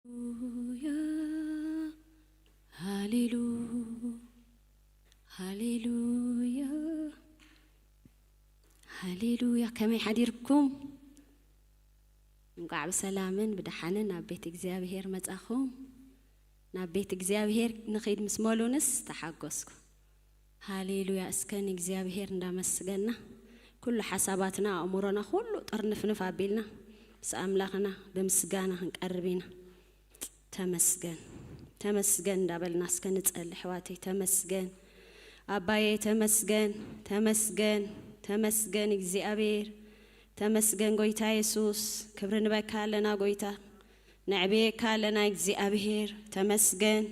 ሃሌሉያ፣ ሃሌሉያ፣ ሃሌሉያ። ከመይ ሓዲርኩም? እንቋዕ ብሰላምን ብደሓንን ናብ ቤት እግዚኣብሔር መጻኹም። ናብ ቤት እግዚኣብሔር ንኺድ ምስ መሉንስ ተሓጎስኩ። ሃሌሉያ። እስከ ንእግዚኣብሔር እንዳመስገና፣ ኩሉ ሓሳባትና፣ ኣእምሮና፣ ኩሉ ጥርንፍንፍ ኣቢልና ምስ ኣምላኽና ብምስጋና ክንቀርብ ኢና። ተመስገን፣ ተመስገን እንዳበልና እስከ ንጸሊ፣ ኣሕዋተይ። ተመስገን ኣባየ፣ ተመስገን፣ ተመስገን፣ ተመስገን እግዚኣብሔር፣ ተመስገን ጎይታ የሱስ። ክብሪ ንበካ ኣለና ጎይታ፣ ነዕብየካ ኣለና እግዚኣብሔር። ተመስገን፣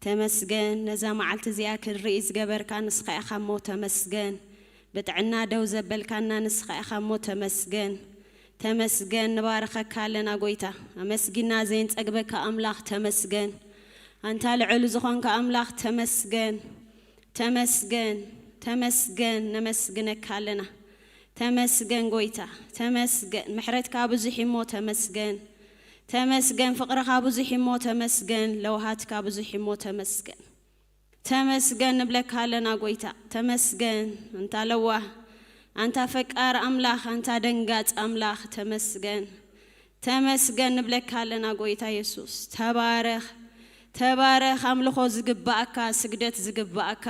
ተመስገን፣ ነዛ መዓልቲ እዚኣ ክንርኢ ዝገበርካ ንስኻ ኢኻ እሞ ተመስገን። ብጥዕና ደው ዘበልካና ንስኻ ኢኻ እሞ ተመስገን። ተመስገን፣ ንባርኸካ ኣለና ጎይታ። ኣመስጊና ዘይንጸግበካ ኣምላኽ ተመስገን። ኣንታ ልዑል ዝኾንካ ኣምላኽ ተመስገን። ተመስገን፣ ተመስገን፣ ነመስግነካ ኣለና። ተመስገን ጎይታ፣ ተመስገን። ምሕረትካ ብዙሕ እሞ ተመስገን። ተመስገን፣ ፍቕርኻ ብዙሕ እሞ ተመስገን። ለውሃትካ ብዙሕ እሞ ተመስገን። ተመስገን ንብለካ ኣለና ጎይታ፣ ተመስገን። ኣንታ ለዋህ፣ ኣንታ ፈቃር ኣምላኽ፣ ኣንታ ደንጋጽ ኣምላኽ፣ ተመስገን። ተመስገን ንብለካ ኣለና ጎይታ የሱስ። ተባረኽ፣ ተባረኽ። ኣምልኾ ዝግብኣካ፣ ስግደት ዝግብኣካ፣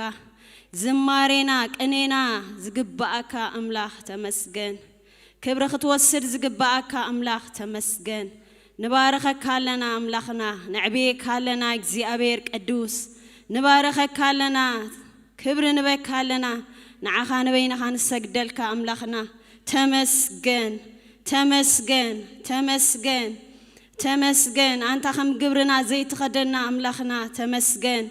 ዝማሬና፣ ቅኔና ዝግብኣካ ኣምላኽ ተመስገን። ክብሪ ክትወስድ ዝግብኣካ ኣምላኽ ተመስገን። ንባርኸካ ኣለና ኣምላኽና፣ ነዕብየካ ኣለና እግዚኣብሔር ቅዱስ። ንባርኸካ ኣለና፣ ክብሪ ንበካ ኣለና። ንዓኻ ንበይንኻ ንሰግደልካ ኣምላኽና። ተመስገን፣ ተመስገን፣ ተመስገን፣ ተመስገን። ኣንታ ከም ግብርና ዘይትኸደና ኣምላኽና ተመስገን።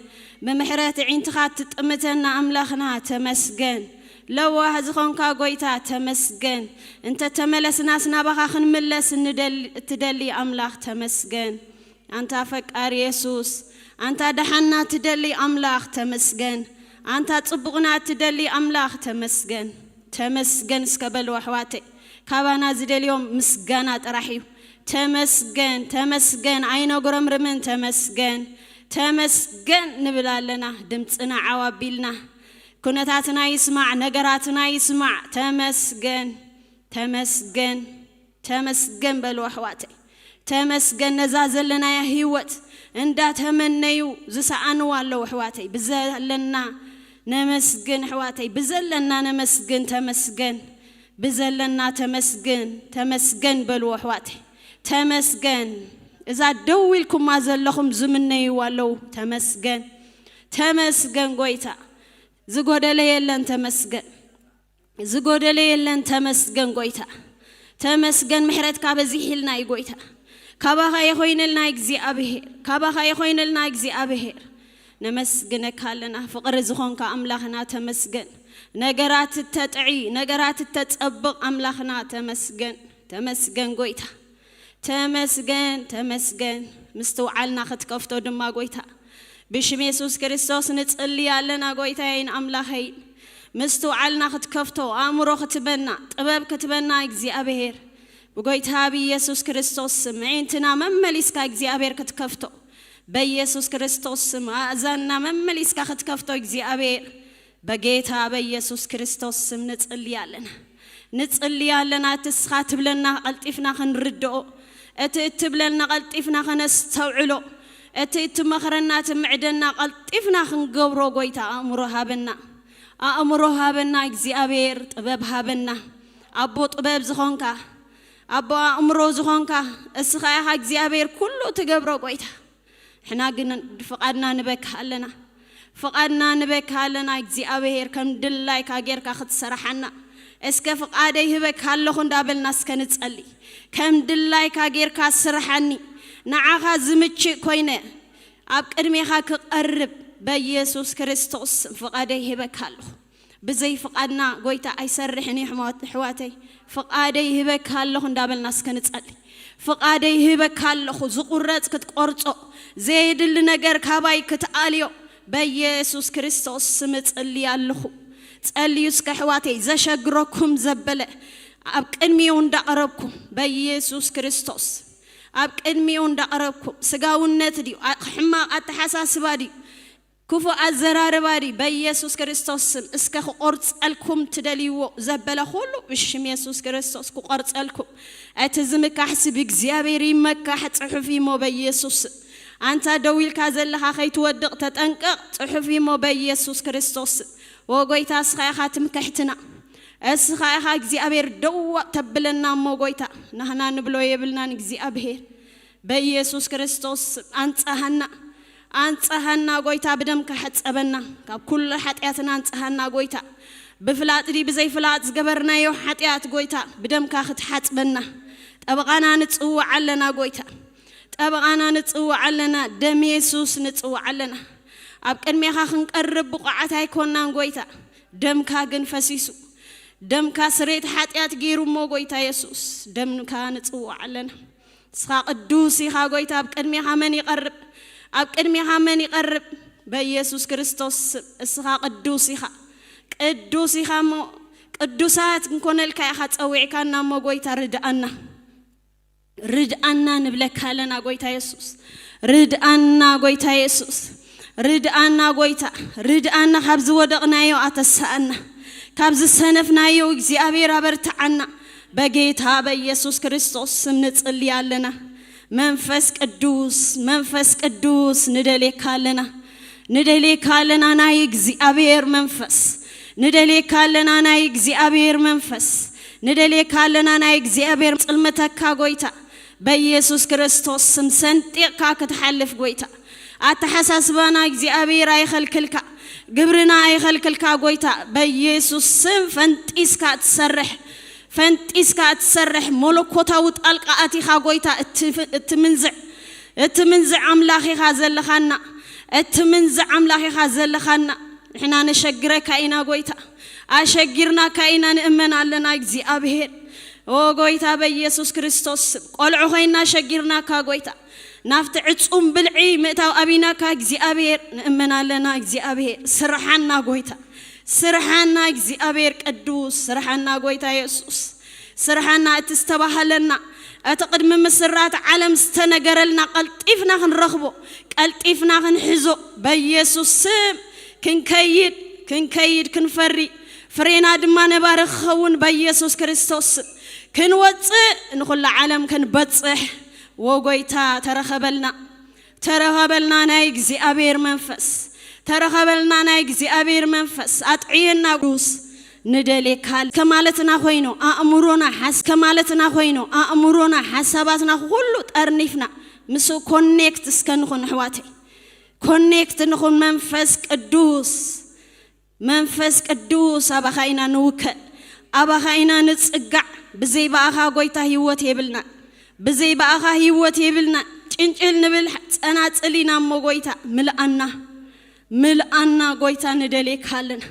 ብምሕረት ዒንትኻ ትጥምተና ኣምላኽና ተመስገን። ለዋህ ዝኾንካ ጎይታ ተመስገን። እንተ ተመለስናስ ናባኻ ክንምለስ እንደል-፣ እትደሊ ኣምላኽ ተመስገን። ኣንታ ፈቃር የሱስ፣ ኣንታ ደሓና ትደሊ ኣምላኽ ተመስገን። ኣንታ ጽቡቕና ትደሊ ኣምላኽ ተመስገን። ተመስገን እስከ በሉ ኣሕዋተይ። ካባና ዝደልዮም ምስጋና ጥራሕ እዩ። ተመስገን፣ ተመስገን፣ ኣይነጉረምርምን። ተመስገን፣ ተመስገን ንብል ኣለና። ድምፅና ዓው ኣቢልና፣ ኩነታትና ይስማዕ፣ ነገራትና ይስማዕ። ተመስገን፣ ተመስገን፣ ተመስገን በሉ ኣሕዋተይ። ተመስገን ነዛ ዘለናያ ህይወት እንዳተመነዩ ዝሰኣንዋ ኣለዉ ኣሕዋተይ። ብዘለና ነመስግን ኣሕዋተይ፣ ብዘለና ነመስግን። ተመስገን፣ ብዘለና ተመስግን፣ ተመስገን በልዎ ኣሕዋተይ። ተመስገን። እዛ ደው ኢልኩማ ዘለኹም ዝምነይዋ ኣለዉ። ተመስገን፣ ተመስገን ጎይታ። ዝጎደለ የለን። ተመስገን። ዝጎደለ የለን። ተመስገን ጎይታ፣ ተመስገን። ምሕረትካ በዚሕልና እዩ ጎይታ። ካባኻ የኾይንልና እግዚኣብሔር፣ ካባኻ የኾይንልና እግዚኣብሔር። ነመስግነካ ኣለና። ፍቕሪ ዝኾንካ ኣምላኽና ተመስገን። ነገራት እተጥዒ፣ ነገራት እተጸብቕ ኣምላኽና ተመስገን። ተመስገን ጎይታ፣ ተመስገን፣ ተመስገን። ምስትውዓልና ክትከፍቶ ድማ ጎይታ ብሽም የሱስ ክርስቶስ ንጽሊ ኣለና። ጎይታዬን ኣምላኸይን፣ ምስትውዓልና ክትከፍቶ፣ ኣእምሮ ክትበና፣ ጥበብ ክትበና እግዚኣብሔር፣ ብጎይታ ብኢየሱስ ክርስቶስ ስም፣ ኣዒንትና መመሊስካ እግዚኣብሔር ክትከፍቶ፣ በኢየሱስ ክርስቶስ ስም፣ ኣእዛንና መመሊስካ ክትከፍቶ እግዚኣብሔር፣ በጌታ በኢየሱስ ክርስቶስ ስም ንጽሊ ኣለና። ንጽሊ ኣለና። እቲ እስኻ ትብለና ቀልጢፍና ክንርድኦ፣ እቲ እትብለና ቀልጢፍና ከነስተውዕሎ፣ እቲ እትመኽረና ትምዕደና ቀልጢፍና ክንገብሮ ጎይታ ኣእምሮ ሃበና። ኣእምሮ ሃበና እግዚኣብሔር፣ ጥበብ ሃበና። ኣቦ ጥበብ ዝኾንካ፣ ኣቦ ኣእምሮ ዝኾንካ እስኻ ኢኻ እግዚኣብሔር ኩሉ ትገብሮ ጎይታ። ሕና ግን ፍቓድና ንበካ ኣለና። ፍቓድና ንበካ ኣለና እግዚኣብሔር፣ ከም ድላይካ ጌርካ ክትሰርሓና። እስከ ፍቓደይ ህበካ ኣለኹ እንዳበልና እስከ ንጸሊ። ከም ድላይካ ጌርካ ስርሓኒ። ንዓኻ ዝምችእ ኮይነ ኣብ ቅድሜኻ ክቐርብ በኢየሱስ ክርስቶስ ፍቓደይ ህበካ ኣለኹ። ብዘይ ፍቓድና ጎይታ ኣይሰርሕን እዩ። ሕማት-፣ ኣሕዋተይ፣ ፍቓደይ ይህበካ ኣለኹ እንዳበልና እስከ ንጸሊ። ፍቓደይ ይህበካ ኣለኹ፣ ዝቑረጽ ክትቆርጾ፣ ዘየድሊ ነገር ካባይ ክትኣልዮ በኢየሱስ ክርስቶስ ስም እጽሊ ኣለኹ። ጸልዩ እስከ ኣሕዋተይ፣ ዘሸግረኩም ዘበለ ኣብ ቅድሚኡ እንዳቐረብኩም በኢየሱስ ክርስቶስ ኣብ ቅድሚኡ እንዳቐረብኩም፣ ስጋውነት ድዩ፣ ኣ-፣ ሕማቕ ኣተሓሳስባ ድዩ፣ ክፉእ ኣዘራርባ ድዩ፣ በኢየሱስ ክርስቶስ ስም እስከ ክቆርጸልኩም ትደልይዎ ዘበለ ኩሉ ብሽም የሱስ ክርስቶስ ክቆርጸልኩም። እቲ ዝምካሕሲ ብእግዚኣብሔር ይመካሕ፣ ጽሑፍ እዩሞ በኢየሱስ ስም። ኣንታ ደው ኢልካ ዘለኻ ከይትወድቕ ተጠንቀቕ፣ ጽሑፍ እዩሞ በኢየሱስ ክርስቶስ ስም። ወጎይታ እስኻ ኢኻ ትምክሕትና፣ እስኻ ኢኻ እግዚኣብሔር ደው ተብለና እሞ ጎይታ፣ ናህና ንብሎ የብልናን እግዚኣብሔር። በኢየሱስ ክርስቶስ ስም ኣንጻሃና፣ ኣንጻሃና ጎይታ፣ ብደምካ ሕጸበና፣ ካብ ኩሉ ሓጢኣትና ኣንጻሃና ጎይታ። ብፍላጥ ድዩ ብዘይፍላጥ ዝገበርናዮ ሓጢኣት ጎይታ፣ ብደምካ ክትሓጽበና ጠበቓና ንጽውዕ ኣለና ጎይታ። ጠበቓና ንጽውዕ ኣለና፣ ደም የሱስ ንጽውዕ ኣለና። ኣብ ቅድሜኻ ክንቀርብ ብቑዓት ኣይኮናን ጎይታ፣ ደምካ ግን ፈሲሱ፣ ደምካ ስሬት ሓጢኣት ገይሩ እሞ ጎይታ የሱስ፣ ደምካ ንጽውዕ ኣለና። እስኻ ቅዱስ ኢኻ ጎይታ፣ ኣብ ቅድሜኻ መን ይቐርብ? ኣብ ቅድሜኻ መን ይቐርብ? በኢየሱስ ክርስቶስ ስም እስኻ ቅዱስ ኢኻ፣ ቅዱስ ኢኻ እሞ ቅዱሳት ክንኮነልካ ኢኻ ጸዊዕካና እሞ ጎይታ ርድኣና፣ ርድኣና ንብለካ ኣለና ጎይታ የሱስ፣ ርድኣና ጎይታ የሱስ፣ ርድኣና ጎይታ፣ ርድኣና፣ ካብ ዝወደቕናዮ ኣተስኣና፣ ካብ ዝሰነፍናዮ እግዚኣብሔር ኣበርትዓና። በጌታ በኢየሱስ ክርስቶስ ስም ንጽሊ ኣለና። መንፈስ ቅዱስ፣ መንፈስ ቅዱስ ንደልየካ ኣለና፣ ንደልየካ ኣለና ናይ እግዚኣብሔር መንፈስ፣ ንደልየካ ኣለና ናይ እግዚኣብሔር መንፈስ፣ ንደልየካ ኣለና ናይ እግዚኣብሔር ጽልመተካ ጎይታ፣ በኢየሱስ ክርስቶስ ስም ሰንጢቕካ ክትሓልፍ ጎይታ፣ ኣተሓሳስባና እግዚኣብሔር ኣይኸልክልካ፣ ግብርና ኣይኸልክልካ ጎይታ፣ በኢየሱስ ስም ፈንጢስካ ትሰርሕ፣ ፈንጢስካ እትሰርሕ መለኮታዊ ጣልቃ ኣቲኻ ጎይታ እትፍ-፣ እትምንዝዕ፣ እትምንዝዕ ኣምላኽ ኢኻ ዘለኻና፣ እትምንዝዕ ኣምላኽ ኢኻ ዘለኻና። ንሕና ነሸግረካ ኢና ጎይታ፣ ኣሸጊርናካ ኢና ንእመን ኣለና እግዚኣብሔር። ኦ ጎይታ በኢየሱስ ክርስቶስ ስም፣ ቆልዑ ኮይና ሸጊርናካ ጎይታ፣ ናብቲ ዕጹም ብልዒ ምእታው ኣቢናካ እግዚኣብሔር ንእመን ኣለና እግዚኣብሔር። ስርሓና ጎይታ፣ ስርሓና እግዚኣብሔር ቅዱስ፣ ስርሓና ጎይታ የሱስ፣ ስርሓና እቲ ዝተባህለና፣ እቲ ቅድሚ ምስራት ዓለም ዝተነገረልና ቀልጢፍና ክንረኽቦ፣ ቀልጢፍና ክንሕዞ፣ በኢየሱስ ስም ክንከይድ፣ ክንከይድ፣ ክንፈሪ፣ ፍሬና ድማ ነባሪ ክኸውን በኢየሱስ ክርስቶስ ስም ክንወጽእ፣ ንኹላ ዓለም ክንበጽሕ፣ ወጎይታ ተረኸበልና። ተረኸበልና ናይ እግዚኣብሔር መንፈስ፣ ተረኸበልና ናይ እግዚኣብሔር መንፈስ፣ ኣጥዕየና ቅዱስ፣ ንደልየካ ከማለትና ኮይኑ ኣእምሮና ሓስ-፣ ከማለትና ኮይኑ ኣእምሮና ሓሳባትና ኩሉ ጠርኒፍና ምስኡ ኮኔክት እስከ ንኹን ኣሕዋተይ፣ ኮኔክት ንኹን መንፈስ ቅዱስ። መንፈስ ቅዱስ ኣባኻ ኢና ንውከል፣ ኣባኻ ኢና ንጽጋዕ። ብዘይ ብኣኻ ጎይታ ህይወት የብልና፣ ብዘይ ብኣኻ ህይወት የብልና። ጭንጭል ንብል ጸናጽል ኢና እሞ ጎይታ ምልኣና፣ ምልኣና ጎይታ ንደልየካ ኣለና፣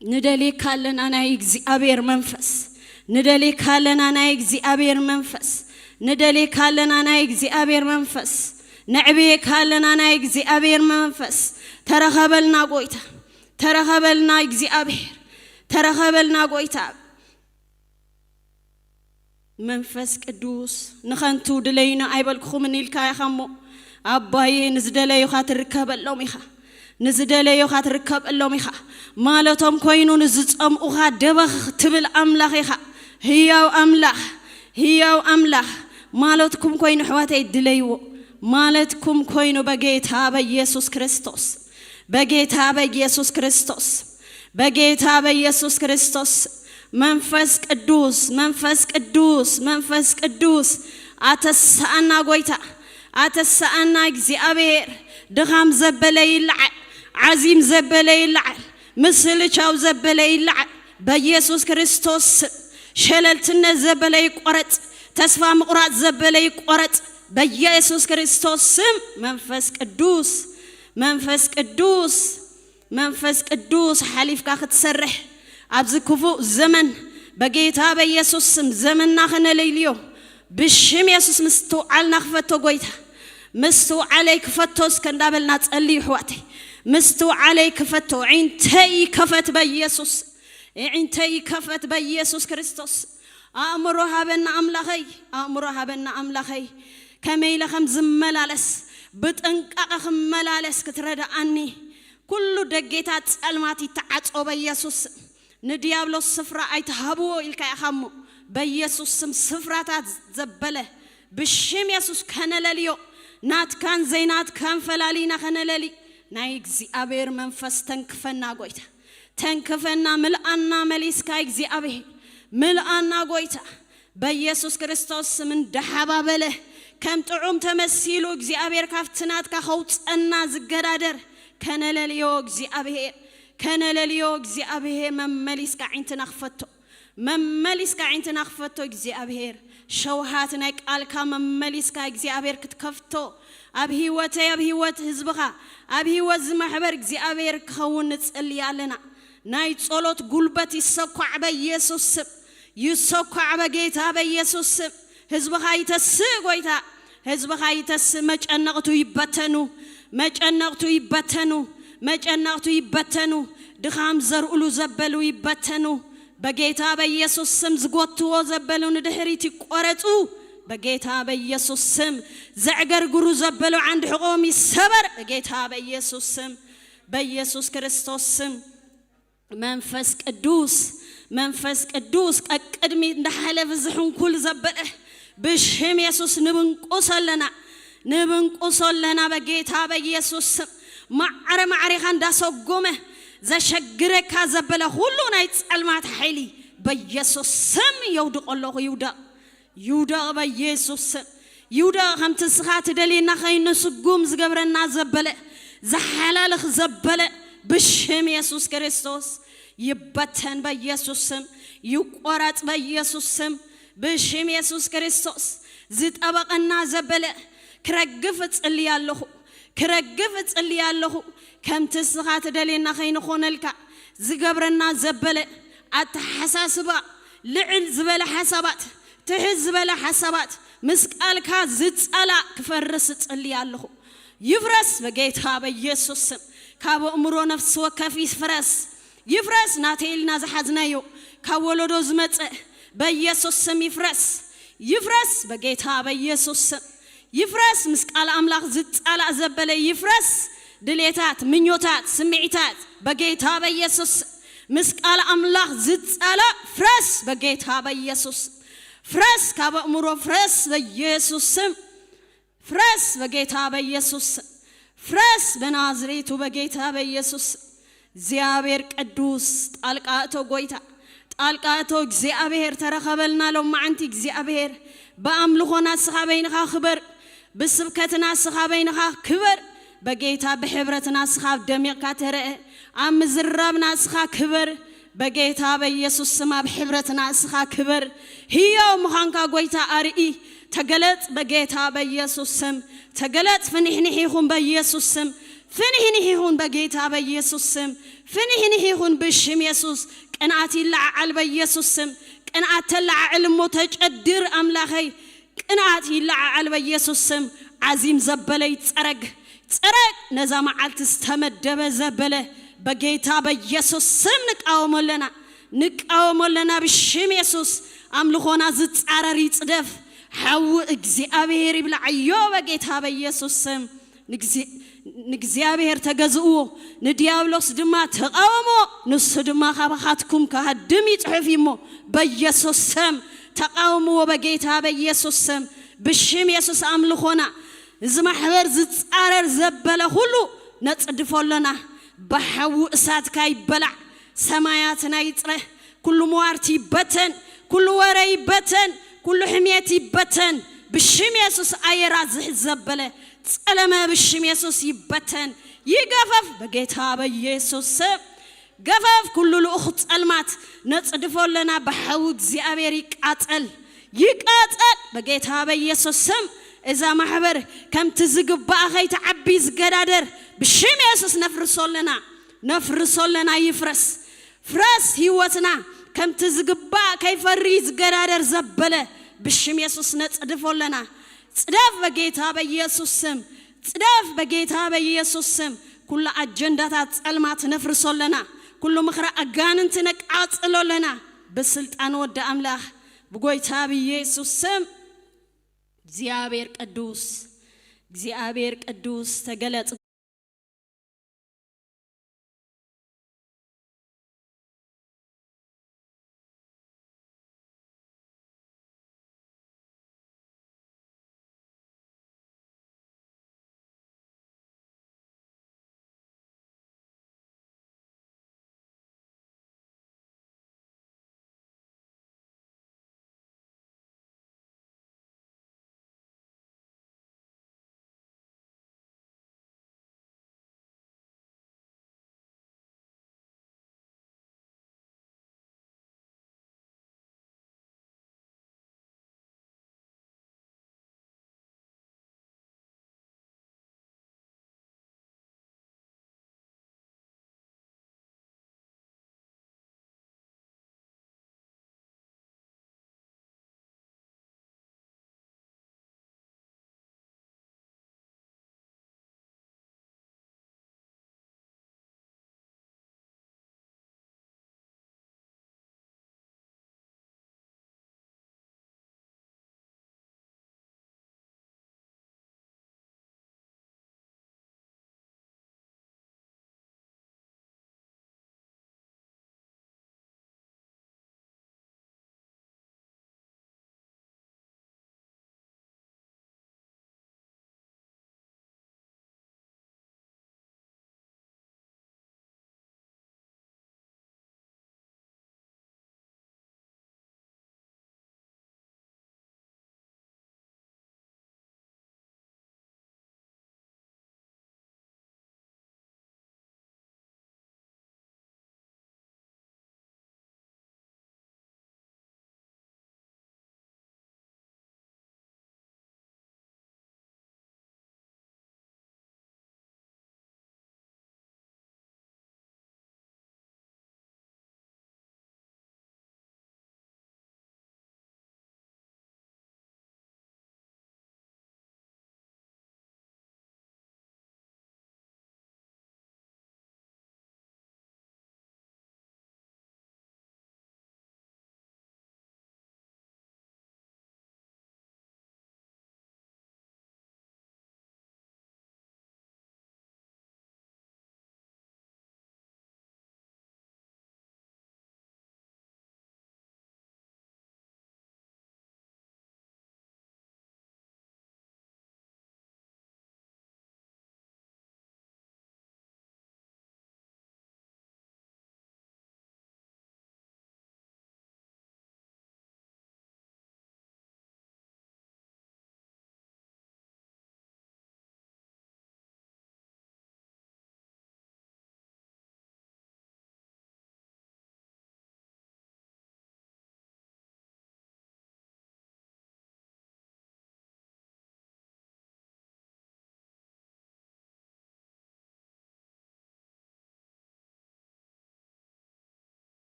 ንደልየካ ኣለና ናይ እግዚኣብሔር መንፈስ፣ ንደልየካ ኣለና ናይ እግዚኣብሔር መንፈስ፣ ንደልየካ ኣለና ናይ እግዚኣብሔር መንፈስ፣ ነዕብየካ ኣለና ናይ እግዚኣብሔር መንፈስ። ተረኸበልና ጎይታ፣ ተረኸበልና እግዚኣብሔር፣ ተረኸበልና ጎይታ። መንፈስ ቅዱስ ንኸንቱ ድለዩና ኣይበልኩኹምን ኢልካ ኢኻ እሞ፣ ኣባዬ ንዝደለዩኻ ትርከበሎም ኢኻ፣ ንዝደለዩኻ ትርከበሎም ኢኻ። ማለቶም ኮይኑ ንዝጸምኡኻ ደበኽ ትብል ኣምላኽ ኢኻ። ህያው ኣምላኽ፣ ህያው ኣምላኽ ማለትኩም ኮይኑ ኣሕዋተይ ድለይዎ። ማለትኩም ኮይኑ በጌታ በኢየሱስ ክርስቶስ፣ በጌታ በኢየሱስ ክርስቶስ፣ በጌታ በኢየሱስ ክርስቶስ። መንፈስ ቅዱስ፣ መንፈስ ቅዱስ፣ መንፈስ ቅዱስ ኣተስኣና ጎይታ፣ ኣተስኣና እግዚኣብሔር። ድኻም ዘበለ ይለዓል፣ ዓዚም ዘበለ ይለዓል፣ ምስልቻው ዘበለ ይለዓል። በኢየሱስ ክርስቶስ ስም ሸለልትነት ዘበለ ይቆረጽ፣ ተስፋ ምቑራጽ ዘበለ ይቆረጽ። በኢየሱስ ክርስቶስ ስም መንፈስ ቅዱስ፣ መንፈስ ቅዱስ፣ መንፈስ ቅዱስ ሓሊፍካ ክትሰርሕ ኣብዚ ክፉእ ዘመን በጌታ በኢየሱስ ስም ዘመንና ከነለይልዮ ብሽም የሱስ ምስትውዓልና ክፈቶ ጎይታ፣ ምስትውዓለይ ክፈቶ እስከ እንዳበልና ጸልዩ ኣሕዋተይ። ምስትውዓለይ ክፈቶ፣ ዒንተይ ይከፈት በኢየሱስ፣ ዒንተይ ይከፈት በኢየሱስ ክርስቶስ። ኣእምሮ ሃበና ኣምላኸይ፣ ኣእምሮ ሃበና ኣምላኸይ። ከመይ ኢለ ከም ዝመላለስ፣ ብጥንቃቐ ክመላለስ ክትረድኣኒ፣ ኩሉ ደጌታት ጸልማት ይተዓጾ በኢየሱስ። ንዲያብሎስ ስፍራ ኣይትሃብዎ ኢልካ ኢኻ እሞ፣ በኢየሱስ ስም ስፍራታት ዘበለ ብሽም የሱስ ከነለልዮ። ናትካን ዘይናትካን ፈላሊና ከነለሊ፣ ናይ እግዚኣብሔር መንፈስ ተንክፈና ጎይታ፣ ተንክፈና። ምልኣና መሊስካ እግዚኣብሔር፣ ምልኣና ጎይታ። በኢየሱስ ክርስቶስ ስም እንዳሓባበለ ከም ጥዑም ተመሲሉ እግዚኣብሔር ካብቲ ናትካ ከውፀና ዝገዳደር ከነለልዮ እግዚኣብሔር፣ ከነለልዮ እግዚኣብሔር። መመሊስካ ዓይንትና ክፈቶ፣ መመሊስካ ዓይንትና ክፈቶ እግዚኣብሔር። ሸውሃት ናይ ቃልካ መመሊስካ እግዚኣብሔር ክትከፍቶ፣ ኣብ ህይወተይ፣ ኣብ ህይወት ህዝብኻ፣ ኣብ ህይወት ዝማሕበር እግዚኣብሔር ክኸውን ንጽሊ ኣለና። ናይ ጸሎት ጉልበት ይሰኳዕ በኢየሱስ ስም፣ ይሰኳዕ በጌታ በኢየሱስ ስም። ህዝብኻ ይተስእ ጎይታ፣ ህዝብኻ ይተስእ። መጨነቕቱ ይበተኑ፣ መጨነቕቱ ይበተኑ፣ መጨነቕቱ ይበተኑ። ድኻም ዘርእሉ ዘበሉ ይበተኑ በጌታ በኢየሱስ ስም። ዝጎትዎ ዘበሉ ንድሕሪት ይቆረጹ በጌታ በኢየሱስ ስም። ዘዕገርግሩ ዘበሉ ዓንዲ ሕቖም ይሰበር በጌታ በኢየሱስ ስም፣ በኢየሱስ ክርስቶስ ስም። መንፈስ ቅዱስ፣ መንፈስ ቅዱስ ቀቅድሚ እንዳሓለፈ ዝሕንኩል ዘበለ ብሽም የሱስ ንብንቁሶ ኣለና፣ ንብንቁሶ ኣለና በጌታ በኢየሱስ ስም። ማዕረ ማዕሪኻ እንዳሰጎመ ዘሸግረካ ዘበለ ኩሉ ናይ ጸልማት ሓይሊ በኢየሱስ ስም የውድቆ ኣለኹ። ይውደቕ፣ ይውደቕ በኢየሱስ ስም። ይውደቕ። ከምቲ ንስኻ ትደልየና ኸይኑ ስጉም ዝገብረና ዘበለ፣ ዝሓላልኽ ዘበለ ብሽም የሱስ ክርስቶስ ይበተን በኢየሱስ ስም። ይቆረጽ በኢየሱስ ስም። ብሽም የሱስ ክርስቶስ ዝጠበቐና ዘበለ ክረግፍ እጽሊ ኣለኹ፣ ክረግፍ እጽሊ ኣለኹ። ከምቲ ንስኻ ትደልየና ኸይኑ ኾነልካ ዝገብረና ዘበለ ኣተሓሳስባ፣ ልዕል ዝበለ ሓሳባት፣ ትሕት ዝበለ ሓሳባት፣ ምስ ቃልካ ዝጻላእ ክፈርስ እጽሊ ኣለኹ። ይፍረስ በጌታ በኢየሱስ ስም። ካብ ኣእምሮ ነፍሲ ወከፍ ይፍረስ፣ ይፍረስ። ናተይ ኢልና ዝሓዝናዮ ካብ ወለዶ ዝመጸ በኢየሱስ ስም ይፍረስ፣ ይፍረስ በጌታ በኢየሱስ ስም ይፍረስ። ምስ ቃል ኣምላኽ ዝጻላእ ዘበለ ይፍረስ። ድሌታት፣ ምኞታት፣ ስምዒታት በጌታ በኢየሱስ ስም። ምስ ቃል ኣምላኽ ዝጻላእ ፍረስ በጌታ በኢየሱስ ስም። ፍረስ ካብ ኣእምሮ፣ ፍረስ በኢየሱስ ስም። ፍረስ በጌታ በኢየሱስ ስም። ፍረስ በናዝሬቱ በጌታ በኢየሱስ ስም። እግዚኣብሔር ቅዱስ ጣልቃ እቶ ጎይታ፣ ጣልቃ እቶ እግዚኣብሔር። ተረኸበልና ሎማዓንቲ እግዚኣብሔር። ብኣምልኾና ንስኻ በይንኻ ክበር፣ ብስብከትና ንስኻ በይንኻ ክበር። በጌታ ብሕብረትና ንስኻ ደሚቕካ ተረአ፣ ኣብ ምዝራብና ንስኻ ክበር። በጌታ በኢየሱስ ስም ኣብ ሕብረትና እስኻ ክበር። ህያው ምዃንካ ጎይታ ኣርኢ። ተገለጽ በጌታ በኢየሱስ ስም። ተገለጽ። ፍንሕንሕ ይኹን በኢየሱስ ስም። ፍንሕንሕ ይኹን በጌታ በኢየሱስ ስም። ፍንሕንሕ ይኹን ብሽም የሱስ። ቅንኣት ይለዓዓል በኢየሱስ ስም። ቅንኣት ተለዓዕል እሞ ተጨድር ኣምላኸይ። ቅንኣት ይለዓዓል በኢየሱስ ስም። ዓዚም ዘበለ ይጸረግ፣ ጸረግ። ነዛ መዓልቲ ዝተመደበ ዘበለ በጌታ በኢየሱስ ስም ንቃወሞ ኣለና፣ ንቃወሞ ኣለና ብሽም የሱስ። ኣምልኾና ዝጻረር ይጽደፍ። ሓዊ እግዚኣብሔር ይብላዓዮ በጌታ በኢየሱስ ስም። ንግዚ-፣ ንእግዚኣብሔር ተገዝእዎ፣ ንዲያብሎስ ድማ ተቃወሞ፣ ንሱ ድማ ካባኻትኩም ክሃድም እዩ ጽሑፍ እዩ እሞ፣ በኢየሱስ ስም ተቃውምዎ፣ በጌታ በኢየሱስ ስም። ብሽም የሱስ ኣምልኾና እዚ ማሕበር ዝጻረር ዘበለ ኩሉ ነጽድፎ ኣለና። ብሓዊ እሳትካ ይበላዕ፣ ሰማያትና ይጽረ፣ ኩሉ ሟርት ይበተን፣ ኩሉ ወረ ይበተን፣ ኩሉ ሕሜት ይበተን። ብሽም የሱስ ኣየራ ዝሕዝ ዘበለ ጸለመ ብሽም የሱስ ይበተን፣ ይገፈፍ በጌታ በኢየሱስ ስም። ገፈፍ ኩሉ ልኡኽ ጸልማት ነጽድፎ ኣለና። ብሓዊ እግዚኣብሔር ይቃጸል፣ ይቃጸል በጌታ በኢየሱስ ስም። እዛ ማሕበር ከምቲ ዝግባኣ ከይትዓቢ ዝገዳደር ብሽም የሱስ ነፍርሶ ኣለና፣ ነፍርሶ ኣለና። ይፍረስ፣ ፍረስ። ህይወትና ከምቲ ዝግባእ ከይፈሪ ዝገዳደር ዘበለ ብሽም የሱስ ነጽድፎ ኣለና። ጽደፍ በጌታ በኢየሱስ ስም፣ ጽደፍ በጌታ በኢየሱስ ስም። ኩሉ ኣጀንዳታት ጸልማት ነፍርሶ ኣለና። ኩሉ ምኽሪ ኣጋንንቲ ነቃጽሎ ኣለና። ብስልጣን ወዲ ኣምላኽ ብጎይታ ብኢየሱስ ስም እግዚኣብሔር ቅዱስ፣ እግዚኣብሔር ቅዱስ ተገለጽ።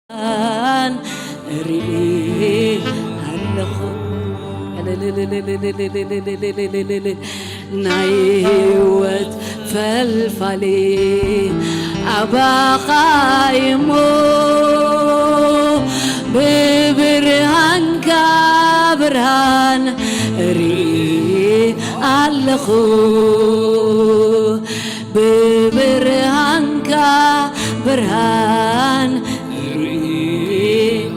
ን ርኢ ኣለኹ። ናይ ህይወት ፈልፋሊ ኣባኻ እሞ ብብርሃንካ ብርሃን ርኢ ኣለኹ። ብብርሃንካ ብርሃን ርኢ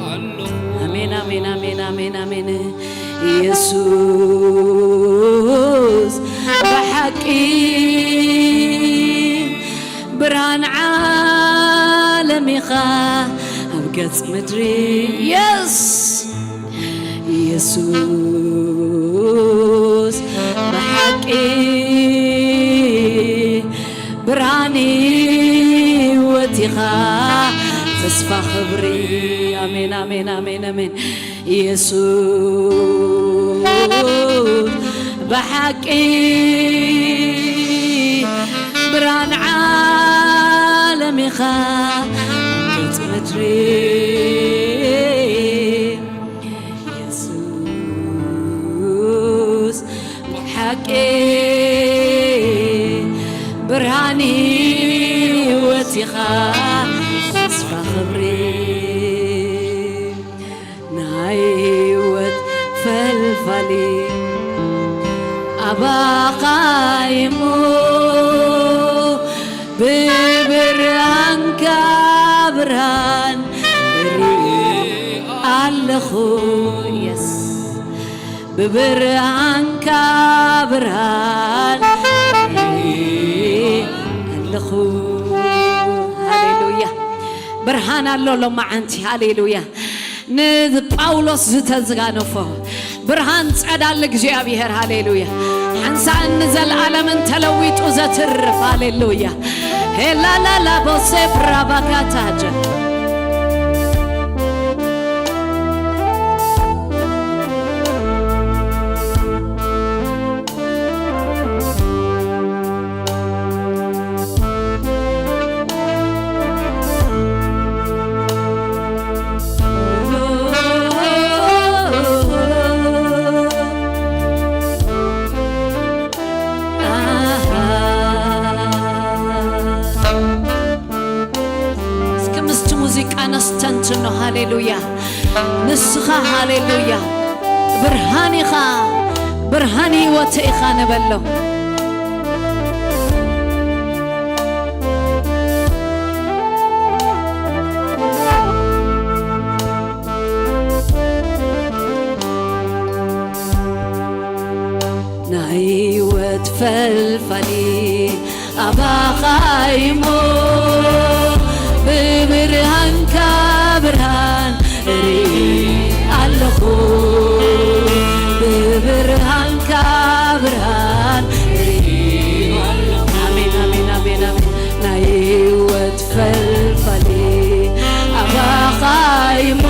ኣለኹ። ኣሜን፣ ኣሜን፣ ኣሜን፣ ኣሜን፣ ኣሜን። ኢየሱስ ብሓቂ ብርሃን ዓለም ኢኻ ኣብ ገጽ ምድሪ። የስ ኢየሱስ ብሓቂ ብርሃን ህይወት ኢኻ ተስፋ ክብሪ። ኣሜን፣ ኣሜን፣ ኣሜን፣ ኣሜን። ኢየሱስ ብሓቂ ብርሃን ዓለም ኢኻ ገጽ ምድሪ። ኢየሱስ ብሓቂ ብርሃን ህይወት ኢኻ ተስፋ ክብሪ። ናይ ህይወት ፈልፋሊ ኣባኻ እሞ ብብርሃንካ ብርሃን ርኢ ኣለኹ። የስ ብብርሃንካ ብርሃን ርኢ ኣለኹ። ሃሌሉያ። ብርሃን ኣሎ ሎማዓንቲ። ሃሌሉያ። ንጳውሎስ ዝተዝጋነፎ ብርሃን ጸዳል እግዚኣብሔር። ሃሌሉያ። ሓንሳእን ንዘለዓለምን ተለዊጡ ዘትርፍ። ሃሌሉያ። ሄላላላ ቦሴ ብራባካታጀ እስኪ ምስቲ ሙዚቃ ነስተንትኖ። ሃሌሉያ። ንስኻ ሃሌሉያ ብርሃን ኢኻ፣ ብርሃን ህይወት ኢኻ ንበሎ። ናይ ህይወት ፈልፋሊ ኣባኻ እሞ ብብርሃንካ ብርሃን ርኢ ኣለኹ። ብብርሃንካ ብርሃን ርኢ ኣለኹ። ኣሜን፣ ኣሜን፣ ኣሜን፣ ኣሜን። ናይ ህይወት ፈልፋሊ ኣባኻ እሞ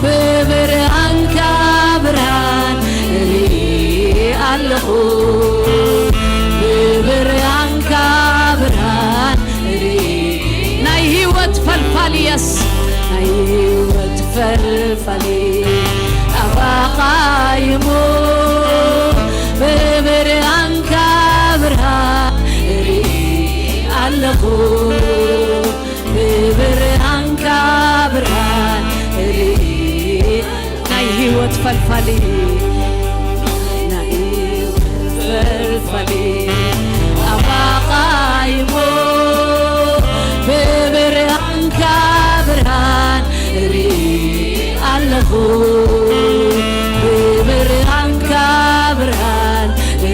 ብብርሃንካ ብርሃን ርኢ ኣለኹ። ብብርሃንካ ብርሃን ርኢ። ናይ ህይወት ፈልፋሊ የስ ናይ ህይወት ፈልፋሊ ኣባኻ እሞ ብብርሃንካ ብርሃን ርኢ ኣለኹ። ብብርሃንካ ብርሃን ርኢ። ናይ ህይወት ፈልፋሊ ናይ ህይወት ፈልፋሊ ኣባኻ እሞ ብብርሃንካ ብርሃን ርኢ ኣለኹ። ብብርሃንካ ብርሃን ርኢ።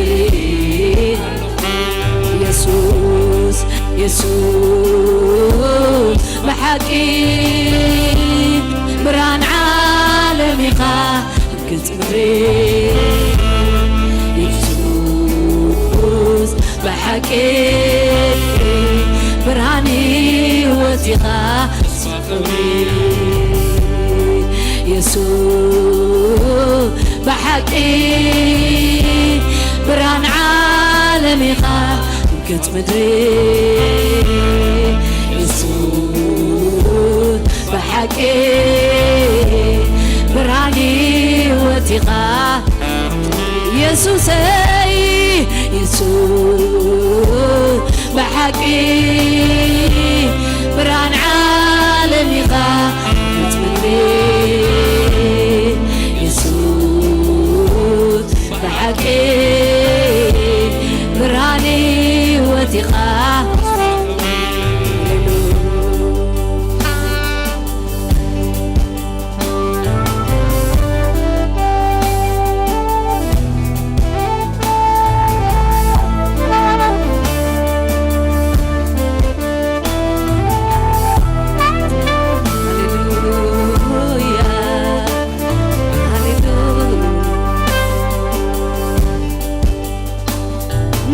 የሱስ የሱስ ብሓቂ ብርሃን ዓለም ኢኻ ኣብ ገጽ ምድሪ። የሱስ ብሓቂ ብርሃን ህይወት ኢኻ ተስፋ ክብሪ። የሱስ ብሓቂ ብርሃን ዓለም ኢኻ ኣብ ገጽ ምድሪ። የሱስ ብርሃን ህይወት ኢኻ የሱሰይ፣ የሱስ ብሓቂ ብርሃን ዓለም ኢኻ ክትብሊ፣ የሱስ ብሓቂ ብርሃን ህይወት ኢኻ።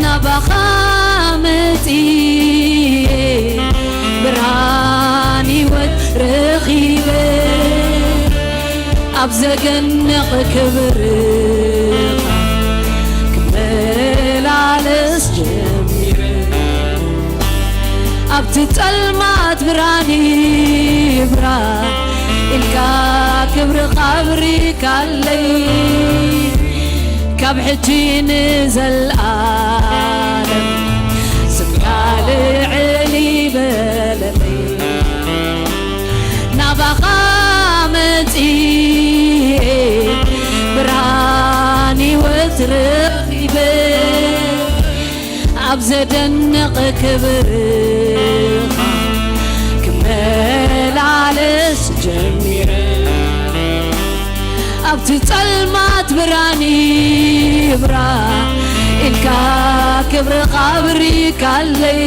ናባኻ መጺኤ ብርሃን ህይወት ረኺበ፣ ኣብ ዘደንቕ ክብርኻ ክመላለስ ጀሚረ። ኣብቲ ጸልማት ብርሃን ይብራህ ኢልካ ክብርኻ ኣብሪካለይ። ካብ ሕጂ ንዘለኣለም ስምካ ልዕል ይበለለይ። ናባኻ መጺኤ ብርሃን ህይወት ረኺበ፣ ኣብ ዘደንቕ ክብርኻ ክመላለስ ጀሚረ። ኣብቲ ጸልማት ብርሃን ይብራህ ኢልካ ክብርኻ ኣብሪካለይ።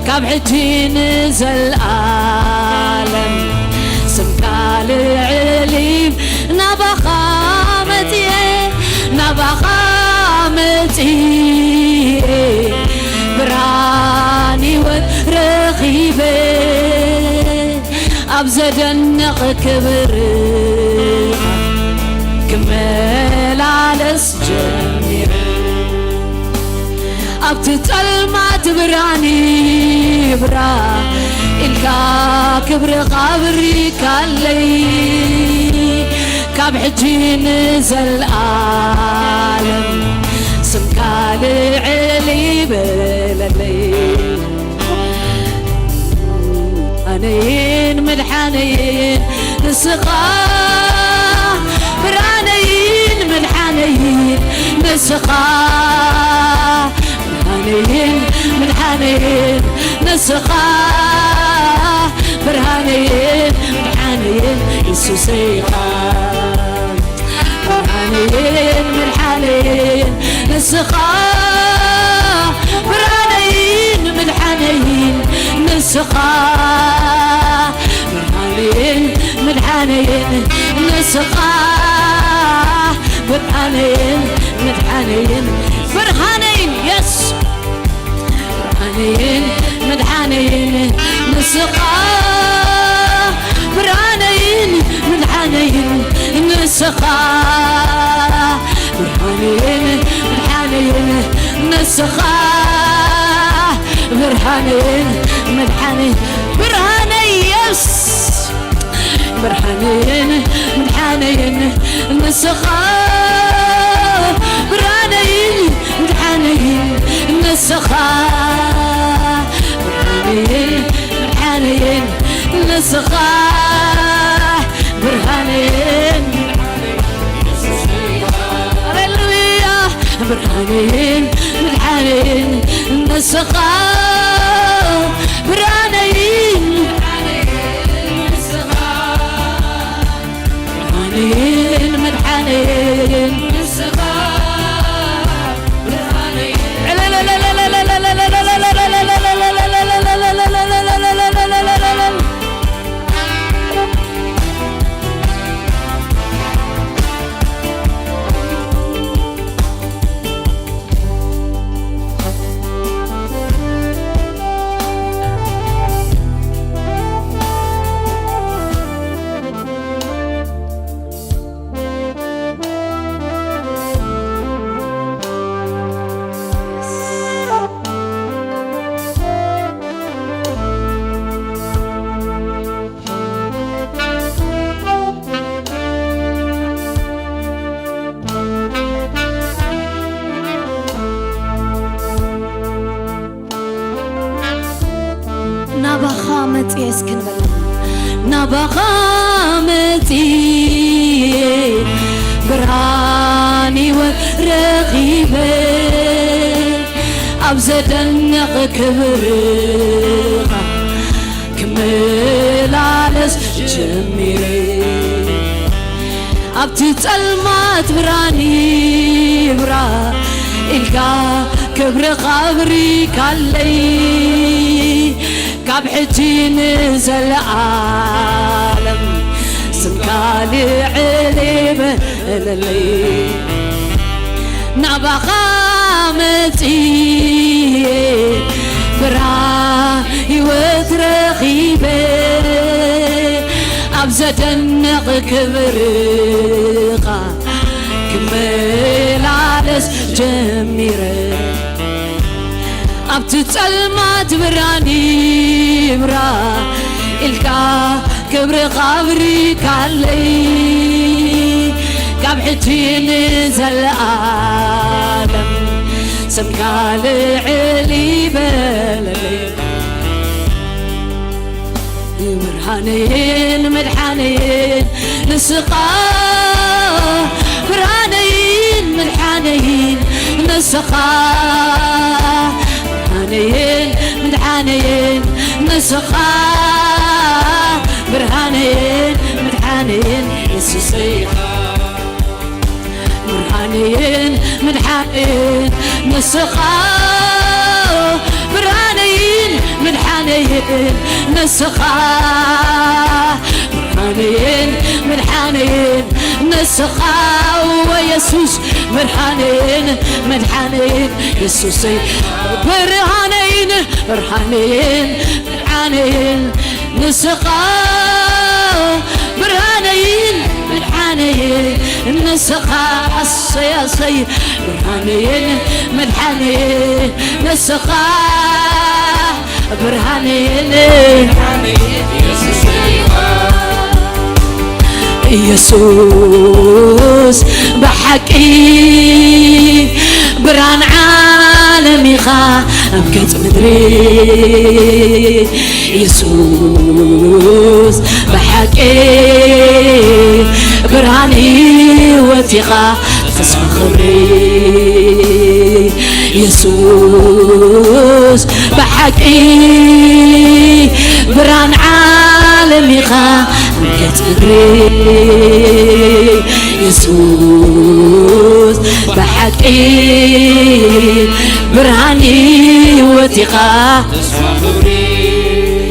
ካብ ሕጂ ንዘለኣለም ስምካ ልዕል ይብ-፣ ናባኻ መጺኤ፣ ናባኻ መጺኤ ብርሃን ህይወት ረኺበ፣ ኣብ ዘደንቕ ክብርኻ ክመላለስ ጀሚረ። ኣብቲ ጸልማት ብርሃን ይብራህ ኢልካ ክብርኻ ኣብሪካለይ። ካብ ሕጂ ንዘለኣለም ስምካ ልዕል ይበለለይ። ኣነይን መድሓነይን ንስኻ፣ ብርሃነይን መድሓነይን ንስኻ፣ ብርሃነይን መድሓነይን ንስኻ፣ ብርሃነይን መድሓነይን የሱሰይ ኢኻ። ብርሃነይን መድሓነይን ንስኻ፣ ብርሃነይን መድሓነይን ንስኻ፣ ብርሃነይን መድሓነይን ንስኻ፣ ብርሃነይን መድሓነይን፣ ብርሃነይን፣ የስ፣ ብርሃነይን መድሓነይን ንስኻ፣ ብርሃነይን መድሓነይን ንስኻ፣ ብርሃነይን መድሓነይን ንስኻ፣ ብርሃነይን መድሓነይን፣ ብርሃነይ፣ የስ፣ ብርሃነይን መድሓነይን ንስኻ፣ ብርሃነይን መድሓነይን ንስኻ፣ ብርሃነይን መድሓነይን ንስኻ፣ ብርሃነይን፣ ሃሌሉያ፣ ብርሃነይን መድሓነይን ንስኻ፣ ብርሃነይን፣ ብርሃነይን መድሓነይን ንስኻ፣ ብርሃነይን። እስኪ ንበል። ናባኻ መጺኤ ብርሃን ህይወት ረኺበ፣ ኣብ ዘደንቕ ክብርኻ ክመላለስ ጀሚረ። ኣብቲ ጸልማት ብርሃን ይብራ ኢልካ ክብርኻ ኣብሪካለይ፣ ካብ ሕጂ ንዘለኣለም ስምካ ልዕል ይበለለይ። ናባኻ መጺኤ ብርሃን ህይወት ረኺበ፣ ኣብ ዘደንቕ ክብርኻ ክመላለስ ጀሚረ። ኣብቲ ጸልማት ብርሃን ይብራ ኢልካ ክብርኻ ኣብሪካለይ፣ ካብ ሕጂ ንዘለኣለም ስምካ ልዕል ይበለለይ። ብርሃነይን መድሓነይን ንስኻ፣ ብርሃነይን መድሓነይን ንስኻ፣ ብርሃነይን መድሓነይን ንስኻ፣ ብርሃነይን መድሓነይን ንስኻ። ብርሃነይን መድሓነይን ንስኻ፣ ብርሃነይን መድሓነይን ንስኻ፣ ብርሃነይን መድሓነይን ንስኻ፣ ወየሱስ ብርሃነይን መድሓነይን የሱሰይ፣ ብርሃነይን ብርሃነይን መድሓነይን ንስኻ፣ ብርሃነይን መድሓነይን ንስኻ፣ ኣሰይ ኣሰይ፣ ብርሃነይን መድሓነይን ንስኻ፣ ብርሃነይን የሱስ ብሓቂ ብርሃን ዓለም ኢኻ ኣብ ገጽ ምድሪ። የሱስ ብሓቂ ብርሃን ህይወት ኢኻ ተስፋ ክብሪ። የሱስ ብሓቂ ብርሃን ዓለም ኢኻ ኣብ ገጽ ምድሪ። የሱስ ብሓቂ ብርሃን ህይወት ኢኻ።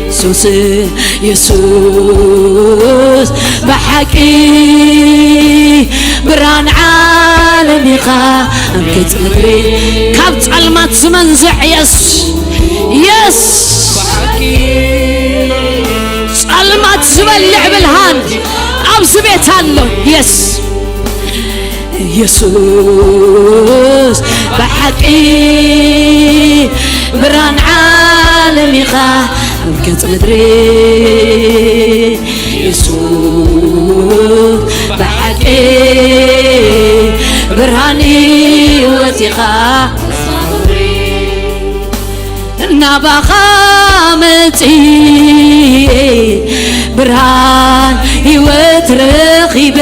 የሱስ፣ የሱስ ብሓቂ ብርሃን ዓለም ኢኻ ኣብ ገጽ ምድሪ። ካብ ጸልማት ዝመንዝዕ የስ፣ የስ፣ ጸልማት ዝበልዕ ብርሃን ኣብዚ ቤት ኣሎ። የስ፣ የሱስ ብሓቂ ብርሃን ዓለም ኢኻ ኣብ ገጽ ምድሪ። የሱስ ብሓቂ ብርሃን ህይወት ኢኻ። ናባኻ መጺኤ ብርሃን ህይወት ረኺበ፣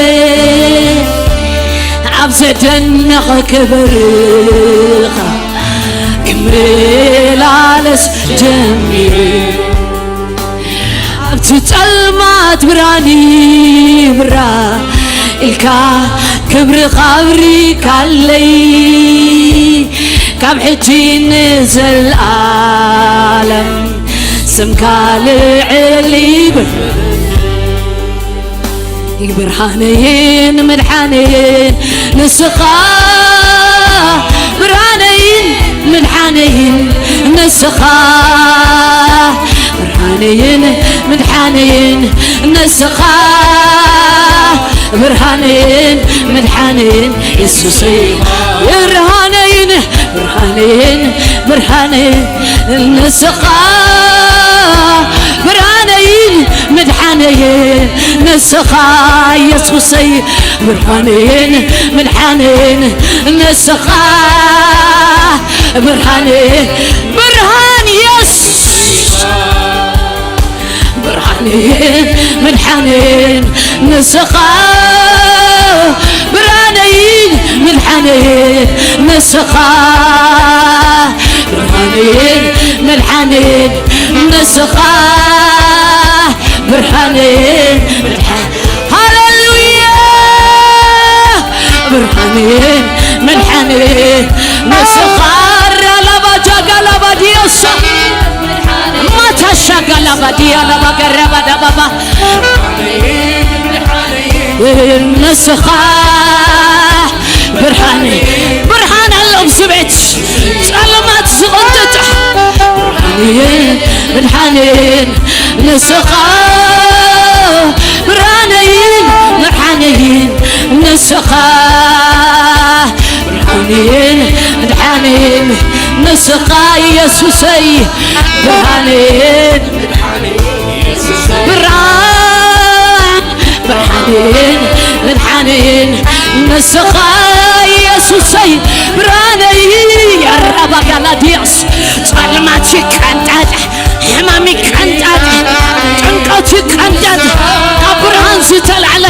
ኣብ ዘደንቕ ክብርኻ ክመላለስ ጀሚረ። ኣብቲ ጸልማት ብርሃን ይብራ ኢልካ ክብርኻ ኣብሪካለይ፣ ካብ ሕጂ ንዘለኣለም ስምካ ልዕል ይበል። ብርሃነይን መድሓነይን ንስኻ፣ ብርሃነይን መድሓነይን ንስኻ፣ ብርሃነይን መድሓነይን ንስኻ፣ ብርሃነይን መድሓነይን የሱሰይ፣ ብርሃነይን ብርሃነይን ብርሃነይን ንስኻ፣ ብርሃነይን መድሓነይን ንስኻ የሱሰይ፣ ብርሃነይን መድሓነይን ንስኻ፣ ብርሃነይ ብርሃን የሱስ፣ ምድሓኔን ንስኻ፣ ብርሃነይን ምድሓኔን ንስኻ፣ ብርሃነይን ምድሓኔን ንስኻ፣ ብርሃነይን ምድሓ-፣ ሃሌሉያ! ብርሃኔን ምድሓኔን ንስኻ፣ ራላባጃ ጋላባዲዮሳ፣ ማታሻ ጋላባዲያ ላባገረባዳባባ፣ ንስኻ ብርሃን፣ ብርሃን ኣሎ ኣብዚ ቤት፣ ጸልማት ዝቕንጥጥ። ብርሃኔን ምድሓኔን ንስኻ፣ ብርሃነይን ምድሓነይን ንስኻ፣ ብርሃነይን ምድሓነይን ንስኻ ኢየሱሰይ፣ ብርሃነይን ብርሃን፣ ብርሃነይን ምድሓነይን ንስኻ ኢየሱሰይ፣ ብርሃነይ። ያራባጋላዲያስ፣ ጸልማት ይቀንጠጥ፣ ሕማም ይቀንጠጥ፣ ጭንቀት ይቀንጠጥ። ካብ ብርሃን ዝተላዕለ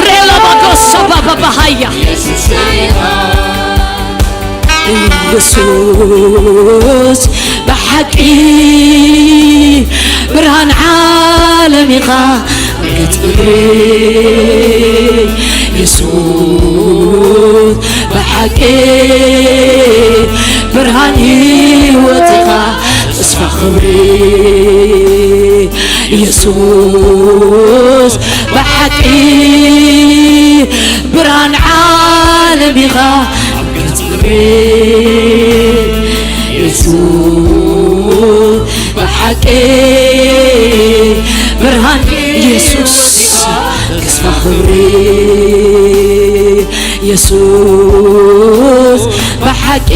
ሬላ ባጎሶ ባባባሃያ። ኢየሱስ ብሓቂ ብርሃን ዓለም ኢኻ፣ ገጽ ምድሪ ኢየሱስ ብሓቂ ብርሃን ህይወት ኢኻ፣ ተስፋ ክብሪ ኢየሱስ ብሓቂ ብርሃን ዓለም ኢኻ፣ ገጽ ምድሪ ኢየሱስ ብሓቂ ብርሃን ኢየሱስ ተስፋ ክብሪ ኢየሱስ ብሓቂ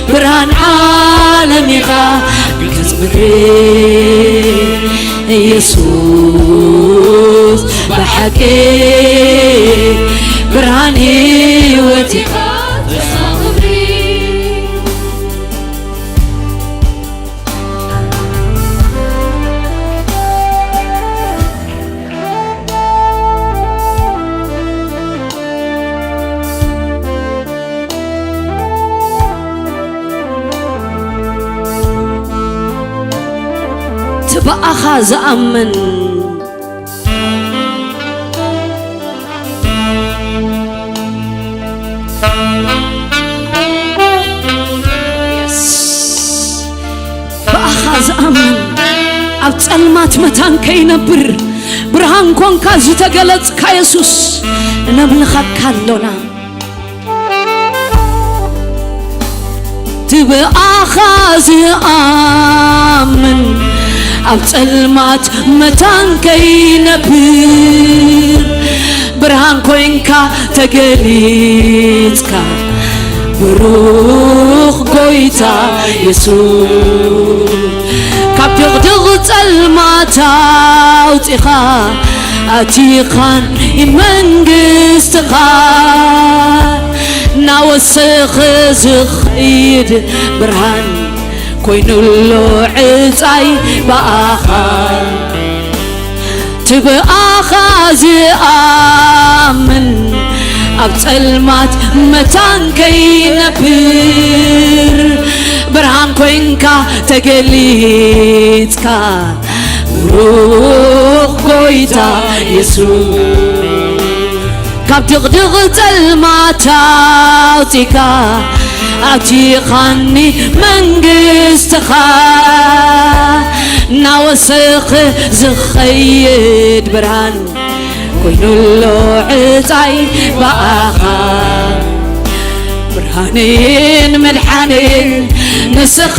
ብርሃን ዓለም ኢኻ፣ ገጽ ምድሪ ኢየሱስ ብሓቂ ብርሃን ህይወት ኢኻ። እቲ ብኣኻ ዝኣምን ብኣኻ ዝኣምን ኣብ ጸልማት መታን ከይነብር ብርሃን ኮንካ ዝተገለጽካ የሱስ፣ ነምልኸካ ኣሎና። እቲ ብኣኻ ዝኣምን ኣብ ጸልማት መታን ከይነብር ብርሃን ኮይንካ ተገሊጽካ፣ ብሩኽ ጎይታ የሱስ፣ ካብ ድቕድቕ ጸልማት ኣውጺኻ ኣቲኻኒ መንግስትኻ። እናወሰኸ ዝኸይድ ብርሃን ኮይኑሎ ዕጻይ ብኣኻ። እቲ ብኣኻ ዝኣምን ኣብ ጸልማት መታን ከይነብር ብርሃን ኮይንካ ተገሊጽካ፣ ብሩኽ ጎይታ የሱስ፣ ካብ ድቕድቕ ጸልማት ኣውጺካ ኣቲኻኒ መንግስትኻ። እናወሰኸ ዝኸይድ ብርሃን ኮይኑሎ ዕጻይ ብኣኻ። ብርሃነይን መድሓነይን ንስኻ፣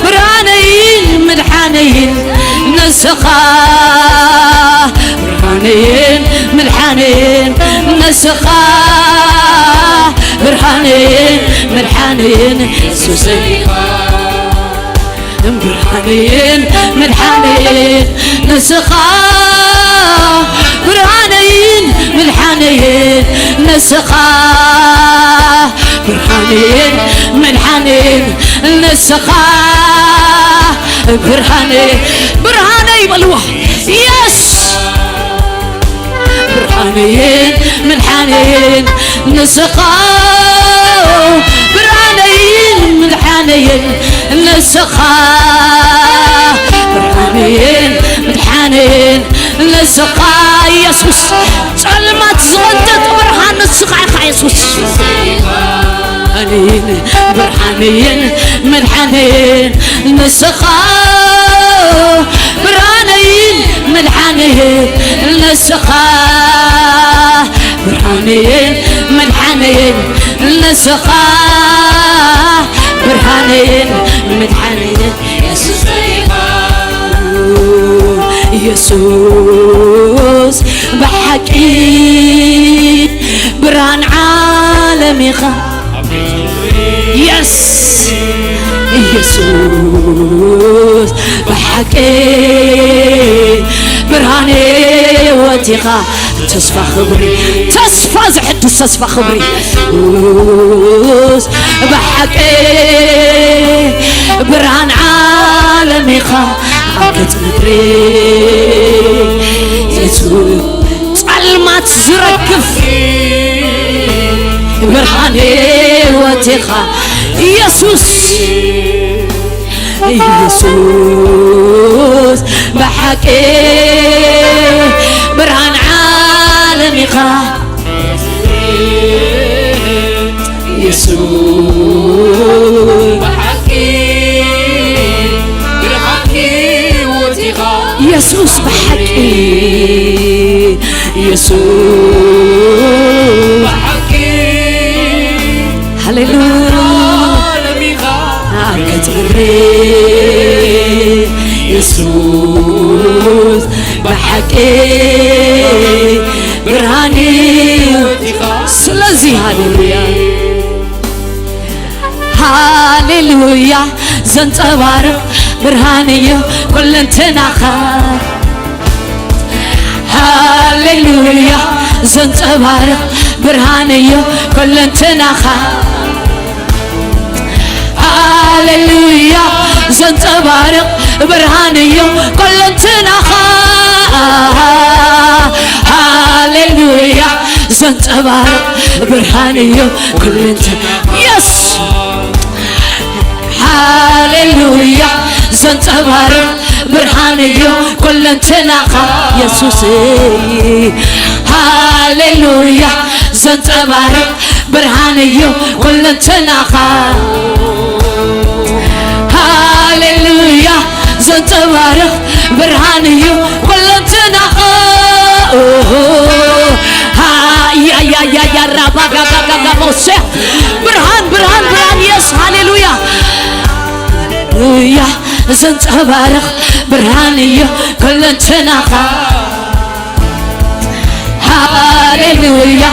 ብርሃነይን መድሓነይን ንስኻ፣ ብርሃነይን መድሓነይን ንስኻ፣ ብርሃነይን መድሓነይን የሱሰይ። ብርሃነይን መድሓነይን ንስኻ፣ ብርሃነይን መድሓነይን ንስኻ፣ ብርሃነይን መድሓነይን ንስኻ፣ ብርሃነይ ብርሃነይ በልዋ። የስ ብርሃነይን ምድሓነይን ንስኻ ብርሃነይን ምድሓነይን ንስኻ ብርሃነይን ምድሓነይን ንስኻ የሱስ ጸልማት ዝቐንጥጥ ብርሃን ንስኻ ኢኻ የሱስ። ብርሃንይን ብርሃንይን መድሓንይን ንስኻ ብርሃንይን መድሓንይን ንስኻ ብርሃንይን መድሓንይን ንስኻ ብርሃንይን መድሓንይን የሱስ ብሓቂ ብርሃን ዓለም ኢኻ። የስ ኢየሱስ ብሓቂ ብርሃን ህይወት ኢኻ። ተስፋ ክብሪ ተስፋ ዘሕድስ ተስፋ ክብሪ ኢየሱስ ብሓቂ ብርሃን ዓለም ኢኻ። ኣብ ገጽ ምድሪ የሱስ ጸልማት ዝረግፍ ብርሃን ህይወት ኢኻ ኢየሱስ። ኢየሱስ ብሓቂ ብርሃን ዓለም ኢኻ። ኢየሱስ ብሓቂ ብርሃን ህይወት ኢኻ። ኢየሱስ ብሓቂ ኢየሱስ ብሓቂ ሃሌሉያ ዓለም ኢኻ። ኣብ ገጽ ምድሪ ኢየሱስ ብሓቂ ብርሃን እዩ። ስለዚ ሃሌሉያ ሃሌሉያ ዘንጸባርቕ ብርሃን እዩ ኩለንትናኻ። ሃሌሉያ ዘንጸባርቕ ብርሃን እዩ ኩለንትናኻ። ሃሌሉያ ዘንጸባርቕ ብርሃን እዩ ኩለንትናኻ። ሃሌሉያ ዘንጸባርቕ ብርሃን እዩ ኩለንትና የስ ሃሌሉያ ዘንጸባርቕ ብርሃን እዩ ኩለንትናኻ የሱስ። ሃሌሉያ ዘንጸባርቕ ብርሃን እዩ ኩለንትናኻ። ሃሌሉያ ዘንጸባርቕ ብርሃን እዩ ኩለንትናኻ። ኦሆ፣ ሃ፣ ያ፣ ያ፣ ያ፣ ያ፣ ራባ፣ ጋ፣ ጋ፣ ጋ፣ ጋ፣ ሞሴ። ብርሃን፣ ብርሃን፣ ብርሃን፣ የስ፣ ሃሌሉያ። ሃሌሉያ ዘንጸባርቕ ብርሃን እዩ ኩለንትናኻ። ሃሌሉያ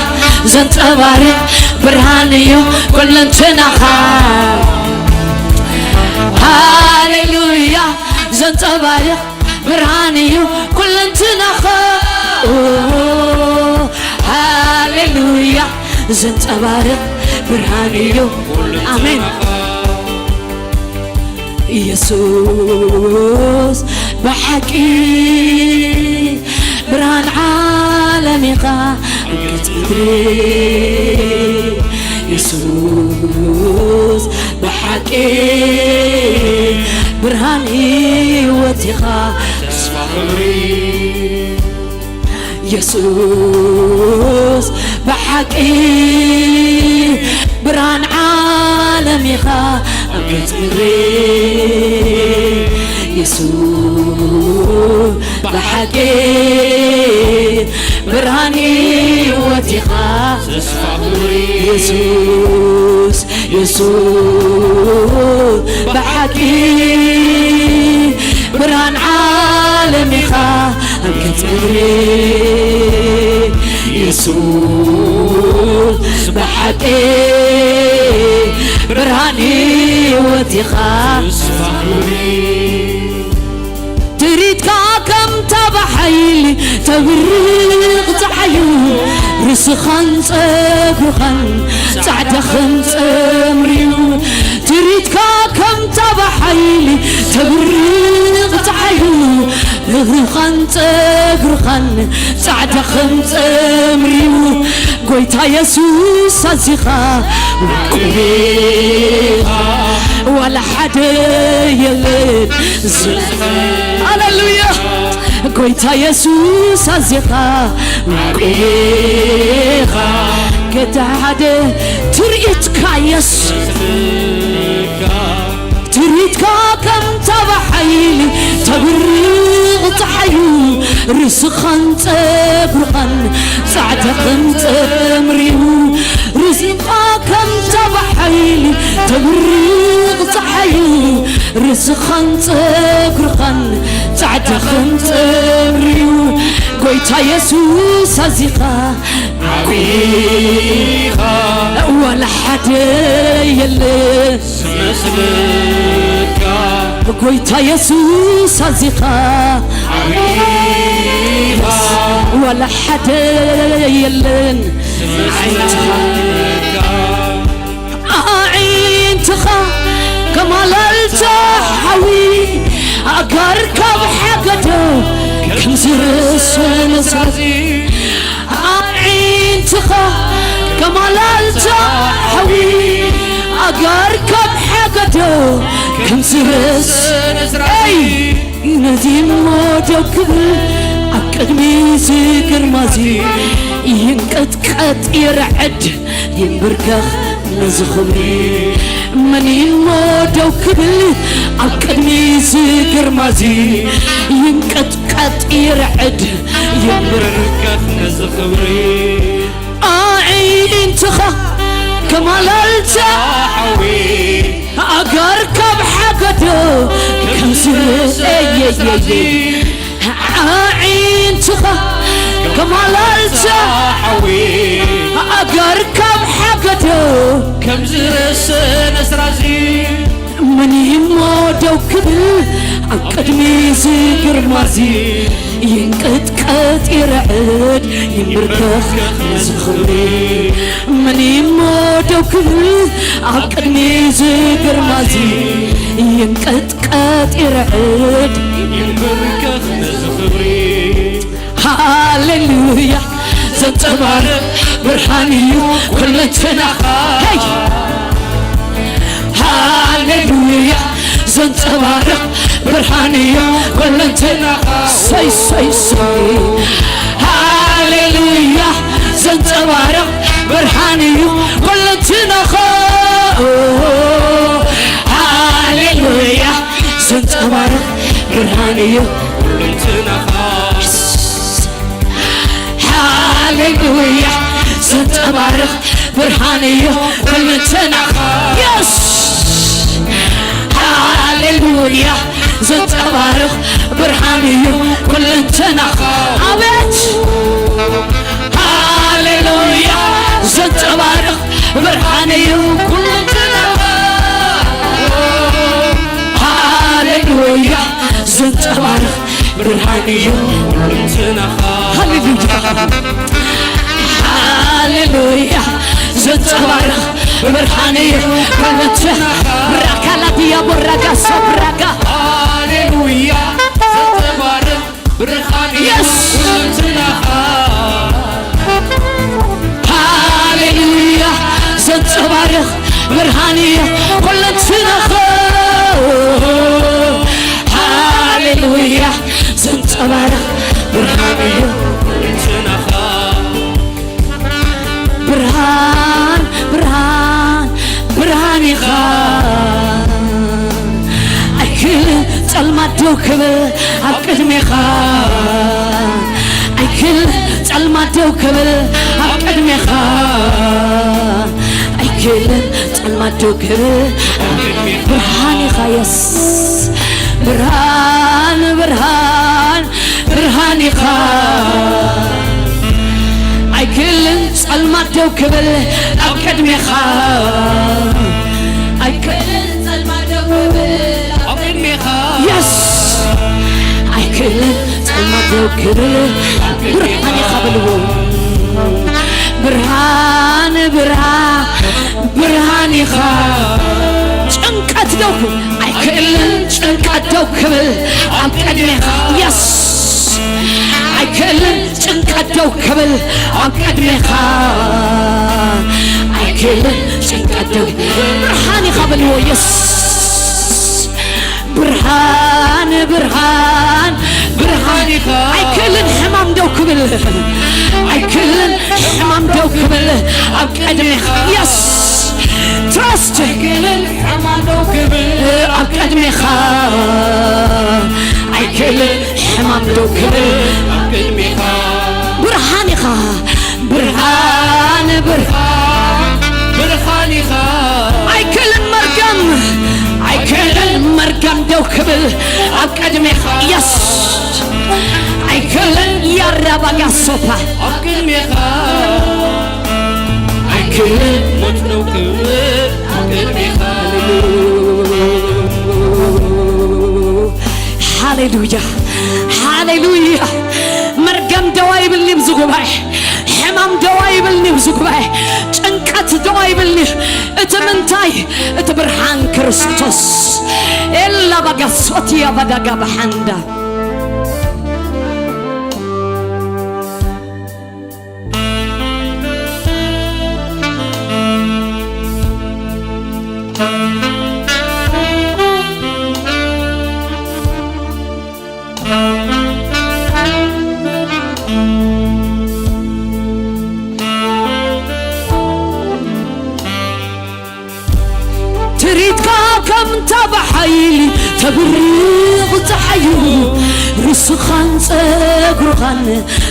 ዘንጸባርቕ ብርሃን እዩ ኩለንትናኻ። ሃሌሉያ ዘንጸባርቕ ብርሃን እዩ ኩለንትናኻ። ኦ፣ ሃሌሉያ ዘንጸባርቕ ብርሃን እዩ። ኣሜን። ኢየሱስ ብሓቂ ብርሃን ዓለም ኢኻ። ኣብ ገጽ ምድሪ ኢየሱስ ብሓቂ ብርሃን ህይወት ኢኻ። ተስፋ ክብሪ ኢየሱስ ብሓቂ ብርሃን ዓለም ኢኻ። ኣብ ገጽ ምድሪ ኢየሱስ ብሓቂ ብርሃን ህይወት ኢኻ። ተስፋ ክብሪ ኢየሱስ ኢየሱስ ብሓቂ ብርሃን ዓለም ኢኻ። ኣብ ገጽ ምድሪ ኢየሱስ ብሓቂ ብርሃን ህይወት ኢኻ። ትርኢትካ ከም ታባ ሓይሊ ተብርቕ ጸሓዩ፣ ርእስኻን ጸጉርኻን ጻዕዳ ከም ጸምርዩ። ትርኢትካ ከም ታባ ሓይሊ ተብርቕ እግርኻን ጸጉርኻን ጻዕዳ ከም ጸምሪው ጎይታ የሱስ ኣዚኻ ውቅብ ኢኻ ዋላ ሓደ የለን። ሃሌሉያ ጎይታ የሱስ ኣዚኻ ውቅብ ኢኻ። ገዳ ሓደ ትርኢትካ የሱስ ትርኢትካ ከም ታባ ሓይሊ ተብርቕ ጸሓዩ ርእስኻን ጸጉርኻን ጻዕዳ ከም ጸምሪው ርእስኻ ከም ታባ ሓይሊ ተብርቕ ጸሓዩ ርእስኻን ጸጉርኻን ጻዕዳ ከም ጸምሪው ጎይታ የሱስ ኣዚኻ ዓቢኻ ዋላ ሓደ የለ ዝመስልካ ጎይታ የሱስ ኣዚኻ ዓቢኻ ዋላ ሓደ የለን ዝመስልካ ኣዒንትኻ ከማላልታ ሓዊ ኣጋር ካብ ሓገዶ ከም ዝርሰ ነሳዚ ኣዒንትኻ ከማላልታ ሓዊ ኣጋር ካብ ሓገዶ ከም ዝርስ ነዚ እሞ ደው ክብል ኣብ ቅድሚ እዚ ግርማዚ ይንቀጥቀጥ ይርዕድ ይንብርከኽ ነዚ ኽብሪ መን እሞ ደው ክብል ኣብ ቅድሚ እዚ ግርማዚ ይንቀጥቀጥ ይርዕድ ይንብርከኽ ነዚ ኽብሪ ኣዒንትኻ ከማላልታ ሓዊ ኣጋር ካብ ሓገዶ ከም ዝርስ ኣዒንትኻ ከማላልታ ሓዊ ኣጋር ካብ ሓገዶ ከም ዝርስ ነስራዚ መን እሞ ደው ክብል ኣብ ቅድሚ እዚ ግርማዚ ይንቀጥቀጥ ይርዕድ ይንብርከኽ ነዚ ኽብሪ መን እሞ ደው ክብል ኣብ ቅድሚ እዚ ግርማዚ ይንቀጥቀጥ ይርዕድ ይንብርከኽ ነዚ ኽብሪ ሃሌሉያ ዘንጸባርቕ ብርሃን እዩ ኩለንተናኻ ሃሌሉያ ዘንጸባርቕ ብርሃን እዩ ኩለንተናኻ ሰይ ሰይ ሰይ ሃሌሉያ ዘንጸባርቕ ብርሃን እዩ ኩለንተናኻ ሃሌሉያ ዘንጸባርቕ ብርሃን እዩ ኩለንተናኻ ሃሌሉያ ዘንጸባርቕ ብርሃን እዩ ኩለንተናኻ የስ ሃሌሉያ ዘንጸባርቕ ብርሃን እዩ ኩለንተናኻ ኣቤት ሃሌሉያ ዘንጸባርቕ ብርሃን እዩ ኩለንተናኻ ሃሌሉያ ዘንጸባርቕ ብርሃን እዩ ኩለንተናኻ ሃሌሉያ ሃሌሉያ ዘንጸባርቕ ብርሃን እዩ ኩለንተናኻ ብራካላ ዲያ ቦራጋ ሰብራጋ ሃሌሉያ ዘንጸባርቕ ብርሃን እዩ ኩለንተናኻ ሃሌሉያ ዘንጸባርቕ ብርሃን እዩ ኩለንትናኻ ሃሌሉያ ዘንጸባርቕ ብርሃን እዩ ኩለንትናኻ ብርሃን ብርሃን ብርሃን ኢኻ ኣይክል ጸልማት ደው ክብል ኣብ ቅድሜኻ ኣይክል ጸልማት ደው ክብል ኣብ ቅድሜኻ ኣይክልን ጸልማት ደው ክብል ብርሃን ኢኻ የስ ብርሃን ብርሃን ብርሃን ኢኻ ኣይክልን ጸልማት ደው ክብል ኣብ ቅድሜኻ ኣይክልን ጸልማት ደው ክብል ኣብ ቅድሜኻ የስ ኣይክልን ጸልማት ደው ክብል ብርሃን ኢኻ በልዎ ብርሃን ብርሃን ብርሃን ኢኻ ጭንቀት ደው ክብል ኣይክእልን ጭንቀት ደው ክብል ኣብ ቅድሜኻ። የስ፣ ኣይክእልን ጭንቀት ደው ክብል ኣብ ቅድሜኻ። ኣይክእልን ጭንቀት ደው፣ ብርሃን ኢኻ በልዎ። የስ፣ ብርሃን፣ ብርሃን፣ ብርሃን ኢኻ። ኣይክእልን ሕማም ደው ክብል፣ ኣይክእልን ሕማም ደው ክብል ኣብ ቅድሜኻ። የስ፣ ትረስት ኣይክእልን ሕማም ደው ክብል ኣብ ቅድሜኻ። ኣይክእልን ሕማም ደው ክብል ኣብ ቅድሜኻ። ብርሃን ኢኻ፣ ብርሃን፣ ብርሃን፣ ብርሃን ኢኻ። ኣይክእልን መርገም፣ ኣይክእልን መርገም ደው ክብል ኣብ ቅድሜኻ። የስ፣ ኣይክእልን ያራባጋ ሶፋ ኣብ ቅድሜኻ። ኣይክእልን ሞት ደው ክብል ኣብ ቅድሜኻ። ሃሌሉያ፣ ሃሌሉያ። መርገም ደው ኣይብልን'ዩ ኣብዚ ጉባኤ። ሕማም ደው ኣይብልን'ዩ ኣብዚ ጉባኤ። ጭንቀት ደው ኣይብልን'ዩ። እቲ ምንታይ? እቲ ብርሃን ክርስቶስ። ኤላ ባጋ ሶትያ ባዳጋ ባሓንዳ። ትርኢትካ ከም ታባ ሓይሊ ተብርቕ ጸሓዩ፣ ርእስኻን ጸጉርኻን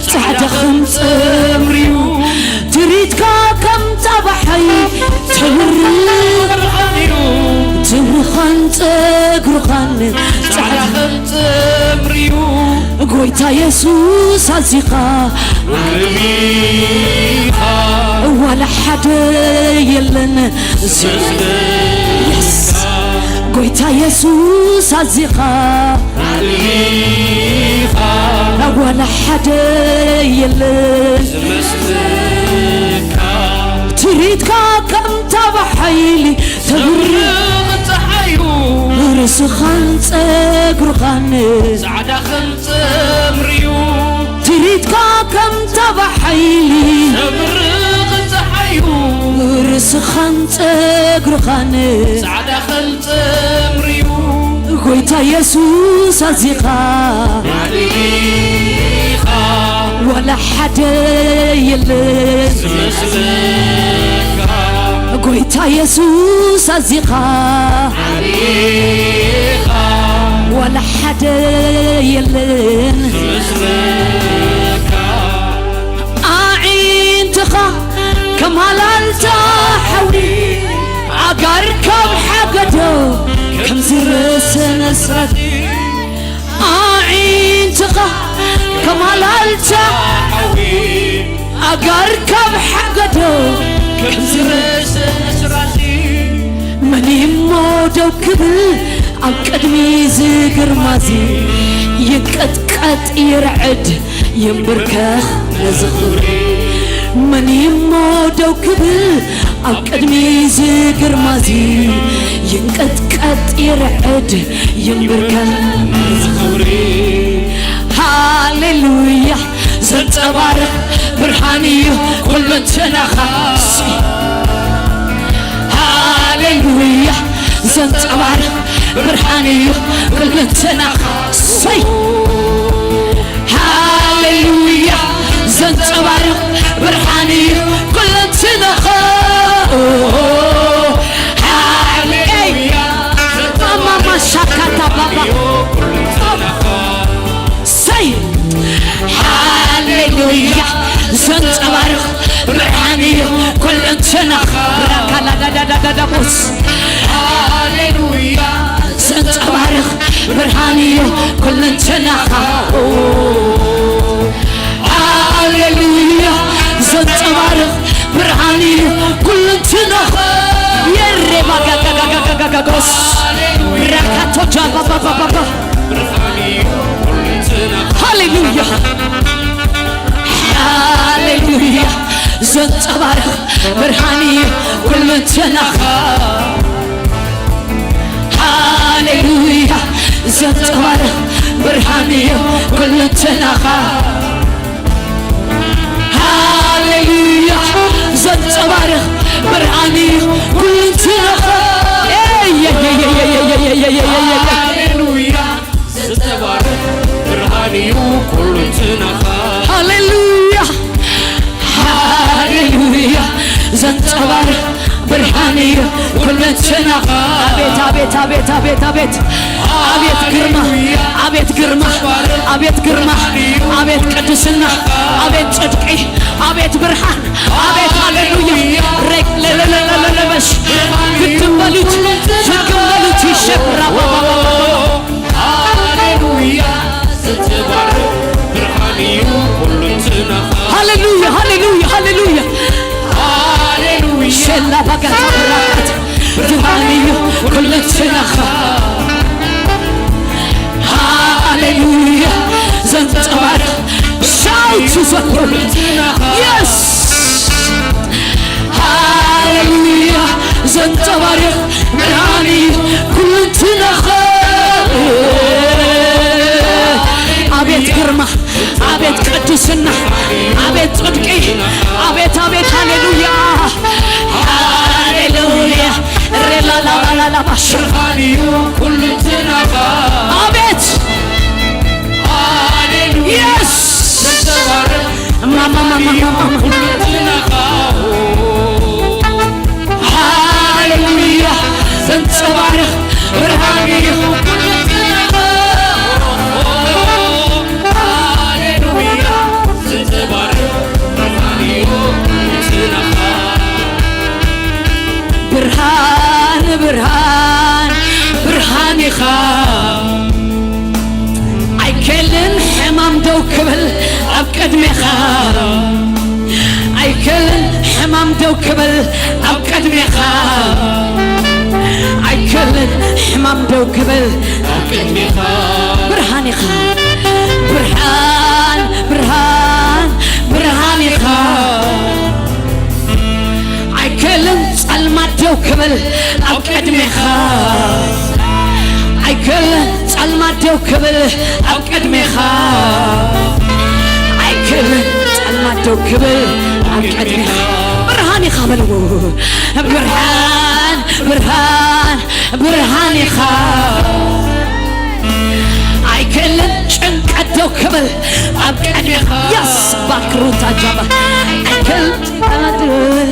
ጻዕዳ ከም ጸምርዩ። ትርኢትካ ከም ጻባሓይ ተብርቕ፣ ጸጉርኻን ጸጉርኻን ጻዕዳ ከም ጸምርዩ። ጎይታ የሱስ ኣዚኻ ዓብኻ። ዋላ ሓደ የለን። የስ። ጎይታ የሱስ ኣዚኻ ዓብኻ። ዋላ ሓደ የለን። ትርኢትካ ከም ታባ ሓይሊ ተብርቕ ጸሓዩ። ርእስኻን ጸጉርኻን ጻዕዳ ከም ጸምርዩ። ትርኢትካ ከም ታባ ሓይሊ ተብርቕ ጸሓዩ። ርእስኻን ጸጉርኻን ጻዕዳ ከም ጸምርዩ። ጎይታ የሱስ ኣዚኻ ዓብኻ። ዋላ ሓደ የለን። ዝመስለካ። ጎይታ የሱስ ኣዚኻ ዓብኻ። ዋላ ሓደ የለን። ዝመስለካ። ኣዒንትኻ ከም ሃላልታ ሓዊ፣ ኣጋር ካብ ሓገዶ ከም ዝረሰነ ስራት። ኣዒንትኻ ከም ሃላልታ ሓዊ፣ ኣጋር ካብ ሓገዶ ከም ዝረሰነ ስራት። መን እሞ ደው ክብል ኣብ ቅድሚ እዚ ግርማዚ? ይንቀጥቀጥ ይርዕድ ይንብርከኽ ነዚ ክብሪ። መን እሞ ደው ክብል ኣብ ቅድሚ እዚ ግርማዚ? ይንቀጥቀጥ ይርዕድ ይንብርከኽ ነዚ ክብሪ። ሃሌሉያ። ዘንጸባርቕ ብርሃን እዩ ኩለንተናኻ። ሃሌሉያ። ዘንጸባርቕ ብርሃን እዩ ኩለንተናኻ። ሰይ። ሃሌሉያ። ዘንጸባርቕ ብርሃን እዩ ኩለንተናኻ። ሃሌሉያ። ማማ ሻካታ ባባ። ሰይ። ሃሌሉያ። ዘንጸባርቕ ብርሃን እዩ ኩለንተናኻ። ራካላዳዳዳዳቦስ። ሃሌሉያ። ዘንጸባርቕ ብርሃን እዩ ኩለንተናኻ። ሃሌሉያ። ዘንጸባርቕ ብርሃን እዩ ኩለንተናኻ። የሬባጋጋጋጋጋጋጋጎስ። ራካቶጃባባባባባ። ሃሌሉያ። ሃሌሉያ። ዘንጸባርቕ ብርሃን እዩ ኩለንተናኻ። ሃሌ ሃሌሉያ፣ ዘንጸባርቕ ብርሃን እዩ ኩልንትናኻ። ሃሌሉያ፣ ዘንጸባርቕ ብርሃን እዩ ኩልንትናኻ። ኤይ፣ ኤይ፣ ኤይ፣ ኤይ፣ ኤይ፣ ኤይ፣ ኤይ፣ ኤይ፣ ኤይ፣ ኤይ፣ ኤይ። ሃሌሉያ፣ ዘንጸባርቕ ብርሃን እዩ ኩልንትናኻ። ሃሌሉያ፣ ሃሌሉያ፣ ዘንጸባርቕ ብርሃን እዩ ኩልንትናኻ። ኣቤት፣ ኣቤት፣ ኣቤት፣ ኣቤት፣ ኣቤት። ኣቤት ግርማ፣ ኣቤት ግርማ፣ ኣቤት ግርማ፣ ኣቤት ቅድስና፣ ኣቤት ጽድቂ፣ ኣቤት ብርሃን፣ ኣቤት ሃሌሉያ። ረግ-፣ ለለለለለለበሽ። ግጥም በሉት፣ ፍግም በሉት፣ ይሸብራ። ሃሌሉያ፣ ዘንጸባርቕ ብርሃን እዩ ኩልንትናኻ። ሃሌሉያ፣ ሃሌሉያ፣ ሃሌሉያ። ሃሌሉያ። ሸላ ባጋታ ብራቃት ብርሃን እዩ ኩልንትናኻ። ሃሌሉያ፣ ዘንጸባርቕ ሻውት ዘምሩ። የስ፣ ሃሌሉያ፣ ዘንጸባርቕ ብርሃን እዩ ኩልንትናኻ። ኣቤት ግርማ፣ ኣቤት ቅድስና፣ ኣቤት ጽድቂ፣ ኣቤት፣ ኣቤት፣ ሃሌሉያ፣ ሃሌሉያ። ሬላላላላባሽ። ብርሃን እዩ ኩልንትናኻ። ኣቤት። ሃሌሉያ። የስ። ዘንጸባርቕ ማማማማማማ። ኩልንትናኻ። ሃሌሉያ። ዘንጸባርቕ ብርሃን እዩ ኩልንትናኻ። ሃሌሉያ። ዘንጸባርቕ ብርሃን እዩ ኩልንትናኻ። ብርሃን፣ ብርሃን፣ ብርሃን ኢኻ። ኣይክእልን ሕማም ደው ክብል ኣብ ቅድሜኻ። ኣይክእልን ሕማም ደው ክብል ኣብ ቅድሜኻ። ኣይክእልን ሕማም ደው ክብል ኣብ ቅድሜኻ። ብርሃን ኢኻ። ብርሃን፣ ብርሃን፣ ብርሃን ኢኻ። ኣይክእልን ጸልማት ደው ክብል ኣብ ቅድሜኻ። ኣይክእልን ጸልማት ደው ክብል ኣብ ቅድሜኻ። ኣይክእልን ጸልማት ደው ክብል ኣብ ቅድሜኻ። ብርሃን ኢኻ በልዎ። ብርሃን፣ ብርሃን፣ ብርሃን ኢኻ። ኣይክእልን ጭንቀት ደው ክብል ኣብ ቅድሜኻ። የስ፣ ባክሩታ ጃባ። ኣይክእልን ጸልማት ደው ክብል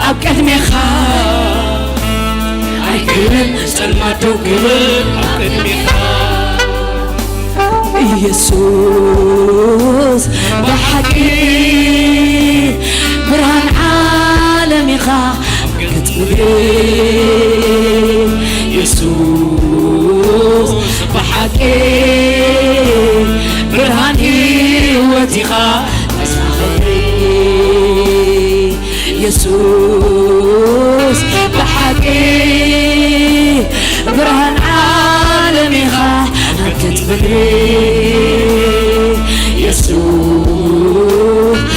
ኣብ ቅድሜኻ። ኣይክእልን ጸልማት ደው ክብል ኣብ ቅድሜኻ። ኢየሱስ ብሓቂ ብርሃን ዓለም ኢኻ ኣብ ገጽ ምድሪ። ኢየሱስ ብሓቂ ብርሃን ህይወት ኢኻ ተስፋ ኽብሪ። ኢየሱስ ብሓቂ ብርሃን ዓለም ኢኻ ኣብ ገጽ ምድሪ። ኢየሱስ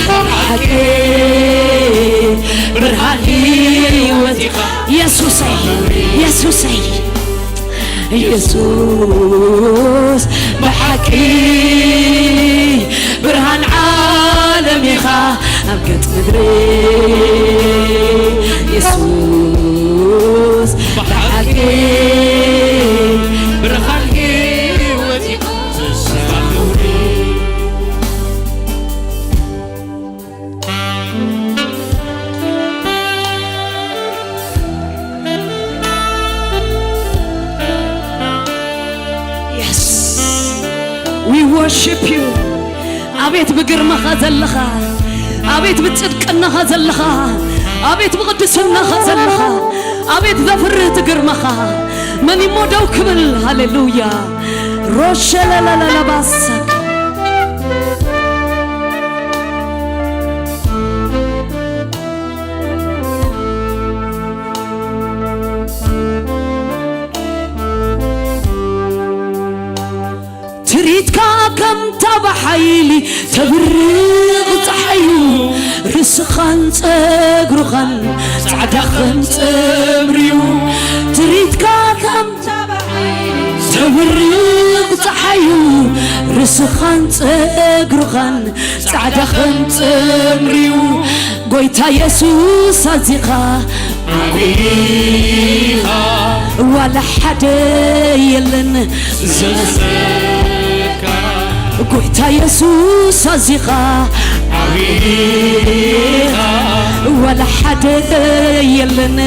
ብሓቂ ብርሃን ህይወት ኢኻ። ኢየሱሰይ፣ ኢየሱሰይ። ኢየሱስ ብሓቂ ብርሃን ዓለም ኢኻ ኣብ ገጽ ምድሪ። ኢየሱስ ብሓቂ ብርሃን ህይወት ኢኻ። Yes. We worship you. ኣቤት ብግርማኻ ዘለኻ፣ ኣቤት ብጽድቅናኻ ዘለኻ፣ ኣቤት ብቕድስናኻ ዘለኻ፣ ኣቤት ዘፍርህ እቲ ግርማኻ። መን እሞ ደው ክብል? ሃሌሉያ። ሮሸለለለለባሳ። ትርኢትካ ከምታ ብሓይሊ ተብርቕ ጸሓዩ፣ ርስኻን ጸጉርኻን ጻዕዳ ከም ጸምርዩ። ትርኢትካ ከምታ ብሓይሊ ብርቕ ጸሓዩ ርእስኻን ጸጉርኻን ጻዕዳ ከም ጽምሪ'ዩ። ጎይታ የሱስ ኣዚኻ ዓቢኻ ዋላ ሓደ የለን ዝመስለካ። ጎይታ የሱስ ኣዚኻ ዓቢኻ ዋላ ሓደ የለን።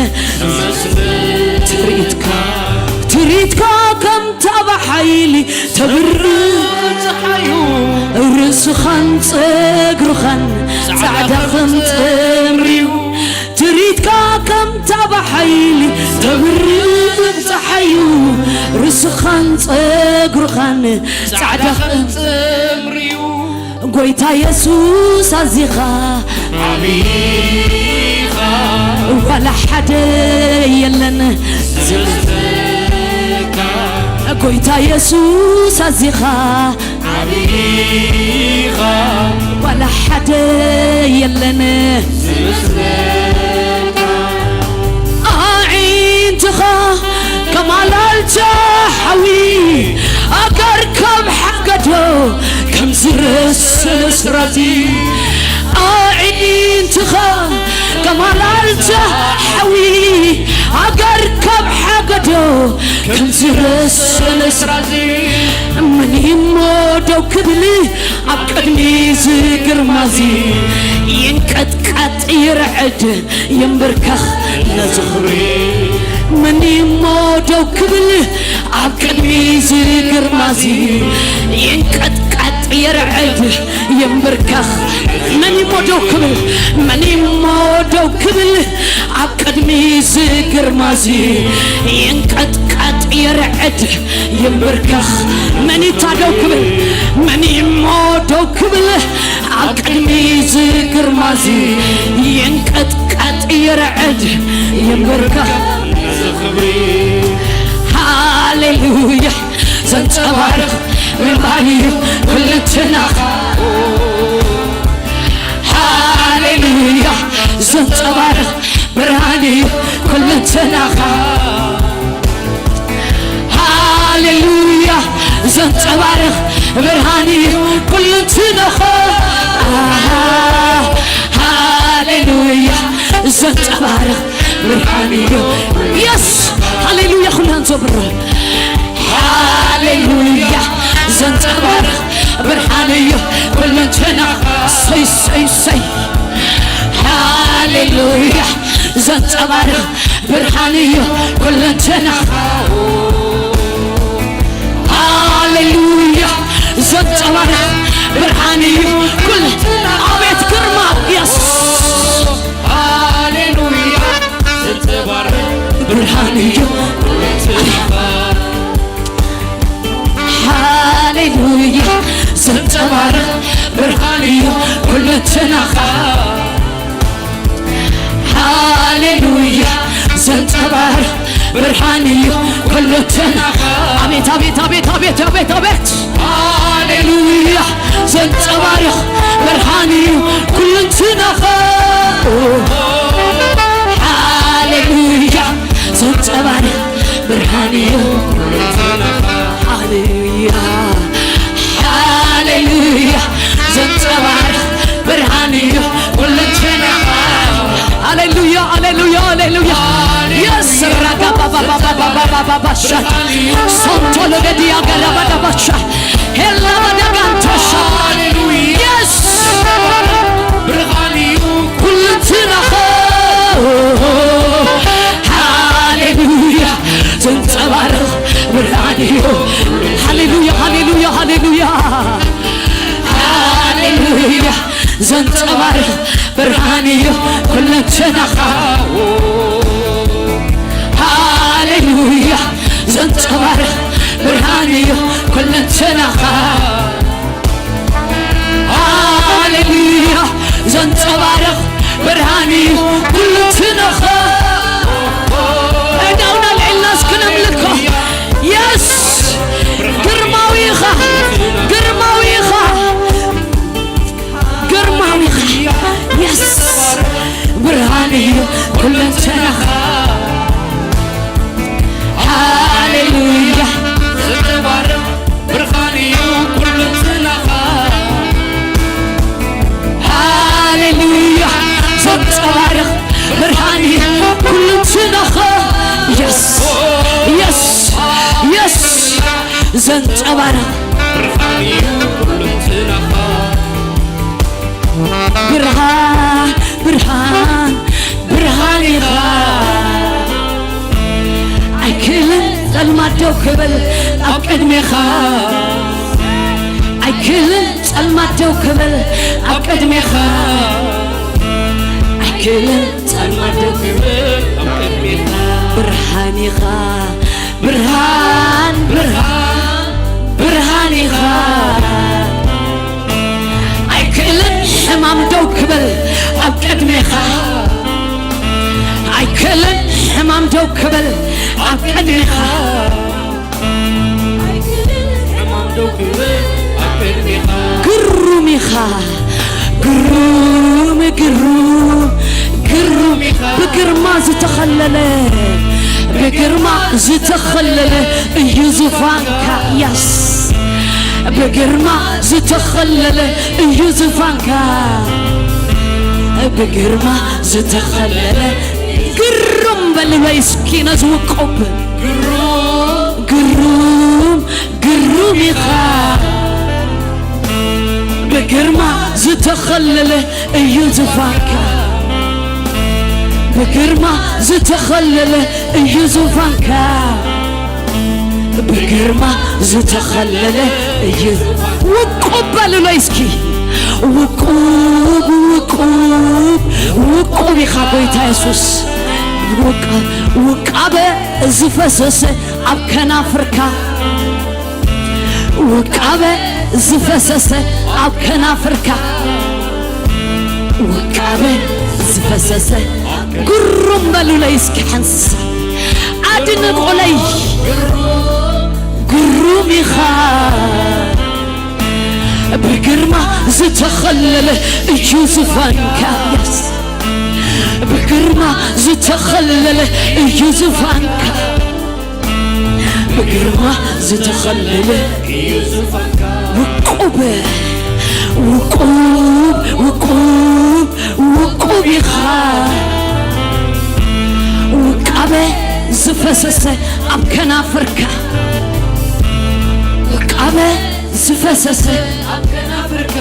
ትርኢትካ ትርኢትካ ከም ታባ ሓይሊ ተብርህ ጸሓዩ ርእስኻን ጸጉርኻን ጻዕዳ ከም ጽምሪ'ዩ። ትርኢትካ ከም ታባ ሓይሊ ተብርህ ጸሓዩ ርእስኻን ጸጉርኻን ጻዕዳ ከም ጽምሪ'ዩ። ጎይታ የሱስ ኣዚኻ ዓቢኻ ዋላ ሓደ የለን ዝመስለካ። ጎይታ የሱስ ኣዚኻ ዓቢኻ ዋላ ሓደ የለን ዝመስለካ። ኣዒንትኻ ከም ኣላልታ ሓዊ ኣጋር ካብ ሓገዶ ከም ዝረስን ስራዚ ኣዒንትኻ ከም ኣላልታ ሓዊ ኣጋር ካብ ሓገዶ ከም ዝረስን ስራዚ መን እሞ ደው ክብል ኣብ ቅድሚ እዚ ግርማዚ ይንቀጥቀጥ ይርዕድ ይንበርከኽ ነዚ ክብሪ መን እሞ ደው ክብል ኣብ ቅድሚ እዚ ግርማዚ ይንቀጥቀጥ ይርዕድ ይንበርከኽ መን እሞ ደው ክብል መን እሞ ደው ክብል ኣብ ቅድሚ እዚ ግርማዚ ይንቀጥቀጥ ይርዕድ ይንበርከኽ መን እታ ደው ክብል መን እሞ ደው ክብል ኣብ ቅድሚ እዚ ግርማዚ ይንቀጥቀጥ ይርዕድ ይንበርከኽ ሃሌሉያ ዘንጸባርቕ ብርሃን እዩ ኩልንትናኻ ሃሌሉያ ዘንጸባርቕ ብርሃን እዩ ኩልንትናኻ ሃሌሉያ ዘንጸባርቕ ብርሃን እዩ ኩልንትናኻ ሃሌሉያ ዘንጸባርቕ ብርሃን እዩ የስ ሃሌሉያ ኩላን ዘብረ ሃሌሉያ ዘንጸባርቕ ብርሃን እዩ ኩልንትና ሰይ ሰይ ሰይ ሃሌሉያ ዘንጸባርቕ ብርሃን እዩ ኩልንትና ሃሌሉያ ዘንጸባርቕ ብርሃን እዩ ኩል ኣቤት ግርማ የሱስ ሃሌሉያ ዘንጸባርቕ ብርሃን እዩ ሃሌሉያ ዘንጸባርቕ ብርሃን እዩ ኩልንትናኻ ሃሌሉያ ዘንጸባርቕ ብርሃን እዩ ኩልንትናኻ ኣቤት ኣቤት ኣቤት ኣቤት ኣቤት ኣቤት ሃሌሉያ ዘንጸባርቕ ብርሃን እዩ ኩልንትናኻ ሃሌሉያ ዘንጸባርቕ ብርሃን እዩ ሃሌሉያ ሃሌሉያ ዘንጸባርቕ ብርሃን እዩ ኩልንትናኻ ሃሌሉያ ሃሌሉያ ሃሌሉያ የስ ራጋባባባባባባባባሻ ሶንቶሎገዲያ ገራባዳባሻ ሄላባዳጋንቶሻ ሃሌሉያ የስ ብርሃን እዩ ኩልንትናኻ ሃሌሉያ ዘንጸባርቕ ብርሃን እዩ ሃሌሉያ ሃሌሉያ ሃሌሉያ ሃሌሉያ ዘንጸባርቕ ብርሃን እዩ ኩልንትናኻ ሃሌሉያ ዘንጸባርቕ ብርሃን እዩ ኩልንትናኻ ሃሌሉያ ዘንጸባርቕ ብርሃን እዩ ኩልንትናኻ እዳውና ልዕልና እስክነምልኮ የስ ግርማዊ ኢኻ ግርማዊ ኢኻ ግርማዊ ኢኻ የስ ብርሃን እዩ ኩልንትናኻ ሃሌሉያ ዘንጸባርቕ። ብርሃን እዩ ኩሉ እንትናኻ። ብርሃን፣ ብርሃን፣ ብርሃን ኢኻ። ኣይክእልን ጸልማት ደው ክብል ኣብ ቅድሜኻ። ኣይክእልን ጸልማት ደው ክብል ኣብ ቅድሜኻ። ኣይክእልን ጸልማት ደው ክብል ኣብ ቅድሜኻ። ብርሃን ኢኻ። ብርሃን፣ ብርሃን፣ ብርሃን ኢኻ። ኣይክእልን ሕማም ደው ክብል ኣብ ቅድሜኻ። ኣይክእልን ሕማም ደው ክብል ኣብ ቅድሜኻ። ኣይክእልን ሕማም ደው ክብል ኣብ ቅድሜኻ። ግሩም ኢኻ። ግሩም፣ ግሩም፣ ግሩም ኢኻ። ብግርማ ዝተኸለለ፣ ብግርማ ዝተኸለለ እዩ ዙፋንካ። ያስ፣ ብግርማ ዝተኸለለ እዩ ዙፋንካ። ብግርማ ዝተኸለለ። ግሩም በልለይ እስኪ ነዚ ውቁብ። ግሩም፣ ግሩም፣ ግሩም ኢኻ። ብግርማ ዝተኸለለ እዩ ዙፋንካ። ብግርማ ዝተኸለለ እዩ ዙፋንካ። ብግርማ ዝተኸለለ እዩ። ውቁብ በልለይ እስኪ። ውቁብ፣ ውቁብ፣ ውቁብ ኢኻ ጎይታ የሱስ። ውቃ-፣ ውቃበ ዝፈሰሰ ኣብ ከናፍርካ። ውቃበ ዝፈሰሰ ኣብ ከናፍርካ። ውቃበ ዝፈሰሰ። ግሩም በሉለይ እስኪ ሓንሳ። ኣድንቁለይ። ግሩም ኢኻ። ብግርማ ዝተኸለለ እዩ ዙፋንካ። የስ። ብግርማ ዝተኸለለ እዩ ዙፋንካ። ብግርማ ዝተኸለለ እዩ ዙፋንካ። ውቁብ፣ ውቁብ፣ ውቁብ፣ ውቁብ ኢኻ። ውቃበ ዝፈሰሰ ኣብ ከናፍርካ። ውቃበ ዝፈሰሰ ኣብ ከናፍርካ።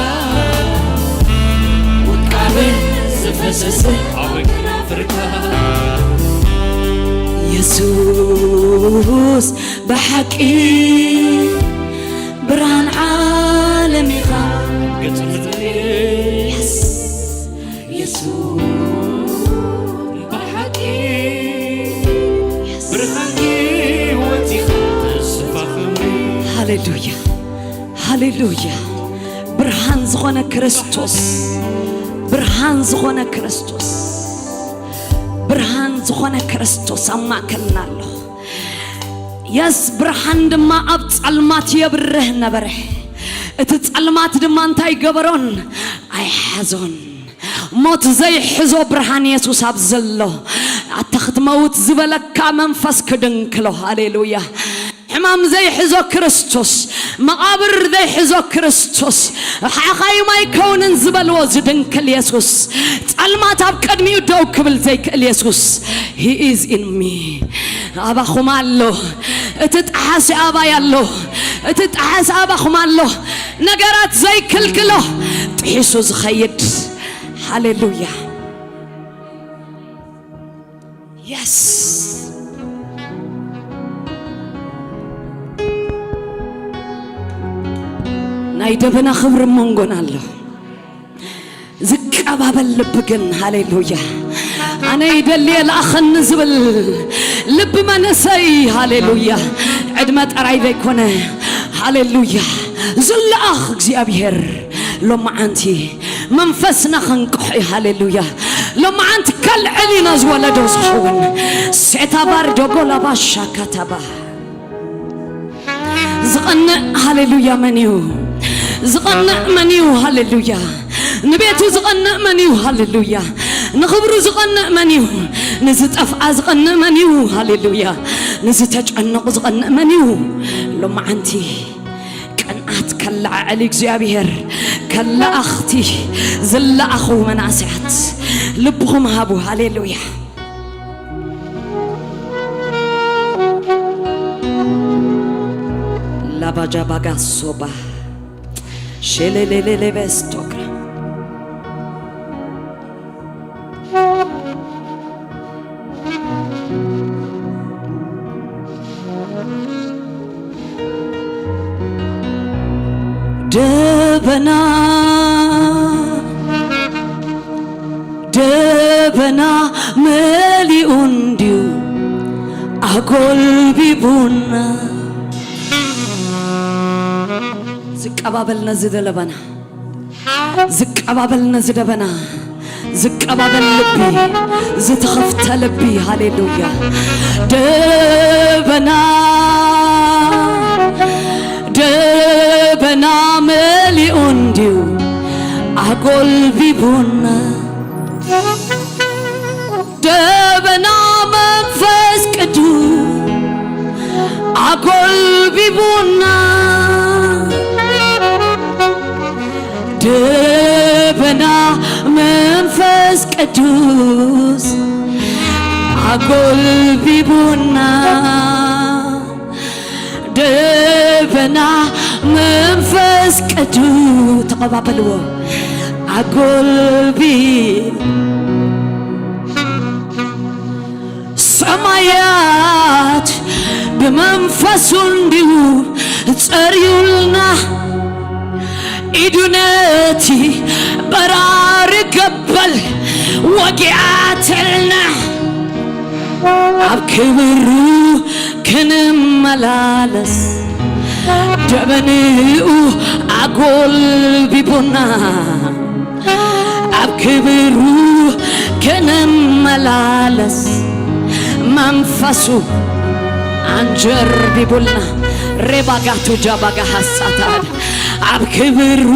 ውቃበ ዝፈሰሰ ኣብ ከናፍርካ። የሱስ ብሓቂ ብርሃን ዓለም ኢኻ። ገጽ ምድሪ። የስ። የሱስ ብሓቂ ብርሃን ህይወት ኢኻ። ተስፋ ክብሪ። ሃሌሉያ፣ ሃሌሉያ። ብርሃን ዝኾነ ክርስቶስ፣ ብርሃን ዝኾነ ክርስቶስ፣ ብርሃን ዝኾነ ክርስቶስ ኣብ ማእከልና ኣሎ። የስ፣ ብርሃን ድማ ኣብ ጸልማት የብርህ ነበረ። እቲ ጸልማት ድማ እንታይ ገበሮን ኣይሓዞን። ሞት ዘይሕዞ ብርሃን የሱስ ኣብ ዘሎ፣ ኣታ ክትመውት ዝበለካ መንፈስ ክድንክሎ። ሃሌሉያ። ሕማም ዘይሕዞ ክርስቶስ፣ መቓብር ዘይሕዞ ክርስቶስ፣ ሓኻይም ኣይከውንን ዝበልዎ ዝድንክል የሱስ፣ ጸልማት ኣብ ቅድሚኡ ደው ክብል ዘይክእል የሱስ። He is in me። ኣባኹም ኣሎ። እቲ ጠሓሲ ኣባይ ኣሎ። እቲ ጠሓሲ ኣባኹም ኣሎ። ነገራት ዘይክልክሎ ጥሒሱ ዝኸይድ። ሃሌሉያ። የስ። ናይ ደበና ክብሪ መንጎና ኣሎ። ዝቀባበል ልቢ ግን፣ ሃሌሉያ፣ ኣነ ይደልየ ለኣኸኒ ዝብል ልቢ መንእሰይ፣ ሃሌሉያ፣ ዕድመ ጠራይ ዘይኮነ፣ ሃሌሉያ፣ ዝለኣኽ እግዚኣብሔር ሎመዓንቲ መንፈስና ከንቅሖ እዩ። ሃሌሉያ። ሎመዓንቲ ከልዕል ኢና ዝወለዶ ዝኸውን። ሴታባር ዶጎላባ ሻካታባ። ዝቐንእ ሃሌሉያ መን እዩ? ዝቐንእ መን እዩ? ሃሌሉያ። ንቤቱ ዝቐንእ መን እዩ? ሃሌሉያ። ንኽብሩ ዝቐንእ መን እዩ? ንዝጠፍኣ ዝቐንእ መን እዩ? ሃሌሉያ። ንዝተጨነቑ ዝቐንእ መን እዩ? ሎመዓንቲ ቅንኣት ከለዓዕል እግዚኣብሔር ከለኣኽቲ ዝለኣኹ መናእሰያት ልብኹም ሃቡ። ሃሌሉያ። ባጃ ባጋ ሶባ ሼሌሌሌሌ ቤስቶክራ ደበና ደበና መሊኡ እንድዩ ኣጎልቢቡና። ዝቀባበል ነዚ ደለበና፣ ዝቀባበል ነዚ ደበና፣ ዝቀባበል ልቢ፣ ዝተኸፍተ ልቢ። ሃሌሉያ። ደበና ደበና መሊኡ እንድዩ ኣጎልቢቡና። ደበና መንፈስ ቅዱስ ኣጎልቢቡና። ደበና መንፈስ ቅዱስ ኣጎልቢቡና። ደበና መንፈስ ቅዱስ ተቐባበልዎ። ኣጎልቢ ሰማያት ብመንፈሱ እንድዩ ጸርዩልና። ኢዱ ነቲ በራሪ ገበል ወጊኣትልና። ኣብ ክብሩ ክንመላለስ ደበንኡ ኣጎልቢቡና። ኣብ ክብሩ ክንመላለስ መንፈሱ ኣንጀርቢቡልና። ሬባጋቱ ጃባጋ ሐሳታድ ኣብ ክብሩ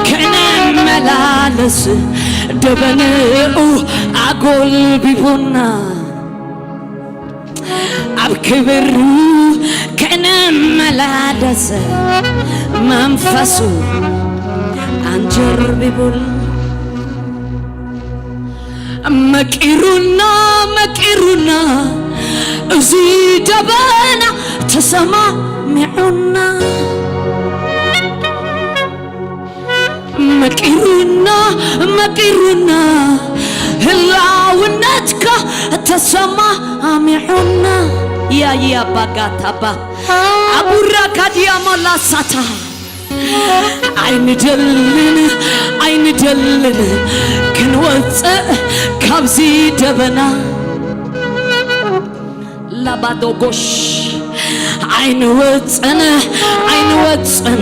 ክንመላለስ ደበንኡ ኣጎልቢቡና። ኣብ ክብሩ ክንመላለስ መንፈሱ ኣንጀርቢቡል። መቂሩና መቂሩና እዚ ደበና ተሰማሚዑና። መቂሩና መቂሩና ህላውነትካ ተሰማሚዑና። ያያ ባጋታባ ኣቡራ ካዲያማ ላሳታ። ኣይንደልን ኣይንደልን ክንወፅእ ካብዚ ደበና። ላባዶጎሽ ኣይንወፅን ኣይንወፅን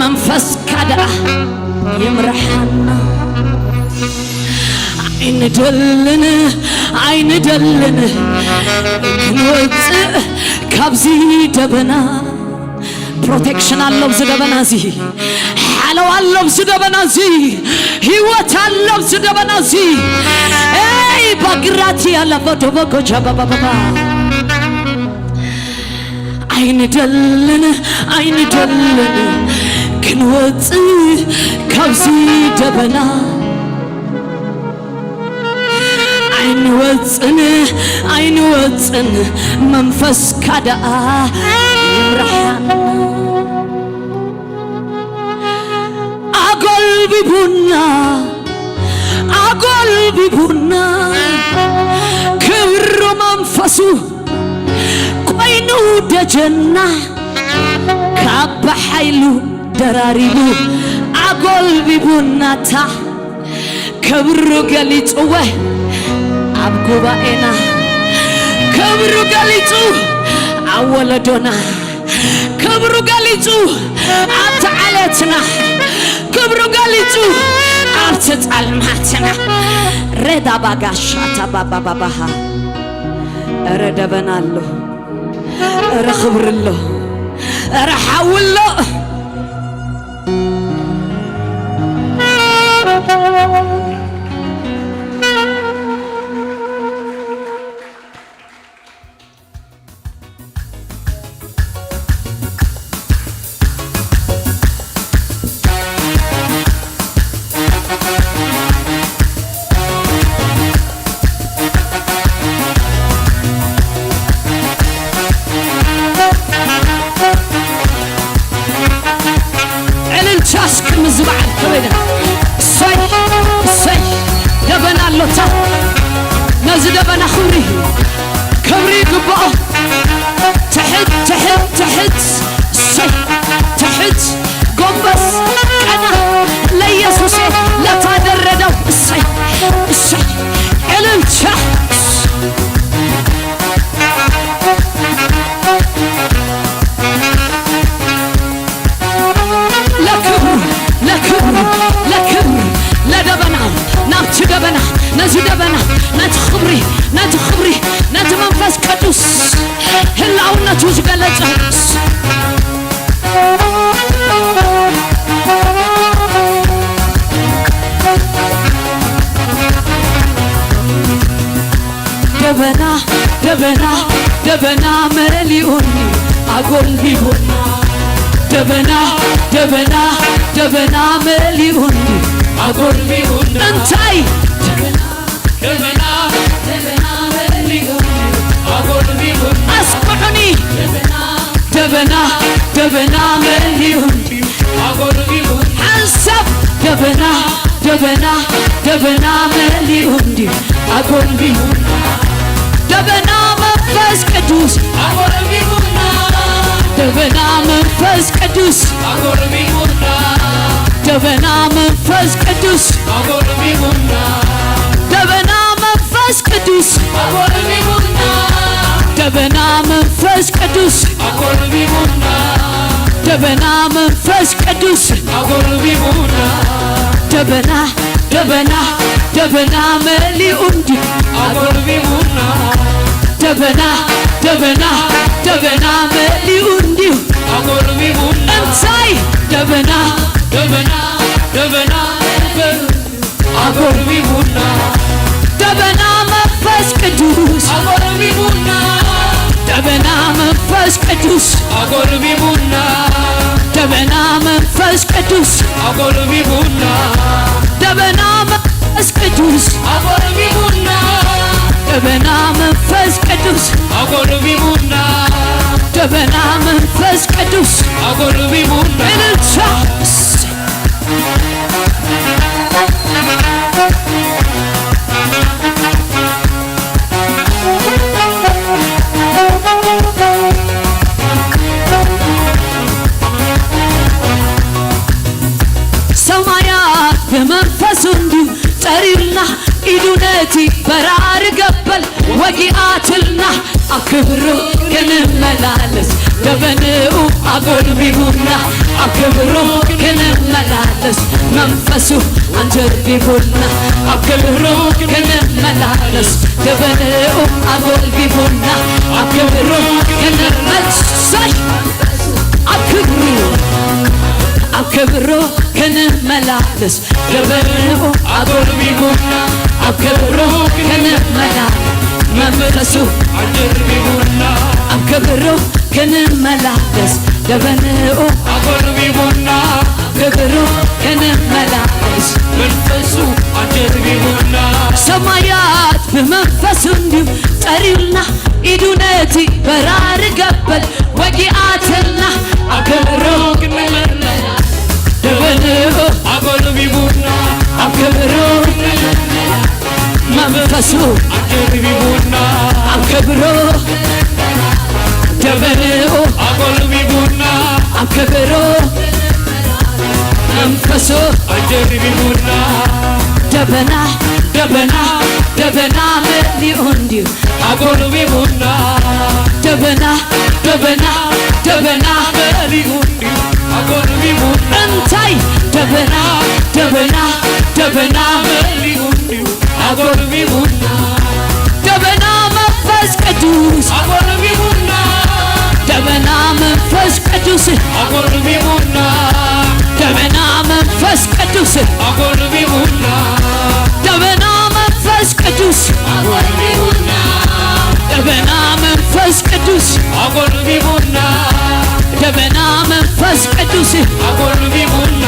መንፈስካ ደኣ ይምርሓና። ኣይንደልን ኣይንደልን ክንወፅእ ካብዚ ደበና። ፕሮቴክሽን ኣሎ ኣብዚ ደበና እዚ። ሓለዋ ኣሎ ኣብዚ ደበና እዚ። ህይወት ኣሎ ኣብዚ ደበና እዚ። ኤይ ባግራቲ ያላ ቦዶቦጎጃ ባባባባ። ኣይንደልን ኣይንደልን ክንወፅእ ካብዚ ደበና። ኣይንወፅን ኣይንወፅን መንፈስካ ደኣ ይምርሓና። ኣጎልቢቡና ኣጎልቢቡና ክብሩ መንፈሱ ኮይኑ ደጀና ካብ ሓይሉ ደራሪቡ ኣጎልቢቡናታ ክብሩ ገሊጹወ ኣብ ጉባኤና ክብሩ ገሊጹ ኣብ ወለዶና ክብሩ ገሊጹ ኣብቲ ዓለትና ክብሩ ገሊጹ ኣብቲ ጸልማትና ረዳ ባጋሻታ ባባባባሃ እረ ደበና ኣሎ እረ ክብሪ ኣሎ እረ ሓዊ ኣሎ። እዚ ደበና ክብሪ፣ ክብሪ ይግብኦ። ትሕት፣ ትሕት፣ ትሕት። እሰይ። ትሕት፣ ጎንበስ፣ ቀና። ለኢየሱሴ ለታደረደው። እሰይ፣ እሰይ። እልልታ። ለክብሩ፣ ለክብሩ፣ ለክብሩ፣ ለደበና፣ ናብቲ ደበና፣ ነዚ ደበና፣ ነቲ ክብሪ፣ ነቲ ክብሪ፣ ነቲ መንፈስ ቅዱስ ህላውነቱ ዝገለጸ ደበና፣ ደበና፣ ደበና መሊኡኒ ኣጎልቢቡና። ደበና፣ ደበና፣ ደበና መሊኡኒ ኣጎልቢቡና። እንታይ? ደበና፣ ደበና፣ ደበና መሊኡኒ ኣጎልቢቡና። ኣስምዑኒ። ደበና፣ ደበና፣ ደበና መሊኡኒ ሓንሳብ ደበና፣ ደበና፣ ደበና መሊኡ እንዲ ኣጎልቢቡና። ደበና መንፈስ ቅዱስ ኣጎልቢቡና። ደበና መንፈስ ቅዱስ ኣጎልቢቡና። ደበና መንፈስ ቅዱስ ኣጎልቢቡና። ደበና መንፈስ ቅዱስ ኣጎልቢቡና። ደበና መንፈስ ቅዱስ ኣጎልቢቡና። ደበና መንፈስ ቅዱስ ኣጎልቢቡና። ደበና፣ ደበና፣ ደበና መሊኡ እንዲ ኣጎልቢቡና። ደበና፣ ደበና፣ ደበና መሊኡ እንዲ ኣጎልቢቡና። እንታይ? ደበና፣ ደበና፣ ደበና ኣጎልቢቡና። ደበና መንፈስ ቅዱስ ኣጎልቢቡና። ደበና መንፈስ ቅዱስ ኣጎልቢቡና። ደበና መንፈስ ቅዱስ ኣጎልቢቡና። ደበና መንፈስ ቅዱስ ኣጎልቢቡና። ደበና መንፈስ ቅዱስ ኣጎልቢቡና። ደበና መንፈስ ቅዱስ ኣጎልቢቡና። እልልታ። ሰማያት ብመንፈሱ እንዲሁ ጠሪልና፣ ኢዱ ነቲ በራሪ ገበል ወጊኣትልና። ኣብ ክብሩ ክንመላለስ ደበንኡ ኣጎልቢቡና። ኣብ ክብሩ ክንመላለስ መንፈሱ ኣንጀርቢቡና። ኣብ ክብሩ ክንመላለስ ደበንኡ ኣጎልቢቡና። ኣብ ክብሩ ክንመሰይ ኣብ ክብሩ፣ ኣብ ክብሩ ክንመላለስ ደበንኡ ኣጎልቢቡና። ኣብ ክብሩ ክንመላለስ መንፈሱ ኣጀርቢቡና። ኣብ ክብሩ ክንመላለስ ደበንኡ ኣጎልቢቡና። ኣብ ክብሩ ክንመላለስ መንፈሱ ኣጀርቢቡና። ሰማያት ብመንፈሱ እንዲሁ ጠሪልና፣ ኢዱ ነቲ በራሪ ገበል ወጊኣትና። ኣብ ክብሩ ክንመላለስ ደበንኡ ኣጎልቢቡና። ኣብ ክብሩ መንፈሱ ኣጀርቢቡና። ኣብ ክብሩ ደበንኡ ኣጎልቢቡና። ኣብ ክብሩ መንፈሱ ኣጀርቢቡና። ደበና፣ ደበና፣ ደበና መሊኡ እንዲሁ ኣጎልቢቡና። ደበና፣ ደበና፣ ደበና መሊኡ እንዲሁ ኣጎልቢቡና። እንታይ? ደበና፣ ደበና፣ ደበና መሊኡ እንዲሁ ኣጎልቢቡና። ደበና መንፈስ ቅዱስ ኣጎልቢቡና። ደበና መንፈስ ቅዱስ ኣጎልቢቡና። ደበና መንፈስ ቅዱስ ኣጎልቢቡና። ደበና መንፈስ ቅዱስ ኣጎልቢቡና። ደበና መንፈስ ቅዱስ ኣጎልቢቡና። ደበና መንፈስ ቅዱስ ኣጎልቢቡና።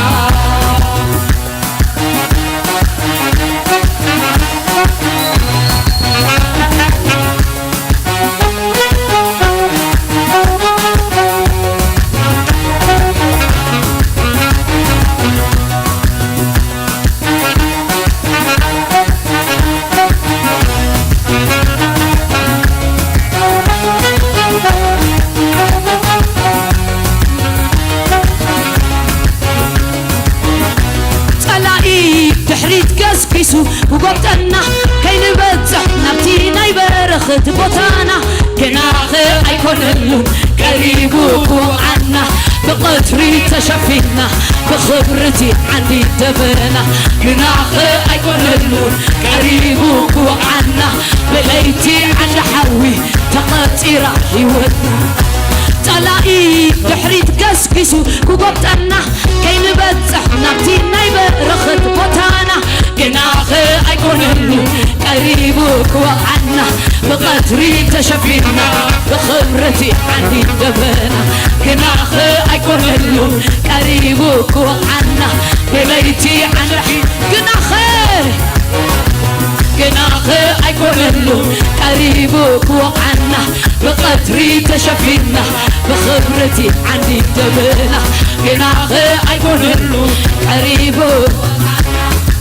ኽቲ ቦታና ግናኸ ኣይኮነሉን ቀሪቡ ክወቕዓና፣ ብቐትሪ ተሸፊና ብኽብርቲ ዓንዲ ደበና። ግናኸ ኣይኮነሉን ቀሪቡ ክወቕዓና፣ ብለይቲ ዓንዲ ሓዊ ተቐጺራ ህይወትና። ጸላኢ ድሕሪት ገስጊሱ ክጎብጠና፣ ከይንበጽሕ ናብቲ ናይ በረኸት ቦታና። ግናኸ ኣይኮነሉን ቀሪቡ ክወቕዓና፣ ብቐትሪ ተሸፊና ብኽብርቲ ዓንዲ ደበና። ግናኸ ኣይኮነሉን ቀሪቡ ክወቕዓና፣ ብለይቲ ዓንዲ ግናኸ ግናኸ ኣይኮነሉን ቀሪቡ ክወቕዓና፣ ብቐትሪ ተሸፊና ብኽብርቲ ዓንዲ ደበና። ግናኸ ኣይኮነሉን ቀሪቡ፣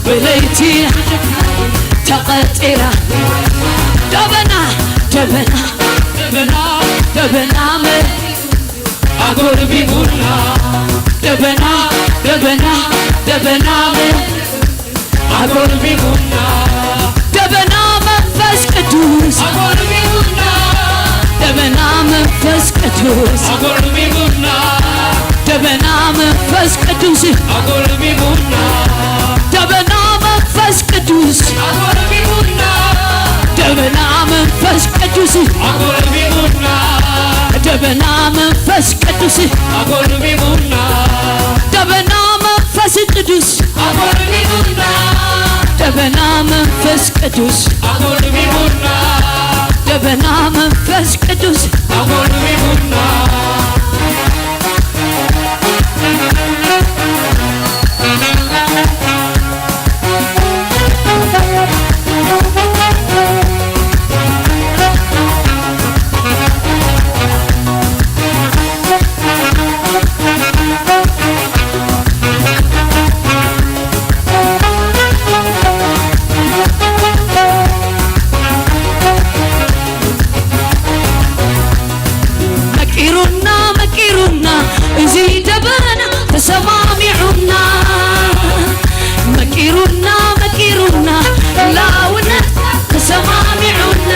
ብለይቲ ተቐጺራ ደበና፣ ደበና፣ ደበና፣ ደበና መ ኣጎልቢቡና። ደበና፣ ደበና፣ ደበና መ ኣጎልቢቡና። ደበና መንፈስ ቅዱስ ኣጎልቢቡና። ደበና መንፈስ ቅዱስ ኣጎልቢቡና። ደበና መንፈስ ቅዱስ ኣጎልቢቡና። ደበና መንፈስ ቅዱስ ኣጎልቢቡና። ደበና መንፈስ ቅዱስ ኣጎልቢቡና። ደበና መንፈስ ቅዱስ ኣጎልቢቡና። ደበና መንፈስ ቅዱስ ኣጎልቢቡና። ደበና መንፈስ ቅዱስ ኣጎልቢቡና። ደበና መንፈስ ቅዱስ ኣጎልቢቡና። መቂሩና፣ መቂሩና፣ እዚ ደበና ተሰማሚዑና። መቂሩና፣ መቂሩና፣ ላውነት ተሰማሚዑና።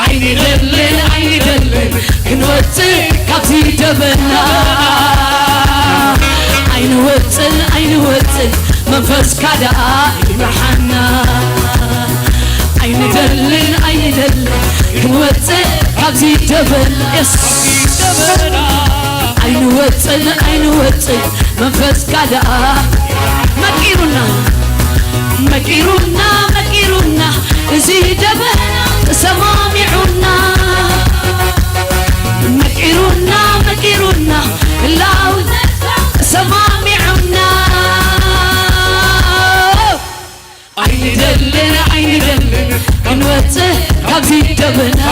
ኣይንደልን፣ ኣይንደልን ክንወጽእ ካብዚ ደበና። ኣይንወጽን፣ ኣይንወጽን መንፈስካ ደኣ ይምርሓና። ኣይንደልን፣ ኣይንደልን ክንወጽእ ካብዚ ደበና። የስ። ኣይንወጽን፣ ኣይንወጽን መንፈስካ ደኣ መቂሩና፣ መቂሩና፣ መቂሩና፣ እዚ ደበና ተሰማሚዑና። መቂሩና፣ መቂሩና፣ ህላውነትካ ተሰማሚዑና። ኣይንደልን፣ ኣይንደልን ክንወጽእ ካብዚ ደበና።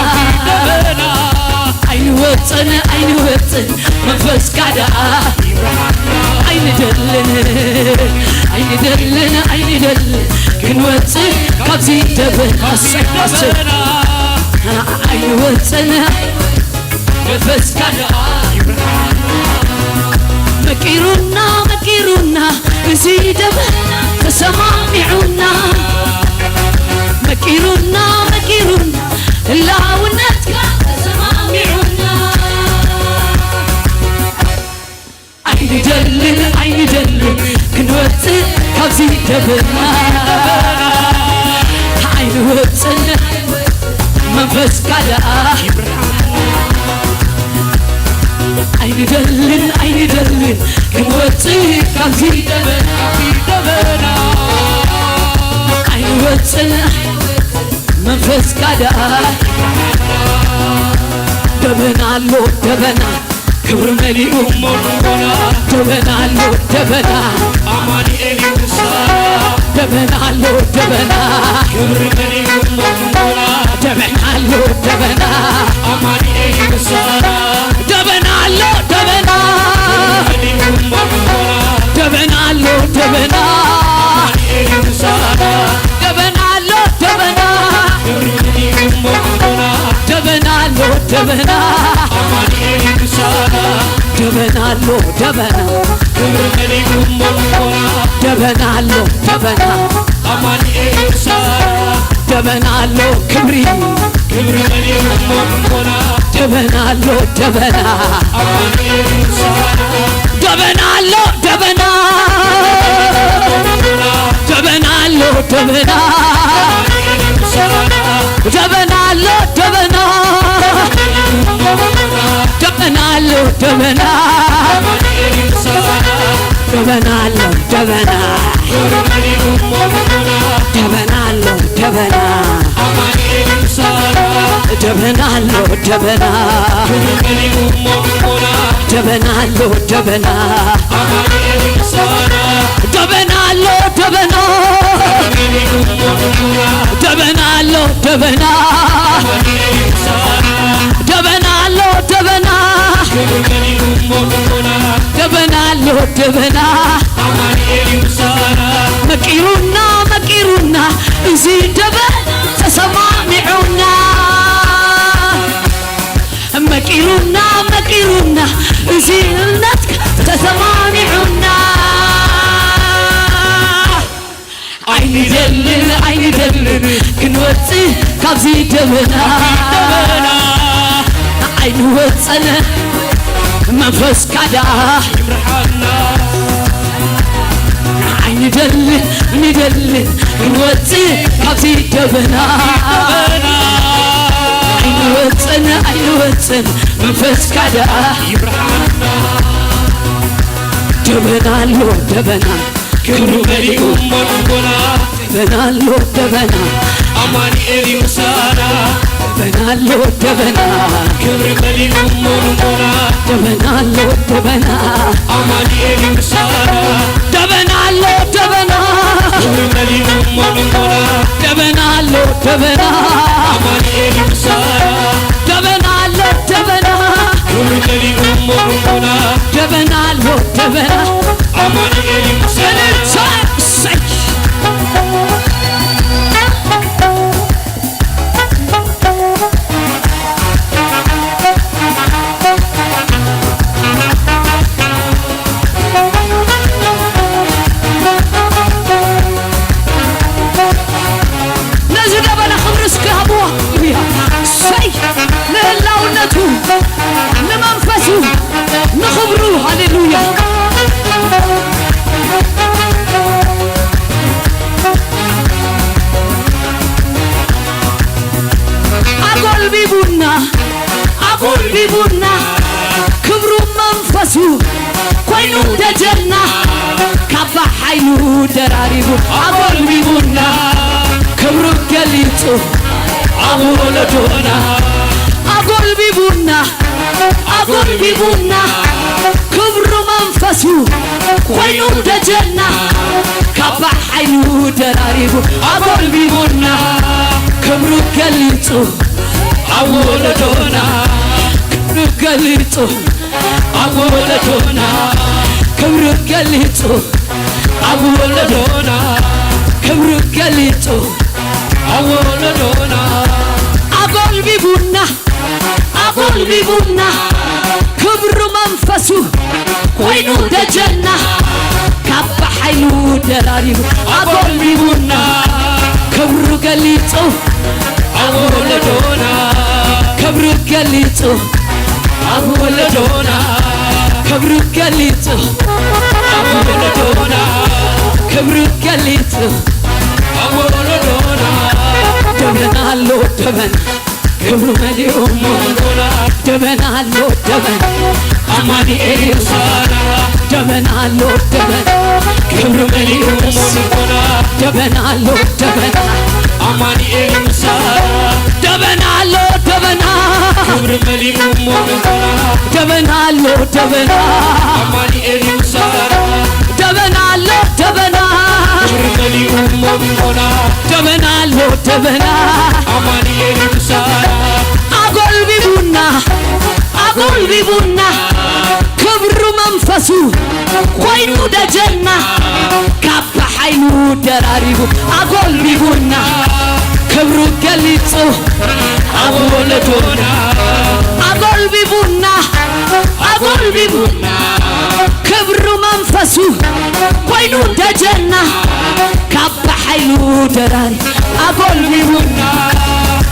ኣይንወጽን፣ ኣይንወጽን መንፈስካ ደኣ። ኣይንደልን፣ ኣይንደልን፣ ኣይንደልን ክንወጽእ ካብዚ ደበና። ኣሰይ፣ ኣሰይ። ኣይንወጽን መንፈስካ ደኣ። መቂሩና፣ መቂሩና፣ እዚ ደበና ተሰማሚዑና። መቂሩና፣ መቂሩና፣ ህላውነትካ ተሰማሚዑና። ኣይንደልን፣ ኣይንደልን ክንወጽእ ካብዚ ደበና። ኣይንወጽን መንፈስካ ደኣ። ኣይንደልን፣ ኣይንደልን ክንወጽእ ካብዚ ደበና። ኣይንወጽን መንፈስካ ደኣ። ደበና ኣሎ ደበና፣ ክብሪ መሊኡ ሞልሞና። ደበና ኣሎ ደበና፣ ኣማኑኤል ይምሳና። ደበና ኣሎ ደበና፣ ክብሪ መሊኡ ሞልሞና። ደበና ኣሎ ደበና፣ ኣማኑኤል ይምሳና። ደበና ኣሎ ደበና፣ ክብሪ መሊኡ ሞልሞና። ደበና ኣሎ ደበና፣ ኣማኑኤል ይምሳና። ደበና ኣሎ ደበና፣ ክብሪ መሊኡ ሞልሞና። ደበና ኣሎ ደበና፣ ኣማኑኤል ይምሳና። ደበና ኣሎ ደበና፣ ክብሪ መሊኡ ሞልሞና። ደበና ኣሎ ደበና፣ ኣማኑኤል ምሳና። ደበና ኣሎ ክብሪ። ክብሪ መሊኡ እሞ እምቦና። ደበና ኣሎ ደበና። ኣማኑኤል ምሳና። ደበና ኣሎ ደበና። ደበና ኣሎ ደበና። ኣማኑኤል ምሳና። ደበና ኣሎ ደበና። ደበና ኣሎ ደበና። ኣማኑኤል ምሳና። ደበና ኣሎ ደበና። ክብሪ መሊኡ እሞ እምቦና። ደበና ኣሎ ደበና። ኣማኑኤል ምሳና። ደበና ኣሎ ደበና። ክብሪ መሊኡ እሞ እምቦና። ደበና ኣሎ ደበና። ኣማኑኤል ምሳና። ደበና ኣሎ ደበና። ክብሪ መሊኡ እሞ እምቦና። ደበና ኣሎ ደበና። ኣማኑኤል ምሳና። ደበና ኣሎ ደበና። ክብሪ መሊኡ እሞ እምቦና። ደበና ኣሎ ደበና። ኣማኑኤል ምሳና። መቂሩና መቂሩና እዚ ደበና ተሰማሚዑና። መቂሩና መቂሩና እዚ እምነትካ ተሰማሚዑና። ኣይንደልን ኣይንደልን ክንወፅእ ካብዚ ደበና። ደበና። ኣይንወፀን መንፈስካ ደኣ ይምርሓና። ኣይንደልን ንደልን ክንወፅእ ካብዚ ደበና። ደበና። ኣይንወፅን ኣይንወፅን መንፈስካ ደኣ ይምርሓና። ደበና ኣሎ ደበና። ክብሩ መሊኡ እሞ እምቦና። ደበና ኣሎ ደበና። ኣማኑኤል እዩ ምሳና። ደበና ኣሎ ደበና። ክብሪ መሊኡ እሞ እምቦና። ደበና ኣሎ ደበና። ኣማኑኤል እዩ ምሳና። ደበና ኣሎ ደበና። ክብሪ መሊኡ እሞ እምቦና። ደበና ኣሎ ደበና። ኣማኑኤል እዩ ምሳና። ደበና ኣሎ ደበና። ክብሪ መሊኡ እሞ እምቦና። ደበና ኣሎ ደበና። ኣማኑኤል እዩ ምሳና። እልልታ! እሰይ! ነዚ ደበና ክብሪ እስኪ ሃብዎ። ሃሌሉያ። እሰይ! ንህላውነቱ፣ ንመንፈሱ፣ ንኽብሩ። ሃሌሉያ። ኣጎልቢቡና፣ ኣጎልቢቡና፣ ክብሩ መንፈሱ ኮይኑ ደጀና፣ ካባ ሓይሉ ደራሪቡ ኣጎልቢቡና፣ ክብሩ ገሊጹ ኣብ ወለዶና ኣጎልቢቡና፣ ኣጎልቢቡና፣ ክብሩ መንፈሱ ኮይኑ ደጀና፣ ካባ ሓይሉ ደራሪቡ ኣጎልቢቡና፣ ክብሩ ገሊጹ ኣብ ወለዶና፣ ክብሩ ገሊጹ ኣብ ወለዶና፣ ክብሩ ገሊጹ ኣብ ወለዶና፣ ክብሩ ገሊጹ ኣብ ወለዶና፣ ኣጎልቢቡና፣ ኣጎልቢቡና፣ ክብሩ መንፈሱ ኮይኑ ደጀና፣ ካብ ሓይሉ ደራሪቡ ኣጎልቢቡና፣ ክብሩ ገሊጹ ኣብ ወለዶና፣ ክብሩ ገሊጹ ኣብ ወለዶና፣ ክብሩ ገሊጹ ኣብ ወለዶና፣ ክብሩ ገሊጹ ኣብ ወለዶና። ደበና ኣሎ ደበና፣ ክብሩ መሊኡ እሞ እምቦና። ደበና ኣሎ ደበና፣ ኣማኑኤል እዩ ምሳና። ደበና ኣሎ ደበና፣ ክብሩ መሊኡ እሞ እምቦና። ደበና ኣሎ ደበና፣ ኣማኑኤል እዩ ምሳና። ደበና ኣሎ ደበና፣ ክብሩ መሊኡ እሞ እምቦና። ደበና ኣሎ ደበና፣ ኣማኑኤል እዩ ምሳና። ደበና ኣሎ ደበና፣ ክብሩ መሊኡ እሞ እምቦና። ደበና ኣሎ ደበና፣ ኣማኑኤል እዩ ምሳና። ኣጎልቢቡና፣ ኣጎልቢቡና፣ ክብሩ መንፈሱ ኮይኑ ደጀና፣ ካብ ሓይሉ ደራሪቡ ኣጎልቢቡና፣ ክብሩ ገሊጹ ኣብ ወለዶና ኣጎልቢቡና፣ ኣጎልቢቡና፣ ክብሩ መንፈሱ ኮይኑ ደጀና፣ ካብ ሓይሉ ደራሪ ኣጎልቢቡና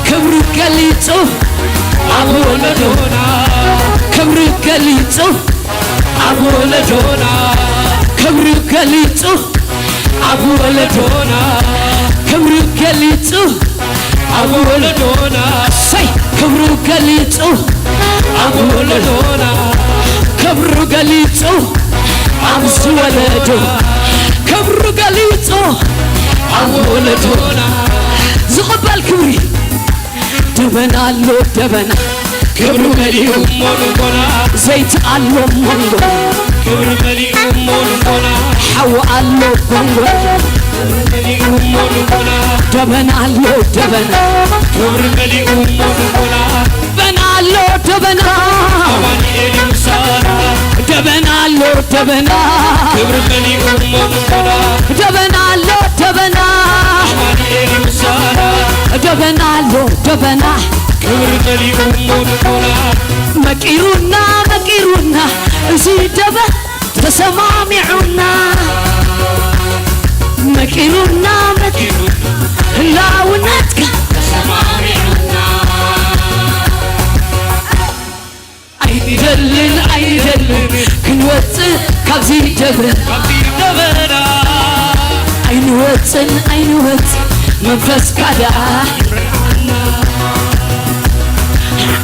ክብሩ ገሊጹ ኣብ ወለዶና ክብሩ ገሊጹ ኣብ ወለዶና ክብሩ ገሊጹ ኣብ ወለዶና ክብሩ ገሊጹ ኣብ ወለዶና ሰይ ክብሩ ገሊጹ ኣብ ወለዶና ክብሩ ገሊጹ ኣብዚ ወለዶ ክብሩ ገሊጹ ኣብ ወለዶና ዝቕበል ክብሪ ደበና ኣሎ ደበና ክብሩ መሊኡ ሞንጎና ዘይቲ ኣሎ ሞንጎ ክብሪ መሊኡ ሞንጎና ሓዊ ኣሎ ቦንጎ መሊኡ ሞንጎና ደበና ኣሎ ደበና ክብሪ መሊኡ ሞንጎና ደበና ኣሎ ደበና ኣማኑኤል ምሳና ደበና ኣሎ ደበና ክብሪ መሊኡ ሞንጎና ደበና ኣሎ ደበና ኣማኑኤል ምሳና ደበና ኣሎ ደበና ክብሪ መሊኡ ሞንጎና መቂሩና መቂሩና እዚ ደበ ተሰማሚዑና መቂሩና መቂሩና ህላውነትካ ተሰማሚዑና ኣይንደልን ኣይንደልን ክንወፅእ ካብዚ ደበና ካብዚ ደበና ኣይንወፅን ኣይንወፅን መንፈስካ ደኣ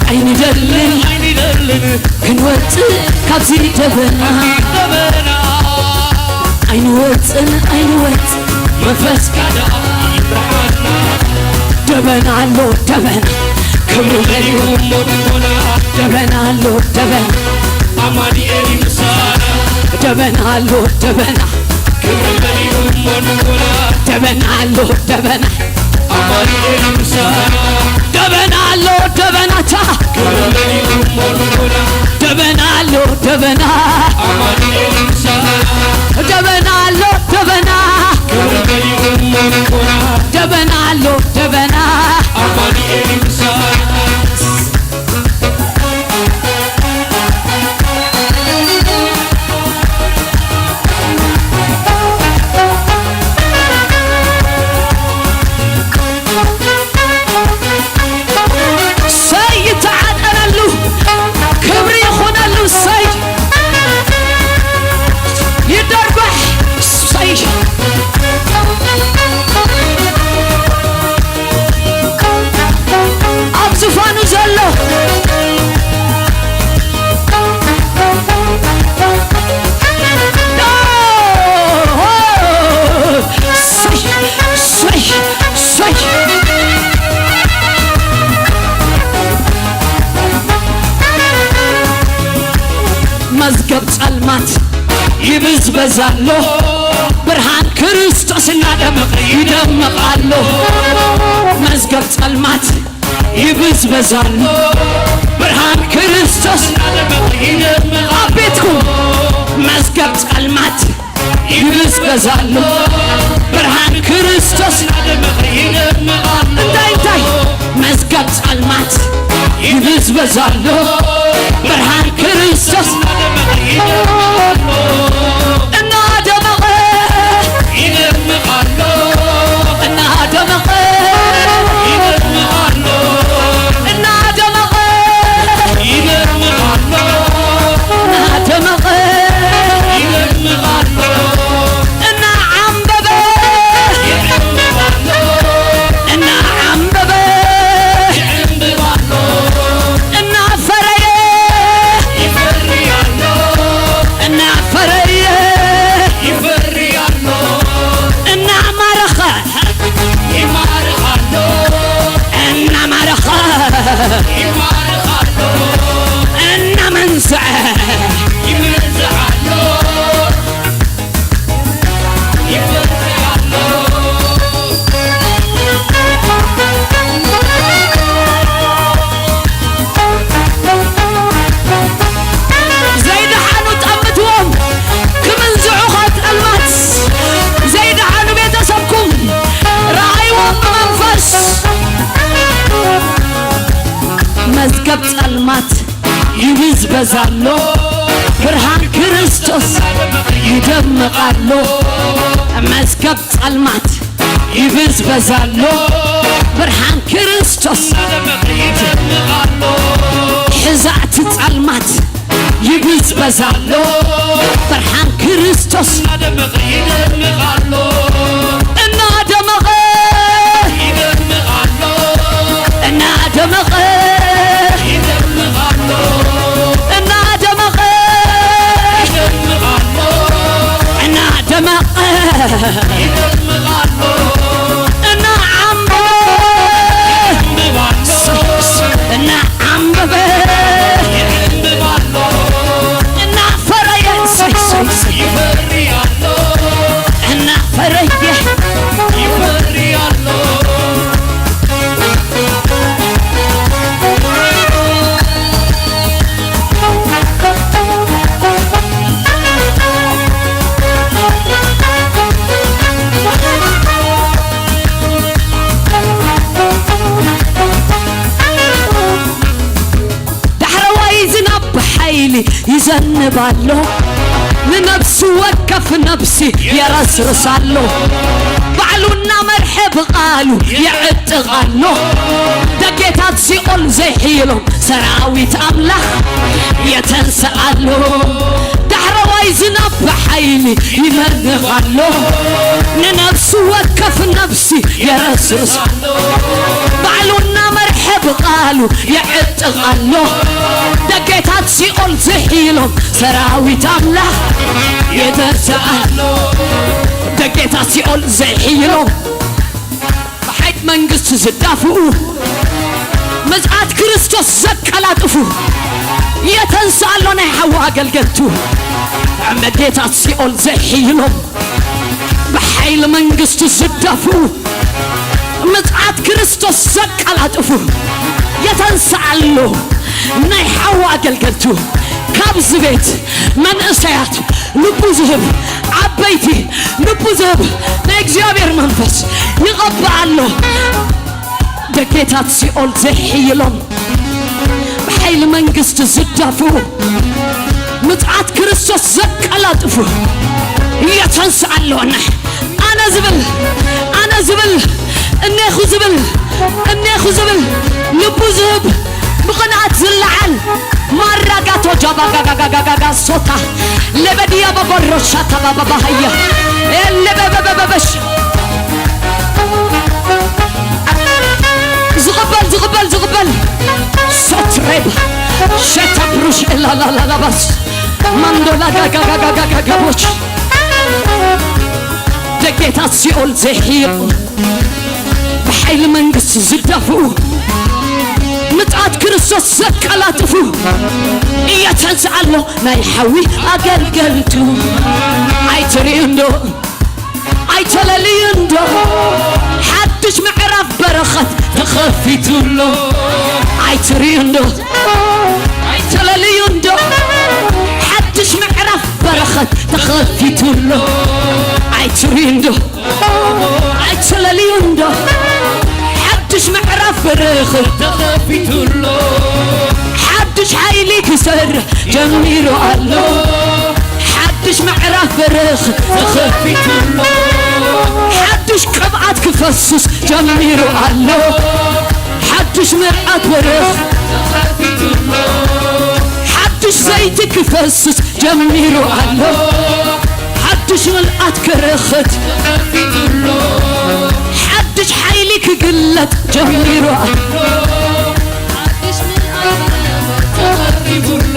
ኣይንደልን ኣይንደልን ክንወፅእ ካብዚ ደበና ደበና ኣይንወፅን ኣይንወፅን መንፈስካ ደኣ ይብርሃና ደበና ኣሎ ደበና ክብሩ መሊኡ ሞንጎና ደበና ኣሎ ደበና ኣማኑኤል ምሳና ደበና ኣሎ ደበና ክብሩ መሊኡ ሞንጎና ደበና ኣሎ ደበና ኣማኑኤል ምሳና ደበና ኣሎ ደበናታ ክብሩ መሊኡ ሞንጎና ደበና ኣሎ ደበና ኣማኑኤል ምሳና ደበና ኣሎ ደበና ክብሩ መሊኡ ሞንጎና ደበና ኣሎ ደበና ኣማኑኤል ምሳና ሰይ ይተዓጠነሉ ክብሪ ይኹነሉ ሰይ ይደርጓሕ ሰይ ኣብ ዝፋኑ ዘሎ መዝገብ ጸልማት ይብዝበዝ ኣሎ ብርሃን ክርስቶስ እናደመቐ ይደምቕ ኣሎ መዝገብ ጸልማት ይብዝበዝ ኣሎ ብርሃን ክርስቶስ እናደመቐ ይደምቕ ኣሎ ቤትኩም መዝገብ ጸልማት ይብዝበዝ ኣሎ ብርሃን ክርስቶስ እናደመቐ ይደምቕ ኣሎ እንታይ እንታይ መዝገብ ጸልማት ይብዝበዝ ኣሎ ብርሃን ክርስቶስ እናደመቐ ይደምቕ ኣሎ እናደመቐ ይደምቕ ኣሎ እናደመቐ ይደምቕ ኣሎ እናደመቐ ይደምቕ ኣሎ እናዓምበበ ይዕምብብ ኣሎ እናዓምበበ ይዕምብብ ኣሎ እናፈረየ ይፈሪ ኣሎ እናፈረየ ይፈሪ ኣሎ እናማረኸ ይማርኽ ኣሎ እናማረኸ ይማርኽ ኣሎ እናመንዝዐ ይመንዝዕ ኣሎ ዘይደሓኑ ጠምትዎም ክምንዝዑኻ ጸልማት ዘይደሓኑ ቤተሰብኩም ረኣይዎም ብመንፈስ መዝገብ ጸልማት ይብዝበዝ ኣሎ ብርሃን ክርስቶስ ይደምቕ ኣሎ መዝገብ ጸልማት ይብዝበዝ ኣሎ ብርሃን ክርስቶስ። ሕዛእቲ ጸልማት ይብዝበዝ ኣሎ ብርሃን ክርስቶስ። እናደመቐ እናደመቐ እናደመቐ እናደመቐ እናዓምበበ እናዓምበበ እናፈረየ እናፈረየ ዳሕረዋይ ዝናብ ብሓይሊ ይዘንብ ኣሎ፣ ንነፍሲ ወከፍ ነፍሲ የረስርስ ኣሎ። ባዕሉ እናመርሐ ብቓሉ የዕጥቕ ኣሎ። ደጌታት ሲኦል ዘይሕይሎም ሰራዊት ኣምላኽ የተንስእ ኣሎ። ዳሕረዋይ ዝናብ ብሓይሊ ይዘንብ ኣሎ፣ ንነፍሲ ወከፍ ነፍሲ የረስርስ። ባዕሉ እናመርሐ ብቓሉ የዕጥቕ ኣሎ። ደጌታት ሲኦል ዝሕይሎም ሰራዊት ኣምላኽ የተንስእ ኣሎ። ደጌታት ሲኦል ዘይሕይሎም ብሓይሊ መንግስቱ ዝዳፍኡ ምጽኣት ክርስቶስ ዘቀላጥፉ የተንስእ ኣሎ ናይ ሓዊ ኣገልገልቱ። ደጌታት ሲኦል ዘይሕይሎም ብሓይሊ መንግስቱ ዝዳፍኡ ምጽኣት ክርስቶስ ዘቀላጥፉ የተንስእ ኣሎ ናይ ሓዊ ኣገልገልቱ። ካብዚ ቤት መንእሰያት ልቡ ዝህብ፣ ዓበይቲ ልቡ ዝህብ ናይ እግዚኣብሔር መንፈስ ይቐብእ ኣሎ። ደጌታት ሲኦል ዘይሕይሎም ብሓይሊ መንግስቲ ዝዳፍኡ ምጽኣት ክርስቶስ ዘቀላጥፉ የተንስእ ኣሎ። ኣነ ዝብል ኣነ ዝብል እኔኹ ዝብል እኔኹ ዝብል ልቡ ዝህብ ብቕንኣት ዝለዓል ማራጋቶ ጃባጋጋጋጋጋ ሶታ ለበድያ በበሮሻታ ባባባሃያ ኤለበበበበበሽ ዝቕበል ዝቕበል ዝቕበል ሶትሬባ ሸታ ብሩሽ ኤላላላላባስ ማንዶላ ጋጋጋጋጋጋቦች ደጌታት ሲኦል ዘሕይሉ ብሓይሊ መንግስቲ ዝዳፍኡ ምጽኣት ክርስቶስ ዘቀላጥፉ እየተንስእ ኣሎ ናይ ሓዊ ኣገልገልቱ። ኣይትርእዩ እንዶ ኣይተለልዩ እንዶ ሓድሽ ምዕራፍ በረኸት ተኸፊቱ ኣሎ። ኣይትርእዩ እንዶ ኣይተለልዩ እንዶ ሓድሽ ምዕራፍ በረኸት ተኸፊቱ ኣሎ። ኣይትርእዩ እንዶ ኣይተለልዩ እንዶ ሓድሽ ምዕራፍ በረኸት ተኸፊቱ ኣሎ። ሓድሽ ሓይሊ ክሰርሕ ጀሚሩ ኣሎ። ሓድሽ ምዕራፍ በረኸት ተኸፊቱ ኣሎ። ሓድሽ ቅብኣት ክፈስስ ጀሚሩ ኣሎ። ሓድሽ ምዕራፍ በረኸት ተኸፊቱ ኣሎ። ሓድሽ ዘይቲ ክፈስስ ጀሚሩ ኣሎ። ሓድሽ ምልኣት ክረኽት ተኸፊቱ ኣሎ። ሓድሽ ሓይሊ ክግለጥ ጀሚሩ ኣሎ። ሓድሽ ምልኣት ክረኽት ተኸፊቱ ኣሎ።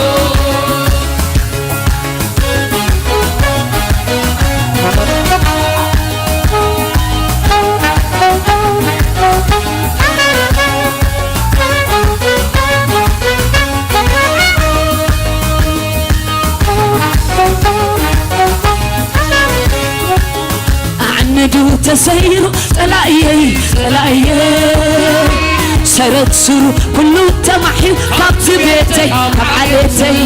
ኣዕንዱ ተሰይሩ ጸላእየይ ጸላእየይ ሰረት ስሩ ኩሉ ተማሕዩ ካብቲ ቤተይ ካብ ዓሌተይ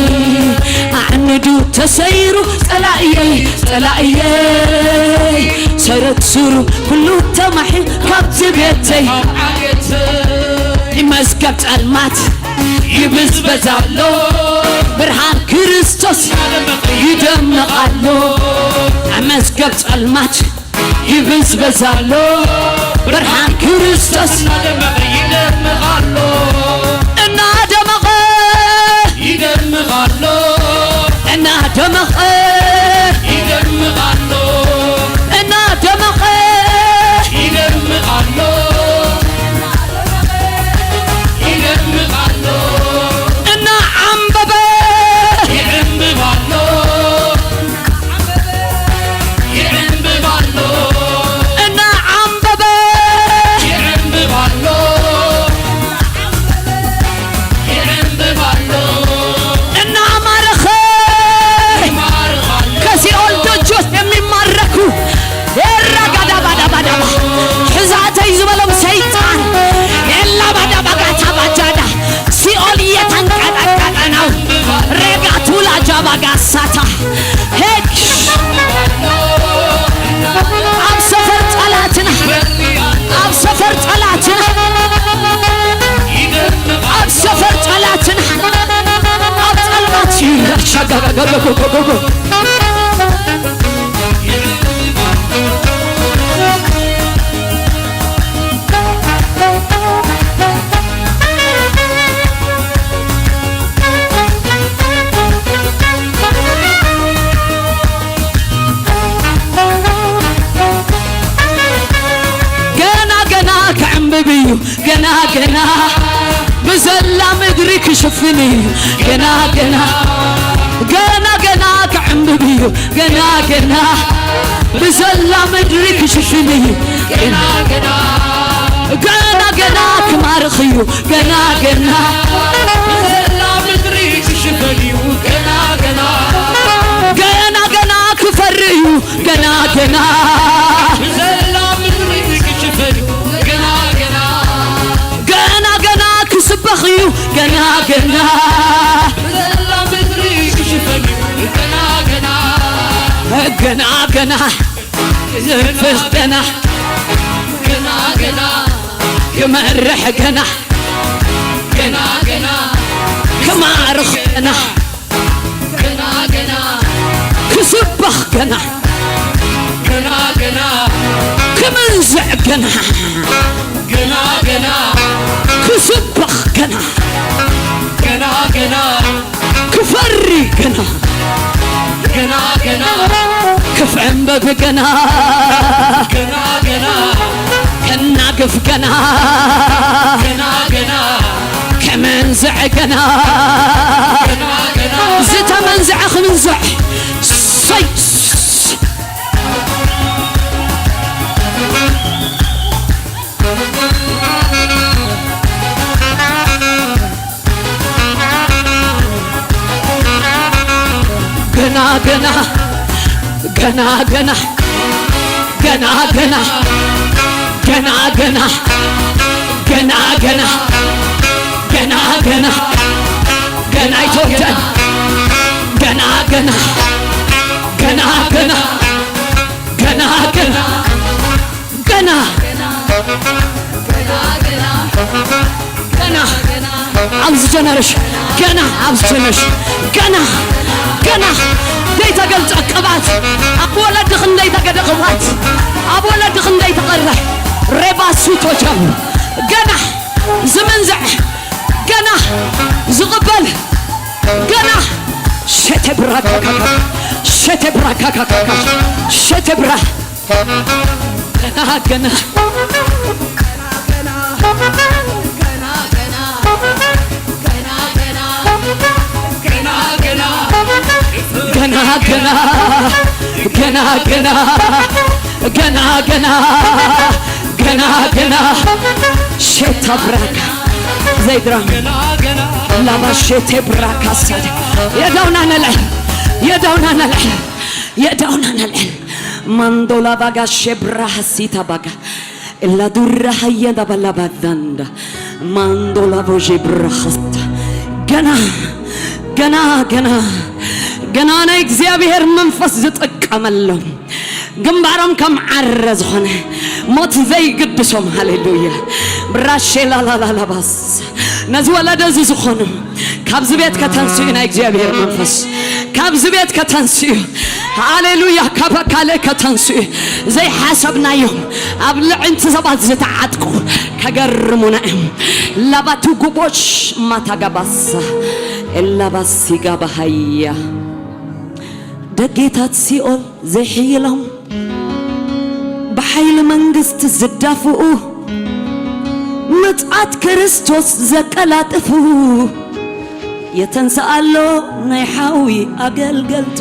ኣዕንዱ ተሰይሩ ጸላእየይ ጸላእየይ ሰረት ስሩ ኩሉ ተማሕዩ ካብቲ ቤተይ ይመዝገብ ጸልማት ይብዝበዝ ኣሎ ብርሃን ክርስቶስ ይደምቕ ኣሎ መዝገብ ጸልማት ይብዝበዝ ኣሎ ብርሃን ክርስቶስ። እናደመቐ ይደምቕ ኣሎ። እናደመቐ ይደምቕ ኣሎ። እናደመቐ ይደምቕ ኣሎ። እናደመቐ ይደምቕ ኣሎ። ይደምቕ ኣሎ። እናዓምበበ ይዕምብብ ኣሎ። ይዕምብብ ኣሎ። እናዓምበበ ይዕምብብ ኣሎ። ይዕምብብ ኣሎ። እናማረኸ ይማርኽ ኣሎ። ከሲኦል ደጆች የሚማረኩ ኤራ ጋዳባዳባዳባ ሕዛተይ ዝበሎም ሰይጣን ኤላ ባዳባጋታ ባጃዳ ሲኦል እየተንቀጠቀጠ ነው። ሬጋቱላ ጃባጋሳታ ሄድ ኣብ ሰፈር ጠላትና፣ ኣብ ሰፈር ጠላትና፣ ኣብ ሰፈር ጠላትና፣ ኣብ ጸልማት ይረሻጋጋጋጋጋጋጋ ገና ገና ክዕምብብ እዩ። ገና ገና ብዘላ ምድሪ ክሽፍን እዩ። ገና ገና ገና ገና ክዕምብብ እዩ። ገና ገና ብዘላ ምድሪ ክሽፍን እዩ። ገና ገና ገና ገና ክማርኽ እዩ። ገና ገና ብዘላ ምድሪ ክሽፈን እዩ። ገና ገና ገና ገና ክፈሪ እዩ። ገና ገና ብዘላ ምድሪ ክሽፈን እዩ። ገና ገና ገና ገና ክስበኽ እዩ። ገና ገና ብዘላ ምድሪ ክሽፈን እዩ። ገና ገና ገና ገና ክዘንፍኽ ገና ገና ገና ክመርሕ ገና ገና ገና ክማርኽ ገና ገና ገና ክስበኽ ገና ገና ገና ክምንዝዕ ገና ገና ገና ክስበኽ ገና ገና ገና ክፈሪ ገና ገና ገና ክፍዕምበብ ገና ገና ገና ከናግፍ ገና ገና ገና ከመንዝዕ ገና ገና ገና ዝተመንዝዐ ክምንዝዕ ሰይ ገና ገና ገና ገና ገና ገና ገና ገና ገና ገና ገና ገና ገና ይተወደን ገና ገና ገና ገና ገና ገና ገና ገና ኣብዚ ጀነሬሽን ገና ኣብዚ ጀነሬሽን ገና ገና ዘይተገልጸ ቅብኣት ኣብ ወለድኽ እንደይተገደ ቅብኣት ኣብ ወለድኽ እንደይተቐርበ ሬባሱ ቶጃሉ ገና ዝምንዝዕ ገና ዝቕበል ገና ሸተ ብራካካካ ሸተ ብራካካካ ሸተ ብራ ገና ገና ገና ገና ገና ገና ገና ገና ገና ሸታ ብራካ ዘይድራ ላባ ሸቴ ብራካ ሳደ የዳውና ነልዕል የዳውና ነልዕል የዳውና ነልዕል ማንዶላ ባጋ ሸብራ ሐሲታ ባጋ እላ ዱራ ሀየ ዳባላ ባዳንዳ ማንዶላ ቦዤ ብራ ሐስታ ገና ገና ገና ገና ናይ እግዚኣብሔር መንፈስ ዝጥቀመሎም ግንባሮም ከም ዓረ ዝኾነ ሞት ዘይግድሶም ሃሌሉያ ብራሼላላላላባስ ነዚ ወለደ እዚ ዝኾኑ ካብዚ ቤት ከተንስኡ ናይ እግዚኣብሔር መንፈስ ካብዚ ቤት ከተንስኡ ሃሌሉያ። ካብ ኣካለ ከተንስኡ ዘይሓሰብናዮም ኣብ ልዕንቲ ሰባት ዝተዓጥቁ ከገርሙና እዮም። ላባቱ ጉቦች ማታጋባሳ ኤላባሲጋ ባሃያ ደጌታት ሲኦል ዘይሕይሎም ብሓይሊ መንግስቲ ዝዳፍኡ ምጽኣት ክርስቶስ ዘቀላጥፉ የተንስኣሎ ናይ ሓዊ ኣገልገልቱ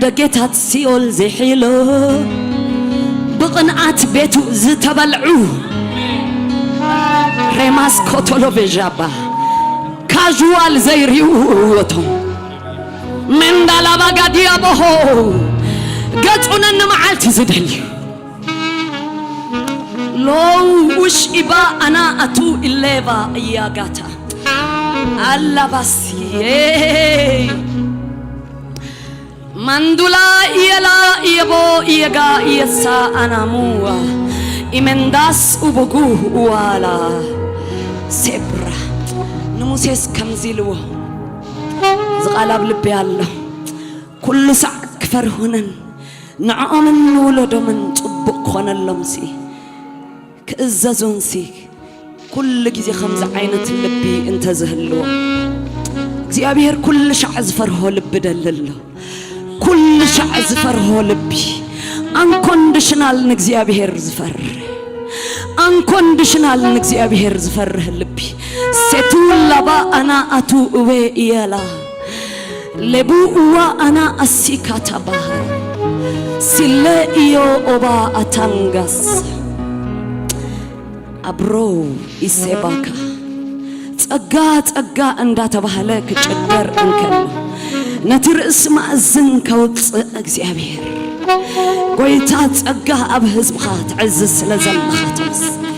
ደጌታት ሲኦል ዘይሕይሎ ብቕንኣት ቤቱ ዝተበልዑ ሬማስ ኮቶሎ ቬዣባ ካዥዋል ዘይርእዩ እወቶም መንዳላባ ጋዲያቦሆ ገጹ ነንመዓልቲ ዝደሊ ሎው ውሽ ኢባ ኣና ኣቱ ኢሌባ እያጋታ ኣላባሲ ማንዱላ እየላ እየቦ እየጋ እየሳ ኣናሙዋ ኢመንዳስ ኡቡጉ ዋላ ሴብራ ንሙሴስ ከምዚ ኢልዎ እዚ ቃል ኣብ ልቢ ኣሎ። ኩሉ ሳዕ ክፈርሁንን ንዕኦምን ንውለዶምን ጽቡቕ ክኾነሎምሲ ክእዘዙንሲ ኩሉ ግዜ ከምዚ ዓይነት ልቢ እንተዝህልዎ እግዚኣብሔር ኩሉ ሻዕ ዝፈርሆ ልቢ ደሊ ኣሎ። ኩሉ ሻዕ ዝፈርሆ ልቢ ኣንኮንዲሽናል ንእግዚኣብሔር ዝፈርህ ኣንኮንዲሽናል ንእግዚኣብሔር ዝፈርህ ልቢ ሴቱላባ ኣና ኣቱ እዌ እየላ ሌቡ እዋ ኣና ኣሲካታ ባሃ ሲለ እዮ ኦባ ኣታንጋስ ኣብሮ ኢሴባካ ጸጋ ጸጋ እንዳተባህለ ክጭደር እንከሎ ነቲ ርእሲ ማእዝን ከውጽእ እግዚኣብሔር ጎይታ ጸጋ ኣብ ህዝብኻ ትዕዝዝ ስለ ዘለኻ ተመስገን።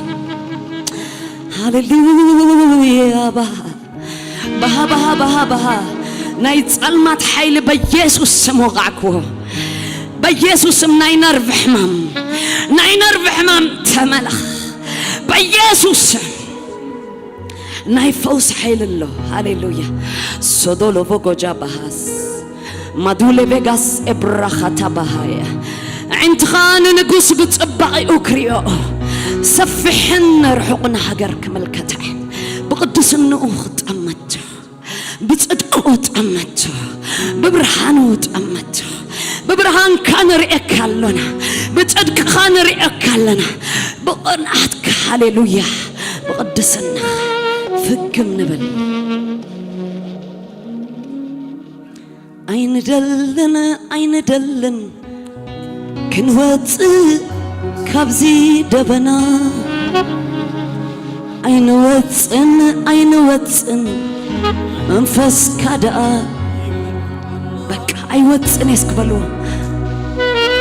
ሃሌሉያ ባሃ ባሃ ባሃ ባሃ ባሃ ናይ ጸልማት ሓይሊ በኢየሱስ ስም ወቃዕክዎ። በኢየሱስ ስም ናይ ነርቭ ሕማም ናይ ነርቭ ሕማም ተመለኽ በኢየሱስ ስም። ናይ ፈውስ ሓይሊ ኣሎ። ሃሌሉያ ሶዶሎቮ ጎጃ ባሃስ ማዱሌ ቬጋስ ኤብራኻታ ባሃያ ኣዒንትኻ ንንጉስ ብጽባቒኡ ክርእዮ ሰፊሕን ርሑቕን ሃገር ክምልከታ ብቕድስንኡ ክጠመቶ ብጽድቅኡ ጠመቶ ብብርሃኑ ጠመቶ ብብርሃንካ ንርእየካ ኣሎና ብጽድቅኻ ንርእየካ ኣለና ብቕንኣትካ ሃሌሉያ ብቕድስና ፍግም ንብል ኣይንደልን ኣይንደልን ክንወጽእ ካብዚ ደበና ኣይንወጽን ኣይንወጽን መንፈስካ ደኣ በቃ ኣይወጽን የስክበሉ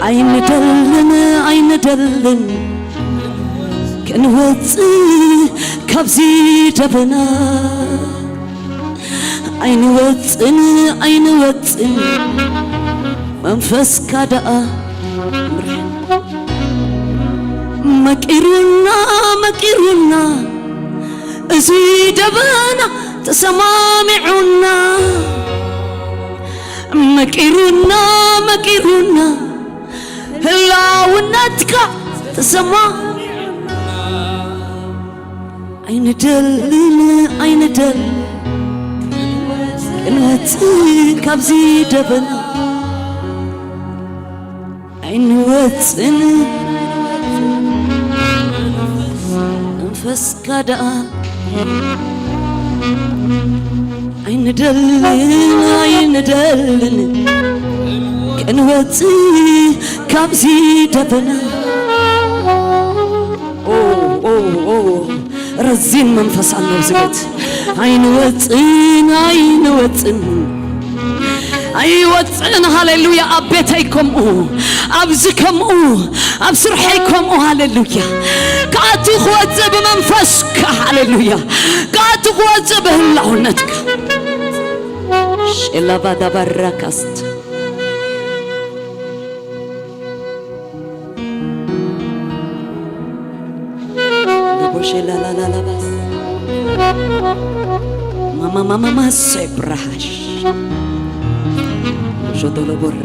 ኣይንደልን ኣይንደልን ክንወጽእ ካብዚ ደበና ኣይንወጽን ኣይንወጽን መንፈስካ ደኣ መቂሩና መቂሩና እዚ ደበና ተሰማሚዑና መቂሩና መቂሩና ህላውነትካ ተሰማ ኣይንደልን ኣይንደል እንወፅእ ካብዚ ደበና ኣይንወፅን መንፈስካ ደኣ ኣይንደልን ኣይንደልን ክንወፅእ ካብዚ ደበና ረዚን መንፈስ ኣሎ ዝበት ኣይንወፅን ኣይንወፅን ኣይወፅን ሃሌሉያ ኣብ ቤተይ ከምኡ ኣብዚ ከምኡ ኣብ ስርሐይ ከምኡ ሃሌሉያ ክኣቱ ክወፅእ ብመንፈስካ ሃሌሉያ ክኣቱ ክወፅእ ብህላውነትካ ሸላባዳባራካስት Deboshe la la la la bas. Mama mama masse brahash. ሸቶሎ ቦራ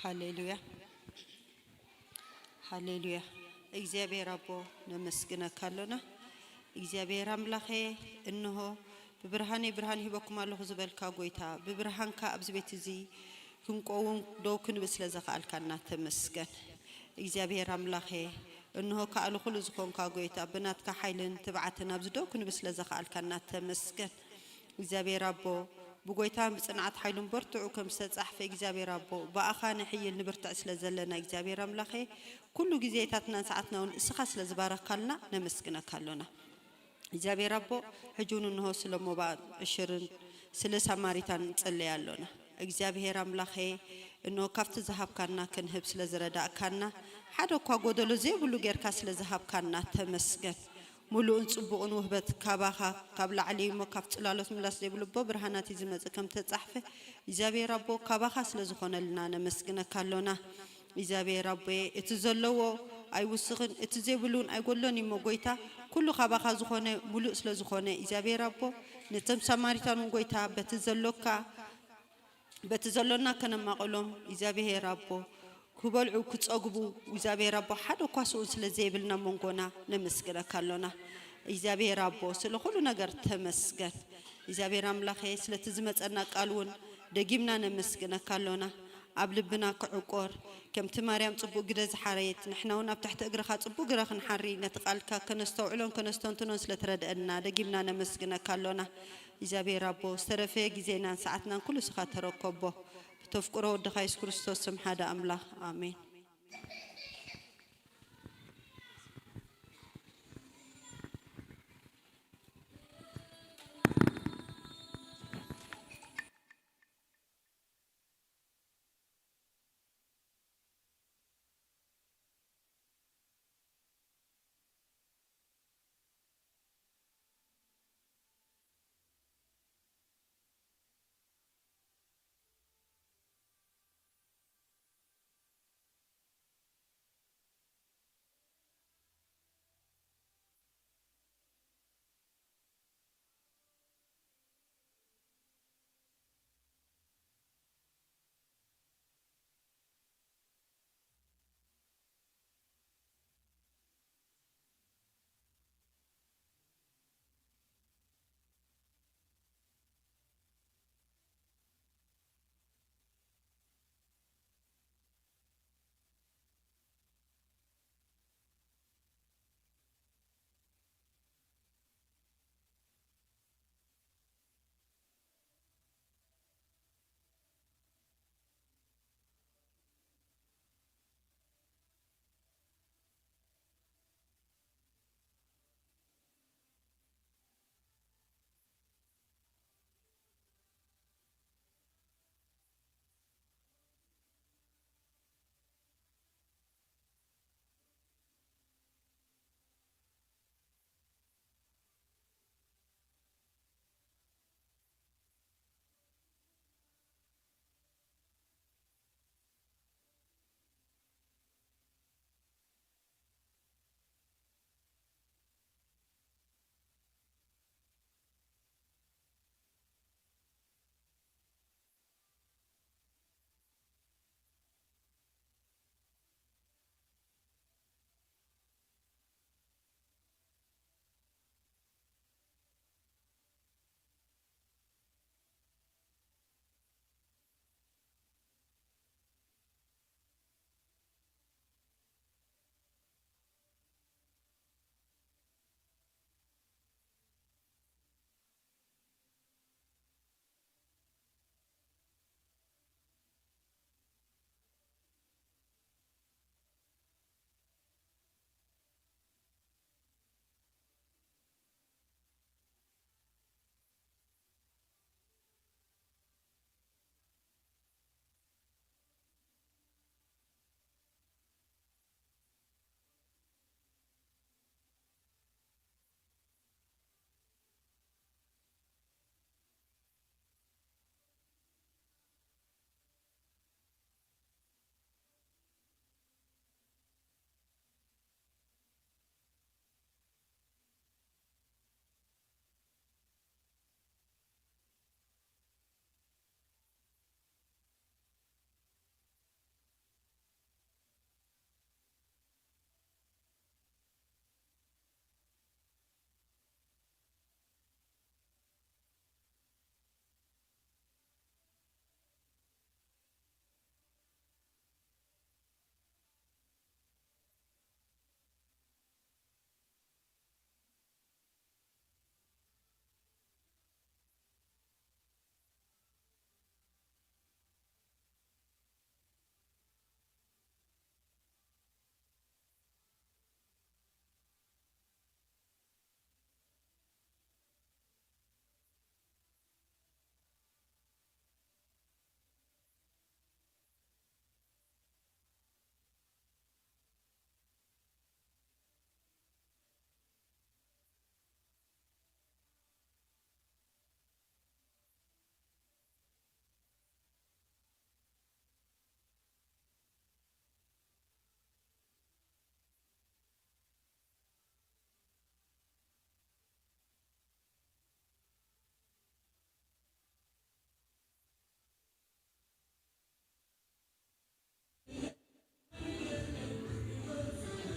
ሃሌሉያ፣ ሃሌሉያ። እግዚኣብሔር ኣቦ፣ ነመስግነካ ኣሎና። እግዚኣብሔር ኣምላኸ፣ እንሆ ብብርሃነይ ብርሃን ሂበኩም ኣለኹ ዝበልካ ጐይታ፣ ብብርሃንካ ኣብዚ ቤት እዚ ክንቆውም ደው ክንብል ስለ ዘኽኣልካና ተመስገን። እግዚኣብሔር ኣምላኸ፣ እንሆ ከኣሉ ኩሉ ዝኾንካ ጐይታ፣ ብናትካ ሓይልን ትብዓትን ኣብዚ ደው ክንብል ስለ ዘኽኣልካና ተመስገን። እግዚኣብሔር ኣቦ፣ ብጐይታን ብጽንዓት ሓይሉን በርትዑ ከም ዝተጻሕፈ እግዚኣብሔር ኣቦ፣ ብኣኻ ንሕይል ንብርትዕ ስለ ዘለና እግዚኣብሔር ኣምላኸ፣ ኩሉ ግዜታትናን ሰዓትናውን እስኻ ስለ ዝባረካልና ነመስግነካ ኣሎና። እግዚኣብሔር ኣቦ፣ ሕጂ እውን እንሆ ስለ ሞባእ ዕሽርን ስለ ሳማሪታን ንጽለይ ኣሎና። እግዚኣብሔር ኣምላኸ፣ እንሆ ካብቲ ዝሃብካና ክንህብ ስለ ዝረዳእካና፣ ሓደ እኳ ጐደሎ ዘይብሉ ጌርካ ስለ ዝሃብካና ተመስገን። ምሉእን ጽቡቕን ውህበት ካባኻ፣ ካብ ላዕሊ እሞ ካብ ጽላሎት ምላስ ዘይብሉ ኣቦ ብርሃናት እዩ ዝመጽእ ከም ተጻሕፈ፣ እግዚኣብሔር ኣቦ ካባኻ ስለ ዝኾነልና ነመስግነካ ኣሎና። እግዚኣብሔር ኣቦየ፣ እቲ ዘለዎ ኣይውስኽን፣ እቲ ዘይብሉ እውን ኣይጎድሎን እዩ እሞ ጐይታ፣ ኩሉ ካባኻ ዝኾነ ምሉእ ስለ ዝኾነ እግዚኣብሔር ኣቦ፣ ነቶም ሳማሪታን እውን ጐይታ በቲ ዘሎካ በቲ ዘሎና ከነማቕሎም እግዚኣብሔር ኣቦ፣ ክበልዑ ክጸግቡ እግዚኣብሔር ኣቦ፣ ሓደ እኳ ስኡን ስለ ዘይብልና መንጎና ነመስግነካ ኣሎና። እግዚኣብሔር ኣቦ፣ ስለ ኩሉ ነገር ተመስገን። እግዚኣብሔር ኣምላኸ፣ ስለቲ ዝመጸና ቃል እውን ደጊምና ነመስግነካ ኣሎና። ኣብ ልብና ክዕቆር፣ ከምቲ ማርያም ጽቡቕ ግደ ዝሓረየት፣ ንሕና እውን ኣብ ትሕቲ እግርኻ ጽቡቕ ግረ ክንሓሪ፣ ነቲ ቃልካ ከነስተውዕሎን ከነስተንትኖን ስለ ትረድአና ደጊምና ነመስግነካ ኣሎና። እግዚኣብሔር ኣቦ፣ ዝተረፈ ግዜናን ሰዓትናን ኩሉ ንስኻ ተረከቦ። ብተፍቅሮ ወድኻ የሱስ ክርስቶስ ስም ሓደ ኣምላኽ፣ ኣሜን።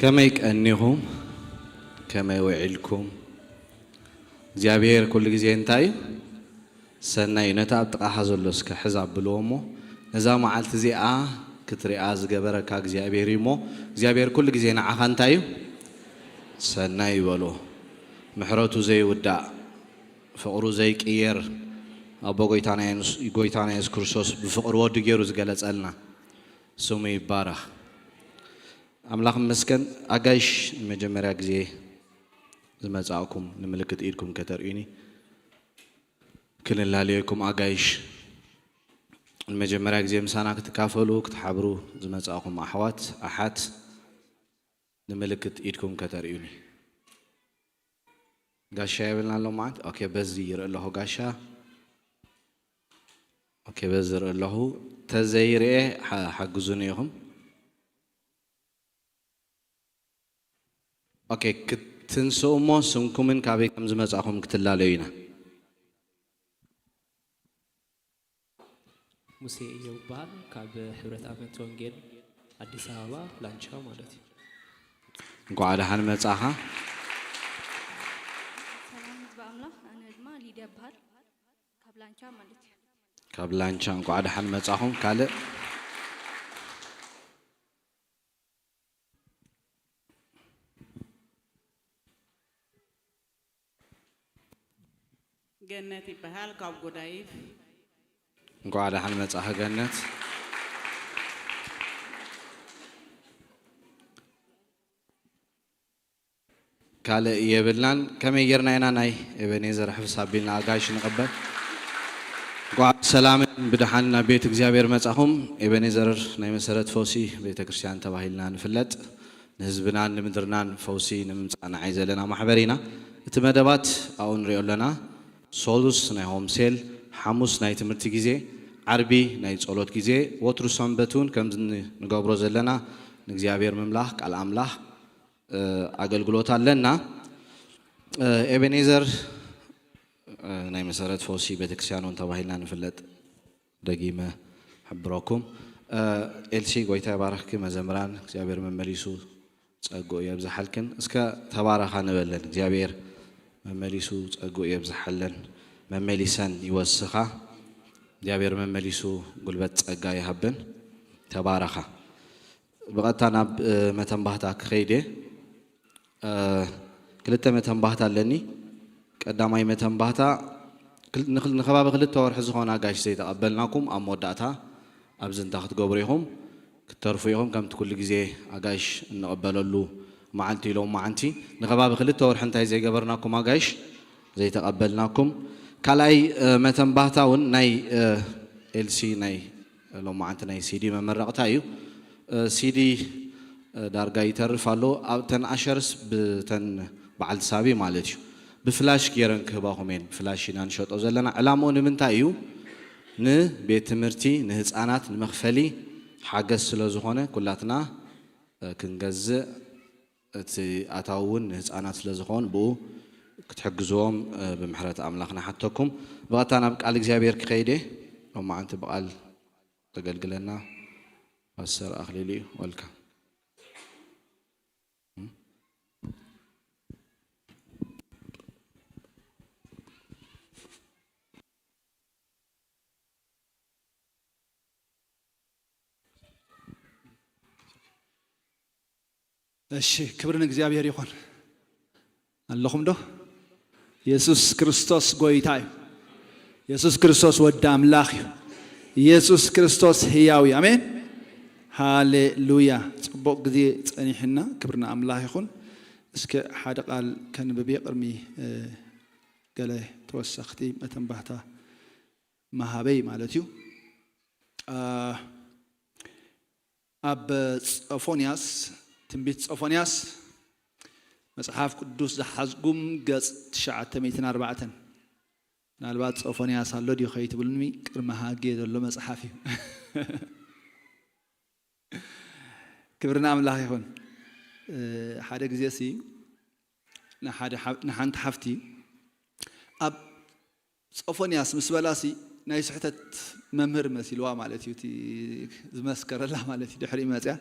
ከመይ ቀኒኹም? ከመይ ውዒልኩም? እግዚኣብሔር ኩሉ ግዜ እንታይ እዩ? ሰናይ እዩ። ነታ ኣብ ጥቓኻ ዘሎ እስከ ሕዝ ኣብልዎ እሞ፣ ነዛ መዓልቲ እዚኣ ክትሪኣ ዝገበረካ እግዚኣብሔር እዩ እሞ፣ እግዚኣብሔር ኩሉ ግዜ ንዓኻ እንታይ እዩ? ሰናይ እዩ በልዎ። ምሕረቱ ዘይውዳእ፣ ፍቕሩ ዘይቅየር፣ ኣቦ ጎይታና የሱስ፣ ጎይታና የሱስ ክርስቶስ ብፍቕሪ ወዱ ገይሩ ዝገለጸልና ስሙ ይባረኽ። ኣምላኽ ይመስገን። ኣጋይሽ፣ ንመጀመርያ ግዜ ዝመጻእኩም ንምልክት ኢድኩም ከተርእዩኒ ክንላለየኩም። ኣጋይሽ፣ ንመጀመርያ ግዜ ምሳና ክትካፈሉ ክትሓብሩ ዝመጻእኩም ኣሕዋት ኣሓት ንምልክት ኢድኩም ከተርእዩኒ። ጋሻ የብልና ኣሎ ማለት። ኦኬ፣ በዚ ይርኢ ኣለኹ ጋሻ። ኦኬ፣ በዚ ይርኢ ኣለኹ። ተዘይርኤ ሓ-፣ ሓግዙኒ ኢኹም። ኦኬ፣ ክትንስኡ እሞ ስምኩምን ካበይ ከም ዝመጻኹም ክትላለዩ ኢና። ሙሴ እዮብ እበሃል። ካብ ሕብረት ኣመንቲ ወንጌል ኣዲስ ኣበባ ላንቻ ማለት እዩ። እንኳዕ ደሓን መጻኻ። ሰላም ህዝቢ ኣምላኽ፣ ኣነ ድማ ሊድያ እበሃል፣ ካብ ላንቻ ማለት እዩ። ካብ ላንቻ እንኳዕ ደሓን መጻኹም። ካልእ ገነት ይበሃል፣ ካብ ጎዳይፍ። እንኳዕ ደሓን መጻኺ ገነት። ካልእ የብልናን። ከመይ ጌርና ኢና ናይ ኤቤኔዘር ሕፍስ ኣቢልና ኣጋይሽ ንቕበል? እንኳዕ ሰላምን ብድሓን ናብ ቤት እግዚኣብሔር መጻኹም። ኤቤኔዘር ናይ መሰረት ፈውሲ ቤተ ክርስቲያን ተባሂልና ንፍለጥ። ንህዝብናን ንምድርናን ፈውሲ ንምምጻእ ንዓይ ዘለና ማሕበር ኢና። እቲ መደባት ኣብኡ ንሪኦ ኣለና። ሶሉስ ናይ ሆም ሴል፣ ሓሙስ ናይ ትምህርቲ ግዜ፣ ዓርቢ ናይ ጸሎት ግዜ፣ ወትሩ ሰንበት እውን ከምዚ ንገብሮ ዘለና ንእግዚኣብሔር ምምላኽ ቃል ኣምላኽ ኣገልግሎት ኣለና። ኤቤኔዘር ናይ መሰረት ፈውሲ ቤተክርስትያን እውን ተባሂልና ንፍለጥ። ደጊመ ሕብረኩም። ኤልሲ ጎይታ ይባርኽኪ። መዘምራን እግዚኣብሔር መመሊሱ ጸግኡ የብዝሓልክን። እስከ ተባረኻ ንበለን። እግዚኣብሔር መመሊሱ ጸግኡ የብዝሓለን። መመሊሰን ይወስኻ። እግዚኣብሔር መመሊሱ ጉልበት ጸጋ ይሃበን። ተባረኻ። ብቐጥታ ናብ መተንባህታ ክኸይድ እየ። ክልተ መተንባህታ ኣለኒ። ቀዳማይ መተንባህታ ንኸባቢ ክልተ ወርሒ ዝኾነ ኣጋይሽ ዘይተቐበልናኩም ኣብ መወዳእታ ኣብዚ እንታይ ክትገብሩ ኢኹም? ክትተርፉ ኢኹም። ከምቲ ኩሉ ግዜ ኣጋይሽ እንቕበለሉ መዓልቲ ኢሎም መዓንቲ ንኸባቢ ክልተ ወርሒ እንታይ ዘይገበርናኩም ኣጋይሽ ዘይተቐበልናኩም። ካልኣይ መተንባህታ እውን ናይ ኤልሲ ናይ ሎም መዓንቲ ናይ ሲዲ መመረቕታ እዩ። ሲዲ ዳርጋ ይተርፍ ኣሎ። ኣብተን ኣሸርስ ብተን በዓልቲ ሳቢ ማለት እዩ ብፍላሽ ገይረን ክህባኹም እየን። ብፍላሽ ኢና ንሸጦ ዘለና። ዕላምኡ ንምንታይ እዩ? ንቤት ትምህርቲ ንህፃናት ንመኽፈሊ ሓገዝ ስለ ዝኾነ ኩላትና ክንገዝእ እቲ ኣታዊ እውን ንህፃናት ስለ ዝኾን ብኡ ክትሕግዝዎም ብምሕረት ኣምላኽ ንሓተኩም። ብቐጥታ ናብ ቃል እግዚኣብሔር ክኸይድ እየ። ሎማዓንቲ ብቓል ተገልግለና ፓስተር ኣኽሊሉ እዩ። ወልካ እሺ፣ ክብሪ ንእግዚኣብሔር ይኹን። ኣለኹም ዶ? የሱስ ክርስቶስ ጎይታ እዩ። የሱስ ክርስቶስ ወዲ ኣምላኽ እዩ። የሱስ ክርስቶስ ህያው እዩ። ኣሜን። ሃሌሉያ። ጽቡቕ ግዜ ጸኒሕና፣ ክብሪ ንኣምላኽ ይኹን። እስከ ሓደ ቃል ከንብብ እየ ቅድሚ ገለ ተወሰኽቲ መተንባህታ መሃበይ ማለት እዩ። ኣብ ጾፎንያስ፣ ትንቢት ጾፎንያስ መጽሓፍ ቅዱስ ዝሓዝጉም ገጽ ትሽዓተ ሚእትን ኣርባዕተን። ምናልባት ጾፎንያስ ኣሎ ድዩ ከይትብሉኒ፣ ቅድሚ ሃጌ ዘሎ መጽሓፍ እዩ። ክብሪ ንኣምላኽ ይኹን። ሓደ ግዜ ሲ ንሓንቲ ሓፍቲ ኣብ ጾፎንያስ ምስ በላሲ ናይ ስሕተት መምህር መሲልዋ ማለት እዩ። እቲ ዝመስከረላ ማለት እዩ። ድሕሪ መፅያ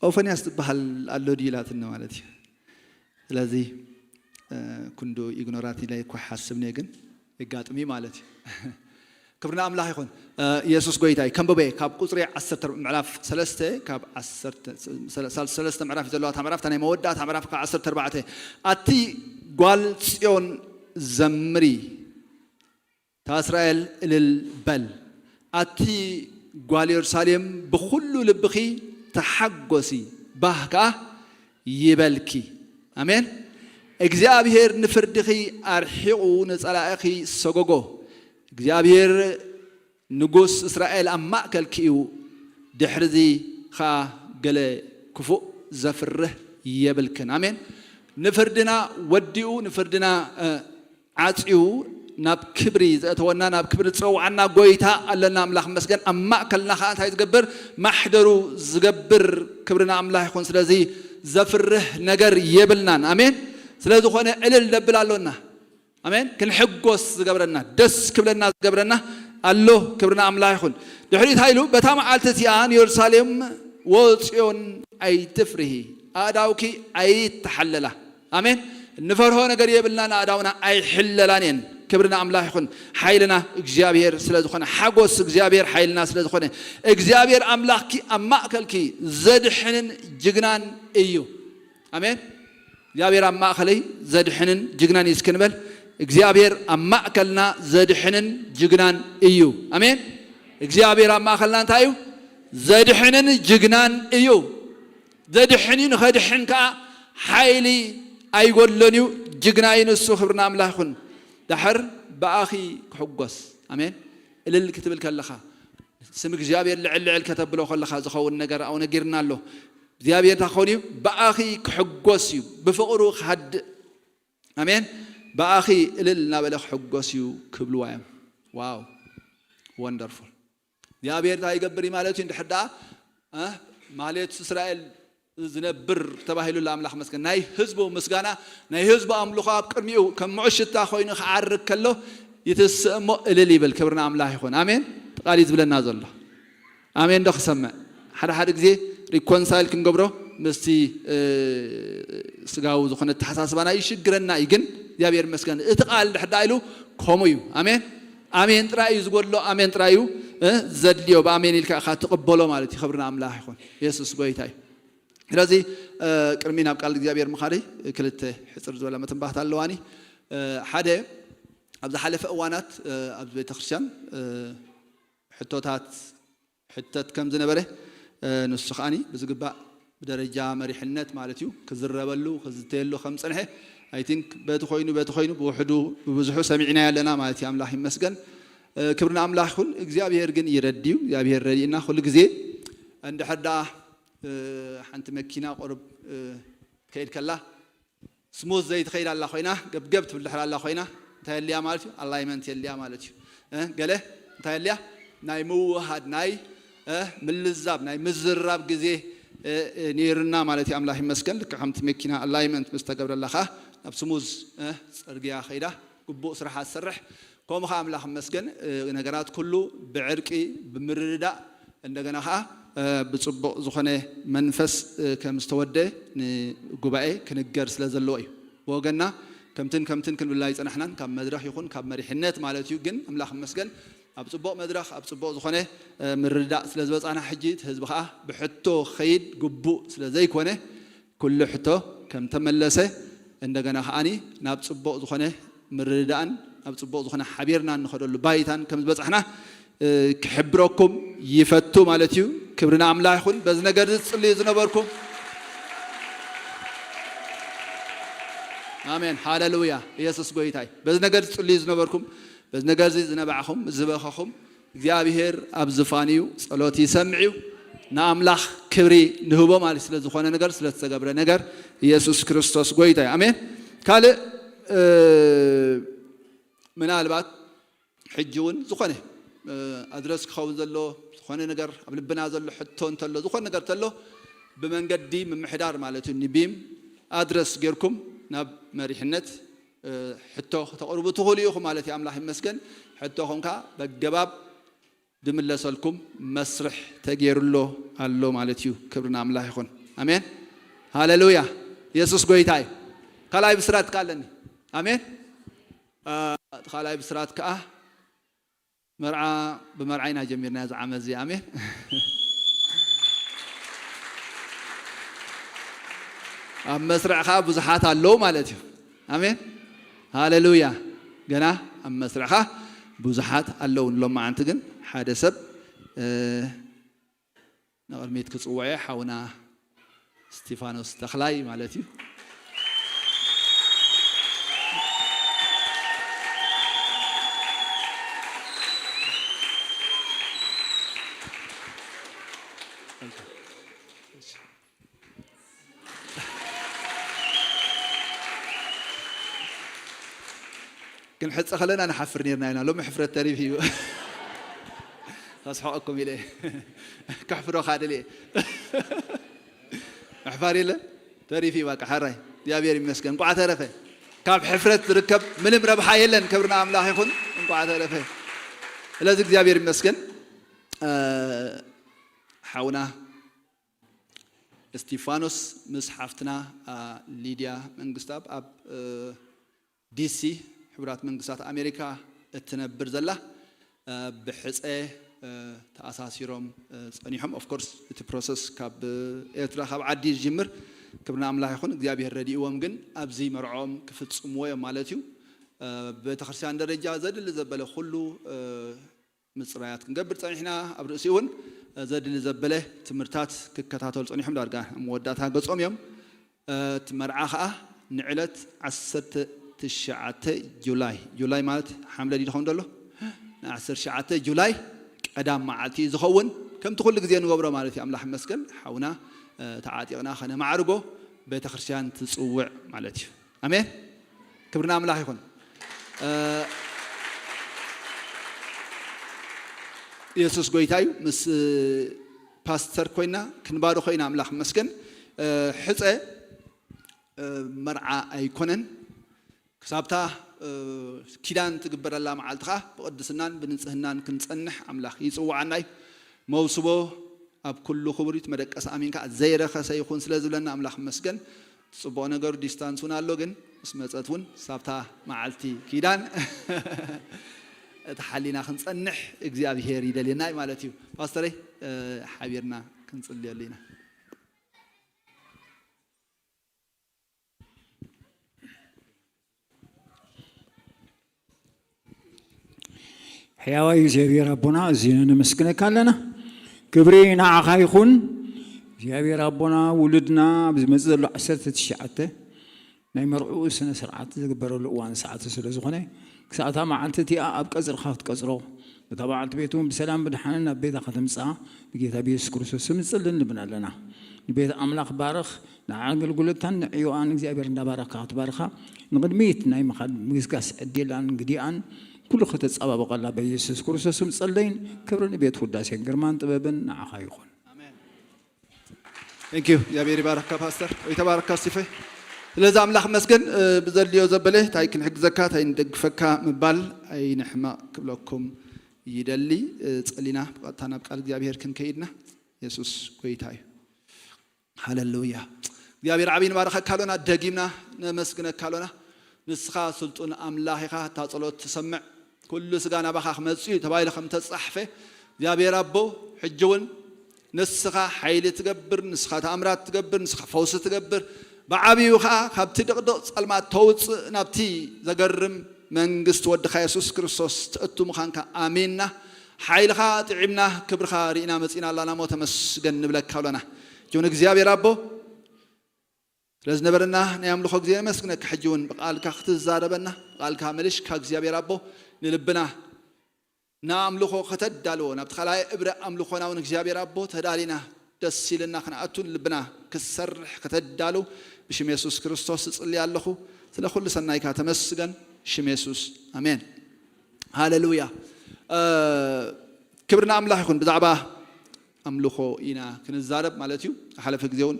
ሶፎንያስ ዝበሃል ኣሎ ድዩ ኢላትኒ ማለት እዩ። ስለዚ እ፣ ክንዱ ኢግኖራት ኢለ እኮ ሓስብ ነየ፣ ግን የጋጥም እዩ ማለት እዩ። ክብሪ ንኣምላኽ ይኹን። እ፣ ኢየሱስ ጎይታ እዩ። ከንብበ ካብ ቁፅሪ ዓሰርተ ምዕራፍ ሰለስተ ካብ ዓሰርተ፣ ሰለስተ ምዕራፍ እዩ ዘለዋ። እታ ምዕራፍ እታ ናይ መወዳእታ ምዕራፍ ካብ ዓሰርተ ኣርባዕተ ኣቲ ጓል ጽዮን ዘምሪ፣ እታ እስራኤል እልል በል፣ ኣቲ ጓል የሩሳሌም ብኹሉ ልብኺ ተሓጎሲ፣ ባህ ከኣ ይበልኪ። ኣሜን። እግዚኣብሔር ንፍርድኺ ኣርሒቑ ንጸላእኺ ሰጎጎ። እግዚኣብሔር ንጉስ እስራኤል ኣብ ማእከልኪ እዩ፣ ድሕርዚ ኸኣ ገለ ክፉእ ዘፍርህ የብልክን። ኣሜን። ንፍርድና ወዲኡ፣ ንፍርድና፣ እ፣ ዓጽዩ ናብ ክብሪ ዘእተወና፣ ናብ ክብሪ ዝጸውዓና ጎይታ ኣለና። ኣምላኽ ይመስገን። ኣብ ማእከልና ኸኣ እንታይ ዝገብር? ማሕደሩ ዝገብር። ክብሪ ንኣምላኽ ይኹን። ስለዚ ዘፍርህ ነገር የብልናን። ኣሜን። ስለ ዝኾነ ዕልል ነብል ኣሎና። ኣሜን። ክንሕጎስ ዝገብረና፣ ደስ ክብለና ዝገብረና ኣሎ። ክብሪ ንኣምላኽ ይኹን። ድሕሪት ኢሉ በታ መዓልቲ እቲኣ ንየሩሳሌም ወጽዮን ኣይትፍርሂ፣ ኣእዳውኪ ኣይተሓለላ። ኣሜን። እንፈርሆ ነገር የብልና፣ ኣእዳውና ኣይሕለላን እየን። ክብሪ ንኣምላኽ ይኹን። ሓይልና እግዚኣብሔር ስለ ዝኾነ፣ ሓጎስ እግዚኣብሔር ሓይልና ስለ ዝኾነ፣ እግዚኣብሔር ኣምላኽኪ ኣብ ማእከልኪ ዘድሕንን ጅግናን እዩ። ኣሜን። እግዚኣብሔር ኣብ ማእከለይ ዘድሕንን ጅግናን እዩ። እስኪ ንበል። እግዚኣብሔር ኣብ ማእከልና ዘድሕንን ጅግናን እዩ። ኣሜን። እግዚኣብሔር ኣብ ማእከልና እንታይ እዩ? ዘድሕንን ጅግናን እዩ። ዘድሕን እዩ፣ ንኸድሕን ከኣ ሓይሊ ኣይጎድሎን እዩ። ጅግና እዩ ንሱ። ክብሪ ንኣምላኽ ይኹን። ዳሕር ብኣኺ ክሕጎስ። ኣሜን። እልል ክትብል ከለኻ፣ ስም እግዚኣብሔር ልዕል ልዕል ከተብሎ ከለኻ ዝኸውን ነገር ኣብኡ ነጊርና ኣሎ። እግዚኣብሔር እንታይ ክኸውን እዩ? ብኣኺ ክሕጎስ እዩ፣ ብፍቕሩ ክሃድእ። ኣሜን። ብኣኺ እልል እናበለ ክሕጎስ እዩ ክብልዋ እዮም። ዋው፣ ወንደርፉል። እግዚኣብሔር እንታይ ይገብር እዩ ማለት እዩ? እንድሕር ደኣ፣ እ፣ ማህሌት እስራኤል ዝነብር ተባሂሉ ኣሎ። ኣምላኽ መስገን። ናይ ህዝቡ ምስጋና፣ ናይ ህዝቡ ኣምልኾ ኣብ ቅድሚኡ ከም ምዑሽታ ኮይኑ ክዓርግ ከሎ ይትስእ እሞ እልል ይብል። ክብሪ ንኣምላኽ ይኹን። ኣሜን። እቲ ቃል እዩ ዝብለና ዘሎ። ኣሜን ዶ ክሰምዕ? ሓደ ሓደ ግዜ ሪኮንሳይል ክንገብሮ ምስቲ፣ እ፣ ስጋዊ ዝኾነ ኣተሓሳስባና ይሽግረና እዩ። ግን እግዚኣብሔር ይመስገን፣ እቲ ቃል ድሕር ደኣ ኢሉ ከምኡ እዩ። ኣሜን። ኣሜን ጥራይ እዩ ዝጎድሎ። ኣሜን ጥራይ እዩ፣ እ፣ ዘድልዮ። ብኣሜን ኢልካ ኢኻ ትቕበሎ ማለት እዩ። ክብሪ ንኣምላኽ ይኹን። የሱስ ጎይታ እዩ። ስለዚ፣ እ፣ ቅድሚ ናብ ቃል እግዚኣብሔር ምኻደይ ክልተ ሕፅር ዝበላ መተንባህታ ኣለዋኒ። እ፣ ሓደ፣ ኣብ ዝሓለፈ እዋናት፣ እ፣ ኣብዚ ቤተክርስትያን፣ እ፣ ሕቶታት ሕተት ከም ዝነበረ፣ እ፣ ንሱ ከኣኒ ብዝግባእ ብደረጃ መሪሕነት ማለት እዩ ክዝረበሉ፣ ክዝተየሉ ከም ዝጸንሐ፣ ኣይ ቲንክ በቲ ኮይኑ፣ በቲ ኮይኑ ብውሕዱ ብብዝሑ ሰሚዕናዮ ኣለና ማለት እዩ። ኣምላኽ ይመስገን። እ፣ ክብሪ ንኣምላኽ ይኹን። እግዚኣብሔር ግን ይረዲ እዩ። እግዚኣብሔር ረዲእና ኩሉ ግዜ እንድሕር ደኣ፣ እ፣ ሓንቲ መኪና ቁሩብ፣ እ፣ ትከይድ ከላ ስሙዝ ዘይትኸይድ ኣላ ኮይና፣ ገብገብ ትብል ድሕር ኣላ ኮይና፣ እንታይ የልያ ማለት እዩ? ኣላይመንት የልያ ማለት እዩ። እ፣ ገለ እንታይ የልያ? ናይ ምውሃድ፣ ናይ፣ እ፣ ምልዛብ፣ ናይ ምዝራብ ግዜ፣ እ፣ እ፣ ነይርና ማለት እዩ። ኣምላኽ ይመስገን። ልክዕ ከምቲ መኪና ኣላይመንት ምስ ተገብረላ ኸኣ ናብ ስሙዝ፣ እ፣ ጽርግያ ኸይዳ ግቡእ ስራሓ ትሰርሕ። ከምኡ ኸዓ ኣምላኽ ይመስገን፣ እ፣ ነገራት ኩሉ ብዕርቂ፣ ብምርድዳእ፣ እንደገና ኸዓ፣ እ፣ ብጽቡቕ ዝኾነ መንፈስ፣ እ፣ ከም ዝተወደ ንጉባኤ ክንገር ስለ ዘለዎ እዩ። ብወገንና ከምትን ከምትን ክንብል ኣይጸናሕናን፣ ካብ መድረኽ ይኹን ካብ መሪሕነት ማለት እዩ። ግን ኣምላኽ ይመስገን፣ ኣብ ጽቡቕ መድረኽ፣ ኣብ ጽቡቕ ዝኾነ፣ እ፣ ምርድዳእ ስለ ዝበጻሕና፣ ሕጂ እቲ ህዝቢ ኸዓ ብሕቶ ክኸይድ ግቡእ ስለ ዘይኮነ፣ ኩሉ ሕቶ ከም ተመለሰ፣ እንደገና ከዓኒ ናብ ጽቡቕ ዝኾነ ምርድዳእን ናብ ጽቡቕ ዝኾነ ሓቢርና እንኸደሉ ባይታን ከም ዝበጻሕና፣ እ፣ ክሕብረኩም ይፈቱ ማለት እዩ። ክብሪ ንኣምላኽ ይኹን። በዚ ነገር እዚ ትጽልዩ ዝነበርኩም፣ ኣሜን፣ ሃሌሉያ፣ ኢየሱስ ጎይታ እዩ። በዚ ነገር ትጽልዩ ዝነበርኩም፣ በዚ ነገር እዚ ዝነባዕኹም፣ ዝበኸኹም፣ እግዚኣብሔር ኣብ ዝፋን እዩ፣ ጸሎት ይሰምዕ እዩ። ንኣምላኽ ክብሪ ንህቦ ማለት ስለ ዝኾነ ነገር፣ ስለ ዝተገብረ ነገር፣ ኢየሱስ ክርስቶስ ጎይታ እዩ። ኣሜን። ካልእ፣ እ፣ ምናልባት ሕጂ እውን ዝኾነ፣ እ፣ ኣድረስ ክኸውን ዘሎ ዝኾነ ነገር፣ ኣብ ልብና ዘሎ ሕቶ እንተሎ፣ ዝኾነ ነገር እንተሎ፣ ብመንገዲ ምምሕዳር ማለት እዩ፣ ንቢም ኣድረስ ጌርኩም ናብ መሪሕነት እ፣ ሕቶ ከተቕርቡ ትኽእሉ ኢኹም ማለት እዩ። ኣምላኽ ይመስገን። ሕቶኹም ከኣ በገባብ ድምለሰልኩም መስርሕ ተገይሩሎ ኣሎ ማለት እዩ። ክብሪ ንኣምላኽ ይኹን። ኣሜን። ሃሌሉያ። የሱስ ጎይታ እዩ። ካልኣይ ብስራት ከኣ ኣለኒ። ኣሜን። እ፣ እቲ ካልኣይ ብስራት ከኣ መርዓ፣ ብመርዓ ኢና ጀሚርና እዚ ዓመት እዚ። ኣሜን። ኣብ መስርዕ ከኣ ብዙሓት ኣለዉ ማለት እዩ። ኣሜን። ሃሌሉያ። ገና ኣብ መስርዕ ከኣ ብዙሓት ኣለዉ። ንሎማዓንቲ ግን ሓደ ሰብ፣ እ፣ ንቕድሚት ክጽውዖ እየ፣ ሓውና እስቲፋኖስ ተኽላይ ማለት እዩ። ክንሕጸ ከለና ንሓፍር ኔርና ኢና። ሎሚ ሕፍረት ተሪፉ እዩ። ከስሕቐኩም ኢለ እየ። ከሕፍሮኻ ደልየ። ምሕፋር የለን። ተሪፉ እዩ በቃ፣ ሕራይ። እግዚኣብሔር ይመስገን። እንቋዕ ተረፈ። ካብ ሕፍረት ዝርከብ ምንም ረብሓ የለን። ክብሪ ንኣምላኽ ይኹን። እንቋዕ ተረፈ። ስለዚ እግዚኣብሔር ይመስገን። እ፣ ሓውና እስቲፋኖስ ምስ ሓፍትና፣ እ፣ ሊድያ መንግስታብ ኣብ፣ እ፣ ዲሲ፣ ሕቡራት መንግስታት ኣሜሪካ እትነብር ዘላ፣ እ፣ ብሕፀ፣ እ፣ ተኣሳሲሮም፣ እ፣ ጸኒሖም። ኦፍ ኮርስ እቲ ፕሮሰስ ካብ ኤርትራ፣ ካብ ዓዲ ዝጅምር። ክብሪ ንኣምላኽ ይኹን፣ እግዚኣብሔር ረዲእዎም፣ ግን ኣብዚ መርዖም ክፍጽምዎ እዮም ማለት እዩ። እ፣ ቤተክርስትያን ደረጃ ዘድሊ ዘበለ ኩሉ፣ እ፣ ምጽራያት ክንገብር ጸኒሕና፣ ኣብ ርእሲኡ እውን፣ እ፣ ዘድሊ ዘበለ ትምህርታት ክከታተሉ ጸኒሖም። ዳርጋ ኣብ መወዳእታ ገጾም እዮም። እ፣ እቲ መርዓ ኸኣ ንዕለት ዓሰርተ ትሽዓተ ጁላይ፣ ጁላይ ማለት ሓምለ ድዩ ዝኸውን ዘሎ? ን ዓሰርተ ትሽዓተ ጁላይ ቀዳም መዓልቲ እዩ ዝኸውን። ከምቲ ኩሉ ግዜ ንገብሮ ማለት እዩ። ኣምላኽ ይመስገን፣ ሓውና፣ እ፣ ተዓጢቕና ከነማዕርጎ ቤተክርስትያን ትጽውዕ ማለት እዩ። ኣሜን። ክብሪ ንኣምላኽ ይኹን። እ፣ የሱስ ጎይታ እዩ። ምስ፣ እ፣ ፓስተር ኮይና ክንባርኾ ኢና። ኣምላኽ ይመስገን። እ፣ ሕጸ፣ እ፣ መርዓ ኣይኮነን። ክሳብታ፣ እ፣ ኪዳን ትግበረላ መዓልቲ ኸኣ ብቕድስናን ብንጽህናን ክንጸንሕ ኣምላኽ ይጽውዓና እዩ። መውስቦ ኣብ ኩሉ ክቡር እዩ፣ እቲ መደቀሲ ኣሚን ከኣ ዘይረኸሰ ይኹን ስለ ዝብለና ኣምላኽ ይመስገን። ጽቡቕ ነገሩ ዲስታንስ እውን ኣሎ፣ ግን ምስ መጸት እውን ሳብታ መዓልቲ ኪዳን እቲ ሓሊና ክንጸንሕ እግዚኣብሄር ይደልየና እዩ ማለት እዩ። ፓስተረይ፣ እ፣ ሓቢርና ክንጽልየሉ ኢና። ሕያዋይ እግዚኣብሔር ኣቦና፣ ኣዚና ነመስግነካ ኣለና። ክብሪ ንዓኻ ይኹን። እግዚኣብሔር ኣቦና፣ ውሉድና ኣብ ዝመጽእ ዘሎ ዓሰርተ ትሽዓተ ናይ መርዕኡ ስነ ስርዓት ዝግበረሉ እዋን ሰዓቱ ስለ ዝኾነ፣ ክሳብ እታ መዓልቲ እቲኣ ኣብ ቀጽርኻ ክትቀጽሮ፣ ነታ በዓልቲ ቤት እውን ብሰላም ብድሓንን ናብ ቤታ ከተምጽኣ ብጌታ ብየሱስ ክርስቶስ ስም ንጽልን ንብን ኣለና። ንቤት ኣምላኽ ባርኽ፣ ንኣገልግሎታን ንዕዮኣን እግዚኣብሔር እንዳባረኽካ ክትባርኻ፣ ንቕድሚት ናይ ምኻድ ምግስጋስ ዕድላን ግዲኣን ኩሉ ከተጸባብቐላ በየሱስ ክርስቶስ ስም ጸለይን። ክብርን ቤት ውዳሴን ግርማን ጥበብን ንዓኻ ይኹን። ኣሜን። Thank you። እግዚኣብሔር ይባርካ ፓስተር፣ ወይ ተባረካ ስቲፈ። ስለዚ ኣምላኽ መስገን፣ እ፣ ብዘድልዮ ዘበለ እንታይ ክንሕግዘካ፣ እንታይ ንደግፈካ ምባል ኣይንሕመቕ ክብለኩም ይደሊ። እ፣ ጸሊና ብቐጥታ ናብ ቃል እግዚኣብሔር ክንከይድና። የሱስ ጎይታ እዩ። ሃሌሉያ። እግዚኣብሔር ዓብዪ ንባረኸካ ኣሎና፣ ደጊምና ነመስግነካ ኣሎና። ንስኻ ስልጡን ኣምላኽ ኢኻ፣ እታ ጸሎት ትሰምዕ። ኩሉ ስጋ ናባኻ ክመጽእ እዩ ተባሂሉ ከም ተጻሕፈ፣ እግዚኣብሔር ኣቦ፣ ሕጂ እውን ንስኻ ሓይሊ ትገብር፣ ንስኻ ተኣምራት ትገብር፣ ንስኻ ፈውሲ ትገብር፣ ብዓብዩ ኸኣ ካብቲ ድቕድቕ ጸልማት ተውጽእ፣ ናብቲ ዘገርም መንግስቲ ወድኻ የሱስ ክርስቶስ ትእቱ ምዃንካ ኣሚንና። ሓይልኻ ጥዒምና፣ ክብርኻ ርኢና መጺና ኣላና እሞ ተመስገን ንብለካ ኣሎና። ጅውን እግዚኣብሔር ኣቦ፣ ስለ ዝነበረና ናይ ኣምልኾ ግዜ ነመስግነካ። ሕጂ እውን ብቓልካ ክትዛረበና፣ ብቓልካ መሊሽካ እግዚኣብሔር ኣቦ ንልብና ንኣምልኾ ከተዳልዎ፣ ናብቲ ካልኣይ እብረ ኣምልኾና እውን እግዚኣብሔር ኣቦ ተዳሊና ደስ ኢልና ክንኣቱ፣ ልብና ክሰርሕ ከተዳሉ ብሽም የሱስ ክርስቶስ እጽሊ ኣለኹ። ስለ ኩሉ ሰናይካ ተመስገን። ሽም የሱስ፣ ኣሜን። ሃሌሉያ። እ፣ ክብሪ ንኣምላኽ ይኹን። ብዛዕባ ኣምልኾ ኢና ክንዛረብ ማለት እዩ። ዝሓለፈ ግዜ እውን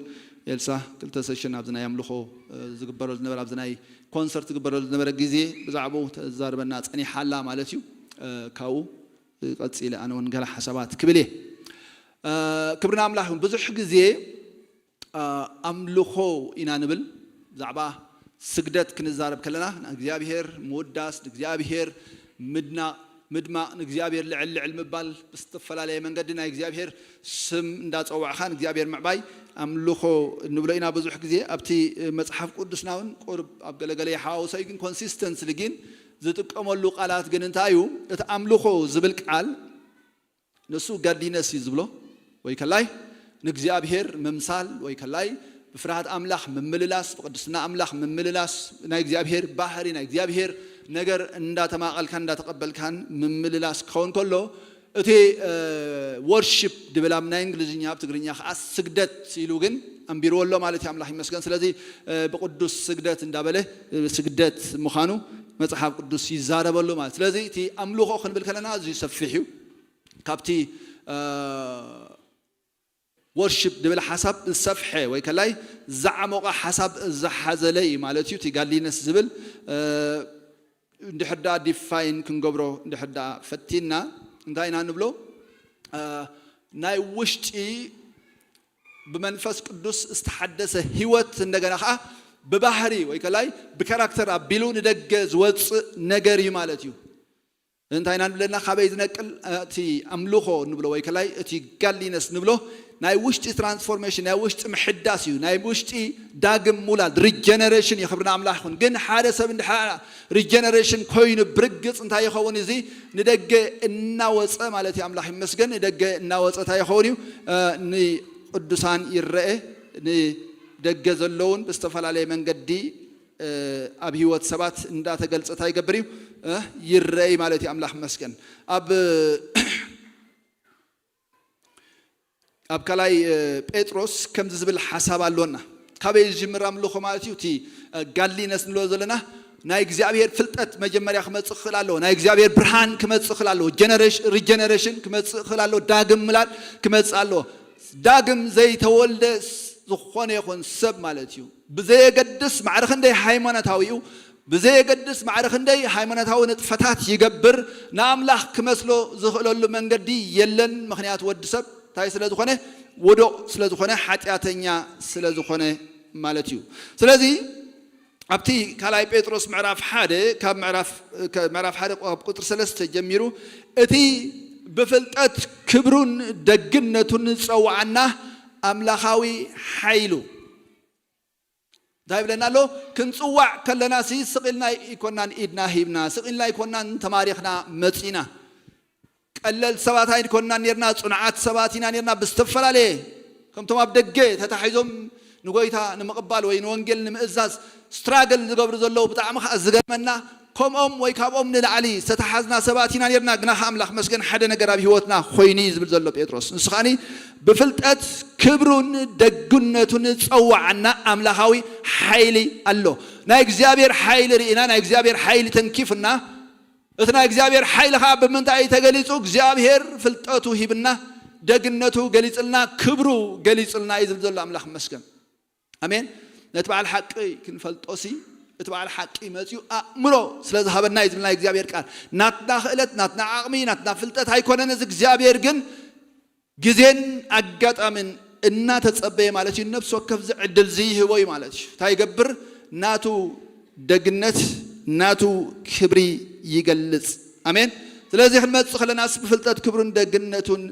ኤልሳ ክልተ ሰሽን ኣብዚ ናይ ኣምልኾ፣ እ፣ ዝግበረሉ ዝነበረ፣ ኣብዚ ናይ ኮንሰርት ዝግበረሉ ዝነበረ ግዜ ብዛዕባኡ ተዛርበና ጸኒሓ ኣላ ማለት እዩ። ካብኡ ቀፂለ ኣነ እውን ገለ ሓሳባት ክብል እየ። ክብሪ ንኣምላኽ ይኹን። ብዙሕ ግዜ ኣምልኾ ኢና ንብል፣ ብዛዕባ ስግደት ክንዛረብ ከለና ንእግዚኣብሔር ምውዳስ፣ ንእግዚኣብሔር ምድናቕ፣ ምድማቕ፣ ንእግዚኣብሔር ልዕል ልዕል ምባል፣ ብዝተፈላለየ መንገዲ ናይ እግዚኣብሔር ስም እንዳጸዋዕኻ ንእግዚኣብሔር ምዕባይ ኣምልኾ ንብሎ ኢና ብዙሕ ግዜ። ኣብቲ መጽሓፍ ቅዱስና እውን ቁርብ ኣብ ገለገለ ይሓዋውሶ እዩ፣ ግን ኮንሲስተንስሊ ግን ዝጥቀመሉ ቃላት ግን እንታይ እዩ? እቲ ኣምልኾ ዝብል ቃል ንሱ ጋድሊነስ እዩ ዝብሎ፣ ወይ ከላይ ንእግዚኣብሔር ምምሳል፣ ወይ ከላይ ብፍርሃት ኣምላኽ ምምልላስ፣ ብቅድስና ኣምላኽ ምምልላስ፣ ናይ እግዚኣብሔር ባህሪ፣ ናይ እግዚኣብሔር ነገር እንዳተማቐልካን እንዳተቐበልካን ምምልላስ ክኸውን ከሎ፣ እቲ ወርሺፕ ድብል ኣብ ናይ እንግሊዝኛ፣ ኣብ ትግርኛ ከዓ ስግደት ኢሉ ግን ኣንቢርዎ ኣሎ ማለት እዩ። ኣምላኽ ይመስገን። ስለዚ ብቅዱስ ስግደት እንዳበለ ስግደት ምዃኑ መጽሓፍ ቅዱስ ይዛረበሉ ማለት። ስለዚ እቲ ኣምልኾ ክንብል ከለና ኣዝዩ ሰፊሕ እዩ። ካብቲ ወርሺፕ ድብል ሓሳብ ዝሰፍሐ ወይ ከላይ ዝዓሞቐ ሓሳብ ዝሓዘለ እዩ ማለት እዩ። እቲ ጋድሊነስ ዝብል እንድሕር ደኣ ዲፋይን ክንገብሮ እንድሕር ደኣ ፈቲና እንታይ ኢና ንብሎ? ናይ ውሽጢ ብመንፈስ ቅዱስ ዝተሓደሰ ህይወት፣ እንደገና ከዓ ብባህሪ ወይ ከላይ ብካራክተር ኣቢሉ ንደገ ዝወፅእ ነገር እዩ ማለት እዩ። እንታይ ኢና ንብለና? ካበይ ዝነቅል? እቲ ኣምልኾ ንብሎ ወይ ከላይ እቲ ጋድሊነስ ንብሎ ናይ ውሽጢ ትራንስፎርሜሽን፣ ናይ ውሽጢ ምሕዳስ እዩ። ናይ ውሽጢ ዳግም ሙላድ፣ ሪጀነሬሽን እዩ። ክብሪ ንኣምላኽ ይኹን። ግን ሓደ ሰብ እንድሓ ሪጀነሬሽን ኮይኑ ብርግጽ እንታይ ይኸውን? እዚ ንደገ እናወጸ ማለት እዩ። ኣምላኽ ይመስገን። ንደገ እናወጸ እንታይ ይኸውን እዩ? ንቅዱሳን ይረአ፣ ንደገ ዘለውን ብዝተፈላለየ መንገዲ ኣብ ህይወት ሰባት እንዳተገልጸ እንታይ ይገብር እዩ? ይረይ ማለት እዩ። ኣምላኽ መስገን። ኣብ ኣብ ካልኣይ ጴጥሮስ ከምዚ ዝብል ሓሳብ ኣሎና። ካበይ ዝጅምር ኣምልኾ ማለት እዩ? እቲ ጋድሊነስ ንብሎ ዘለና ናይ እግዚኣብሔር ፍልጠት መጀመርያ ክመጽእ ክኽእል ኣለዎ። ናይ እግዚኣብሔር ብርሃን ክመጽእ ክኽእል ኣለዎ። ሪጀነሬሽን ክመጽእ ክኽእል ኣለዎ። ዳግም ምላድ ክመጽእ ኣለዎ። ዳግም ዘይተወልደ ዝኾነ ይኹን ሰብ ማለት እዩ። ብዘየገድስ ማዕረ ክንደይ ሃይማኖታዊ እዩ፣ ብዘየገድስ ማዕረ ክንደይ ሃይማኖታዊ ንጥፈታት ይገብር፣ ንኣምላኽ ክመስሎ ዝኽእለሉ መንገዲ የለን። ምኽንያቱ ወዲ ሰብ እንታይ ስለ ዝኾነ? ውዱቕ ስለ ዝኾነ፣ ሓጢኣተኛ ስለ ዝኾነ ማለት እዩ። ስለዚ ኣብቲ ካልኣይ ጴጥሮስ ምዕራፍ ሓደ ካብ ምዕራፍ ምዕራፍ ሓደ ኣብ ቁጥሪ ሰለስተ ጀሚሩ እቲ ብፍልጠት ክብሩን ደግነቱን ዝጸውዓና ኣምላኻዊ ሓይሉ እንታይ ይብለና ኣሎ? ክንጽዋዕ ከለና ሲ ስቕ ኢልና ኣይኮናን ኢድና ሂብና፣ ስቕ ኢልና ኣይኮናን ተማሪኽና መጺና። ቀለል ሰባት ኣይኮናን ኔርና፣ ጽኑዓት ሰባት ኢና ኔርና። ብዝተፈላለየ ከምቶም ኣብ ደገ ተታሒዞም ንጎይታ ንምቕባል ወይ ንወንጌል ንምእዛዝ ስትራግል ዝገብሩ ዘለዉ ብጣዕሚ ከዓ ዝገርመና፣ ከምኦም ወይ ካብኦም ንላዕሊ ዝተተሓዝና ሰባት ኢና ኔርና። ግና ከዓ ኣምላኽ መስገን ሓደ ነገር ኣብ ህይወትና ኮይኑ እዩ ዝብል ዘሎ ጴጥሮስ። ንሱ ከዓኒ ብፍልጠት ክብሩን ደግነቱን ዝጸዋዓና ኣምላኻዊ ሓይሊ ኣሎ። ናይ እግዚኣብሔር ሓይሊ ርኢና፣ ናይ እግዚኣብሔር ሓይሊ ተንኪፍና፣ እቲ ናይ እግዚኣብሔር ሓይሊ ከዓ ብምንታይ እዩ ተገሊጹ? እግዚኣብሔር ፍልጠቱ ሂብና፣ ደግነቱ ገሊጽልና፣ ክብሩ ገሊጽልና እዩ ዝብል ዘሎ። ኣምላኽ መስገን። ኣሜን። ነቲ በዓል ሓቂ ክንፈልጦሲ እቲ በዓል ሓቂ መጺኡ ኣእምሮ ስለ ዝሃበና እዩ ዝብል ናይ እግዚኣብሔር ቃል። ናትና ክእለት፣ ናትና ዓቕሚ፣ ናትና ፍልጠት ኣይኮነን። እዚ እግዚኣብሔር ግን ግዜን ኣጋጣምን እናተጸበየ ማለት እዩ፣ ነፍሲ ወከፍ እዚ ዕድል እዚ ይህቦ እዩ ማለት እዩ። እንታይ ይገብር? ናቱ ደግነት፣ ናቱ ክብሪ ይገልጽ። ኣሜን። ስለዚ ክንመጽእ ከለናስ ብፍልጠት ክብሩን ደግነቱን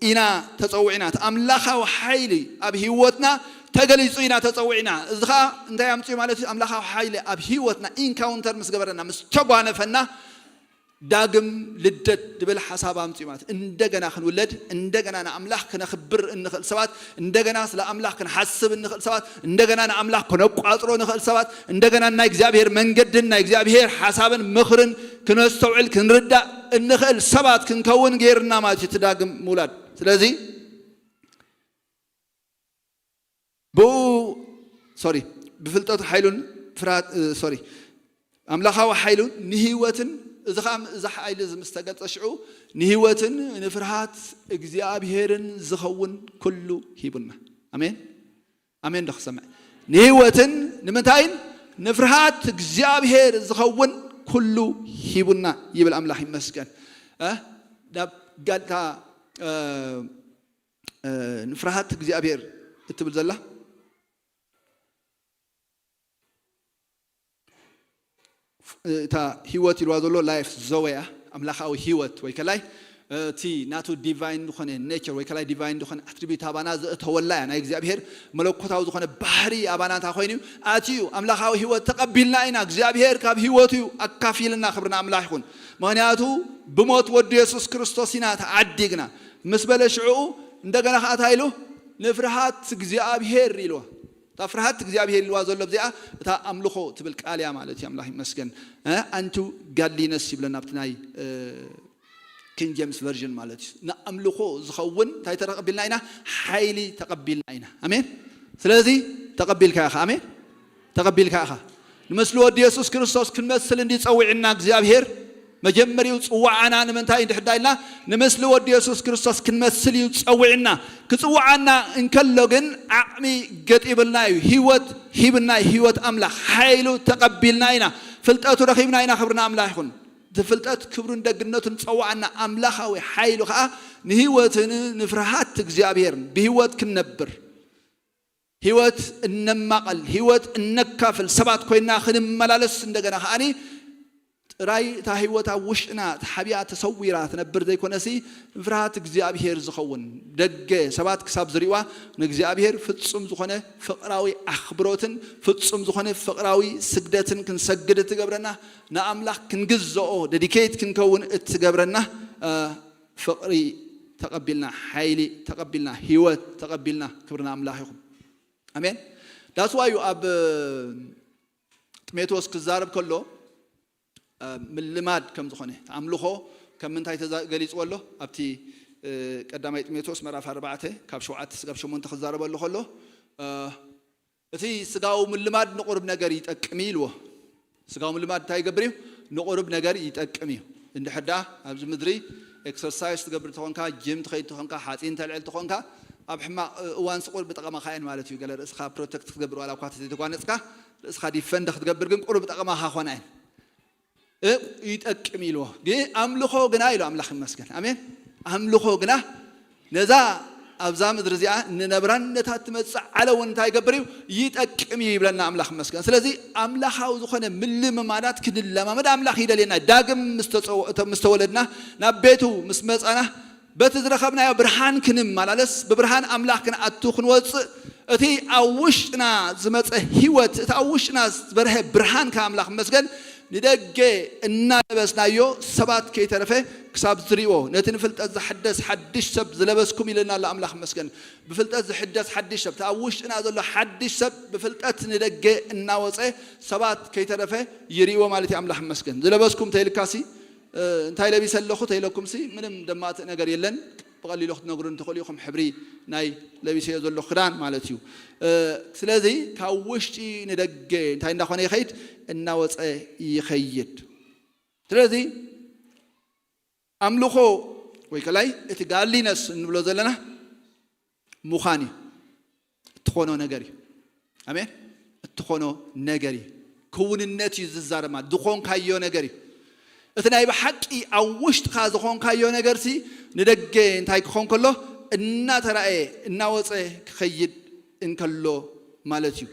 ኢና ተጸዊዕና። እቲ ኣምላኻዊ ሓይሊ ኣብ ህይወትና ተገሊጹ ኢና ተጸዊዕና። እዚ ኸኣ እንታይ ኣምጽኡ ማለት እዩ? ኣምላኻዊ ሓይሊ ኣብ ህይወትና ኢንካውንተር ምስ ገበረና፣ ምስ ተጓነፈና፣ ዳግም ልደት ድብል ሓሳብ ኣምጽኡ ማለት፣ እንደገና ክንውለድ፣ እንደገና ንኣምላኽ ክነኽብር እንኽእል ሰባት፣ እንደገና ስለ ኣምላኽ ክንሓስብ እንኽእል ሰባት፣ እንደገና ንኣምላኽ ክነቋጽሮ ንኽእል ሰባት፣ እንደገና ናይ እግዚኣብሔር መንገድን ናይ እግዚኣብሔር ሓሳብን ምኽርን ክነስተውዕል ክንርዳእ እንኽእል ሰባት ክንከውን ገይርና ማለት እዩ እቲ ዳግም ምውላድ። ስለዚ ብኡ ሶሪ ብፍልጠቱ ሓይሉን ፍርሃት ሶሪ ኣምላኻዊ ሓይሉን ንህይወትን፣ እዚ ኸዓ እዚ ሓይሊ እዚ ምስ ተገልጸ ሽዑ ንህይወትን ንፍርሃት እግዚኣብሔርን ዝኸውን ኩሉ ሂቡና። ኣሜን ኣሜን። ዶ ክሰምዕ? ንህይወትን ንምንታይን ንፍርሃት እግዚኣብሔር ዝኸውን ኩሉ ሂቡና ይብል። ኣምላኽ ይመስገን። እ? ናብ ጋልታ እ፣ እ፣ ንፍርሃት እግዚኣብሔር እትብል ዘላ እታ ህይወት ኢልዋ ዘሎ ላይፍ ዘወያ ኣምላኻዊ ህይወት ወይ ከላይ እቲ ናቱ ዲቫይን ዝኾነ ኔቸር ወይ ከላይ ዲቫይን ዝኾነ ኣትሪቢዩት ኣባና ዘእተወላ እያ። ናይ እግዚኣብሔር መለኮታዊ ዝኾነ ባህሪ ኣባና እንታይ ኮይኑ እዩ ኣትዩ? ኣምላኻዊ ህይወት ተቐቢልና ኢና። እግዚኣብሔር ካብ ህይወቱ እዩ ኣካፊልና። ክብርና ኣምላኽ ይኹን። ምኽንያቱ ብሞት ወዱ የሱስ ክርስቶስ ኢና ተዓዲግና ምስ በለ ሽዕኡ እንደገና ከዓ እንታይ ኢሉ? ንፍርሃት እግዚኣብሔር ኢልዋ። እታ ፍርሃት እግዚኣብሔር ኢልዋ ዘሎ ኣብዚኣ እታ ኣምልኾ ትብል ቃል እያ ማለት እዩ። ኣምላኽ ይመስገን። እ፣ ኣንቱ ጋድሊነስ ይብለና ኣብቲ ናይ እ፣ ኪንግ ጀምስ ቨርዥን ማለት እዩ። ንኣምልኾ ዝኸውን እንታይ ተቐቢልና ኢና? ሓይሊ ተቐቢልና ኢና። ኣሜን። ስለዚ ተቐቢልካ ኢኻ። ኣሜን። ተቐቢልካ ኢኻ። ንምስሊ ወዲ የሱስ ክርስቶስ ክንመስል እንዲ ጸዊዕና እግዚኣብሔር መጀመሪኡ ጽዋዓና ንምንታይ እንድሕዳ ኢልና ንምስሊ ወዲ የሱስ ክርስቶስ ክንመስል እዩ ጸዊዕና። ክጽዋዓና እንከሎ ግን ዓቕሚ ገጢብልና እዩ። ህይወት ሂብና እዩ። ህይወት ኣምላኽ ሓይሉ ተቐቢልና ኢና። ፍልጠቱ ረኺብና ኢና። ክብርና ኣምላኽ ይኹን። እቲ ፍልጠት ክብሩን ደግነቱን ጸዋዕና ኣምላኻዊ ሓይሉ ኸዓ ንህይወትን ንፍርሃት እግዚኣብሔርን ብህይወት ክንነብር ህይወት እነማቐል ህይወት እነካፍል ሰባት ኮይና ክንመላለስ እንደገና ከዓኒ ጥራይ እታ ህይወት ኣብ ውሽጥና ተሓቢኣ ተሰዊራ ትነብር ዘይኮነሲ ፍርሃት እግዚኣብሔር ዝኸውን ደገ ሰባት ክሳብ ዝሪእዋ ንእግዚኣብሔር ፍጹም ዝኾነ ፍቕራዊ ኣኽብሮትን ፍጹም ዝኾነ ፍቕራዊ ስግደትን ክንሰግድ እትገብረና ንኣምላኽ ክንግዝኦ ደዲኬት ክንከውን እትገብረና ፍቕሪ ተቐቢልና፣ ሓይሊ ተቐቢልና፣ ህይወት ተቐቢልና። ክብሪ ንኣምላኽ ይኹን። ኣሜን። ዳስዋዩ ኣብ ጢሞቴዎስ ክዛረብ ከሎ ምልማድ ከም ዝኾነ ኣምልኾ ከም ምንታይ ተዛ- ገሊፅዎ ኣሎ ኣብቲ ቀዳማይ ጢሞቴዎስ ምዕራፍ ኣርባዕተ ካብ ሸውዓተ ስጋብ ሸሞንተ ክዛረበሉ ከሎ እቲ ስጋዊ ምልማድ ንቁሩብ ነገር ይጠቅም እዩ ኢልዎ። ስጋዊ ምልማድ እንታይ ይገብር እዩ? ንቁሩብ ነገር ይጠቅም እዩ። እንድሕር ደኣ ኣብዚ ምድሪ ኤክሰርሳይዝ ትገብር ተኾንካ፣ ጅም ትኸይድ ተኾንካ፣ ሓፂን ተልዕል ተኾንካ፣ ኣብ ሕማቕ እዋን ስቁር ብጠቐማኻ እየን ማለት እዩ። ገለ ርእስኻ ፕሮቴክት ክትገብር ዋላ እኳ ተዘይተጓነፅካ፣ ርእስኻ ዲፈንድ ክትገብር ግን ቁሩብ ጠቐማኻ ኾና እየን። እ፣ ይጠቅም ኢልዎ። ግን ኣምልኾ ግና ኢሉ ኣምላኽ ይመስገን። ኣሜን። ኣምልኾ ግና ነዛ ኣብዛ ምድሪ እዚኣ ንነብራን ነታ ትመጽእ ዓለም እውን እንታይ ይገብር እዩ? ይጠቅም እዩ ይብለና ኣምላኽ ይመስገን። ስለዚ ኣምላኻዊ ዝኾነ ምልምማዳት ክንለማመድ ኣምላኽ ይደልየና። ዳግም ምስ ተጸው-፣ እተ-፣ ምስ ተወለድና ናብ ቤቱ ምስ መጻና በቲ ዝረኸብናዮ ብርሃን ክንመላለስ ብብርሃን ኣምላኽ ክንኣቱ ክንወጽእ እቲ ኣብ ውሽጥና ዝመጸ ህይወት እቲ ኣብ ውሽጥና ዝበርሀ ብርሃን ከኣምላኽ መስገን ንደገ እናለበስናዮ ሰባት ከይተረፈ ክሳብ ዝሪእዎ ነቲ ንፍልጠት ዝሕደስ ሓድሽ ሰብ ዝለበስኩም ኢለና ኣሎ ኣምላኽ መስገን ብፍልጠት ዝሕደስ ሓድሽ ሰብ እቲ ኣብ ውሽጥና ዘሎ ሓድሽ ሰብ ብፍልጠት ንደገ እናወፀ ሰባት ከይተረፈ ይሪእዎ ማለት እዩ ኣምላኽ መስገን ዝለበስኩም ተይልካሲ እንታይ ለቢሰ ኣለኹ ተይለኩም ሲ ምንም ደማትእ ነገር የለን ብቐሊሉ ክትነግሩ እንትኽእሉ ኢኹም ሕብሪ ናይ ለቢሰዮ ዘሎ ክዳን ማለት እዩ ስለዚ ካብ ውሽጢ ንደገ እንታይ እንዳኾነ ይኸይድ እናወፀ ይኸይድ ስለዚ ኣምልኾ ወይ ከላይ እቲ ጋድሊነስ እንብሎ ዘለና ምዃን እዩ እትኾኖ ነገር እዩ ኣሜን እትኾኖ ነገር እዩ ክውንነት እዩ ዝዛረብ ማለት ዝኾንካዮ ነገር እዩ እቲ ናይ ብሓቂ ኣብ ውሽጥኻ ዝኾንካዮ ነገር ሲ ንደገ እንታይ ክኾን ከሎ እናተራእየ እናወፀ ክኸይድ እንከሎ ማለት እዩ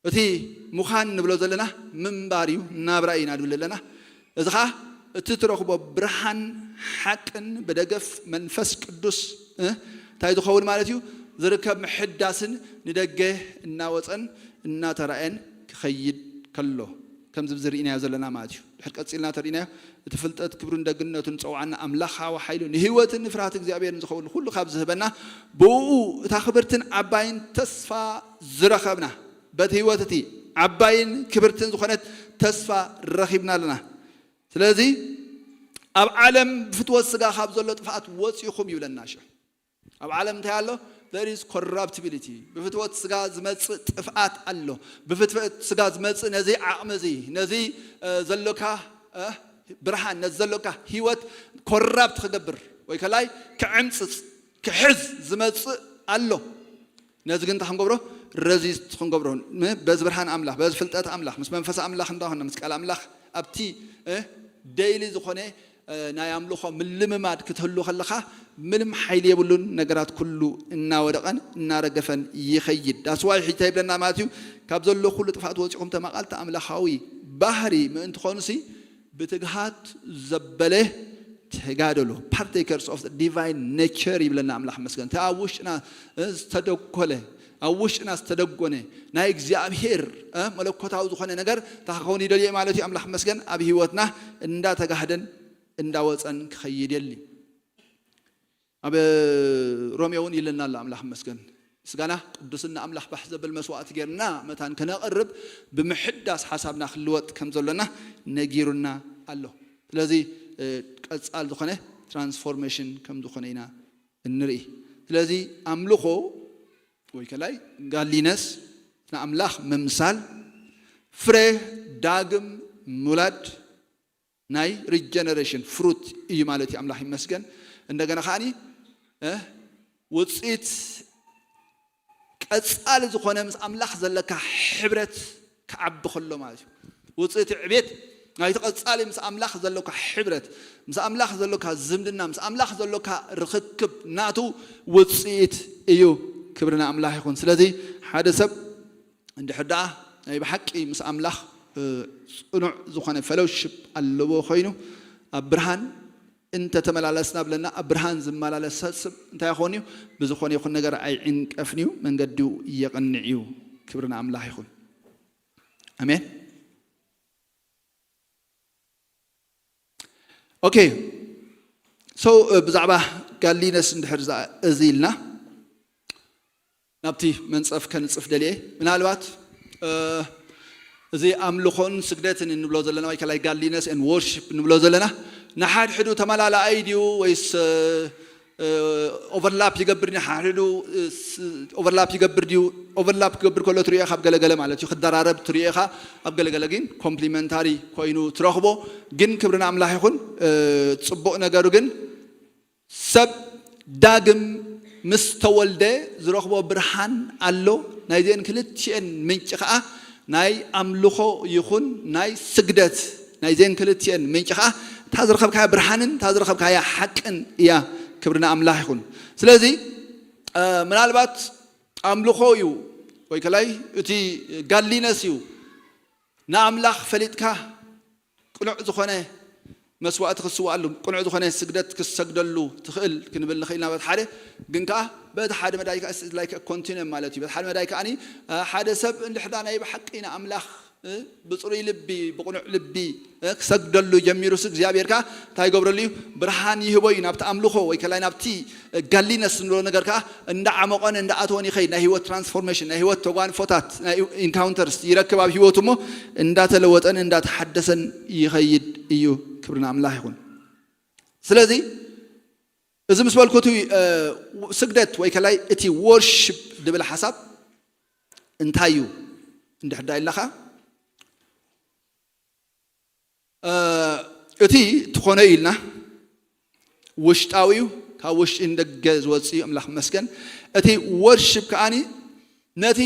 እቲ ምዃን ንብሎ ዘለና ምንባር እዩ ናብራ ኢና ንብል ዘለና እዚ ኸዓ እቲ ትረኽቦ ብርሃን ሓቅን ብደገፍ መንፈስ ቅዱስ እንታይ ዝኸውን ማለት እዩ ዝርከብ ምሕዳስን ንደገ እናወፀን እናተራእየን ክኸይድ ከሎ ከምዚ ዝርኢናዮ ዘለና ማለት እዩ ድሕር ቀፂልና ተርኢናዮ እቲ ፍልጠት ክብሩን ደግነቱን ፀውዓና ኣምላኻዊ ሓይሉ ንህይወትን ንፍርሃት እግዚኣብሔርን ዝኸውን ኩሉ ካብ ዝህበና ብኡ እታ ክብርትን ዓባይን ተስፋ ዝረኸብና በቲ ህይወት እቲ ዓባይን ክብርትን ዝኾነት ተስፋ ረኺብና ኣለና ስለዚ ኣብ ዓለም ብፍትወት ስጋ ካብ ዘሎ ጥፍኣት ወፂኹም ይብለና ሽሕ ኣብ ዓለም እንታይ ኣሎ there is corruptibility ብፍትወት ስጋ ዝመፅእ ጥፍኣት ኣሎ ብፍትወት ስጋ ዝመፅእ ነዚ ዓቕሚ እዚ ነዚ ዘሎካ ብርሃን ነዚ ዘሎካ ህይወት ኮራፕት ክገብር ወይ ከላይ ክዕምፅፅ ክሕዝ ዝመፅእ ኣሎ ነዚ ግን እንታይ ክንገብሮ ረዚስት ክንገብሮ በዚ ብርሃን ኣምላኽ በዚ ፍልጠት ኣምላኽ ምስ መንፈስ ኣምላኽ እንዳኾነ ምስ ቃል ኣምላኽ ኣብቲ ደይሊ ዝኾነ እ፣ ናይ ኣምልኾ ምልምማድ ክትህሉ ከለኻ ምንም ሓይሊ የብሉን። ነገራት ኩሉ እናወደቐን እናረገፈን ይኸይድ። ዳስዋይ ሕጂ እንታይ ይብለና ማለት እዩ? ካብ ዘሎ ኩሉ ጥፋት ወፂኹም ተማቓልቲ ኣምላኻዊ ባህሪ ምእንቲ ኾኑሲ ብትግሃት ዘበለ ተጋደሉ። Partakers of the divine nature ይብለና ኣምላኽ መስገን። እቲ ኣብ ውሽጥና ዝተደኮለ፣ ኣብ ውሽጥና ዝተደጎነ ናይ እግዚኣብሔር፣ እ፣ መለኮታዊ ዝኾነ ነገር እንታይ ክኸውን ይደልየ ማለት እዩ? ኣምላኽ መስገን ኣብ ህይወትና እንዳተጋህደን እንዳወፀን ክኸይድ የድሊ። ኣብ ሮሜ እውን ይለና ኣሎ ኣምላኽ መስገን። ስጋና ቅዱስን ንኣምላኽ ባህ ዘብል መስዋዕቲ ጌርና መታን ከነቕርብ ብምሕዳስ ሓሳብና ክልወጥ ከም ዘሎና ነጊሩና ኣሎ። ስለዚ፣ እ፣ ቀጻል ዝኾነ ትራንስፎርሜሽን ከም ዝኾነ ኢና እንርኢ። ስለዚ ኣምልኾ ወይ ከላይ ጋድሊነስ ንኣምላኽ ምምሳል ፍረ ዳግም ምውላድ ናይ ሪጀነሬሽን ፍሩት እዩ ማለት እዩ። ኣምላኽ ይመስገን። እንደገና ከዓኒ፣ እ፣ ውፅኢት ቀፃሊ ዝኾነ ምስ ኣምላኽ ዘለካ ሕብረት ክዓቢ ከሎ ማለት እዩ። ውፅኢት ዕቤት ናይቲ ቀፃሊ ምስ ኣምላኽ ዘሎካ ሕብረት፣ ምስ ኣምላኽ ዘሎካ ዝምድና፣ ምስ ኣምላኽ ዘሎካ ርኽክብ ናቱ ውፅኢት እዩ። ክብሪ ንኣምላኽ ይኹን። ስለዚ ሓደ ሰብ እንድሕር ደኣ ናይ ብሓቂ ምስ ኣምላኽ፣ እ፣ ጽኑዕ ዝኾነ ፈሎውሺፕ ኣለዎ ኮይኑ፣ ኣብ ብርሃን እንተተመላለስና ብለና፣ ኣብ ብርሃን ዝመላለስ ሰብ እንታይ ይኾን እዩ? ብዝኾነ ይኹን ነገር ኣይዕንቀፍን እዩ፣ መንገዲኡ የቕንዕ እዩ። ክብሪ ንኣምላኽ ይኹን። ኣሜን። ኦኬ። ሶ፣ እ፣ ብዛዕባ ጋድሊነስ እንድሕር ዝኣ-፣ እዚ ኢልና ናብቲ መንጸፍ ከንጽፍ ደልየ። ምናልባት፣ እ፣ እዚ ኣምልኾን ስግደትን እንብሎ ዘለና ወይ ከላይ ጋድሊነስ ኤንድ ዎርሺፕ እንብሎ ዘለና ንሓድሕዱ ተመላላኣይ ድዩ ወይስ፣ እ፣ እ፣ ኦቨርላፕ ይገብር ድዩ? ንሓድሕዱ፣ እ፣ ስ-፣ ኦቨርላፕ ይገብር ድዩ? ኦቨርላፕ ክገብር ከሎ ትሪኦ ኢኻ ኣብ ገለገለ ማለት እዩ። ክደራረብ ትሪኦ ኢኻ ኣብ ገለገለ ግን ኮምፕሊመንታሪ ኮይኑ ትረኽቦ። ግን ክብሪ ንኣምላኽ ይኹን። እ፣ ጽቡቕ ነገሩ ግን ሰብ ዳግም ምስ ተወልደ ዝረኽቦ ብርሃን ኣሎ። ናይዘን ክልቲኤን ምንጪ ኸኣ ናይ ኣምልኾ ይኹን ናይ ስግደት፣ ናይዘን ክልቲኤን ምንጪ ኸኣ እታ ዝረኸብካያ ብርሃንን እታ ዝረኸብካያ ሓቅን እያ። ክብሪ ንኣምላኽ ይኹን። ስለዚ፣ እ፣ ምናልባት ኣምልኾ እዩ ወይ ከላይ እቲ ጋድሊነስ እዩ ንኣምላኽ ፈሊጥካ ቅኑዕ ዝኾነ መስዋእቲ ክትስዋኣሉ፣ ቅኑዕ ዝኾነ ስግደት ክትሰግደሉ ትኽእል ክንብል ንኽእል ኢና። በቲ ሓደ ግን ከኣ በቲ ሓደ መዳይ ከኣ like continuum ማለት እዩ። በቲ ሓደ መዳይ ከኣ ሓደ ሰብ እንድሕዳ ናይ ብሓቂ ንኣምላኽ፣ እ፣ ብጽሩይ ልቢ፣ ብቕኑዕ ልቢ፣ እ፣ ክሰግደሉ ጀሚሩስ እግዚኣብሔር ከኣ እንታይ ይገብረሉ እዩ? ብርሃን ይህቦ እዩ። ናብቲ ኣምልኾ ወይ ከላይ ናብቲ ጋድሊነስ እንብሎ ነገር ከኣ እንዳዓመቖን እንዳኣተወን ይኸይድ። ናይ ህይወት ትራንስፎርሜሽን፣ ናይ ህይወት ተጓንፎታት፣ ናይ ኢንካውንተርስ ይረክብ ኣብ ህይወቱ እሞ እንዳተለወጠን እንዳተሓደሰን ይኸይድ እዩ። ክብሪ ንኣምላኽ ይኹን። ስለዚ እዚ ምስ በልኩ እቲ፣ እ፣ ስግደት ወይ ከላይ እቲ ዎርሺፕ ድብል ሓሳብ እንታይ እዩ? እንድሕር ዳ ኢልናኻ እ፣ እቲ ትኾነ ኢልና ውሽጣዊ እዩ፣ ካብ ውሽጢ ንደገ ዝወፅእ እዩ። ኣምላኽ ይመስገን። እቲ ወርሺፕ ከኣኒ ነቲ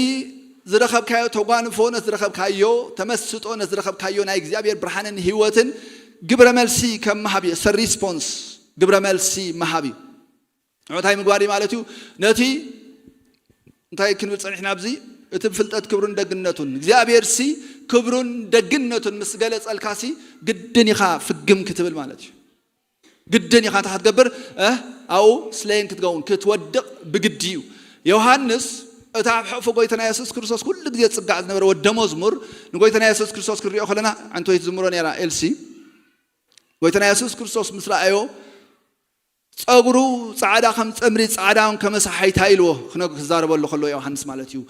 ዝረኸብካዮ ተጓንፎ፣ ነቲ ዝረኸብካዮ ተመስጦ፣ ነቲ ዝረኸብካዮ ናይ እግዚኣብሔር ብርሃንን ህይወትን ግብረ መልሲ ከም ምሃብ እዩ። እሰ ሪስፖንስ ግብረ መልሲ ምሃብ እዩ። እንታይ ምግባር እዩ ማለት እዩ? ነቲ እንታይ ክንብል ጸኒሕና ኣብዚ? እቲ ብፍልጠት ክብሩን ደግነቱን እግዚኣብሔር ሲ ክብሩን ደግነቱን ምስ ገለጸልካ ሲ ግድን ኢኻ ፍግም ክትብል ማለት እዩ። ግድን ኢኻ እንታይ ክትገብር? እ፣ ኣብኡ ስሌን ክትከውን ክትወድቕ ብግዲ እዩ። ዮሃንስ እቲ ኣብ ሕቑፉ ጎይታና የሱስ ክርስቶስ ኩሉ ግዜ ዝጽጋዕ ዝነበረ ወደ መዝሙር ንጎይታና የሱስ ክርስቶስ ክንሪኦ ከለና ዓንቶይ ትዝምሮ ነይራ ኤልሲ። ጎይታና የሱስ ክርስቶስ ምስ ረኣዮ ጸጉሩ ጻዕዳ ከም ጸምሪ ጻዕዳ እውን ከመሳሓይታ ኢልዎ ክነ-፣ ክዛረበሉ ከሎ ዮሃንስ ማለት እዩ።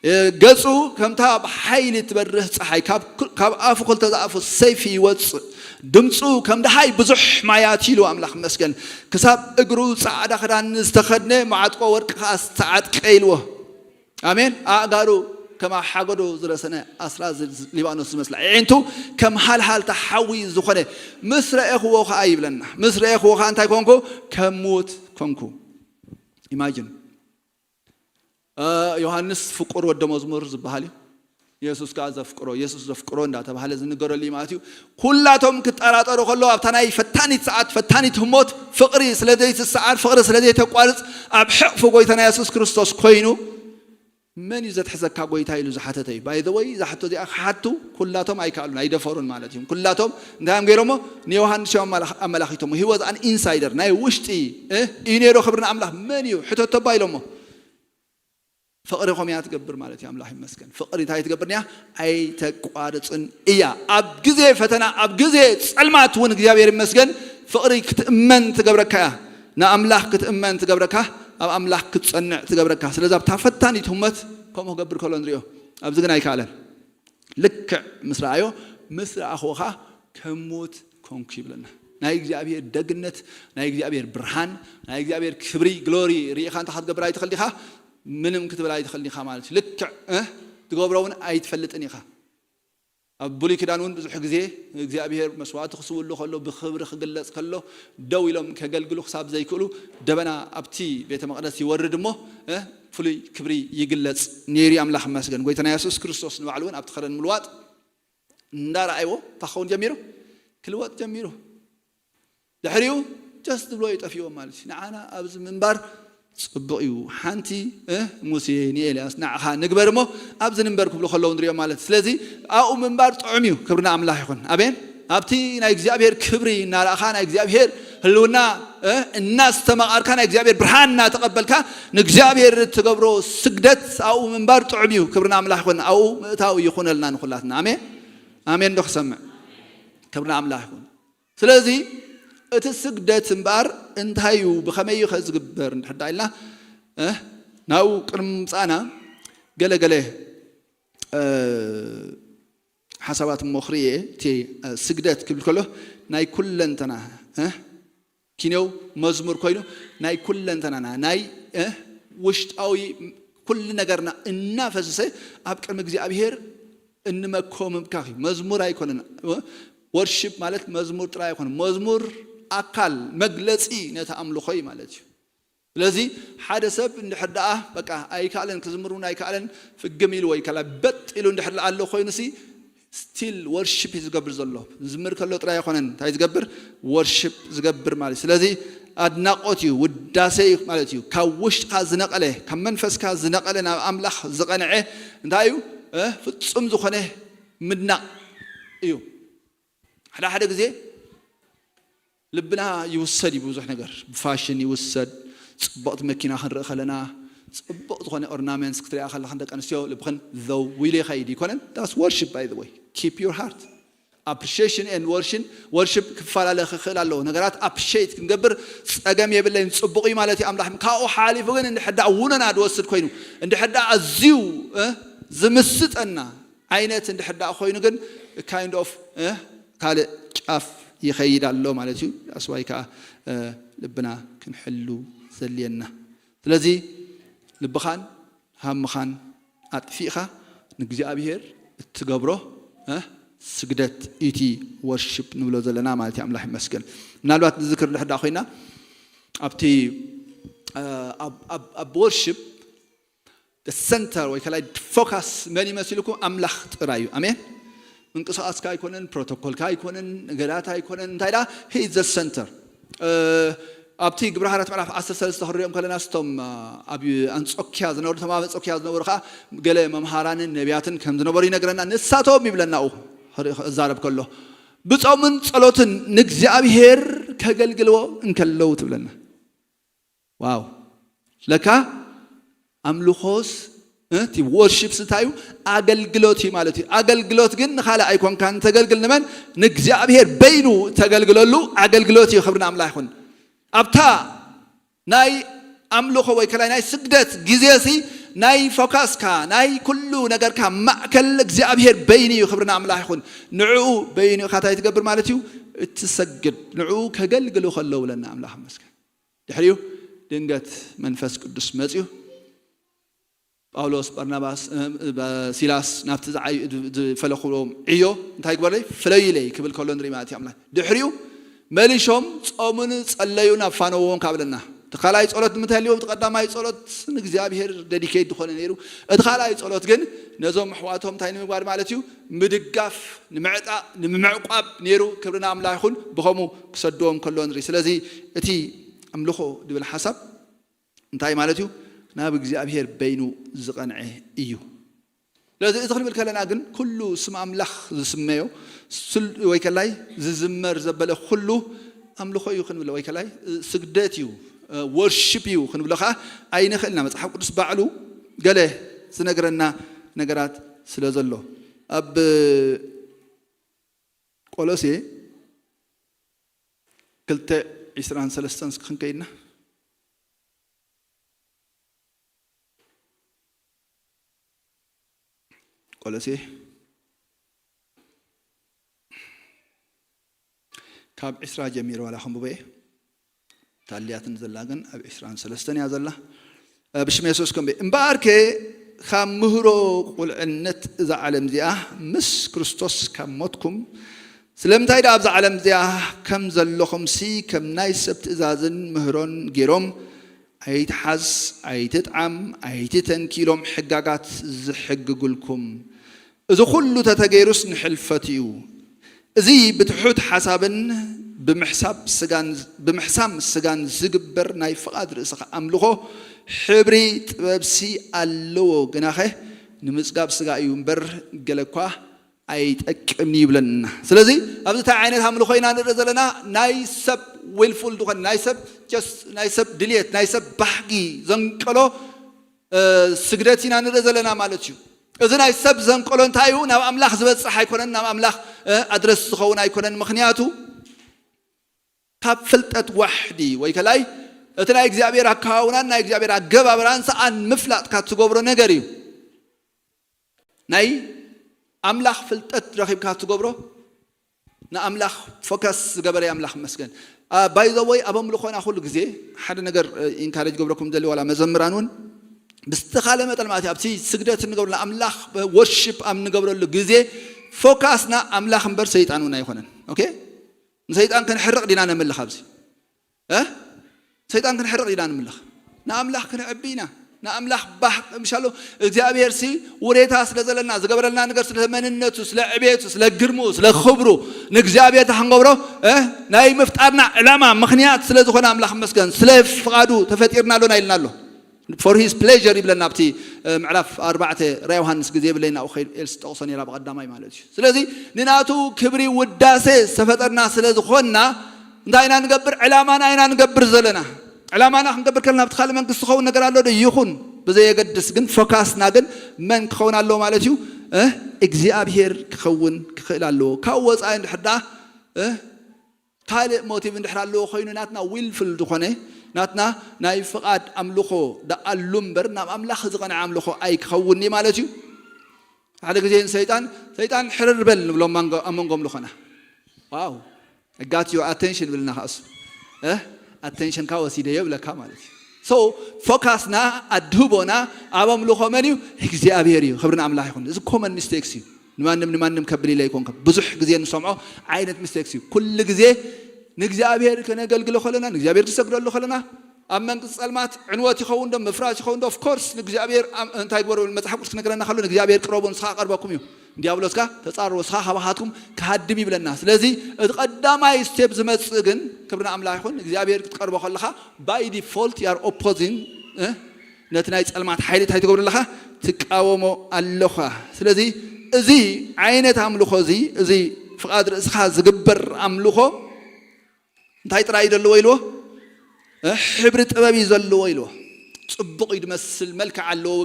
እ፣ ገጹ ከምታ ብሓይሊ ትበርህ ጸሓይ፣ ካብ ክ-፣ ካብ ኣፉ ክልተ ዝኣፉ ሰይፊ ይወጽእ፣ ድምጹ ከም ደሃይ ብዙሕ ማያት ኢልዎ፣ ኣምላኽ ይመስገን። ክሳብ እግሩ ጻዕዳ ክዳን ዝተኸድነ፣ ማዕጥቆ ወርቂ ከኣ ዝተዓጥቀ ኢልዎ። ኣሜን። ኣእጋሩ ከም ኣብ ሓጎዶ ዝረሰነ ኣስራ ዝ-፣ ዝ-፣ ሊባኖስ ዝመስላ ኣዒንቱ ከም ሃልሃልታ ሓዊ ዝኾነ ምስ ረኤኽዎ ኸኣ ይብለና። ምስ ረኤኽዎ ኸኣ እንታይ ኮንኩ? ከም ሙት ኮንኩ። ኢማጂን። እ፣ ዮሃንስ ፍቁር ወደ መዝሙር ዝበሃል እዩ። የሱስ ከኣ ዘፍቅሮ፣ የሱስ ዘፍቅሮ እንዳተባህለ ዝንገረሉ እዩ ማለት እዩ። ኩላቶም ክጠራጠሩ ከለዉ ኣብታ ናይ ፈታኒት ሰዓት፣ ፈታኒት ህሞት፣ ፍቕሪ ስለ ዘይትሰዓር፣ ፍቕሪ ስለ ዘይተቋርጽ፣ ኣብ ሕቕፊ ጎይታና የሱስ ክርስቶስ ኮይኑ፣ "መን እዩ ዘትሕዘካ ጎይታ?" ኢሉ ዝሓተተ እዩ። By the way፣ እዛ ሕቶ እዚኣ ክሓቱ ኩላቶም ኣይከኣሉን፣ ኣይደፈሩን ማለት እዩ። ኩላቶም እንታይ እዮም ገይሮሞ? ንዮሃንስ እዮም ኣመላኽ-፣ ኣመላኺቶሞ። He was an insider፣ ናይ ውሽጢ፣ እ፣ እዩ ነይሩ። ክብሪ ንኣምላኽ። "መን እዩ? ሕተቶ እባ" ኢሎሞ። ፍቕሪ ከምኡ እያ ትገብር ማለት እዩ። ኣምላኽ ይመስገን። ፍቕሪ እንታይ ትገብር እያ? ኣይተቋርጽን እያ። ኣብ ግዜ ፈተና፣ ኣብ ግዜ ጸልማት እውን እግዚኣብሔር ይመስገን ፍቕሪ ክትእመን ትገብረካ እያ። ንኣምላኽ ክትእመን ትገብረካ፣ ኣብ ኣምላኽ ክትጸንዕ ትገብረካ። ስለዚ ኣብታ ፈታኒት ህሞት ከምኡ ክገብር ከሎ ንሪኦ። ኣብዚ ግን ኣይከኣለን። ልክዕ ምስ ረኣዮ፣ ምስ ረኣኽዎ ኸኣ ከሙት ኮንኩ ይብለና። ናይ እግዚኣብሔር ደግነት፣ ናይ እግዚኣብሔር ብርሃን፣ ናይ እግዚኣብሔር ክብሪ፣ ግሎሪ ርኢኻ እንታይ ክትገብር ኣይትኽእል ዲኻ? ምንም ክትብል ኣይትኽእል ዲኻ ማለት እዩ። ልክዕ፣ እ፣ ትገብሮ እውን ኣይትፈልጥን ኢኻ። ኣብ ብሉይ ኪዳን እውን ብዙሕ ግዜ እግዚኣብሔር መስዋዕቲ ክስውሉ ከሎ፣ ብኽብሪ ክግለጽ ከሎ፣ ደው ኢሎም ከገልግሉ ክሳብ ዘይክእሉ፣ ደበና ኣብቲ ቤተ መቕደስ ይወርድ እሞ፣ እ፣ ፍሉይ ክብሪ ይግለጽ ነይሩ። ኣምላኽ ይመስገን። ጎይታና የሱስ ክርስቶስ ንባዕሉ እውን ኣብቲ ከረን ምልዋጥ እንዳረኣይዎ እንታይ ክኸውን ጀሚሩ? ክልወጥ ጀሚሩ። ድሕሪኡ just ዝብሎ ይጠፍእዎ ማለት እዩ። ንዓና ኣብዚ ምንባር ጽቡቕ እዩ። ሓንቲ፣ እ፣ ሙሴ ንኤልያስ ንዓኻ ንግበር እሞ ኣብዚ ንንበር ክብሉ ከለዉ ንሪኦ ማለት እዩ። ስለዚ ኣብኡ ምንባር ጥዑም እዩ። ክብሪ ንኣምላኽ ይኹን። ኣሜን። ኣብቲ ናይ እግዚኣብሔር ክብሪ እናረኣኻ፣ ናይ እግዚኣብሔር ህልውና፣ እ፣ እናስተማቓርካ፣ ናይ እግዚኣብሔር ብርሃን እናተቐበልካ፣ ንእግዚኣብሔር እትገብሮ ስግደት ኣብኡ ምንባር ጥዑም እዩ። ክብሪ ንኣምላኽ ይኹን። ኣብኡ ምእታው ይኹነልና ንኹላትና። ኣሜን። ኣሜን ዶ ክሰምዕ? ክብሪ ንኣምላኽ ይኹን። ስለዚ እቲ ስግደት እምበኣር እንታይ እዩ? ብኸመይ እዩ ከ ዝግበር? እንድሕር ደኣ ኢልና፣ እ፣ ናብኡ ቅድሚ ምምጻእና ገለ ገለ፣ እ፣ ሓሳባት እሞ ክርእየ። እቲ፣ እ፣ ስግደት ክብል ከሎ ናይ ኩለንተና፣ እ፣ ኪንዮው መዝሙር ኮይኑ ናይ ኩለንተናና፣ ናይ፣ እ፣ ውሽጣዊ ኩሉ ነገርና እናፈሰሰ ኣብ ቅድሚ እግዚኣብሔር እንመኮ ምብካኽ እዩ። መዝሙር ኣይኮነን። ወርሺፕ ማለት መዝሙር ጥራይ ኣይኮነን። መዝሙር ኣካል መግለጺ ነቲ ኣምልኾ እዩ ማለት እዩ። ስለዚ ሓደ ሰብ እንድሕር ደኣ በቃ ኣይከኣለን፣ ክዝምር እውን ኣይከኣለን፣ ፍግም ኢሉ ወይ ከላ በጥ ኢሉ እንድሕር ደኣ ኣሎ ኮይኑሲ፣ ስቲል ወርሺፕ እዩ ዝገብር ዘሎ። ዝዝምር ከሎ ጥራይ ኣይኮነን እንታይ ዝገብር? ወርሺፕ ዝገብር ማለት እዩ። ስለዚ ኣድናቖት እዩ፣ ውዳሴ እዩ ማለት እዩ። ካብ ውሽጥካ ዝነቐለ፣ ካብ መንፈስካ ዝነቐለ፣ ናብ ኣምላኽ ዝቐንዐ እንታይ እዩ? እ፣ ፍጹም ዝኾነ ምድናቕ እዩ። ሓደ ሓደ ግዜ ልብና ይውሰድ እዩ ብዙሕ ነገር። ብፋሽን ይውሰድ። ጽብቕቲ መኪና ክንርኢ ከለና፣ ጽቡቕ ዝኾነ ኦርናመንትስ ክትሪኣ ከለኽን ደቂ ኣንስትዮ ልብኽን ዘው ኢሉ ይኸይድ ይኮነን? That's worship, by the way. Keep your heart. Appreciation and worship ክፈላለ ክኽእል ኣለዎ። ነገራት ኣፕሪሼት ክንገብር ጸገም የብለይን፣ ጽቡቕ እዩ ማለት እዩ። ኣምላኽ ካብኡ ሓሊፉ ግን እንድሕር ደኣ ውነና ዝወስድ ኮይኑ፣ እንድሕር ደኣ ኣዝዩ፣ እ፣ ዝምስጠና ዓይነት እንድሕር ደኣ ኮይኑ ግን kind of፣ እ፣ ካልእ ጫፍ ይኸይድ ኣሎ ማለት እዩ። ኣስዋይ ከኣ፣ እ፣ ልብና ክንሕሉ ዘልየና። ስለዚ ልብኻን ሃምኻን ኣጥፊእኻ ንእግዚኣብሔር እትገብሮ፣ እ፣ ስግደት እቲ ወርሺፕ ንብሎ ዘለና ማለት እዩ። ኣምላኽ ይመስገን። ምናልባት ንዝክር እንድሕር ደኣ ኮይና ኣብቲ፣ እ፣ ኣብ፣ ኣብ፣ ኣብ ወርሺፕ ሰንተር ወይ ከላይ ፎካስ መን ይመስልኩም? ኣምላኽ ጥራይ እዩ። ኣሜን። ምንቅስቃስካ ኣይኮነን፣ ፕሮቶኮልካ ኣይኮነን፣ ነገራት ኣይኮነን። እንታይ ደኣ? He is the center። እ፣ ኣብቲ ግብረ ሃዋርያት ምዕራፍ ዓሰርተ ሰለስተ ክንሪኦም ከለና፣ ስቶም፣ እ፣ ኣብ ኣንጾኪያ ዝነበሩ፣ እቶም ኣብ ኣንጾኪያ ዝነበሩ ከኣ ገለ መምሃራንን ነቢያትን ከም ዝነበሩ ይነግረና። ንሳቶም ይብለና፣ ኡ፣ ክዛረብ ከሎ፣ ብጾምን ጸሎትን ንእግዚኣብሔር ከገልግልዎ እንከለዉ ትብለና። ዋው! ለካ ኣምልኾስ፣ እ፣ እቲ ወርሺፕስ እንታይ እዩ? ኣገልግሎት እዩ ማለት እዩ። ኣገልግሎት ግን ንኻልእ ኣይኮንካን ተገልግል። ንመን? ንእግዚኣብሔር በይኑ ተገልግለሉ ኣገልግሎት እዩ። ክብሪ ንኣምላኽ ይኹን። ኣብታ ናይ ኣምልኾ ወይ ከላይ ናይ ስግደት ግዜሲ ናይ ፎካስካ፣ ናይ ኩሉ ነገርካ ማእከል እግዚኣብሔር በይኑ እዩ። ክብሪ ንኣምላኽ ይኹን። ንዕኡ በይኑ ኢኻ እንታይ ትገብር ማለት እዩ? እትሰግድ። ንዕኡ ከገልግሉ ከለዉ ብለና ኣምላኽ ይመስገን። ድሕሪኡ ድንገት መንፈስ ቅዱስ መጺኡ፣ ጳውሎስ፣ በርናባስ፣ እ፣ እ፣ ሲላስ ናብቲ ዝዓዩ-፣ ዝ-፣ ዝፈለኹዎም ዕዮ እንታይ ግበረለይ? ፍለዩለይ ክብል ከሎ ንርኢ ማለት እዩ ኣምላኽ። ድሕሪኡ መሊሾም ጾሙን ጸለዩን ኣፋነውዎም ካብ ለና። እቲ ካልኣይ ጸሎት ንምንታይ ኢልዎ? እቲ ቀዳማይ ጸሎት ንእግዚኣብሔር ደዲኬት ዝኾነ ነይሩ። እቲ ካልኣይ ጸሎት ግን ነዞም ኣሕዋቶም እንታይ ንምግባር ማለት እዩ? ምድጋፍ፣ ንምዕጣቕ፣ ንምዕቋብ ነይሩ። ክብሪ ንኣምላኽ ይኹን። ብኸምኡ ክሰድዎም ከሎ ንርኢ። ስለዚ እቲ ኣምልኾ ዝብል ሓሳብ እንታይ ማለት እዩ? ናብ እግዚኣብሔር በይኑ ዝቐንዐ እዩ። ስለዚ እዚ ክንብል ከለና ግን ኩሉ ስም ኣምላኽ ዝስመዮ ስል-፣ ወይ ከላይ ዝዝመር ዘበለ ኩሉ ኣምልኾ እዩ ክንብል፣ ወይ ከላይ ስግደት እዩ፣ ወርሺፕ እዩ ክንብሎ ከዓ ኣይንኽእልና። መጽሓፍ ቅዱስ ባዕሉ ገለ ዝነግረና ነገራት ስለ ዘሎ ኣብ ቆሎሴ ክልተ ዒስራን ሰለስተን እስኪ ክንከይድና። ቆሎሴ ካብ ዒስራ ጀሚሩ ዋላ ከንብቦ እየ። ታልያትን ዘላ ግን ኣብ ዒስራን ሰለስተን እያ ዘላ። ብሽም የሱስ ከም እምበኣርከ ካብ ምህሮ ቁልዕነት እዛ ዓለም እዚኣ ምስ ክርስቶስ ካብ ሞትኩም፣ ስለምንታይ ደኣ ኣብዛ ዓለም እዚኣ ከም ዘለኹምሲ ከም ናይ ሰብ ትእዛዝን ምህሮን ገይሮም ኣይትሓዝ፣ ኣይትጥዓም፣ ኣይትተንኪ ኢሎም ሕጋጋት ዝሕግጉልኩም? እዚ ኩሉ ተተገይሩስ ንሕልፈት እዩ። እዚ ብትሑት ሓሳብን ብምሕሳብ ስጋን፣ ብምሕሳም ስጋን ዝግበር ናይ ፍቓድ ርእስኻ ኣምልኾ ሕብሪ ጥበብሲ ኣለዎ፣ ግናኸ ንምጽጋብ ስጋ እዩ እምበር ገለ እኳ ኣይጠቅምን እዩ ይብለና። ስለዚ ኣብዚ እንታይ ዓይነት ኣምልኾ ኢና ንርኢ ዘለና? ናይ ሰብ ዊልፉል ዝኾነ፣ ናይ ሰብ ጀስት፣ ናይ ሰብ ድልየት፣ ናይ ሰብ ባህጊ ዘንቀሎ እ፣ ስግደት ኢና ንርኢ ዘለና ማለት እዩ። እዚ ናይ ሰብ ዘንቀሎ እንታይ እዩ? ናብ ኣምላኽ ዝበጽሕ ኣይኮነን፣ ናብ ኣምላኽ፣ እ፣ ኣድረስ ዝኸውን ኣይኮነን። ምኽንያቱ ካብ ፍልጠት ዋሕዲ ወይ ከላይ እቲ ናይ እግዚኣብሔር ኣከዋውናን ናይ እግዚኣብሔር ኣገባብራን ሰኣን ምፍላጥካ ትገብሮ ነገር እዩ። ናይ ኣምላኽ ፍልጠት ረኺብካ ትገብሮ ንኣምላኽ ፎከስ ዝገበረ ኣምላኽ መስገን። ባይ ዘ ወይ ኣብ ኣምልኾና ኩሉ ግዜ ሓደ ነገር ኢንካሬጅ ገብረኩም ደሊ ዋላ መዘምራን እውን ብዝተኻለ መጠን ማለት እዩ ኣብቲ ስግደት እንገብረሉ ኣምላኽ ወርሺፕ ኣብ እንገብረሉ ግዜ ፎካስና ኣምላኽ እምበር ሰይጣን እውን ኣይኮነን። ኦኬ፣ ንሰይጣን ክንሕርቕ ዲና ነምልኽ ኣብዚ እ ሰይጣን ክንሕርቕ ኢና ንምልኽ። ንኣምላኽ ክንዕቢ ኢና። ንኣምላኽ ባህ ምሻሎ እግዚኣብሔር ሲ ውሬታ ስለ ዘለና ዝገበረልና ነገር ስለ መንነቱ ስለ ዕቤቱ ስለ ግርምኡ ስለ ክብሩ ንእግዚኣብሔር እንታይ ክንገብሮ እ ናይ ምፍጣርና ዕላማ ምኽንያት ስለ ዝኾነ ኣምላኽ መስገን ስለ ፍቓዱ ተፈጢርና ኣሎና ኢልና ኣሎ። For his pleasure ይብለና ኣብቲ ምዕራፍ ኣርባዕተ ራይ ዮሃንስ ግዜ የብለይና። ኸይድ ኤልስ ጠቕሶ ነራ ብቐዳማይ ማለት እዩ። ስለዚ ንናቱ ክብሪ ውዳሴ ዝተፈጠርና ስለ ዝኾንና እንታይ ኢና ንገብር? ዕላማና ኢና ንገብር ዘለና። ዕላማና ክንገብር ከለና ኣብቲ ካልእ መንግስቲ ክኸውን ነገር ኣሎ ዶ ይኹን ብዘየገድስ ግን ፎካስና ግን መን ክኸውን ኣለዎ ማለት እዩ? እግዚኣብሔር ክኸውን ክኽእል ኣለዎ። ካብ ወፃኢ እንድሕር ደኣ ካልእ ሞቲቭ እንድሕር ኣለዎ ኮይኑ ናትና ዊልፍል ዝኾነ ናትና ናይ ፍቓድ ኣምልኾ ደኣሉ እምበር ናብ ኣምላኽ ዝቐንዐ ኣምልኾ ኣይክኸውን እዩ ማለት እዩ። ሓደ ግዜ ንሰይጣን ሰይጣን ሕርር በል ንብሎ ኣብ መንጎ ኣምልኾና። ዋው ጋት ዩ ኣቴንሽን ብልና ከእሱ ኣቴንሽንካ ወሲደዮ ብለካ ማለት እዩ። ሶ ፎካስና ኣድህቦና ኣብ ኣምልኾ መን እዩ? እግዚኣብሔር እዩ። ክብሪ ንኣምላኽ ይኹን። እዚ ኮመን ሚስቴክስ እዩ። ንማንም ንማንም ከብል ኢለ ኣይኮንኩም። ብዙሕ ግዜ ንሰምዖ ዓይነት ሚስቴክስ እዩ። ኩሉ ግዜ ንእግዚኣብሔር ከነገልግሎ ከለና ንእግዚኣብሔር ክሰግደሉ ከለና ኣብ መንግስቲ ጸልማት ዕንወት ይኸውን ዶ ምፍራስ ይኸውን ዶ? ኦፍኮርስ ንእግዚኣብሔር እንታይ ግበሩ መጽሓፍ ቅዱስ ክነግረና ከሎ ንእግዚኣብሔር ቅረቡ ንስኻ ቀርበኩም እዩ። ዲያብሎስካ ተጻርዎ ንስኻ ካባኻትኩም ክሃድም ይብለና። ስለዚ እቲ ቀዳማይ ስቴፕ ዝመጽእ ግን ክብሪ ንኣምላኽ ይኹን እግዚኣብሔር ክትቀርቦ ከለኻ ባይ ዲፎልት ያር ኦፖዚን ነቲ ናይ ጸልማት ሓይሊ እንታይ ትገብሩ ኣለኻ? ትቃወሞ ኣለኻ። ስለዚ እዚ ዓይነት ኣምልኾ እዚ እዚ ፍቓድ ርእስኻ ዝግበር ኣምልኾ እንታይ ጥራይ እዩ ዘለዎ ኢልዎ? ሕብሪ ጥበብ እዩ ዘለዎ ኢልዎ። ጽቡቕ እዩ ዝመስል መልክዕ ኣለዎ፣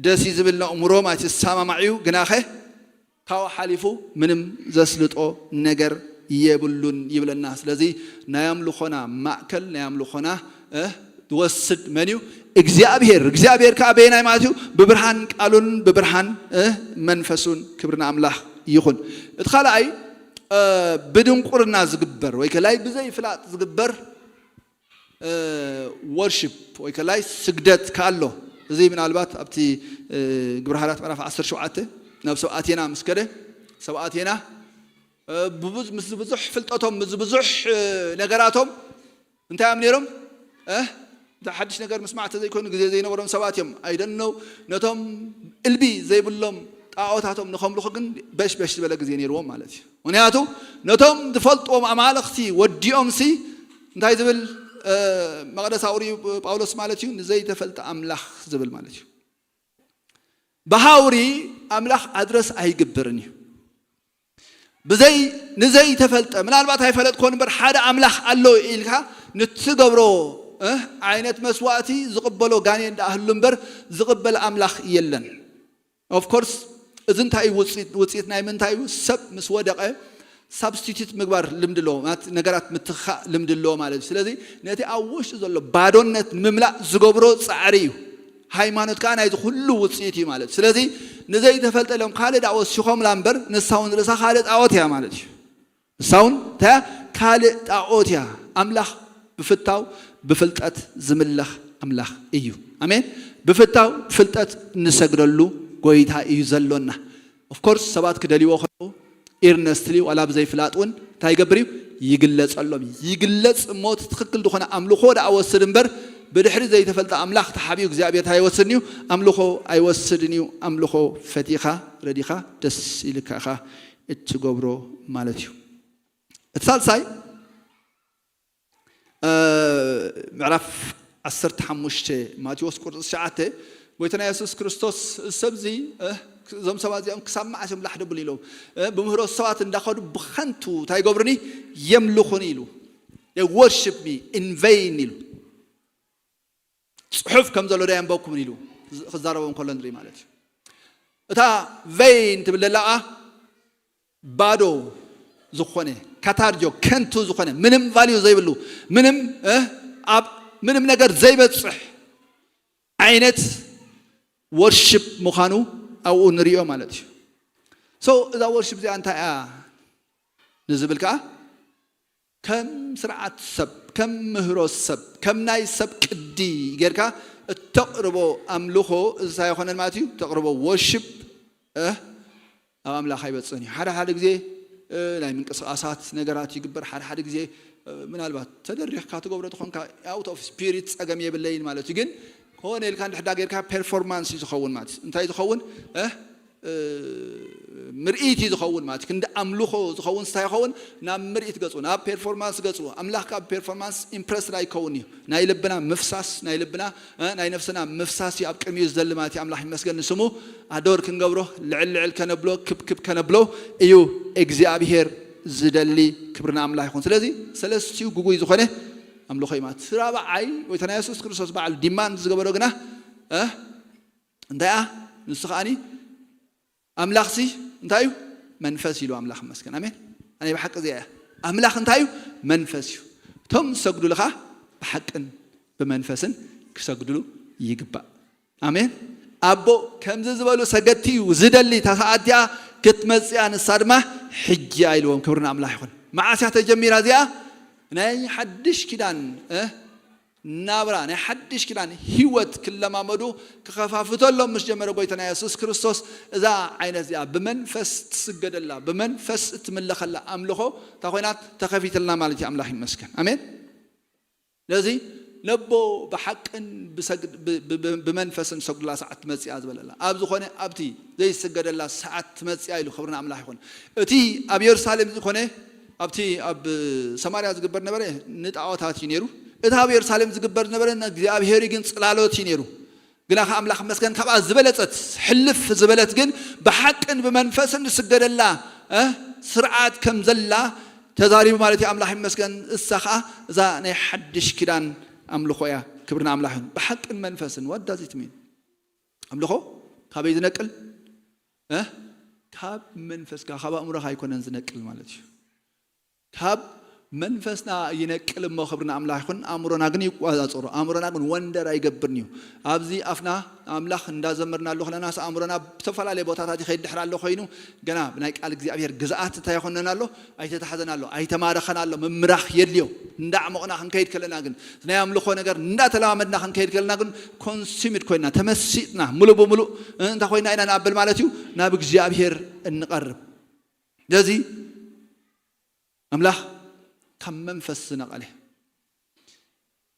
ደስ እዩ ዝብል ንእምሮ ማለት ይሰማማዕ እዩ። ግናኸ ካብኡ ሓሊፉ ምንም ዘስልጦ ነገር የብሉን ይብለና። ስለዚ ናይ ኣምልኾና ማእከል ናይ ኣምልኾና ዝወስድ መን እዩ? እግዚኣብሔር። እግዚኣብሔር ከዓ በየናይ ማለት እዩ? ብብርሃን ቃሉን ብብርሃን መንፈሱን። ክብሪ ንኣምላኽ ይኹን። እቲ ካልኣይ ብድንቁርና ዝግበር ወይ ከላይ ብዘይፍላጥ ዝግበር ወርሺፕ ወይ ከላይ ስግደት ከኣሎ እዚ ምናልባት ኣብቲ ግብረ ሃራት ምዕራፍ ዓሰርተ ሸውዓተ ናብ ሰብ ኣቴና ምስ ከደ ሰብ ኣቴና ምስ ብዙሕ ፍልጠቶም ምስ ብዙሕ ነገራቶም እንታይ እዮም ነይሮም? እ እንታይ ሓድሽ ነገር ምስማዕ ተዘይኮይኑ ግዜ ዘይነበሮም ሰባት እዮም። ኣይደነው ነቶም እልቢ ዘይብሎም ጣዖታቶም ንኸምልኹ ግን በሽበሽ ዝበለ ግዜ ነይርዎም ማለት እዩ። ምክንያቱ ነቶም ዝፈልጥዎም ኣማልኽቲ ወዲኦምሲ እንታይ ዝብል እ፣ መቕደስ ኣውሪ ጳውሎስ ማለት እዩ፣ ንዘይተፈልጠ ኣምላኽ ዝብል ማለት እዩ። ብሃውሪ ኣምላኽ ኣድረስ ኣይግብርን እዩ። ብዘይ ንዘይተፈልጠ ምናልባት ኣይፈለጥኮን እምበር ሓደ ኣምላኽ ኣሎ ኢልካ ንትገብሮ እ፣ ዓይነት መስዋእቲ ዝቕበሎ ጋኔን ደኣ ህሉ እምበር ዝቕበል ኣምላኽ የለን። ኦፍኮርስ እዚ እንታይ እዩ ውፅኢት ውፅኢት ናይ ምንታይ እዩ? ሰብ ምስ ወደቐ ሳብስቲቱት ምግባር ልምዲ ኣለዎ ማለት ነገራት ምትኻእ ልምዲ ኣለዎ ማለት እዩ። ስለዚ ነቲ ኣብ ውሽጡ ዘሎ ባዶነት ንምምላእ ዝገብሮ ፃዕሪ እዩ። ሃይማኖት ከዓ ናይዚ ኩሉ ውፅኢት እዩ ማለት እዩ። ስለዚ ንዘይተፈልጠ ኢሎም ካልእ ዳ ወሲኾምላ እምበር ንሳ እውን ርእሳ ካልእ ጣዖት እያ ማለት እዩ። ንሳ እውን እንታይ እያ? ካልእ ጣዖት እያ። ኣምላኽ ብፍታው ብፍልጠት ዝምለኽ ኣምላኽ እዩ። ኣሜን። ብፍታው ብፍልጠት እንሰግደሉ ጎይታ እዩ ዘሎና። ኦፍኮርስ ሰባት ክደልይዎ ከለዉ ኢርነስትሊ ዋላ ብዘይፍላጥ እውን እንታይ ይገብር እዩ? ይግለጸሎም እዩ። ይግለጽ እሞ እቲ ትኽክል ዝኾነ ኣምልኾ ደኣ ወስድ እምበር ብድሕሪ ዘይተፈልጠ ኣምላኽ ተሓቢኡ እግዚኣብሔር እንታይ ኣይወስድን እዩ? ኣምልኾ ኣይወስድን እዩ። ኣምልኾ ፈቲኻ ረዲኻ ደስ ኢልካ ኢኻ እትገብሮ ማለት እዩ። እቲ ሳልሳይ እ፣ ምዕራፍ ዓሰርተ ሓሙሽተ ማቴዎስ ቁርፂ ትሽዓተ ጎይታና የሱስ ክርስቶስ እዚ ሰብዚ እ፣ እዞም ሰባት እዚኦም ክሳብ መዓስ እዮም ላሕ ደብል ኢሎም እ፣ ብምህሮ ሰባት እንዳኸዱ ብኸንቱ እንታይ ይገብሩኒ የምልኹኒ ኢሉ። They worship me in vain ኢሉ። ጽሑፍ ከም ዘሎ ዶ የንበብኩምን ኢሉ ክዛረቦም ከሎ ንርኢ ማለት እዩ። እታ ቬይን ትብል ደላ ኣ ባዶ ዝኾነ ካታርጆ ከንቱ ዝኾነ ምንም ቫልዩ ዘይብሉ ምንም እ፣ ኣብ ምንም ነገር ዘይበፅሕ ዓይነት ወርሽፕ ምዃኑ ኣብኡ ንሪኦ ማለት እዩ። ሶ እዛ ወርሽፕ እዚኣ እንታይ እያ ንዝብል ከዓ ከም ስርዓት ሰብ ከም ምህሮ ሰብ ከም ናይ ሰብ ቅዲ ጌርካ እተቕርቦ ኣምልኾ እዚ እንታይ ይኾነን ማለት እዩ? እተቕርቦ ወርሽፕ እ፣ ኣብ ኣምላኽ ኣይበፅእን እዩ። ሓደ ሓደ ግዜ እ፣ ናይ ምንቅስቃሳት ነገራት ይግበር። ሓደ ሓደ ግዜ እ፣ ምናልባት ተደሪኽካ ትገብሮ ተኾንካ ኣውት ኦፍ ስፒሪት ፀገም የብለይን ማለት እዩ። ግን ከሆነ ኢልካ እንድሕዳ ጌርካ ፐርፎርማንስ እዩ ዝኸውን ማለት እዩ። እንታይ ዝኸውን እ፣ እ፣ ምርኢት እዩ ዝኸውን ማለት እዩ። ክንዲ ኣምልኾ ዝኸውን እንታይ ይኸውን? ናብ ምርኢት ገፁ ናብ ፐርፎርማንስ ገፁ። ኣምላኽ ካብ ፐርፎርማንስ ኢምፕረስድ ኣይከውን እዩ። ናይ ልብና ምፍሳስ ናይ ልብና እ፣ ናይ ነፍስና ምፍሳስ እዩ ኣብ ቅድሚኡ ዝደሊ ማለት እዩ። ኣምላኽ ይመስገን ንስሙ ኣዶር ክንገብሮ ልዕል ልዕል ከነብሎ ክብ ክብ ከነብሎ እዩ እግዚኣብሔር ዝደሊ። ክብርና ኣምላኽ ይኹን። ስለዚ ሰለስቲኡ ግጉይ ዝኾነ ኣምልኾ እዩ ማለት እቲ ራብዓይ ጎይታና የሱስ ክርስቶስ በዓል ዲማንድ ዝገበሮ ግና እ፣ እንታይ ኣ ንሱ ከዓኒ ኣምላኽሲ እንታይ እዩ? መንፈስ ኢሉ ኣምላኽ ይመስገን። ኣሜን። ኣነ ብሓቂ እዚኣ እያ። ኣምላኽ እንታይ እዩ? መንፈስ እዩ። እቶም ዝሰግዱሉ ከዓ ብሓቅን ብመንፈስን ክሰግዱሉ ይግባእ። ኣሜን። ኣቦ ከምዚ ዝበሉ ሰገድቲ እዩ ዝደሊ። እታ ሰዓት እዚኣ ክትመፅእ እያ፣ ንሳ ድማ ሕጂ እያ ኢልዎም። ክብሪ ንኣምላኽ ይኹን። መዓስ እያ ተጀሚራ እዚኣ? ናይ ሓድሽ ኪዳን እ፣ ናብራ ናይ ሓድሽ ኪዳን ህይወት ክለማመዱ ክኸፋፍተሎም ምስ ጀመረ ጎይታና የሱስ ክርስቶስ እዛ ዓይነት እዚኣ ብመንፈስ ትስገደላ ብመንፈስ እትምለኸላ ኣምልኾ እታ ኮይናት ተኸፊትልና ማለት እዩ። ኣምላኽ ይመስገን። ኣሜን። ስለዚ ነቦ ብሓቅን ብሰግድ- ብ- ብ- ብ- ብመንፈስን ሰግዱላ ሰዓት ትመፅእ እያ ዝበለላ ኣብ ዝኾነ ኣብቲ ዘይስገደላ ሰዓት ትመፅእ እያ ኢሉ። ክብሪ ንኣምላኽ ይኹን። እቲ ኣብ የሩሳሌም ዝኾነ ኣብቲ ኣብ ሰማርያ ዝግበር ነበረ ንጣዖታት እዩ ነይሩ። እቲ ኣብ የሩሳሌም ዝግበር ዝነበረ ንእግዚኣብሔር ግን ጽላሎት እዩ ነይሩ። ግና ከ ኣምላኽ መስገን ካብኣ ዝበለጸት ሕልፍ ዝበለት ግን ብሓቅን ብመንፈስን ዝስገደላ እ፣ ስርዓት ከም ዘላ ተዛሪቡ ማለት እዩ። ኣምላኽ ይመስገን። እሳ ኸዓ እዛ ናይ ሓድሽ ኪዳን ኣምልኾ እያ። ክብሪ ንኣምላኽ ይሁን። ብሓቅን መንፈስን what does it mean? ኣምልኾ ካበይ ዝነቅል እ፣ ካብ መንፈስካ ካብ ኣእምሮኻ ኣይኮነን ዝነቅል ማለት እዩ። ካብ መንፈስና ይነቅል እሞ ክብሪ ንኣምላኽ ይኹን። ኣእምሮና ግን ይቋጻጽሮ። ኣእምሮና ግን ወንደር ኣይገብርን እዩ። ኣብዚ ኣፍና ኣምላኽ እንዳዘመርና ኣሎ ከለናስ ኣእምሮና ብዝተፈላለየ ቦታታት ይኸይድ ድሕር ኣሎ ኮይኑ ገና ብናይ ቃል እግዚኣብሔር ግዝኣት እንታይ ይኾነና ኣሎ? ኣይተታሕዘና ኣሎ፣ ኣይተማረኸና ኣሎ። ምምራኽ የድልዮ። እንዳዕሞቕና ክንከይድ ከለና ግን ናይ ኣምልኾ ነገር እንዳተለማመድና ክንከይድ ከለና ግን ኮንሱምድ ኮይና ተመሲጥና ሙሉ ብሙሉ እንታይ ኮይና ኢና ንኣብል ማለት እዩ? ናብ እግዚኣብሔር እንቐርብ። ስለዚ ኣምላኽ ካብ መንፈስ ዝነቐለ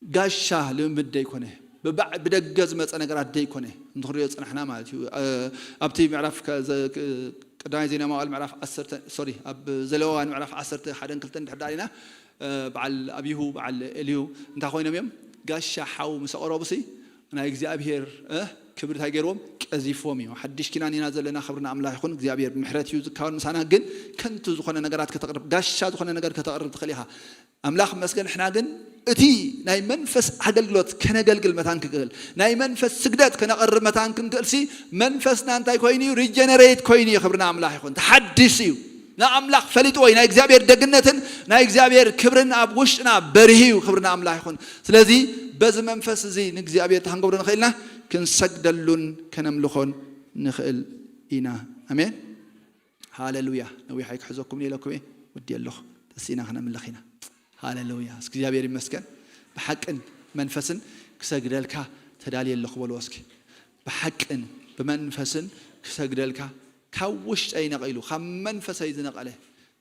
ጋሻ ልምምድ ደይኮነ፣ ብባዕ-፣ ብደገ ዝመፀ ነገራት ደይኮነ እንትንሪኦ ዝፀናሕና ማለት እዩ። እ፣ ኣብቲ ምዕራፍ ከ-፣ ዘ-፣ ክ-፣ ቀዳማይ ዜና መዋዕል ምዕራፍ ዓሰርተ፣ ሶሪ፣ ኣብ ዘለዋውያን ምዕራፍ ዓሰርተ ሓደን ክልተን እንድሕር ዳኣ ርኢና፣ እ፣ በዓል ኣብይሁ፣ በዓል ኤልዩ እንታይ ኮይኖም እዮም? ጋሻ ሓው ምስ ኣቕረቡሲ ናይ እግዚኣብሔር፣ እ፣ ክብሪ እንታይ ገይርዎም? ቀዚፍዎም እዮም። ሓድሽ ኪዳን ኢና ዘለና፣ ክብሪ ንኣምላኽ ይኹን። እግዚኣብሔር ብምሕረት እዩ ዝካወን ምሳና። ግን ከንቱ ዝኾነ ነገራት ከተቕርብ፣ ጋሻ ዝኾነ ነገር ከተቕርብ ትኽእል ኢኻ። ኣምላኽ መስገን፣ ንሕና ግን እቲ ናይ መንፈስ ኣገልግሎት ከነገልግል መታን ክንክእል፣ ናይ መንፈስ ስግደት ከነቐርብ መታን ክንክእልሲ መንፈስና እንታይ ኮይኑ እዩ? ሪጀነሬት ኮይኑ እዩ። ክብሪ ንኣምላኽ ይኹን። ተሓዲሱ እዩ። ንኣምላኽ ፈሊጥዎ እዩ። ናይ እግዚኣብሔር ደግነትን ናይ እግዚኣብሔር ክብርን ኣብ ውሽጥና በሪሁ እዩ። ክብሪ ንኣምላኽ ይኹን። ስለዚ በዚ መንፈስ እዚ ንእግዚኣብሔር እንታይ ክንገብሮ ንኽእልና? ክንሰግደሉን ከነምልኾን ንኽእል ኢና። ኣሜን። ሃሌሉያ። ነዊሕ ኣይክሕዘኩም ኢለኩም እየ። ወዲ ኣለኹ። ተሲእና ክነምልኽ ኢና። ሃሌሉያ። እስኪ እግዚኣብሔር ይመስገን። ብሓቅን መንፈስን ክሰግደልካ ተዳልየ ኣለኹ በልዎ እስኪ። ብሓቅን ብመንፈስን ክሰግደልካ ካብ ውሽጠይ ነቒሉ፣ ካብ መንፈሰይ ዝነቐለ፣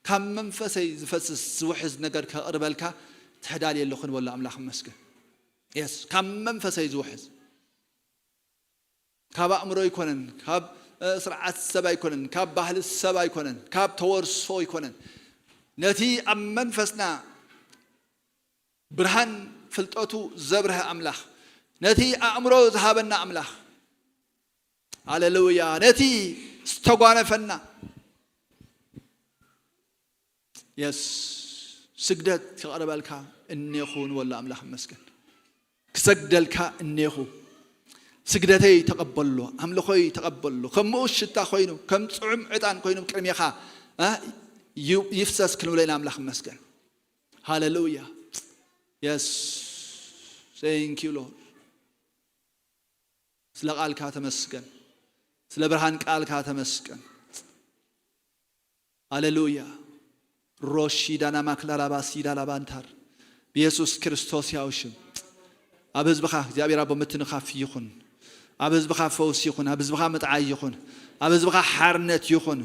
ካብ መንፈሰይ ዝፈስስ ዝውሕዝ ነገር ከቕርበልካ ተዳልየ ኣለኹ ንበሎ። ኣምላኽ ይመስገን። የስ፣ ካብ መንፈሰይ ዝውሕዝ፣ ካብ ኣእምሮ ኣይኮነን፣ ካብ፣ እ፣ ስርዓት ሰብ ኣይኮነን፣ ካብ ባህሊ ሰብ ኣይኮነን፣ ካብ ተወርሶ ኣይኮነን። ነቲ ኣብ መንፈስና ብርሃን ፍልጠቱ ዘብርሀ ኣምላኽ፣ ነቲ ኣእምሮ ዝሃበና ኣምላኽ፣ ሃሌሉያ፣ ነቲ ዝተጓነፈና፣ የስ፣ ስግደት ክቐርበልካ እኔኹ ንበሎ። ኣምላኽ ይመስገን። ክሰግደልካ እኔኹ። ስግደተይ ተቐበሎ፣ ኣምልኾይ ተቐበሎ። ከም ምኡዝ ሽታ ኮይኑ፣ ከም ጽዑም ዕጣን ኮይኑ ቅድሜኻ፣ እ፣ ዩ-፣ ይፍሰስ ክንብሎ ኢና። ኣምላኽ ይመስገን። ሃሌሉያ። የስ። Thank you, Lord። ስለ ቃልካ ተመስገን። ስለ ብርሃን ቃልካ ተመስገን። ሃሌሉያ። ሮሺ ዳና ማክላላባ ሲዳ ላባንታር። ብየሱስ ክርስቶስ ያው ሽም ኣብ ህዝብኻ እግዚኣብሔር ኣቦ ምትንኻፍ ይኹን። ኣብ ህዝብኻ ፈውስ ይኹን። ኣብ ህዝብኻ ምጥዓይ ይኹን። ኣብ ህዝብኻ ሓርነት ይኹን።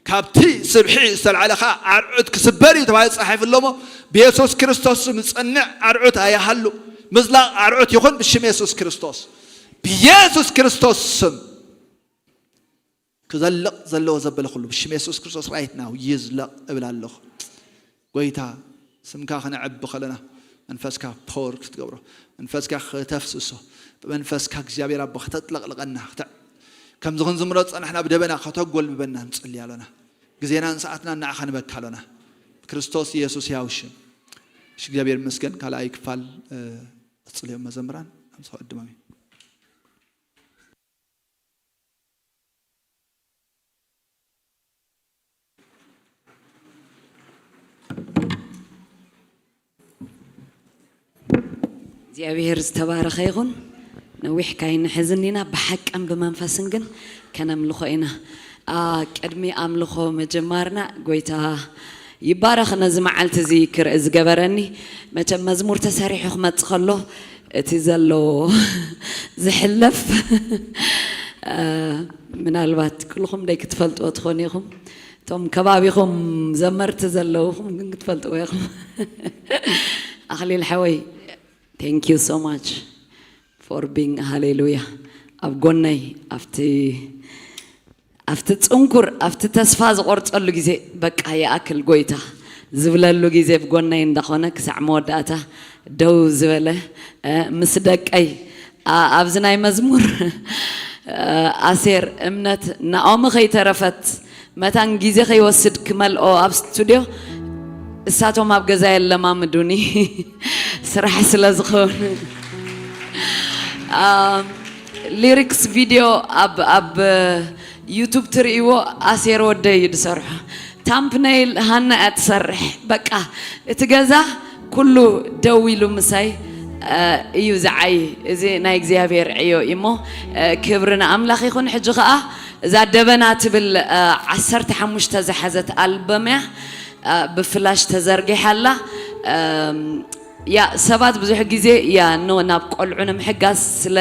ካብቲ ስብሒ ዝተልዓለ ኸኣ ኣርዑት ክስበር እዩ ተባሂሉ ተጻሒፉ ኣሎ እሞ፣ ብየሱስ ክርስቶስ ስም ዝጸንዕ ኣርዑት ኣይሃሉ። ምዝላቕ ኣርዑት ይኹን ብሽም የሱስ ክርስቶስ። ብየሱስ ክርስቶስ ስም ክዘልቕ ዘለዎ ዘበለ ኩሉ ብሽም የሱስ ክርስቶስ right now ይዝለቕ እብል ኣለኹ። ጎይታ፣ ስምካ ክነዕቢ ከለና መንፈስካ ፖር ክትገብሮ፣ መንፈስካ ከተፍስሶ፣ ብመንፈስካ እግዚኣብሔር ኣቦ ከተጥለቕልቐና፣ ክተ-፣ ከምዚ ክንዝምሮ ዝጸናሕና ብደበና ከተጎልብበና ንጽሊ ኣሎና። ግዜናን ሰዓትናን ንዓኻ ንበካ ኣሎና። ብክርስቶስ ኢየሱስ ያው ሽም። እሺ፣ እግዚኣብሔር ይመስገን። ካልኣይ ክፋል፣ እ፣ ክጽልዮም መዘምራን፣ ኣምስኻ ዕድሞም እዩ። እግዚኣብሔር ዝተባረኸ ይኹን። ነዊሕ ካይንሕዝን ኢና፣ ብሓቅን ብመንፈስን ግን ከነምልኾ ኢና። ኣ፣ ቅድሚ ኣምልኾ ምጅማርና ጎይታ ይባረኽ፣ ነዚ መዓልቲ እዚ ክርኢ ዝገበረኒ። መቸም መዝሙር ተሰሪሑ ክመጽእ ከሎ እቲ ዘሎ ዝሕለፍ፣ እ፣ ምናልባት ኩልኹም ደይ ክትፈልጥዎ ትኾኑ ኢኹም። እቶም ከባቢኹም ዘመርቲ ዘለውኹም ግን ክትፈልጥዎ ኢኹም። ኣኽሊል ሓወይ፣ thank you so much for being፣ ሃሌሉያ፣ ኣብ ጎነይ ኣብቲ ኣብቲ ጽንኩር፣ ኣብቲ ተስፋ ዝቖርጸሉ ግዜ፣ በቃ ይኣክል ጎይታ ዝብለሉ ግዜ ብጎነይ እንዳኾነ ክሳዕ መወዳእታ ደው ዝበለ፣ እ፣ ምስ ደቀይ፣ ኣ-፣ ኣብዚ ናይ መዝሙር፣ እ፣ ኣሴር፣ እምነት፣ ናኦሚ ከይተረፈት መታን ግዜ ከይወስድ ክመልኦ ኣብ ስቱድዮ እሳቶም ኣብ ገዛ የለማምዱኒ ስራሕ ስለ ዝኸውን። አ፣ ሊሪክስ ቪድዮ ኣብ፣ ኣብ ዩቱብ ትርእይዎ ኣሴር ወደይ እዩ ዝሰርሖ። ታምፕነይል ሃና እያ ትሰርሕ። በቃ እቲ ገዛ ኩሉ ደው ኢሉ ምሳይ፣ አ፣ እዩ ዝዓይ። እዚ ናይ እግዚኣብሔር ዕዮ እዩ እሞ፣ አ፣ ክብሪ ንኣምላኽ ይኹን። ሕጂ ኸኣ እዛ ደበና ትብል፣ አ፣ ዓሰርተ ሓሙሽተ ዝሓዘት ኣልበም እያ። አ፣ ብፍላሽ ተዘርጊሓ ኣላ። እም፣ ያ፣ ሰባት ብዙሕ ግዜ፣ ያ፣ ኖ፣ ናብ ቆልዑ ንምሕጋዝ ስለ፣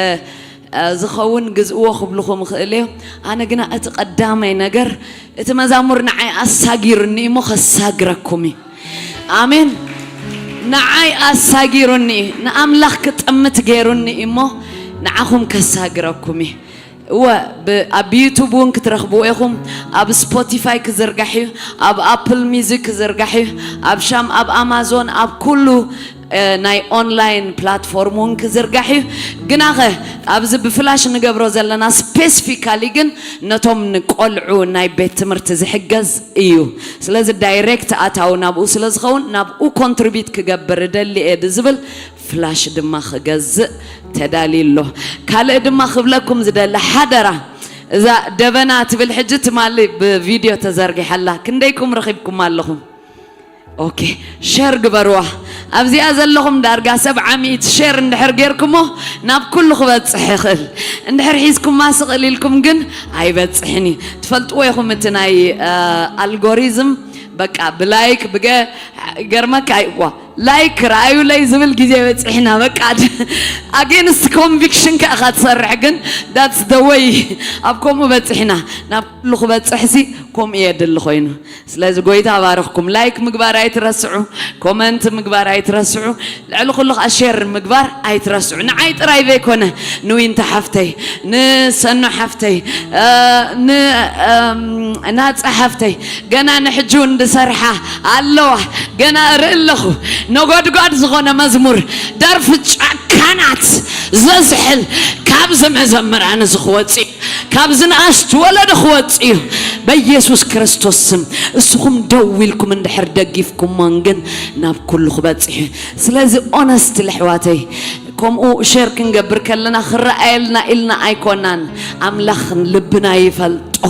አ፣ ዝኸውን ግዝእዎ ክብልኹም ይኽእል እዮ። ኣነ ግና እቲ ቀዳማይ ነገር፣ እቲ መዛሙር ንዓይ ኣሳጊሩኒ እሞ ከሳግረኩም እዩ። ኣሜን። ንዓይ ኣሳጊሩኒ እዩ፣ ንኣምላኽ ክጥምት ገይሩኒ እዩ እሞ ንዓኹም ከሳግረኩም እዩ። እወ፣ ብ-፣ ኣብ ዩቱብ እውን ክትረኽብዎ ኢኹም። ኣብ ስፖቲፋይ ክዝርጋሕ እዩ፣ ኣብ ኣፕል ሚዚክ ክዝርጋሕ እዩ፣ ኣብ ሻም፣ ኣብ ኣማዞን፣ ኣብ ኩሉ፣ እ፣ ናይ ኦንላይን ፕላትፎርም እውን ክዝርጋሕ እዩ። ግናኸ ኣብዚ ብፍላሽ ንገብሮ ዘለና ስፔሲፊካሊ ግን ነቶም ንቆልዑ ናይ ቤት ትምህርቲ ዝሕገዝ እዩ። ስለዚ ዳይሬክት ኣታዊ ናብኡ ስለ ዝኸውን ናብኡ ኮንትሪቢዩት ክገብር እደሊ እየ ዝብል ፍላሽ ድማ ክገዝእ ተዳልዩ ኣሎ። ካልእ ድማ ክብለኩም ዝደሊ ሓደራ፣ እዛ ደበና ትብል ሕጂ ትማሊ ብቪድዮ ተዘርጊሓላ። ክንደይኩም ረኺብኩም ኣለኹም? ኦኬ፣ ሸር ግበርዋ። ኣብዚኣ ዘለኹም ዳርጋ ሰብዓ ሚእቲ ሸር እንድሕር ጌርኩሞ ናብ ኩሉ ክበጽሕ ይኽእል። እንድሕር ሒዝኩማ ስቕ ኢልኩም ግን ኣይበጽሕን እዩ። ትፈልጥዎ ኢኹም እቲ ናይ፣ እ፣ ኣልጎሪዝም በቃ ብላይክ ብገ-፣ ገርመካ ኣይዋ ላይክ ረኣዩለይ ዝብል ግዜ በጺሕና። በቃ ኣጌንስት ኮንቪክሽን ከ ኢኻ ትሰርሕ፣ ግን that's the way። ኣብ ከምኡ በጺሕና። ናብ ኩሉ ክበጽሕሲ ከምኡ የድሊ ኮይኑ። ስለዚ ጎይታ ባርኽኩም። ላይክ ምግባር ኣይትረስዑ፣ ኮመንት ምግባር ኣይትረስዑ፣ ልዕሊ ኩሉ ኸዓ ሼር ምግባር ኣይትረስዑ። ንዓይ ጥራይ ዘይኮነ፣ ንዊንታ ሓፍተይ፣ ንሰኖ ሓፍተይ፣ እ፣ ን-፣ እም፣ ናጻ ሓፍተይ፣ ገና ንሕጂ እውን ዝሰርሓ ኣለዋ። ገና እርኢ ኣለኹ። ነጎድጓድ ዝኾነ መዝሙር፣ ደርፊ ጨካናት ዘዝሕል ካብዚ መዘምራን እዚ ክወጽእ እዩ። ካብዚ ንኣሽቱ ወለዶ ክወጽእ እዩ። በኢየሱስ ክርስቶስ ስም። እስኹም ደው ኢልኩም እንድሕር ደጊፍኩሞን ግን ናብ ኩሉ ክበጽሕ እዩ። ስለዚ ኦነስትሊ ኣሕዋተይ፣ ከምኡ ሼር ክንገብር ከለና ክረኣየልና ኢልና ኣይኮናን። ኣምላኽ ልብና ይፈልጦ።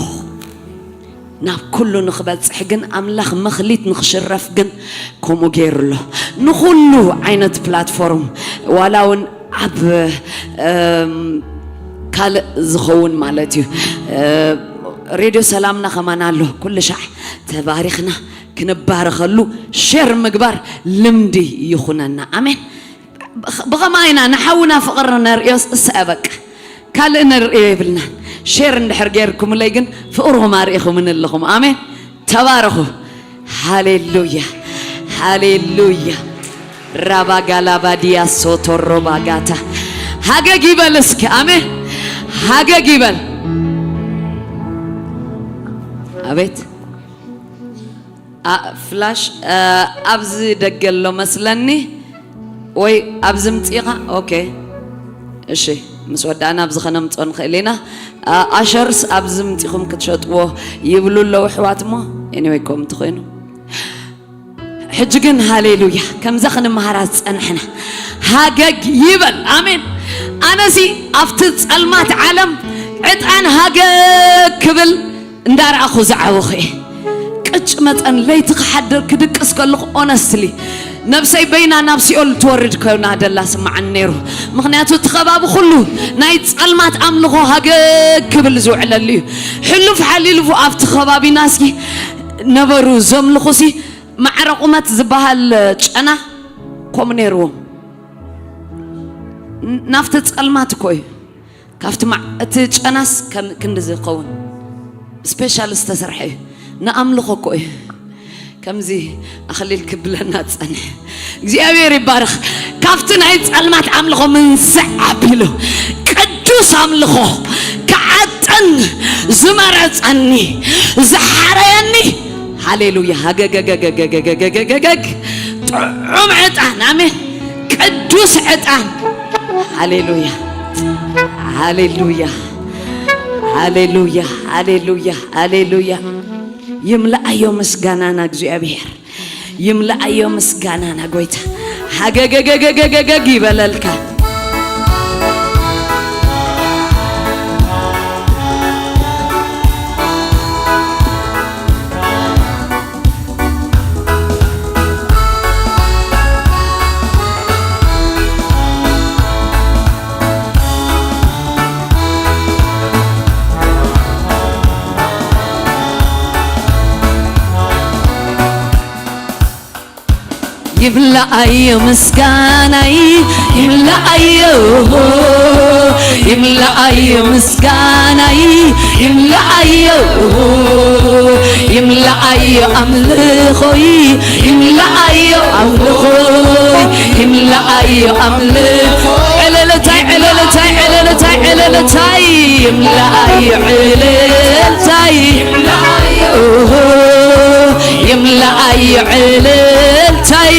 ናብ ኩሉ ንኽበጽሕ ግን ኣምላኽ መኽሊት ንኽሽረፍ ግን ከምኡ ገይሩ ኣሎ። ንኹሉ ዓይነት ፕላትፎርም ዋላ እውን ኣብ፣ እም፣ ካልእ ዝኸውን ማለት እዩ። እ፣ ሬድዮ ሰላምና ከማን ኣሎ። ኩሉ ሻዕ ተባሪኽና ክንባረኸሉ ሼር ምግባር ልምዲ ይኹነና። ኣሜን። ብኸ-፣ ብኸማይ ኢና ንሓውና ፍቕሪ ነርእዮስ እሰ በቃ ካልእ ነርእዮ የብልናን። ሼር እንድሕር ጌርኩምለይ ግን ፍቕርኹም ኣርኢኹምን ኣለኹም። ኣሜን። ተባረኹ። ሃሌሉያ፣ ሃሌሉያ። ራባጋላባዲያ ሶቶሮ ባጋታ። ሃገግ ይበል እስኪ። ኣሜን። ሃገግ ይበል። ኣቤት። ኣ-፣ ፍላሽ፣ እ፣ ኣብዚ ደገ ኣሎ መስለኒ፣ ወይ ኣብዚ ምጺኻ? ኦኬ፣ እሺ፣ ምስ ወዳእና ኣብዚ ኸነምጾ ንኽእል ኢና። እ፣ ኣሸርስ ኣብዚ ምጺኹም ክትሸጥዎ ይብሉ ኣለዉ ኣሕዋት እሞ፣ ኤኒወይ፣ ከምኡ እንተኾይኑ። ሕጂ ግን ሃሌሉያ፣ ከምዛ ክንመሃራ ዝጸናሕና። ሃገግ ይበል። ኣሜን። ኣነሲ ኣብቲ ጸልማት ዓለም ዕጣን ሃገግ ክብል እንዳረኣኹ ዝዓበኹ እየ። ቅጭ መጠን ለይቲ ክሓድር ክድቅስ ከለኹ ኦነስትሊ ነብሰይ በይና ናብ ሲኦል ትወርድ ኮይና ደላ ስምዓኒ ነይሩ። ምኽንያቱ እቲ ከባቢ ኩሉ ናይ ጸልማት ኣምልኾ ሃገግ ክብል ዝውዕለሉ እዩ። ሕሉፍ ሓሊልፉ ኣብቲ ከባቢና እስኪ ነበሩ ዘምልኹሲ ማዕረ ቁመት ዝበሃል ጨና ከምኡ ነይርዎም። ን-፣ ናብቲ ጸልማት እኮ እዩ። ካብቲ ማ-፣ እቲ ጨናስ ከም ክንዲ ዝኸውን ስፔሻል ዝተሰርሐ እዩ። ንኣምልኾ እኮ እዩ። ከምዚ ኣኽሊል ክብለና ጸንሐ። እግዚኣብሔር ይባረኽ። ካብቲ ናይ ጸልማት ኣምልኾ ምንስዕ ኣቢሉ ቅዱስ ኣምልኾ ክዓጥን ዝመረጸኒ፣ ዝሓረየኒ፣ ሃሌሉያ፣ ሃገገገገገገገገገግ፣ ጥዑም ዕጣን፣ ኣሜን፣ ቅዱስ ዕጣን፣ ሃሌሉያ፣ ሃሌሉያ፣ ሃሌሉያ፣ ሃሌሉያ፣ ሃሌሉያ። ይምልኣዮ ምስጋናና እግዚኣብሔር፣ ይምልኣዮ ምስጋናና ጎይታ። ሃገገገገገገግ ይበለልካ። ይምልኣዮ ምስጋናይ፣ ይምልኣዮ፣ ይምልኣዮ ምስጋናይ፣ ይምልኣዮ፣ ይምልኣዮ ኣምልኾይ፣ ይምልኣዮ ኣምልኾይ፣ ይምልኣዮ ኣምልኾ። ዕልልታይ፣ ዕልልታይ፣ ዕልልታይ፣ ዕልልታይ፣ ይምልኣዮ ዕልልታይ፣ ይምልኣዮ ዕልልታይ፣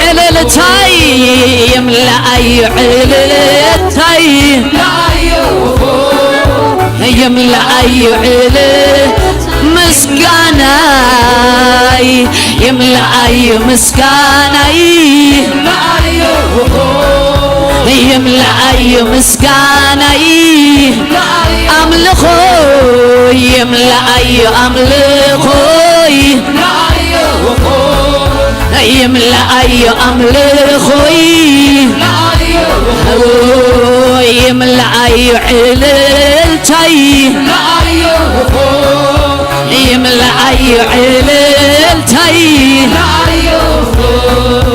ዕልልታይ፣ ይምልኣዮ ዕልልታይ፣ ይምልኣዮ ዕልል ምስጋናይ፣ ይምልኣዮ ምስጋናይ፣ ይምልኣዮ ምስጋናይ፣ ኣምልኾ ይምልኣዮ ኣምልኾይ፣ ይምልኣዮ ኣምልኾይ፣ ይምልኣዮ ዕልልታይ፣ ይምልኣዮ ዕልልታይ፣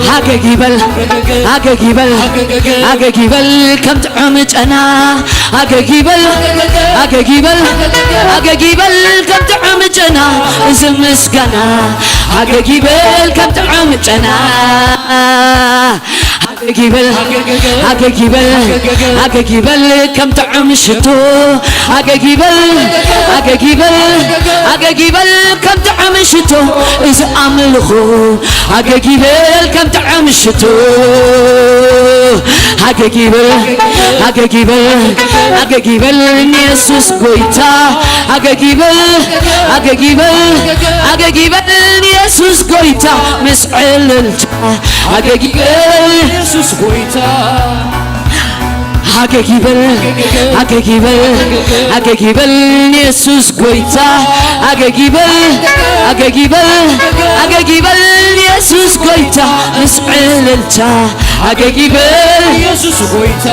ሃገግ ይበል፣ ሃገግ ይበል፣ ሃገግ ይበል ከም ጥዑም ጨና፣ ሃገግ ይበል፣ ሃገግ ይበል፣ ሃገግ ይበል ከም ጥዑም ጨና፣ እዚ ምስጋና፣ ሃገግ ይበል ከም ጥዑም ጨና፣ ሃገግ ይበል፣ ሃገግ ይበል፣ ሃገግ ይበል ከም ጥዑም ሽቶ፣ ሃገግ ይበል፣ ሃገግ ይበል፣ ሃገግ ይበል ከም ጥዑም ሽቶ፣ እዚ ኣምልኾ፣ ሃገግ ይበል ከም ጥዑም ሽቶ፣ ሃገግ ይበል፣ ሃገግ ይበል፣ ሃገግ ይበል ንየሱስ ጎይታ፣ ሃገግ ይበል፣ ሃገግ ይበል፣ ሃገግ ይበል ንየሱስ ጎይታ፣ ምስ ዕልልታ፣ ሃገግ ይበል የሱስ ጎይታ። ሃገግ ይበል፣ ሃገግ ይበል፣ ሃገግ ይበል ንየሱስ ጎይታ፣ ሃገግ ይበል፣ ሃገግ ይበል፣ ሃገግ ይበል ንየሱስ ጎይታ፣ ምስ ዕልልታ፣ ሃገግ ይበል የሱስ ጎይታ።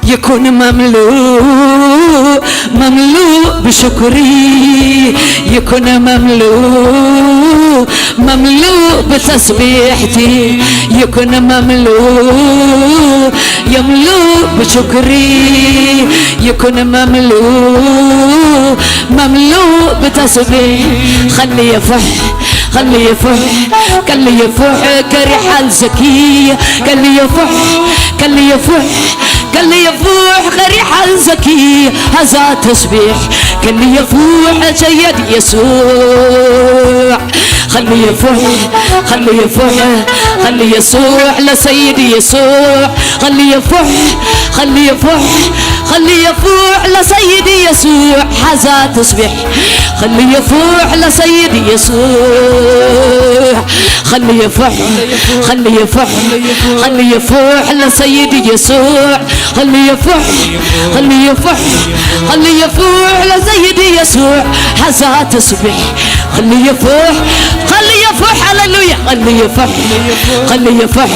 ይኩን መምሉእ መምሉእ ብሽኩሪ፣ ይኩን መምሉእ መምሉእ ብተስቢሕቲ፣ ይኩን መምሉእ የምሉእ ብሽኩሪ፣ ይኩን መምሉእ መምሉእ ብተስቢሕ። ኸሊ የፉሕ ኸሊ የፉሕ ኸሊ የፉሕ ከሪሓል ዘኪ፣ ኸሊ የፉሕ ኸሊ የፉሕ ኸሊ የፉሕ ከሪሓል ዘኪ፣ ሃዛ ተስቢሕ ኸሊ የፉሕ ሰየድ የሱዕ። ኸሊ የፉሕ ኸሊ የፉሕ ኸሊ የሱዕ ለሰይድ የሱዕ። ኸሊ የፉሕ ኸሊ የፉሕ ኸሊ የፉሕ ለሰይድ የሱዕ፣ ሃዛ ተስቢሕ ኸሊ የፉሕ ለሰይድ የሱዕ። ኸሊ የፉሕ ኸሊ የፉሕ ኸሊ የፉሕ ለሰይድ የሱዕ። ኸሊ የፉሕ ኸሊ የፉሕ ኸሊ የፉሕ ለሰይድ የሱዕ፣ ሃዛ ተስቢሕ ኸሊ የፉሕ ኸሊ የፉሕ ሃሌሉያ። ኸሊ የፉሕ ኸሊ የፉሕ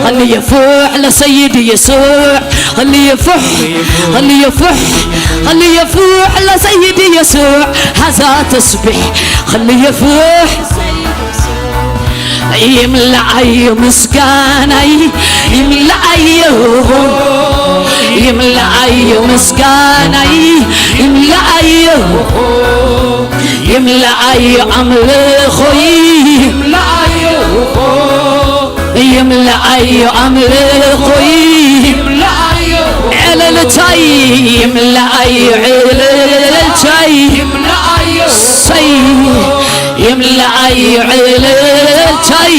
ኸሊ የፉሕ ለሰይድ የሱዕ። ኸሊ የፉሕ ኸሊ የፉሕ ኸሊ የፉሕ ለሰይድ የሱዕ፣ ሃዛ ተስቢሕ ኸሊ የፉሕ ይምልኣዮ ምስጋናይ ይምልኣዮ ይምልኣዮ ምስጋናይ ይምልኣዮ ይምልኣዮ ኣምልኾይ ይምልኣዮ ኣምልኾይ ዕልልታይ ይምልኣዮ ዕልልታይ ሰይ ይምልኣዮ ዕልልታይ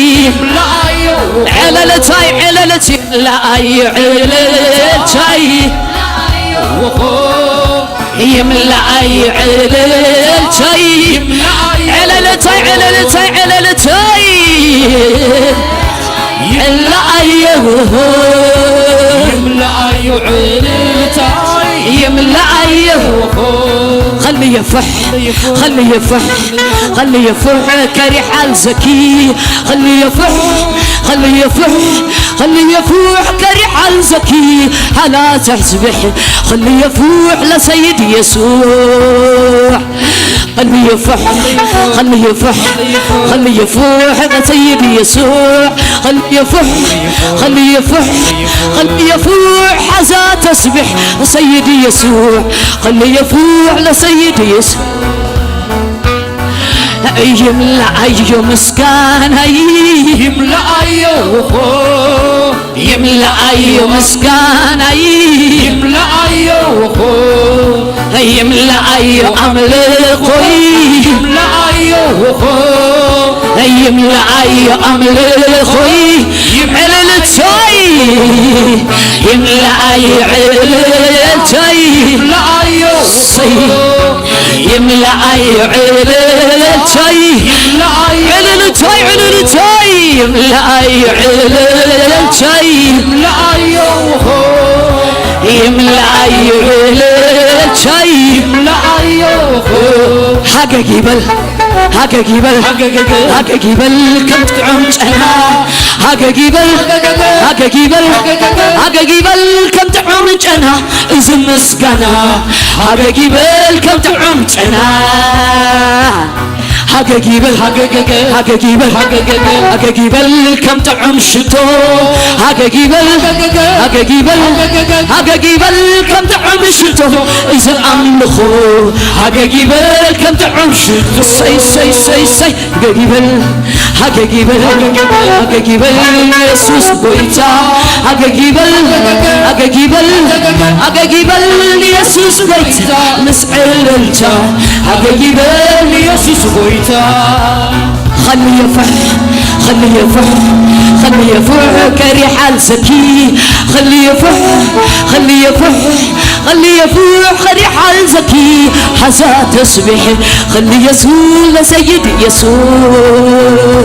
ዕልልታይ ዕልልት ይምልኣዮ ዕልልታይ ይምልኣዮ ዕልልታይ ዕልልታይ ዕልልታይ ዕልልታይ ይምልኣዮ ይምልኣዮ ዕልልታይ ይምልኣዮ خلي يفح، خلي يفح، خلي يفح كريحة الزكي. خلي يفح، خلي يفح، خلي يفوح كريحة الزكي. هلا تسبح، خلي يفوح لسيد يسوع. خلي يفح، خلي يفح، خلي يفوح لسيد يسوع. خلي يفوح، خلي يفوح، خلي يفوح حزا تسبح سيدي يسوع. خلي يفوح لسيدي يسوع. يملأ أيو مسكان، يملأ أيو خو، يملأ أيو مسكان، يملأ أيو خو، ይምልኣዮ ኣምልኾይ፣ ይምልኣዮ ኾ፣ ይምልኣዮ ኣምልኾይ፣ ዕልልታይ፣ ይምልኣዮ ዕልልታይ፣ ይምልኣዮ ሰይ፣ ይምልኣዮ ዕልልታይ፣ ይምልኣዮ ዕልልታይ፣ ዕልልታይ፣ ይምልኣዮ ዕልልታይ፣ ይምልኣዮ ኾ። ይምልኣዩ ዕልልታይ። ይምልኣዩ። ሃገግ ይበል፣ ሃገግ ይበል፣ ሃገግ ይበል። ሃገግ ይበል ከም ጥዑም ጨና። ሃገግ ይበል፣ ሃገግ ይበል፣ ሃገግ ይበል ከም ጥዑም ጨና። እዚ ምስጋና ሃገግ ይበል ከም ጥዑም ጨና። ሃገግ ይበል፣ ሃገግ ይበል፣ ሃገግ ይበል፣ ሃገግ ይበል ከም ጥዑም ሽቶ። ሃገግ ይበል፣ ሃገግ ይበል፣ ሃገግ ይበል ከም ጥዑም ሽቶ። እዚ ኣምልኾ ሃገግ ይበል ከም ጥዑም ሽቶ። ሰይ፣ ሰይ፣ ሰይ፣ ሰይ፣ ሃገግ ይበል፣ ሃገግ ይበል፣ ሃገግ ይበል የሱስ ጎይታ። ሃገግ ይበል፣ ሃገግ ይበል፣ ሃገግ ይበል የሱስ ጎይታ። ምስ ዕልልታ ሃገግ ይበል የሱስ ጎይታ። خلي يفح، خلي يفح، خلي يفح كريحة الزكي. خلي يفح، خلي يفح، خلي يفح كريحة الزكي. حزا تسبيح، خلي يسوع لسيد يسوع.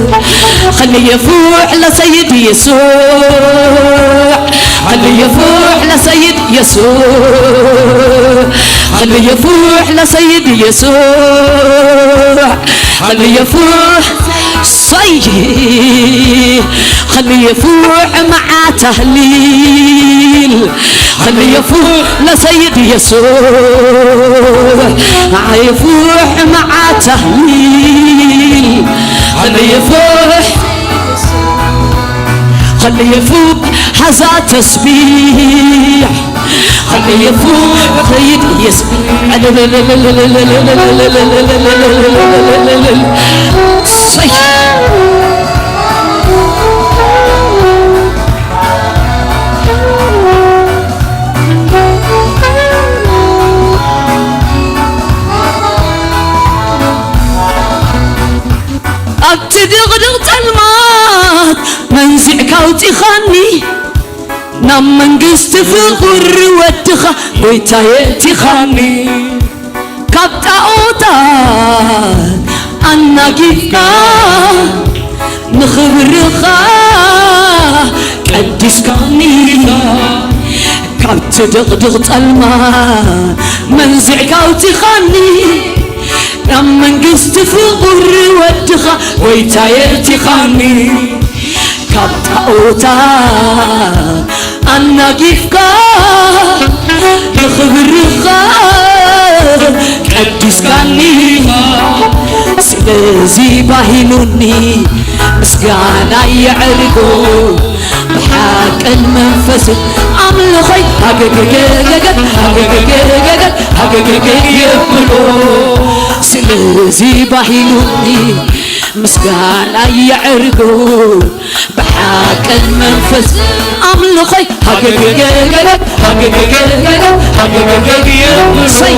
خلي يفوح لسيد يسوع. خلي يفوح لسيد يسوع. خلي يفوح لسيد يسوع. خلي يفوح سي. خلي يفوح مع تهليل. خلي يفوح لسيد يسوع. يفوح مع تهليل. خلي يفوح، خلي يفوح حزا تسبيح. خلي يفوح سيد يسوع. صيح. ኣብቲ ድቕድቕ ጸልማት መንዚዕካ ኣውጺኻኒ፣ ናብ መንግስቲ ፍቑር ወድኻ ጎይታ የእቲኻኒ። ካብ ጣኦታት ኣናጊፍካ ንኽብርኻ ቀዲስካኒ። ካብቲ ድቕድቕ ጸልማ መንዚዕካ ኣውጺኻኒ፣ ናብ መንግስቲ ፍቑር ወድኻ ጎይታ የእቲኻኒ። ካብ ጣኦታ ኣናጊፍካ ንኽብርኻ ቀዲስካኒ። ስለዚ ባሂሉኒ ምስጋና የዕርጎ ብሓቅን መንፈስን ኣምልኾይ ሃገገገገገ ሃገገገገገ ሃገገገ የብሎ። ስለዚ ባሂሉኒ ምስጋና የዕርጎ ብሓቅን መንፈስ ኣምልኾይ ሃገገገገገ ሃገገገገ ሃገገገገ የብሎ። ሰይ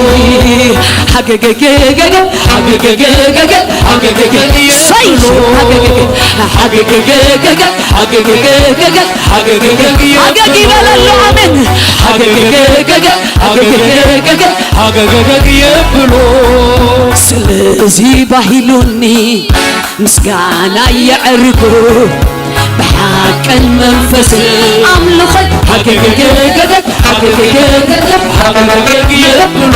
ሃገገገገገ ሃገገገገ ሃገገገ ሰይ የብሎ። ሃገገገ ሃገገገገ ሃገገገገ ሃገገገ የብሎ። ሃገግ ይበለሉ። ኣሜን። ሃገገገገ ሃገገገገ ሃገገገገ የብሎ። ስለዚ ባሂሉኒ ምስጋና የዕርጉ ብሓቅን መንፈስን ኣምልኾይ ሃገገገገ ሃገገገገ ሃገገገ የብሎ።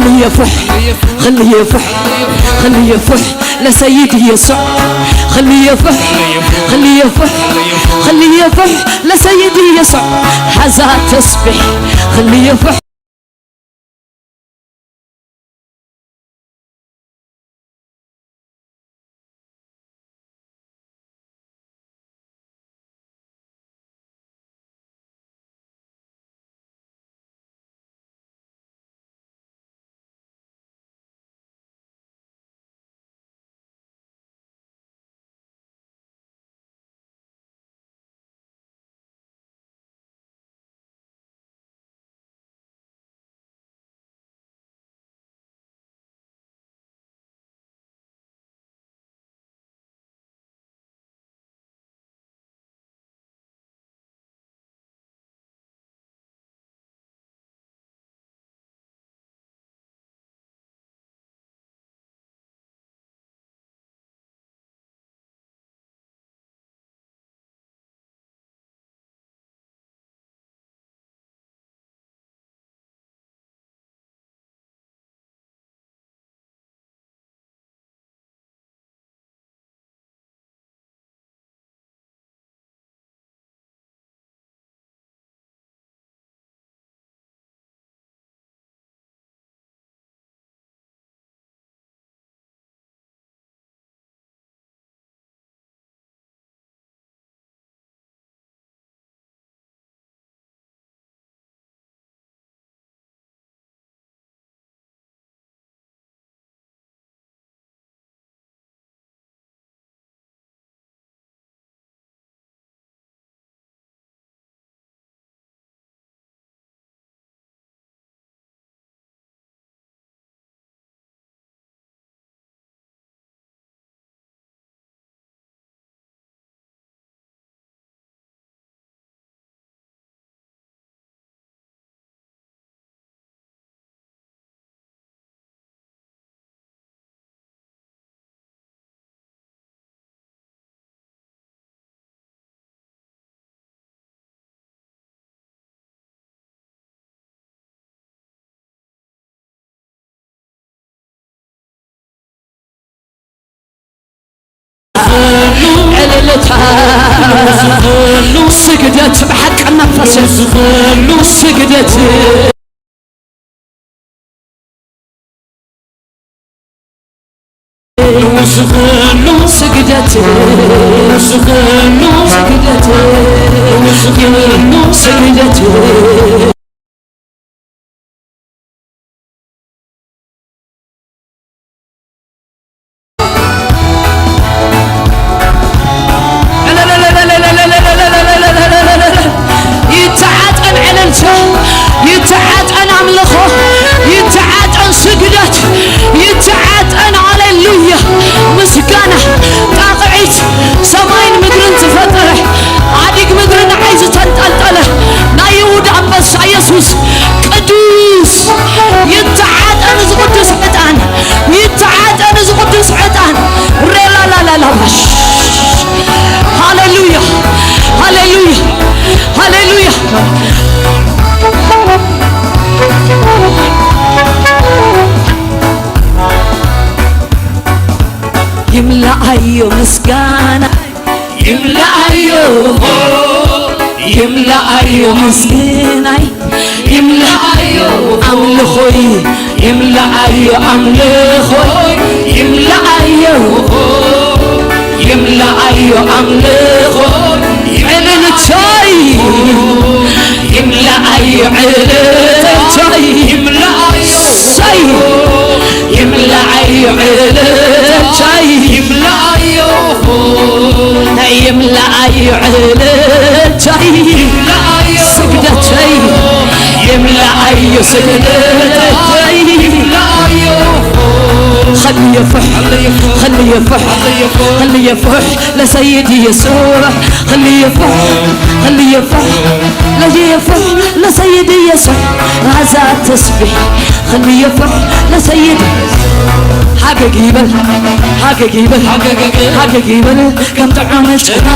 خليه يفح، خليه يفح، خليه يفح لسيد يسوع. خليه يفح، خليه يفح، خليه يفح لسيد يسوع. هذا تسبيح، خليه يفح. ዕልልታ፣ ስግደት፣ ብሓቂ መንፈስ ስግደት። ንስኽሉ ስግደት፣ ንስኽሉ ስግደት፣ ንስኽሉ ስግደት። ይተዓጠን ዕልልታ፣ ይተዓጠን ኣምልኾ፣ ይተዓጠን ስግደት፣ ይተዓጠን፣ ሃሌሉያ፣ ምስጋና። ጣቕዒት፣ ሰማይን ምድርን ዝፈጠረ፣ ኣዲግ ምድሪ ንዓይ ዝተንጠልጠለ ናይ ይሁዳ ኣንበሳ የሱስ ቅዱስ። ይተዓጠን እዚ ቅዱስ ዕጣን፣ ይተዓጠን እዚ ቅዱስ ዕጣን። ሬላላላላባሽ። ሃሌሉያ፣ ሃሌሉያ፣ ሃሌሉያ። ይምልኣዮ ምስጋና፣ ይምልኣዮ፣ ይምልኣዮ ምስጋናይ፣ ይምልኣዮ ኣምልኾይ፣ ይምልኣዮ ኣምልኾይ፣ ይምልኣዮ፣ ይምልኣዮ ኣምልኾይ፣ ዕልልታይ፣ ይምልኣዮ ዕልልታይ፣ ይምልኣዮ፣ ሰይ፣ ይምልኣዮ ዕልልታይ፣ ይምልኣዮ፣ ይምልኣዮ ዕልልታይ፣ ይምልኣዮ ስግደተይ፣ ይምልኣዮ ስግደተይ። ይምልኣዮ። خليه يفح، خليه يفح، خليه يفح لسيد يسوع. خليه يفح، خليه يفح، خليه يفح لسيد يسوع. هذا تسبيح. خليه يفرح لسيد. ሀገግ ይበል፣ ሀገግ ይበል፣ ሀገግ ይበል ከም ጥዑም ጨና።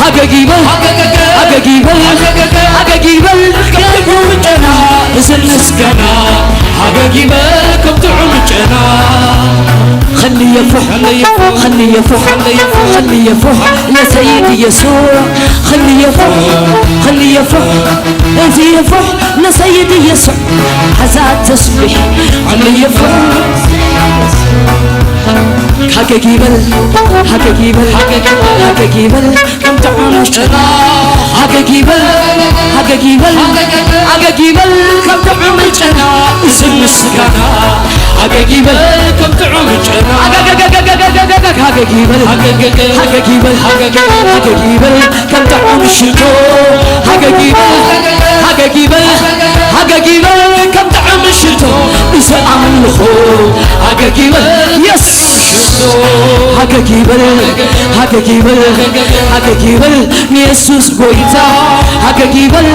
ሀገግ ይበል፣ ሀገግ ይበል፣ ሀገግ ይበል ከም ጥዑም ጨና። እዚ ምስጋና ሀገግ ይበል خلي يفح، خلي يفح، خلي يفح لسيد يسوع. خلي يفح، خلي يفح، እዚ ይፍሕ ንሰይድ የሱዕ። ሓዛ ተስቢሕ። خلي يفح። ሃገግ ይበል፣ ሃገግ ይበል፣ ሃገግ ይበል ከም ጥዑም ጨና። ሃገግ ይበል፣ ሃገግ ይበል፣ ሃገግ ይበል ከም ጥዑም ጨና። እዚ ምስጋና ሃገግ ይበል ከም ጥዑም ጨና። ሃገግ ይበል፣ ሃገግ ይበል፣ ሃገግ ይበል ከም ጥዑም ሽቶ። ሃገግ ይበል፣ ሃገግ ይበል፣ ሃገግ ይበል ከም ጥዑም ሽቶ። እዚ ኣምልኾ ሃገግ ይበል። የስ። ሃገግ ይበል፣ ሃገግ ይበል፣ ሃገግ ይበል ንየሱስ ጎይታ። ሃገግ ይበል፣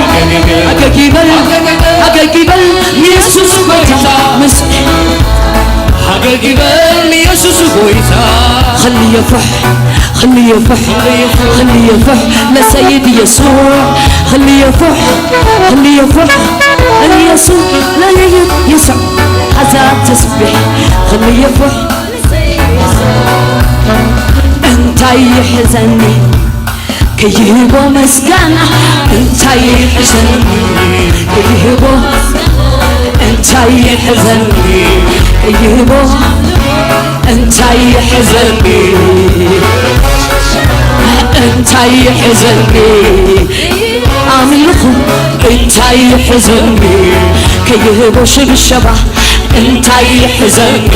ሃገግ ይበል፣ ሃገግ ይበል ንየሱስ ጎይታ። ምስ ሃገግ ይበል ንየሱስ ጎይታ። خلي يفح، خلي يفح، خلي يفح لسيد يسوع. خلي يفح، خلي يفح ንየሱስ፣ ንየሱዕ። ሓዛ ተስቢሕ። خلي يفح እንታይ ይሕዘኒ ከይህቦ ምስጋና? እንታይ ይሕዘኒ ከይህቦ? እንታይ ይሕዘኒ ከይህቦ? እንታይ ይሕዘኒ? እንታይ ይሕዘኒ? ኣምልኹ እንታይ ይሕዘኒ ከይህቦ ሽብሸባ? እንታይ ይሕዘኒ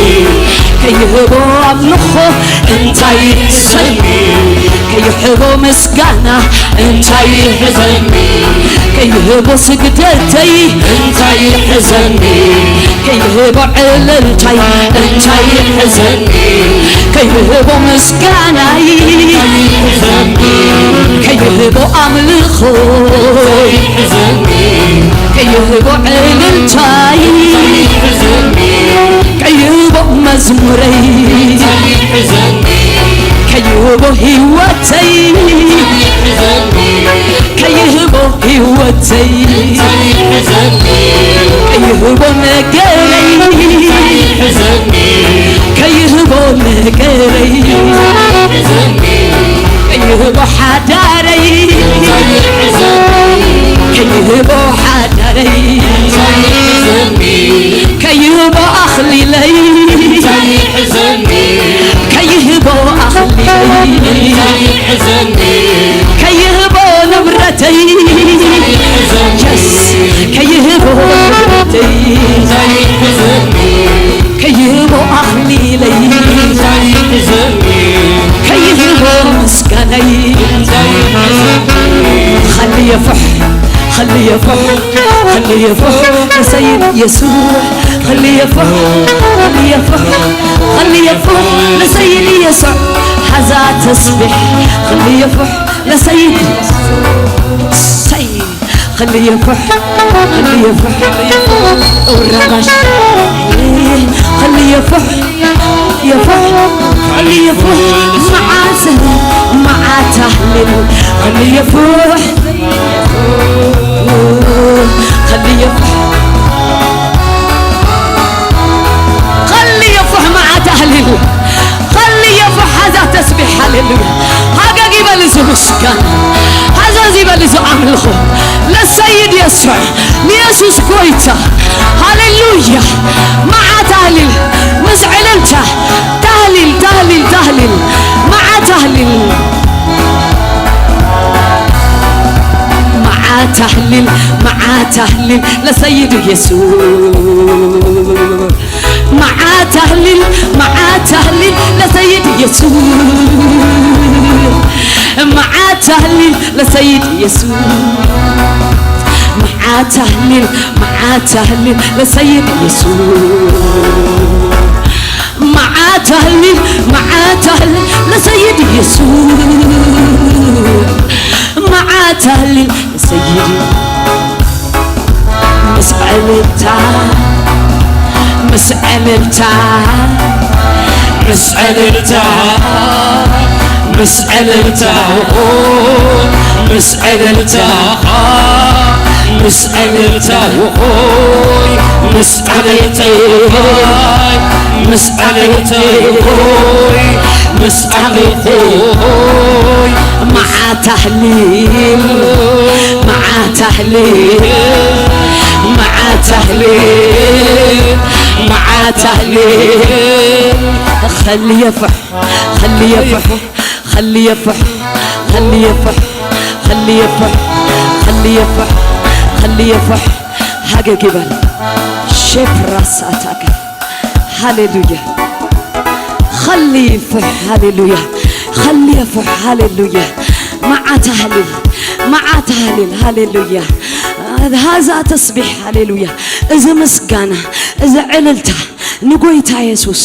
ከይህቦ ኣምልኾ? እንታይ ይሕዘኒ ከይህቦ ምስጋና? እንታይ ይሕዘኒ ከይህቦ ስግደተይ? እንታይ ይሕዘኒ ከይህቦ ዕልልታይ? እንታይ ይሕዘኒ ከይህቦ ምስጋናይ? እንታይ ይሕዘኒ ከይህቦ ኣምልኾ? እንታይ ይሕዘኒ ከይህቦ ዕልልታይ? እንታይ ይሕዘኒ ከይህቦ መዝሙረይ? እንታይ ይሕዘኒ ከይህቦ ህይወተይ? እንታይ ይሕዘኒ ከይህቦ ህይወተይ? እንታይ ይሕዘኒ ከይህቦ ነገረይ? እንታይ ይሕዘኒ ከይህቦ ነገረይ? እንታይ ይሕዘኒ ከይህቦ ሓዳረይ? እንታይ ይሕዘኒ ከይህቦ ሓዳረይ? እንታይ ይሕዘኒ ከይህቦ ኣኽሊለይ? እንታይ ይሕዘኒ ከይህቦ ኣኽሊለይ? እንታይ ይሕዘኒ ከይህቦ ንብረተይ? እንታይ ይሕዘኒ የስ። ከይህቦ ንብረተይ? እንታይ ይሕዘኒ ከይህቦ ኣኽሊለይ? እንታይ ይሕዘኒ ከይህቦ ምስጋናይ? እንታይ ይሕዘኒ خلي يفح، خلي يفح، خلي يفح لسيد يسوع. خلي يفح، خلي يفح، خلي يفح لسيد يسوع. ሓዛ ተስቢሕ خلي يفح لسيد يسوع. خلي يفح، خلي يفح، ورغش. خلي يفح، يفح، خلي يفح. معاته، مع تهلل. خلي يفح، خلي يفح. خلي يفح مع تهلل. خلي يفح ሓዛ ተስቢሕ። ሃሌሉያ። ሃገግ ይበል እዚ ምስጋና። ሃዘዝ ይበል እዚ ኣምልኾ። ለሰይድ የሱዕ ንየሱስ ጎይታ። ሃሌሉያ። መዓ ታህሊል ምስ ዕልልታ። ታህሊል፣ ታህሊል፣ ታህሊል። መዓ ታህሊል። መዓ ታህሊል፣ መዓ ታህሊል ለሰይድ የሱስ። መዓ ታህሊል፣ መዓ ታህሊል ለሰይድ የሱስ። መዓ ታህሊል ለሰይድ የሱስ። መዓ ታህሊል፣ መዓ ታህሊል ለሰይድ የሱስ። መዓ ታህሊል፣ መዓ ታህሊል ለሰይድ የሱስ። መዓ ታህሊል ለሰይድ ምስ ዕልልታ፣ ምስ ዕልልታ፣ ምስ ዕልልታ፣ ምስ ዕልልታ፣ ምስ ዕልልታ፣ ምስ ዕልልታ፣ ምስ ዕልልታ፣ ምስ ኣዕልልተይ ሆይ፣ ምስ ኣዕልልተይ ሆይ፣ መዓት ኣህሊል፣ መዓት ኣህሊል፣ መዓት ኣህሊል፣ መዓት ኣህሊል። خلي يفح، خلي يفح، خلي يفح، خلي يفح، خلي يفح، خلي يفح، خلي يفح. ሃገግ ይበል። ሼፕ ራስ ኣታከ። ሃሌሉያ። خلي يفح، ሃሌሉያ። خلي يفح، ሃሌሉያ። መዓት ኣህሊል፣ መዓት ኣህሊል፣ ሃሌሉያ። ሃዛ ተስቢሕ፣ ሃሌሉያ። እዚ ምስጋና፣ እዚ ዕልልታ ንጎይታ የሱስ፣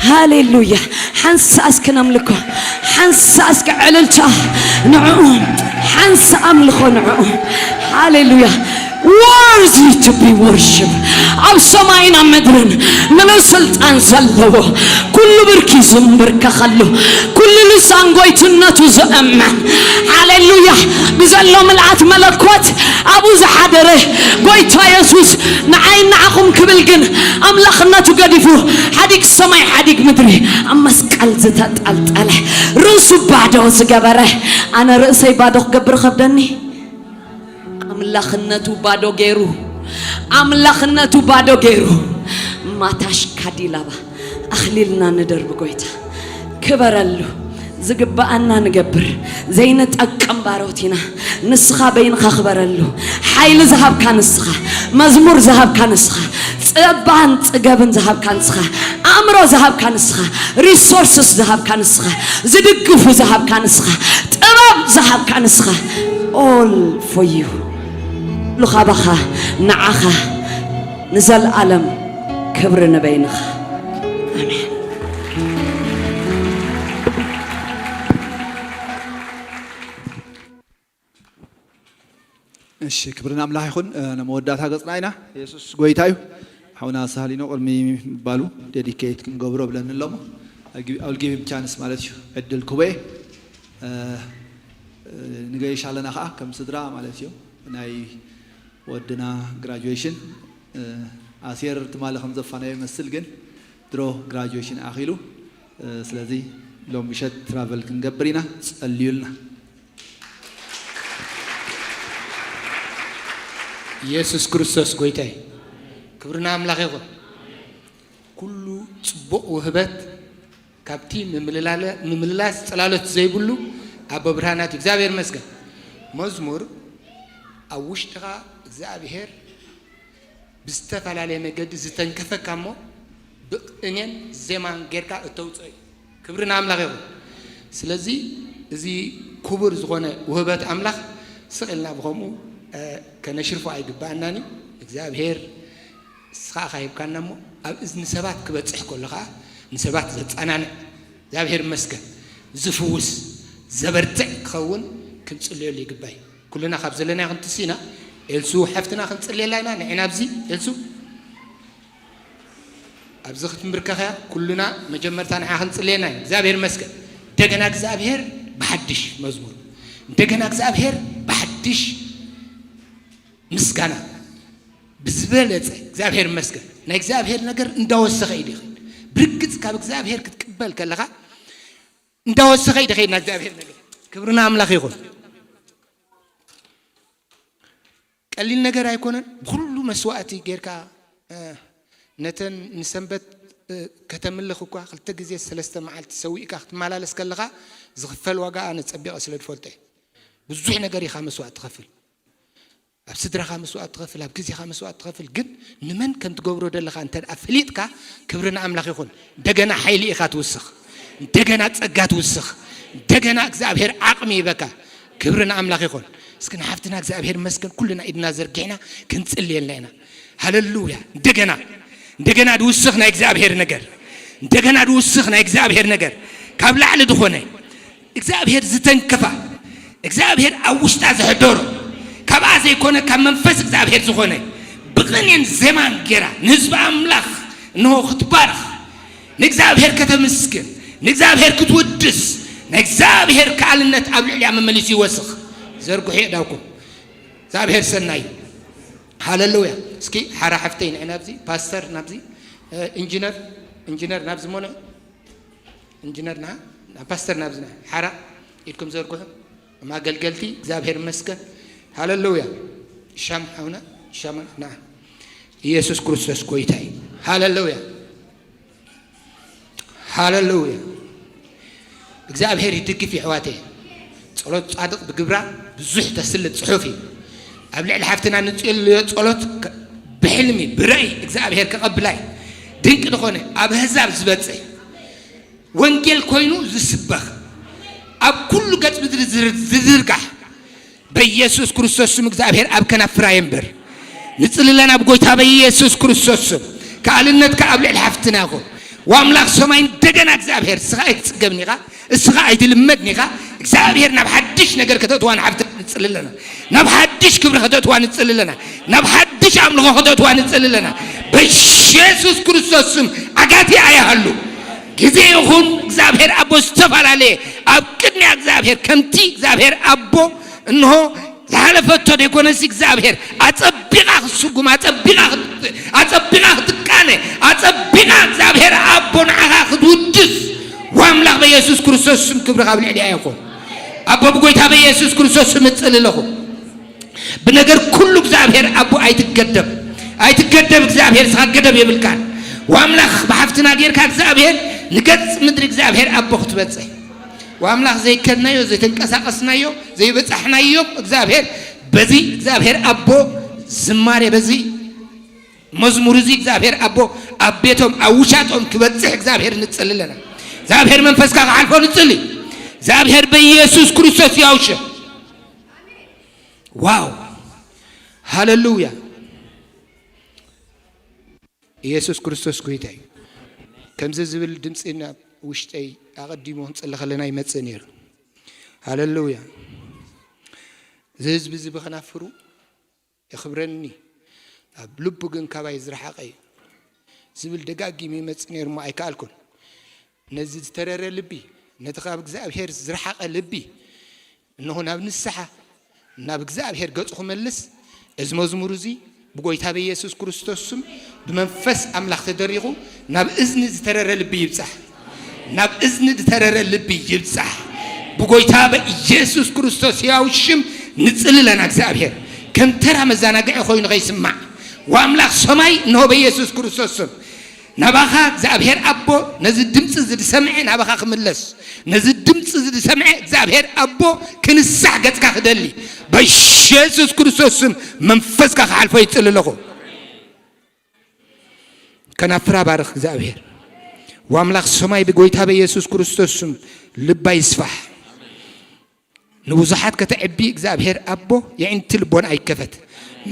ሃሌሉያ። ሓንሳእ እስኪ ነምልኮ፣ ሓንሳእ እስኪ ዕልልታ ንዕኡ፣ ሓንሳእ ኣምልኾ ንዕኡ። ሃሌሉያ። Worthy to be worship። ኣብ ሰማይን ኣብ ምድርን ምሉእ ስልጣን ዘለዎ፣ ኩሉ ብርኪ ዝንብርከኸሉ፣ ኩሉ ልሳን ጎይትነቱ ዝእመን፣ ሃሌሉያ፣ ብዘሎ ምልኣት መለኮት ኣብኡ ዝሓደረ ጎይታ የሱስ ንዓይ ንዓኹም ክብል ግን ኣምላኽነቱ ገዲፉ ሓዲግ ሰማይ ሓዲግ ምድሪ ኣብ መስቀል ዝተጠልጠለ፣ ርእሱ ባዶ ዝገበረ፣ ኣነ ርእሰይ ባዶ ክገብር ከብደኒ። ኣምላኽነቱ ባዶ ገይሩ፣ ኣምላኽነቱ ባዶ ገይሩ። ማታሽ ካዲላባ ኣኽሊልና ንደርቢ ጎይታ። ክበረሉ። ዝግብኣና ንገብር፣ ዘይንጠቅም ባሮት ኢና። ንስኻ በይንኻ ክበረሉ። ሓይሊ ዝሃብካ ንስኻ፣ መዝሙር ዝሃብካ ንስኻ፣ ጽባን ጽገብን ዝሃብካ ንስኻ፣ ኣእምሮ ዝሃብካ ንስኻ፣ ሪሶርስስ ዝሃብካ ንስኻ፣ ዝድግፉ ዝሃብካ ንስኻ፣ ጥበብ ዝሃብካ ንስኻ። All for you። ኩሉ ካባኻ፣ ንዓኻ፣ ንዘለኣለም ክብሪ ንበይንኻ። ኣሜን። እሺ፣ ክብሪ ንኣምላኽ ይኹን። እ፣ ንመወዳእታ ገጽና ኢና። የሱስ ጎይታ እዩ። ሓውና ሳህሊኖ ቅድሚ ምባሉ ዴዲኬት ክንገብሮ ብለኒ ኣሎሞ። I'll give him chance ማለት እዩ። ዕድል ክቦ እየ። እ፣ እ፣ ንገይሽ ኣለና ኸዓ ከም ስድራ ማለት እዩ። ናይ ወድና ግራጁዌሽን፣ እ፣ ኣሴር ትማሊ ከም ዘፋነዮ ይመስል፣ ግን ድሮ ግራጁዌሽን ኣኺሉ። እ፣ ስለዚ ሎም ምሸት ትራቨል ክንገብር ኢና። ጸልዩልና። ኢየሱስ ክርስቶስ ጎይታ እዩ። ክብሪ ንኣምላኽ ይኹን። ኩሉ ጽቡቕ ውህበት ካብቲ ምምልላለ-፣ ምምልላስ ጽላሎት ዘይብሉ ኣቦ ብርሃናት እዩ። እግዚኣብሔር ይመስገን። መዝሙር ኣብ ውሽጥኻ እግዚኣብሔር ብዝተፈላለየ መገዲ ዝተንከፈካ እሞ ብቕኔን ዜማን ጌርካ እተውፅኦ እዩ። ክብሪ ንኣምላኽ ይኹን። ስለዚ እዚ ክቡር ዝኾነ ውህበት ኣምላኽ ስቕ ኢልና ብኸምኡ፣ እ፣ ከነሽርፎ ኣይግባኣናን እዩ። እግዚኣብሔር ንስኻ ኢኻ ሂብካና እሞ ኣብ እዝኒ ሰባት ክበፅሕ ከሎ ኸዓ ንሰባት ዘፀናንዕ እግዚኣብሔር ይመስገን ዝፍውስ ዘበርትዕ ክኸውን ክንፅልየሉ ይግባእ እዩ። ኩልና ካብ ዘለናዮ ክንትስ ኢና። ኤልሱ ሓፍትና ክንፅልየላ ኢና። ንዒና ኣብዚ ኤልሱ ኣብዚ ክትንብርከኽ እያ። ኩልና መጀመርታ ንዓ ክንፅልየና ኢና። እግዚኣብሔር ይመስገን። እንደገና እግዚኣብሔር ብሓድሽ መዝሙር፣ እንደገና እግዚኣብሔር ብሓድሽ ምስጋና ብዝበለፀ እግዚኣብሔር ይመስገን። ናይ እግዚኣብሔር ነገር እንዳወሰኸ እዩ ዝኸይድ። ብርግፅ ካብ እግዚኣብሔር ክትቅበል ከለኻ እንዳወሰኸ እዩ ዝኸይድ ናይ እግዚኣብሔር ነገር። ክብሪ ንኣምላኽ ይኹን። ቀሊል ነገር ኣይኮነን። ብኹሉ መስዋእቲ ጌርካ፣ እ፣ ነተን ንሰንበት፣ እ፣ ከተምልኽ እኳ ክልተ ግዜ ሰለስተ መዓልቲ ሰዊእካ ክትመላለስ ከለኻ ዝኽፈል ዋጋ ኣነ ጸቢቐ ስለ ዝፈልጦ እየ። ብዙሕ ነገር ኢኻ መስዋእቲ ትኸፍል። ኣብ ስድራኻ መስዋእቲ ትኸፍል፣ ኣብ ግዜኻ መስዋእቲ ትኸፍል። ግን ንመን ከም ትገብሮ ዘለኻ እንተ ደኣ ፈሊጥካ፣ ክብሪ ንኣምላኽ ይኹን። እንደገና ሓይሊ ኢኻ ትውስኽ፣ እንደገና ጸጋ ትውስኽ፣ እንደገና እግዚኣብሔር ዓቕሚ ይበካ። ክብሪ ንኣምላኽ ይኹን። እስኪ ንሓፍትና እግዚኣብሔር ይመስገን ኩልና ኢድና ዘርጊሕና ክንጽልየልና ኢና። ሃለሉያ። እንደገና እንደገና ድውስኽ ናይ እግዚኣብሔር ነገር፣ እንደገና ድውስኽ ናይ እግዚኣብሔር ነገር፣ ካብ ላዕሊ ዝኾነ እግዚኣብሔር ዝተንከፋ፣ እግዚኣብሔር ኣብ ውሽጣ ዘሕደሮ፣ ካብኣ ዘይኮነ ካብ መንፈስ እግዚኣብሔር ዝኾነ፣ ብቕኔን ዜማን ጌራ ንህዝቢ ኣምላኽ እንሆ ክትባርኽ፣ ንእግዚኣብሔር ከተምስግን፣ ንእግዚኣብሔር ክትውድስ፣ ናይ እግዚኣብሔር ከኣልነት ኣብ ልዕሊኣ መመሊሱ ይወስኽ። ዘርግሑ የእዳውኩም። እግዚኣብሔር ሰናይ እዩ። ሃለሉያ። እስኪ ሓራ ሓፍተይ ንዒ ናብዚ፣ ፓስተር ናብዚ፣ እ፣ ኢንጂነር ኢንጂነር ናብዚ ሞነ፣ ኢንጂነር ና፣ ናብ ፓስተር ናብዚ ና፣ ሓራ ኢድኩም ዘርግሑ። እማ ኣገልገልቲ፣ እግዚኣብሔር ይመስገን። ሃለሉያ። ሻም ሓውና፣ ሻም ና። ኢየሱስ ክርስቶስ ጎይታ እዩ። ሃለሉያ። ሃለሉያ። እግዚኣብሔር ይድግፍ ይሕዋተይ። ጸሎት ጻድቕ ብግብራ ብዙሕ ተስልጥ ጽሑፍ እዩ። ኣብ ልዕሊ ሓፍትና ንጽልዮ ጸሎት ከ-፣ ብሕልሚ ብራእይ እግዚኣብሔር ከቐብላይ ድንቂ ዝኾነ ኣብ ኣህዛብ ዝበጽሕ ወንጌል ኮይኑ ዝስበኽ ኣብ ኩሉ ገጽ ምድሪ ዝር-፣ ዝዝርጋሕ በኢየሱስ ክርስቶስ ስም እግዚኣብሔር ኣብ ከናፍራ የንብር። ንጽልለና ብጎይታ በኢየሱስ ክርስቶስ ስም። ከኣልነትካ ኣብ ልዕሊ ሓፍትና ይኹን። ወኣምላኽ ሰማይ እንደገና እግዚኣብሔር እስኻ ኣይትጽገብን ኢኻ፣ እስኻ ኣይትልመድን ኢኻ። እግዚኣብሔር ናብ ሓድሽ ነገር ከተእትዋ ንሓፍትና ንጽልለና። ናብ ሓድሽ ክብሪ ከተእትዋ ንጽልለና። ናብ ሓድሽ ኣምልኾ ከተእትዋ ንጽልለና። በኢየሱስ ክርስቶስ ስም ኣጋትያ ኣይሃሉ። ግዜ ይኹን እግዚኣብሔር ኣቦ ዝተፈላለየ ኣብ ቅድሚያ እግዚኣብሔር ከምቲ እግዚኣብሔር ኣቦ እንሆ ዝሓለፈቶ ደይኮነሲ እግዚኣብሔር ኣጸቢቓ ክትስጉም፣ ኣጸቢቓ ክት-፣ ኣጸቢቓ ክትቃነ፣ ኣጸቢቓ እግዚኣብሔር ኣቦ ንዓኻ ክትውድስ ወኣምላኽ በኢየሱስ ክርስቶስ ስም ክብሪ ካብ ልዕሊኣ ይኹን። ኣቦ ብጎይታ በኢየሱስ ክርስቶስ ስም እጽሊ ኣለኹ። ብነገር ኩሉ እግዚኣብሔር ኣቦ ኣይትገደብ፣ ኣይትገደብ እግዚኣብሔር እስኻ ገደብ የብልካን። ወኣምላኽ ብሓፍትና ጌርካ እግዚኣብሔር ንገጽ ምድሪ እግዚኣብሔር ኣቦ ክትበጽሕ ወኣምላኽ ዘይከድናዮ፣ ዘይተንቀሳቐስናዮ፣ ዘይበጻሕናዮም እግዚኣብሔር በዚ እግዚኣብሔር ኣቦ ዝማሬ፣ በዚ መዝሙር እዚ እግዚኣብሔር ኣቦ ኣብ ቤቶም ኣብ ውሻጦም ክበጽሕ እግዚኣብሔር ንጽሊ ኣለና። እግዚኣብሔር መንፈስካ ክሓልፎ ንጽሊ። እግዚኣብሔር በኢየሱስ ክርስቶስ ያውሸ። ዋው! ሃለሉያ! ኢየሱስ ክርስቶስ ጎይታ እዩ። ከምዚ ዝብል ድምፂ ናብ ውሽጠይ ኣቐዲሙ ክንጽሊ ከለና ይመጽእ ነይሩ። ሃለሉያ! እዚ ህዝቢ እዚ ብኸናፍሩ የኽብረኒ፣ ኣብ ልቡ ግን ካባይ ዝረሓቐ እዩ ዝብል ደጋጊሙ ይመጽእ ነይሩ እሞ ኣይከኣልኩን። ነዚ ዝተረረ ልቢ፣ ነቲ ካብ እግዚኣብሔር ዝረሓቐ ልቢ፣ እንሆ ናብ ንስሓ፣ ናብ እግዚኣብሔር ገጹ ክመልስ፣ እዚ መዝሙር እዚ ብጎይታ በኢየሱስ ክርስቶስ ስም ብመንፈስ ኣምላኽ ተደሪኹ ናብ እዝኒ ዝተረረ ልቢ ይብጻሕ። ናብ እዝኒ ዝተረረ ልቢ ይብጻሕ። ብጎይታ በኢየሱስ ክርስቶስ ሕያው ሽም ንጽሊ ኣለና። እግዚኣብሔር ከም ተራ መዘናግዒ ኮይኑ ከይስማዕ፣ ወኣምላኽ ሰማይ እንሆ በኢየሱስ ክርስቶስ ስም ናባኻ እግዚኣብሔር ኣቦ ነዚ ድምፂ እዚ ዝሰምዐ ናባኻ ክምለስ፣ ነዚ ድምፂ እዚ ዝሰምዐ እግዚኣብሔር ኣቦ ክንሳሕ ገጽካ ክደሊ በኢየሱስ ክርስቶስ ስም መንፈስካ ክሓልፎ ይጽሊ ኣለኹ። ከናፍራ ባርኽ እግዚኣብሔር። ወኣምላኽ ሰማይ ብጎይታ በኢየሱስ ክርስቶስ ስም ልባ ይስፋሕ። ንብዙሓት ከተዕቢ እግዚኣብሔር ኣቦ የዒንቲ ልቦና ኣይከፈት።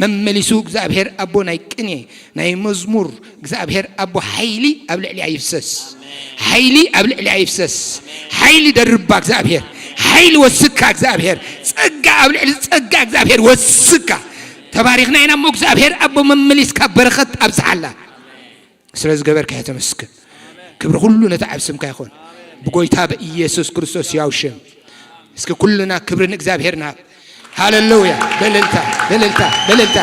መመሊሱ እግዚኣብሔር ኣቦ ናይ ቅኔ ናይ መዝሙር እግዚኣብሔር ኣቦ ሓይሊ ኣብ ልዕሊኣ ይፍሰስ። ሓይሊ ኣብ ልዕሊኣ ይፍሰስ። ሓይሊ ደርባ እግዚኣብሔር። ሓይሊ ወስካ እግዚኣብሔር። ጸጋ ኣብ ልዕሊ ጸጋ እግዚኣብሔር ወስካ። ተባሪኽና ኢና እሞ እግዚኣብሔር ኣቦ መመሊስካ በረኸት ኣብዝሓላ። ስለ ዝገበርካዮ ተመስገን። ክብሪ ኩሉ ነቲ ዓብ ስምካ ይኹን። ብጎይታ በኢየሱስ ክርስቶስ ያው ሽም። እስኪ ኩልና ክብሪ ንእግዚኣብሔር ንሃብ። ሃሌሉያ። በልልታ፣ በልልታ፣ በልልታ።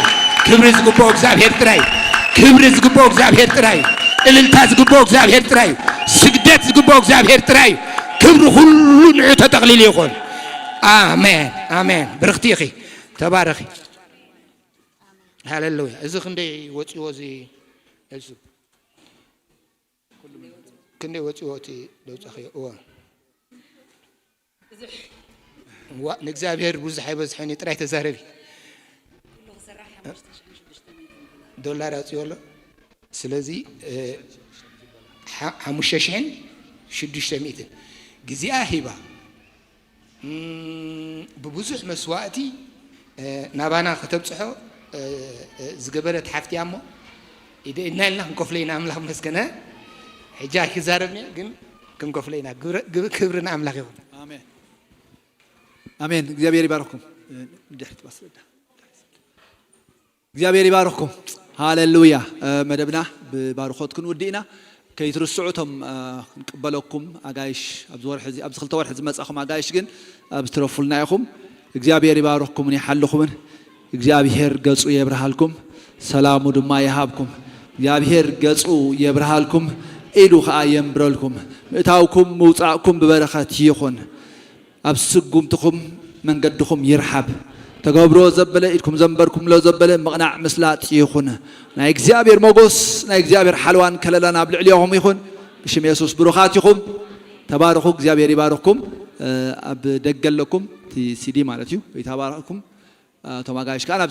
ክብሪ ዝግብኦ እግዚኣብሔር ጥራይ። ክብሪ ዝግብኦ እግዚኣብሔር ጥራይ። እልልታ ዝግብኦ እግዚኣብሔር ጥራይ። ስግደት ዝግብኦ እግዚኣብሔር ጥራይ። ክብሪ ኩሉ ንዑ ተጠቕሊሉ ይኹን። ኣሜን፣ ኣሜን። ብርኽቲ ኢኺ። ተባረኺ። ሃሌሉያ። እዚ ክንደይ ወጺዎ እዚ ህዝብ? ክንደይ ወጺዎ እቲ ደውጻኽዮ? እዋ። እዋ፣ ንእግዚኣብሔር ብዙሕ ኣይበዝሐን እዩ፣ ጥራይ ተዛረቢ። ዶላር ኣውጺኦ ኣሎ። ስለዚ፣ እ፣ ሓ-፣ ሓሙሽተ ሽሕን ሽዱሽተ ሚእትን ግዜኣ ሂባ። እም፣ ብብዙሕ መስዋእቲ፣ እ፣ ናባና ከተብጽሖ፣ እ፣ እ፣ ዝገበረት ሓፍቲ እያ እሞ፣ ኢደ ኢድና ኢልና ክንከፍሎ ኢና፣ ኣምላኽ ይመስገን። እ፣ ሕጂ ኣይክዛረብን እየ፣ ግን ክንከፍሎ ኢና። ግብረ-፣ ግብ-፣ ክብሪ ንኣምላኽ ይኹን። ኣሜን። ኣሜን። እግዚኣብሔር ይባርኽኩም። እ፣ ድሕሪት ባስረዳ። እግዚኣብሔር ይባርኽኩም። ሃሌሉያ። እ፣ መደብና ብባርኾት ክንውድእ ኢና። ከይትርስዑ እቶም፣ እ፣ ክንቅበለኩም ኣጋይሽ፣ ኣብዚ ወርሒ እዚ፣ ኣብዚ ክልተ ወርሒ ዝመጻኹም ኣጋይሽ ግን ኣብ ትረፉልና ኢኹም። እግዚኣብሔር ይባርኽኩምን ይሓልኹምን። እግዚኣብሔር ገጹ የብርሃልኩም፣ ሰላሙ ድማ ይሃብኩም። እግዚኣብሔር ገጹ የብርሃልኩም፣ ኢዱ ኸኣ የንብረልኩም። ምእታውኩም ምውጻእኩም ብበረኸት ይኹን። ኣብ ስጉምትኹም መንገድኹም ይርሓብ። ተገብሮ ዘበለ ኢድኩም ዘንበርኩምሎ ዘበለ ምቕናዕ ምስላጥ ይኹን። ናይ እግዚኣብሔር ሞጎስ ናይ እግዚኣብሔር ሓልዋን ከለላን ኣብ ልዕሊኹም ይኹን። ብሽም የሱስ ብሩኻት ኢኹም። ተባረኹ። እግዚኣብሔር ይባርኽኩም። ኣብ ደገ ኣለኩም እቲ ሲዲ ማለት እዩ። ይተባረኽኩም። እቶም ኣጋይሽ ከኣ ናብ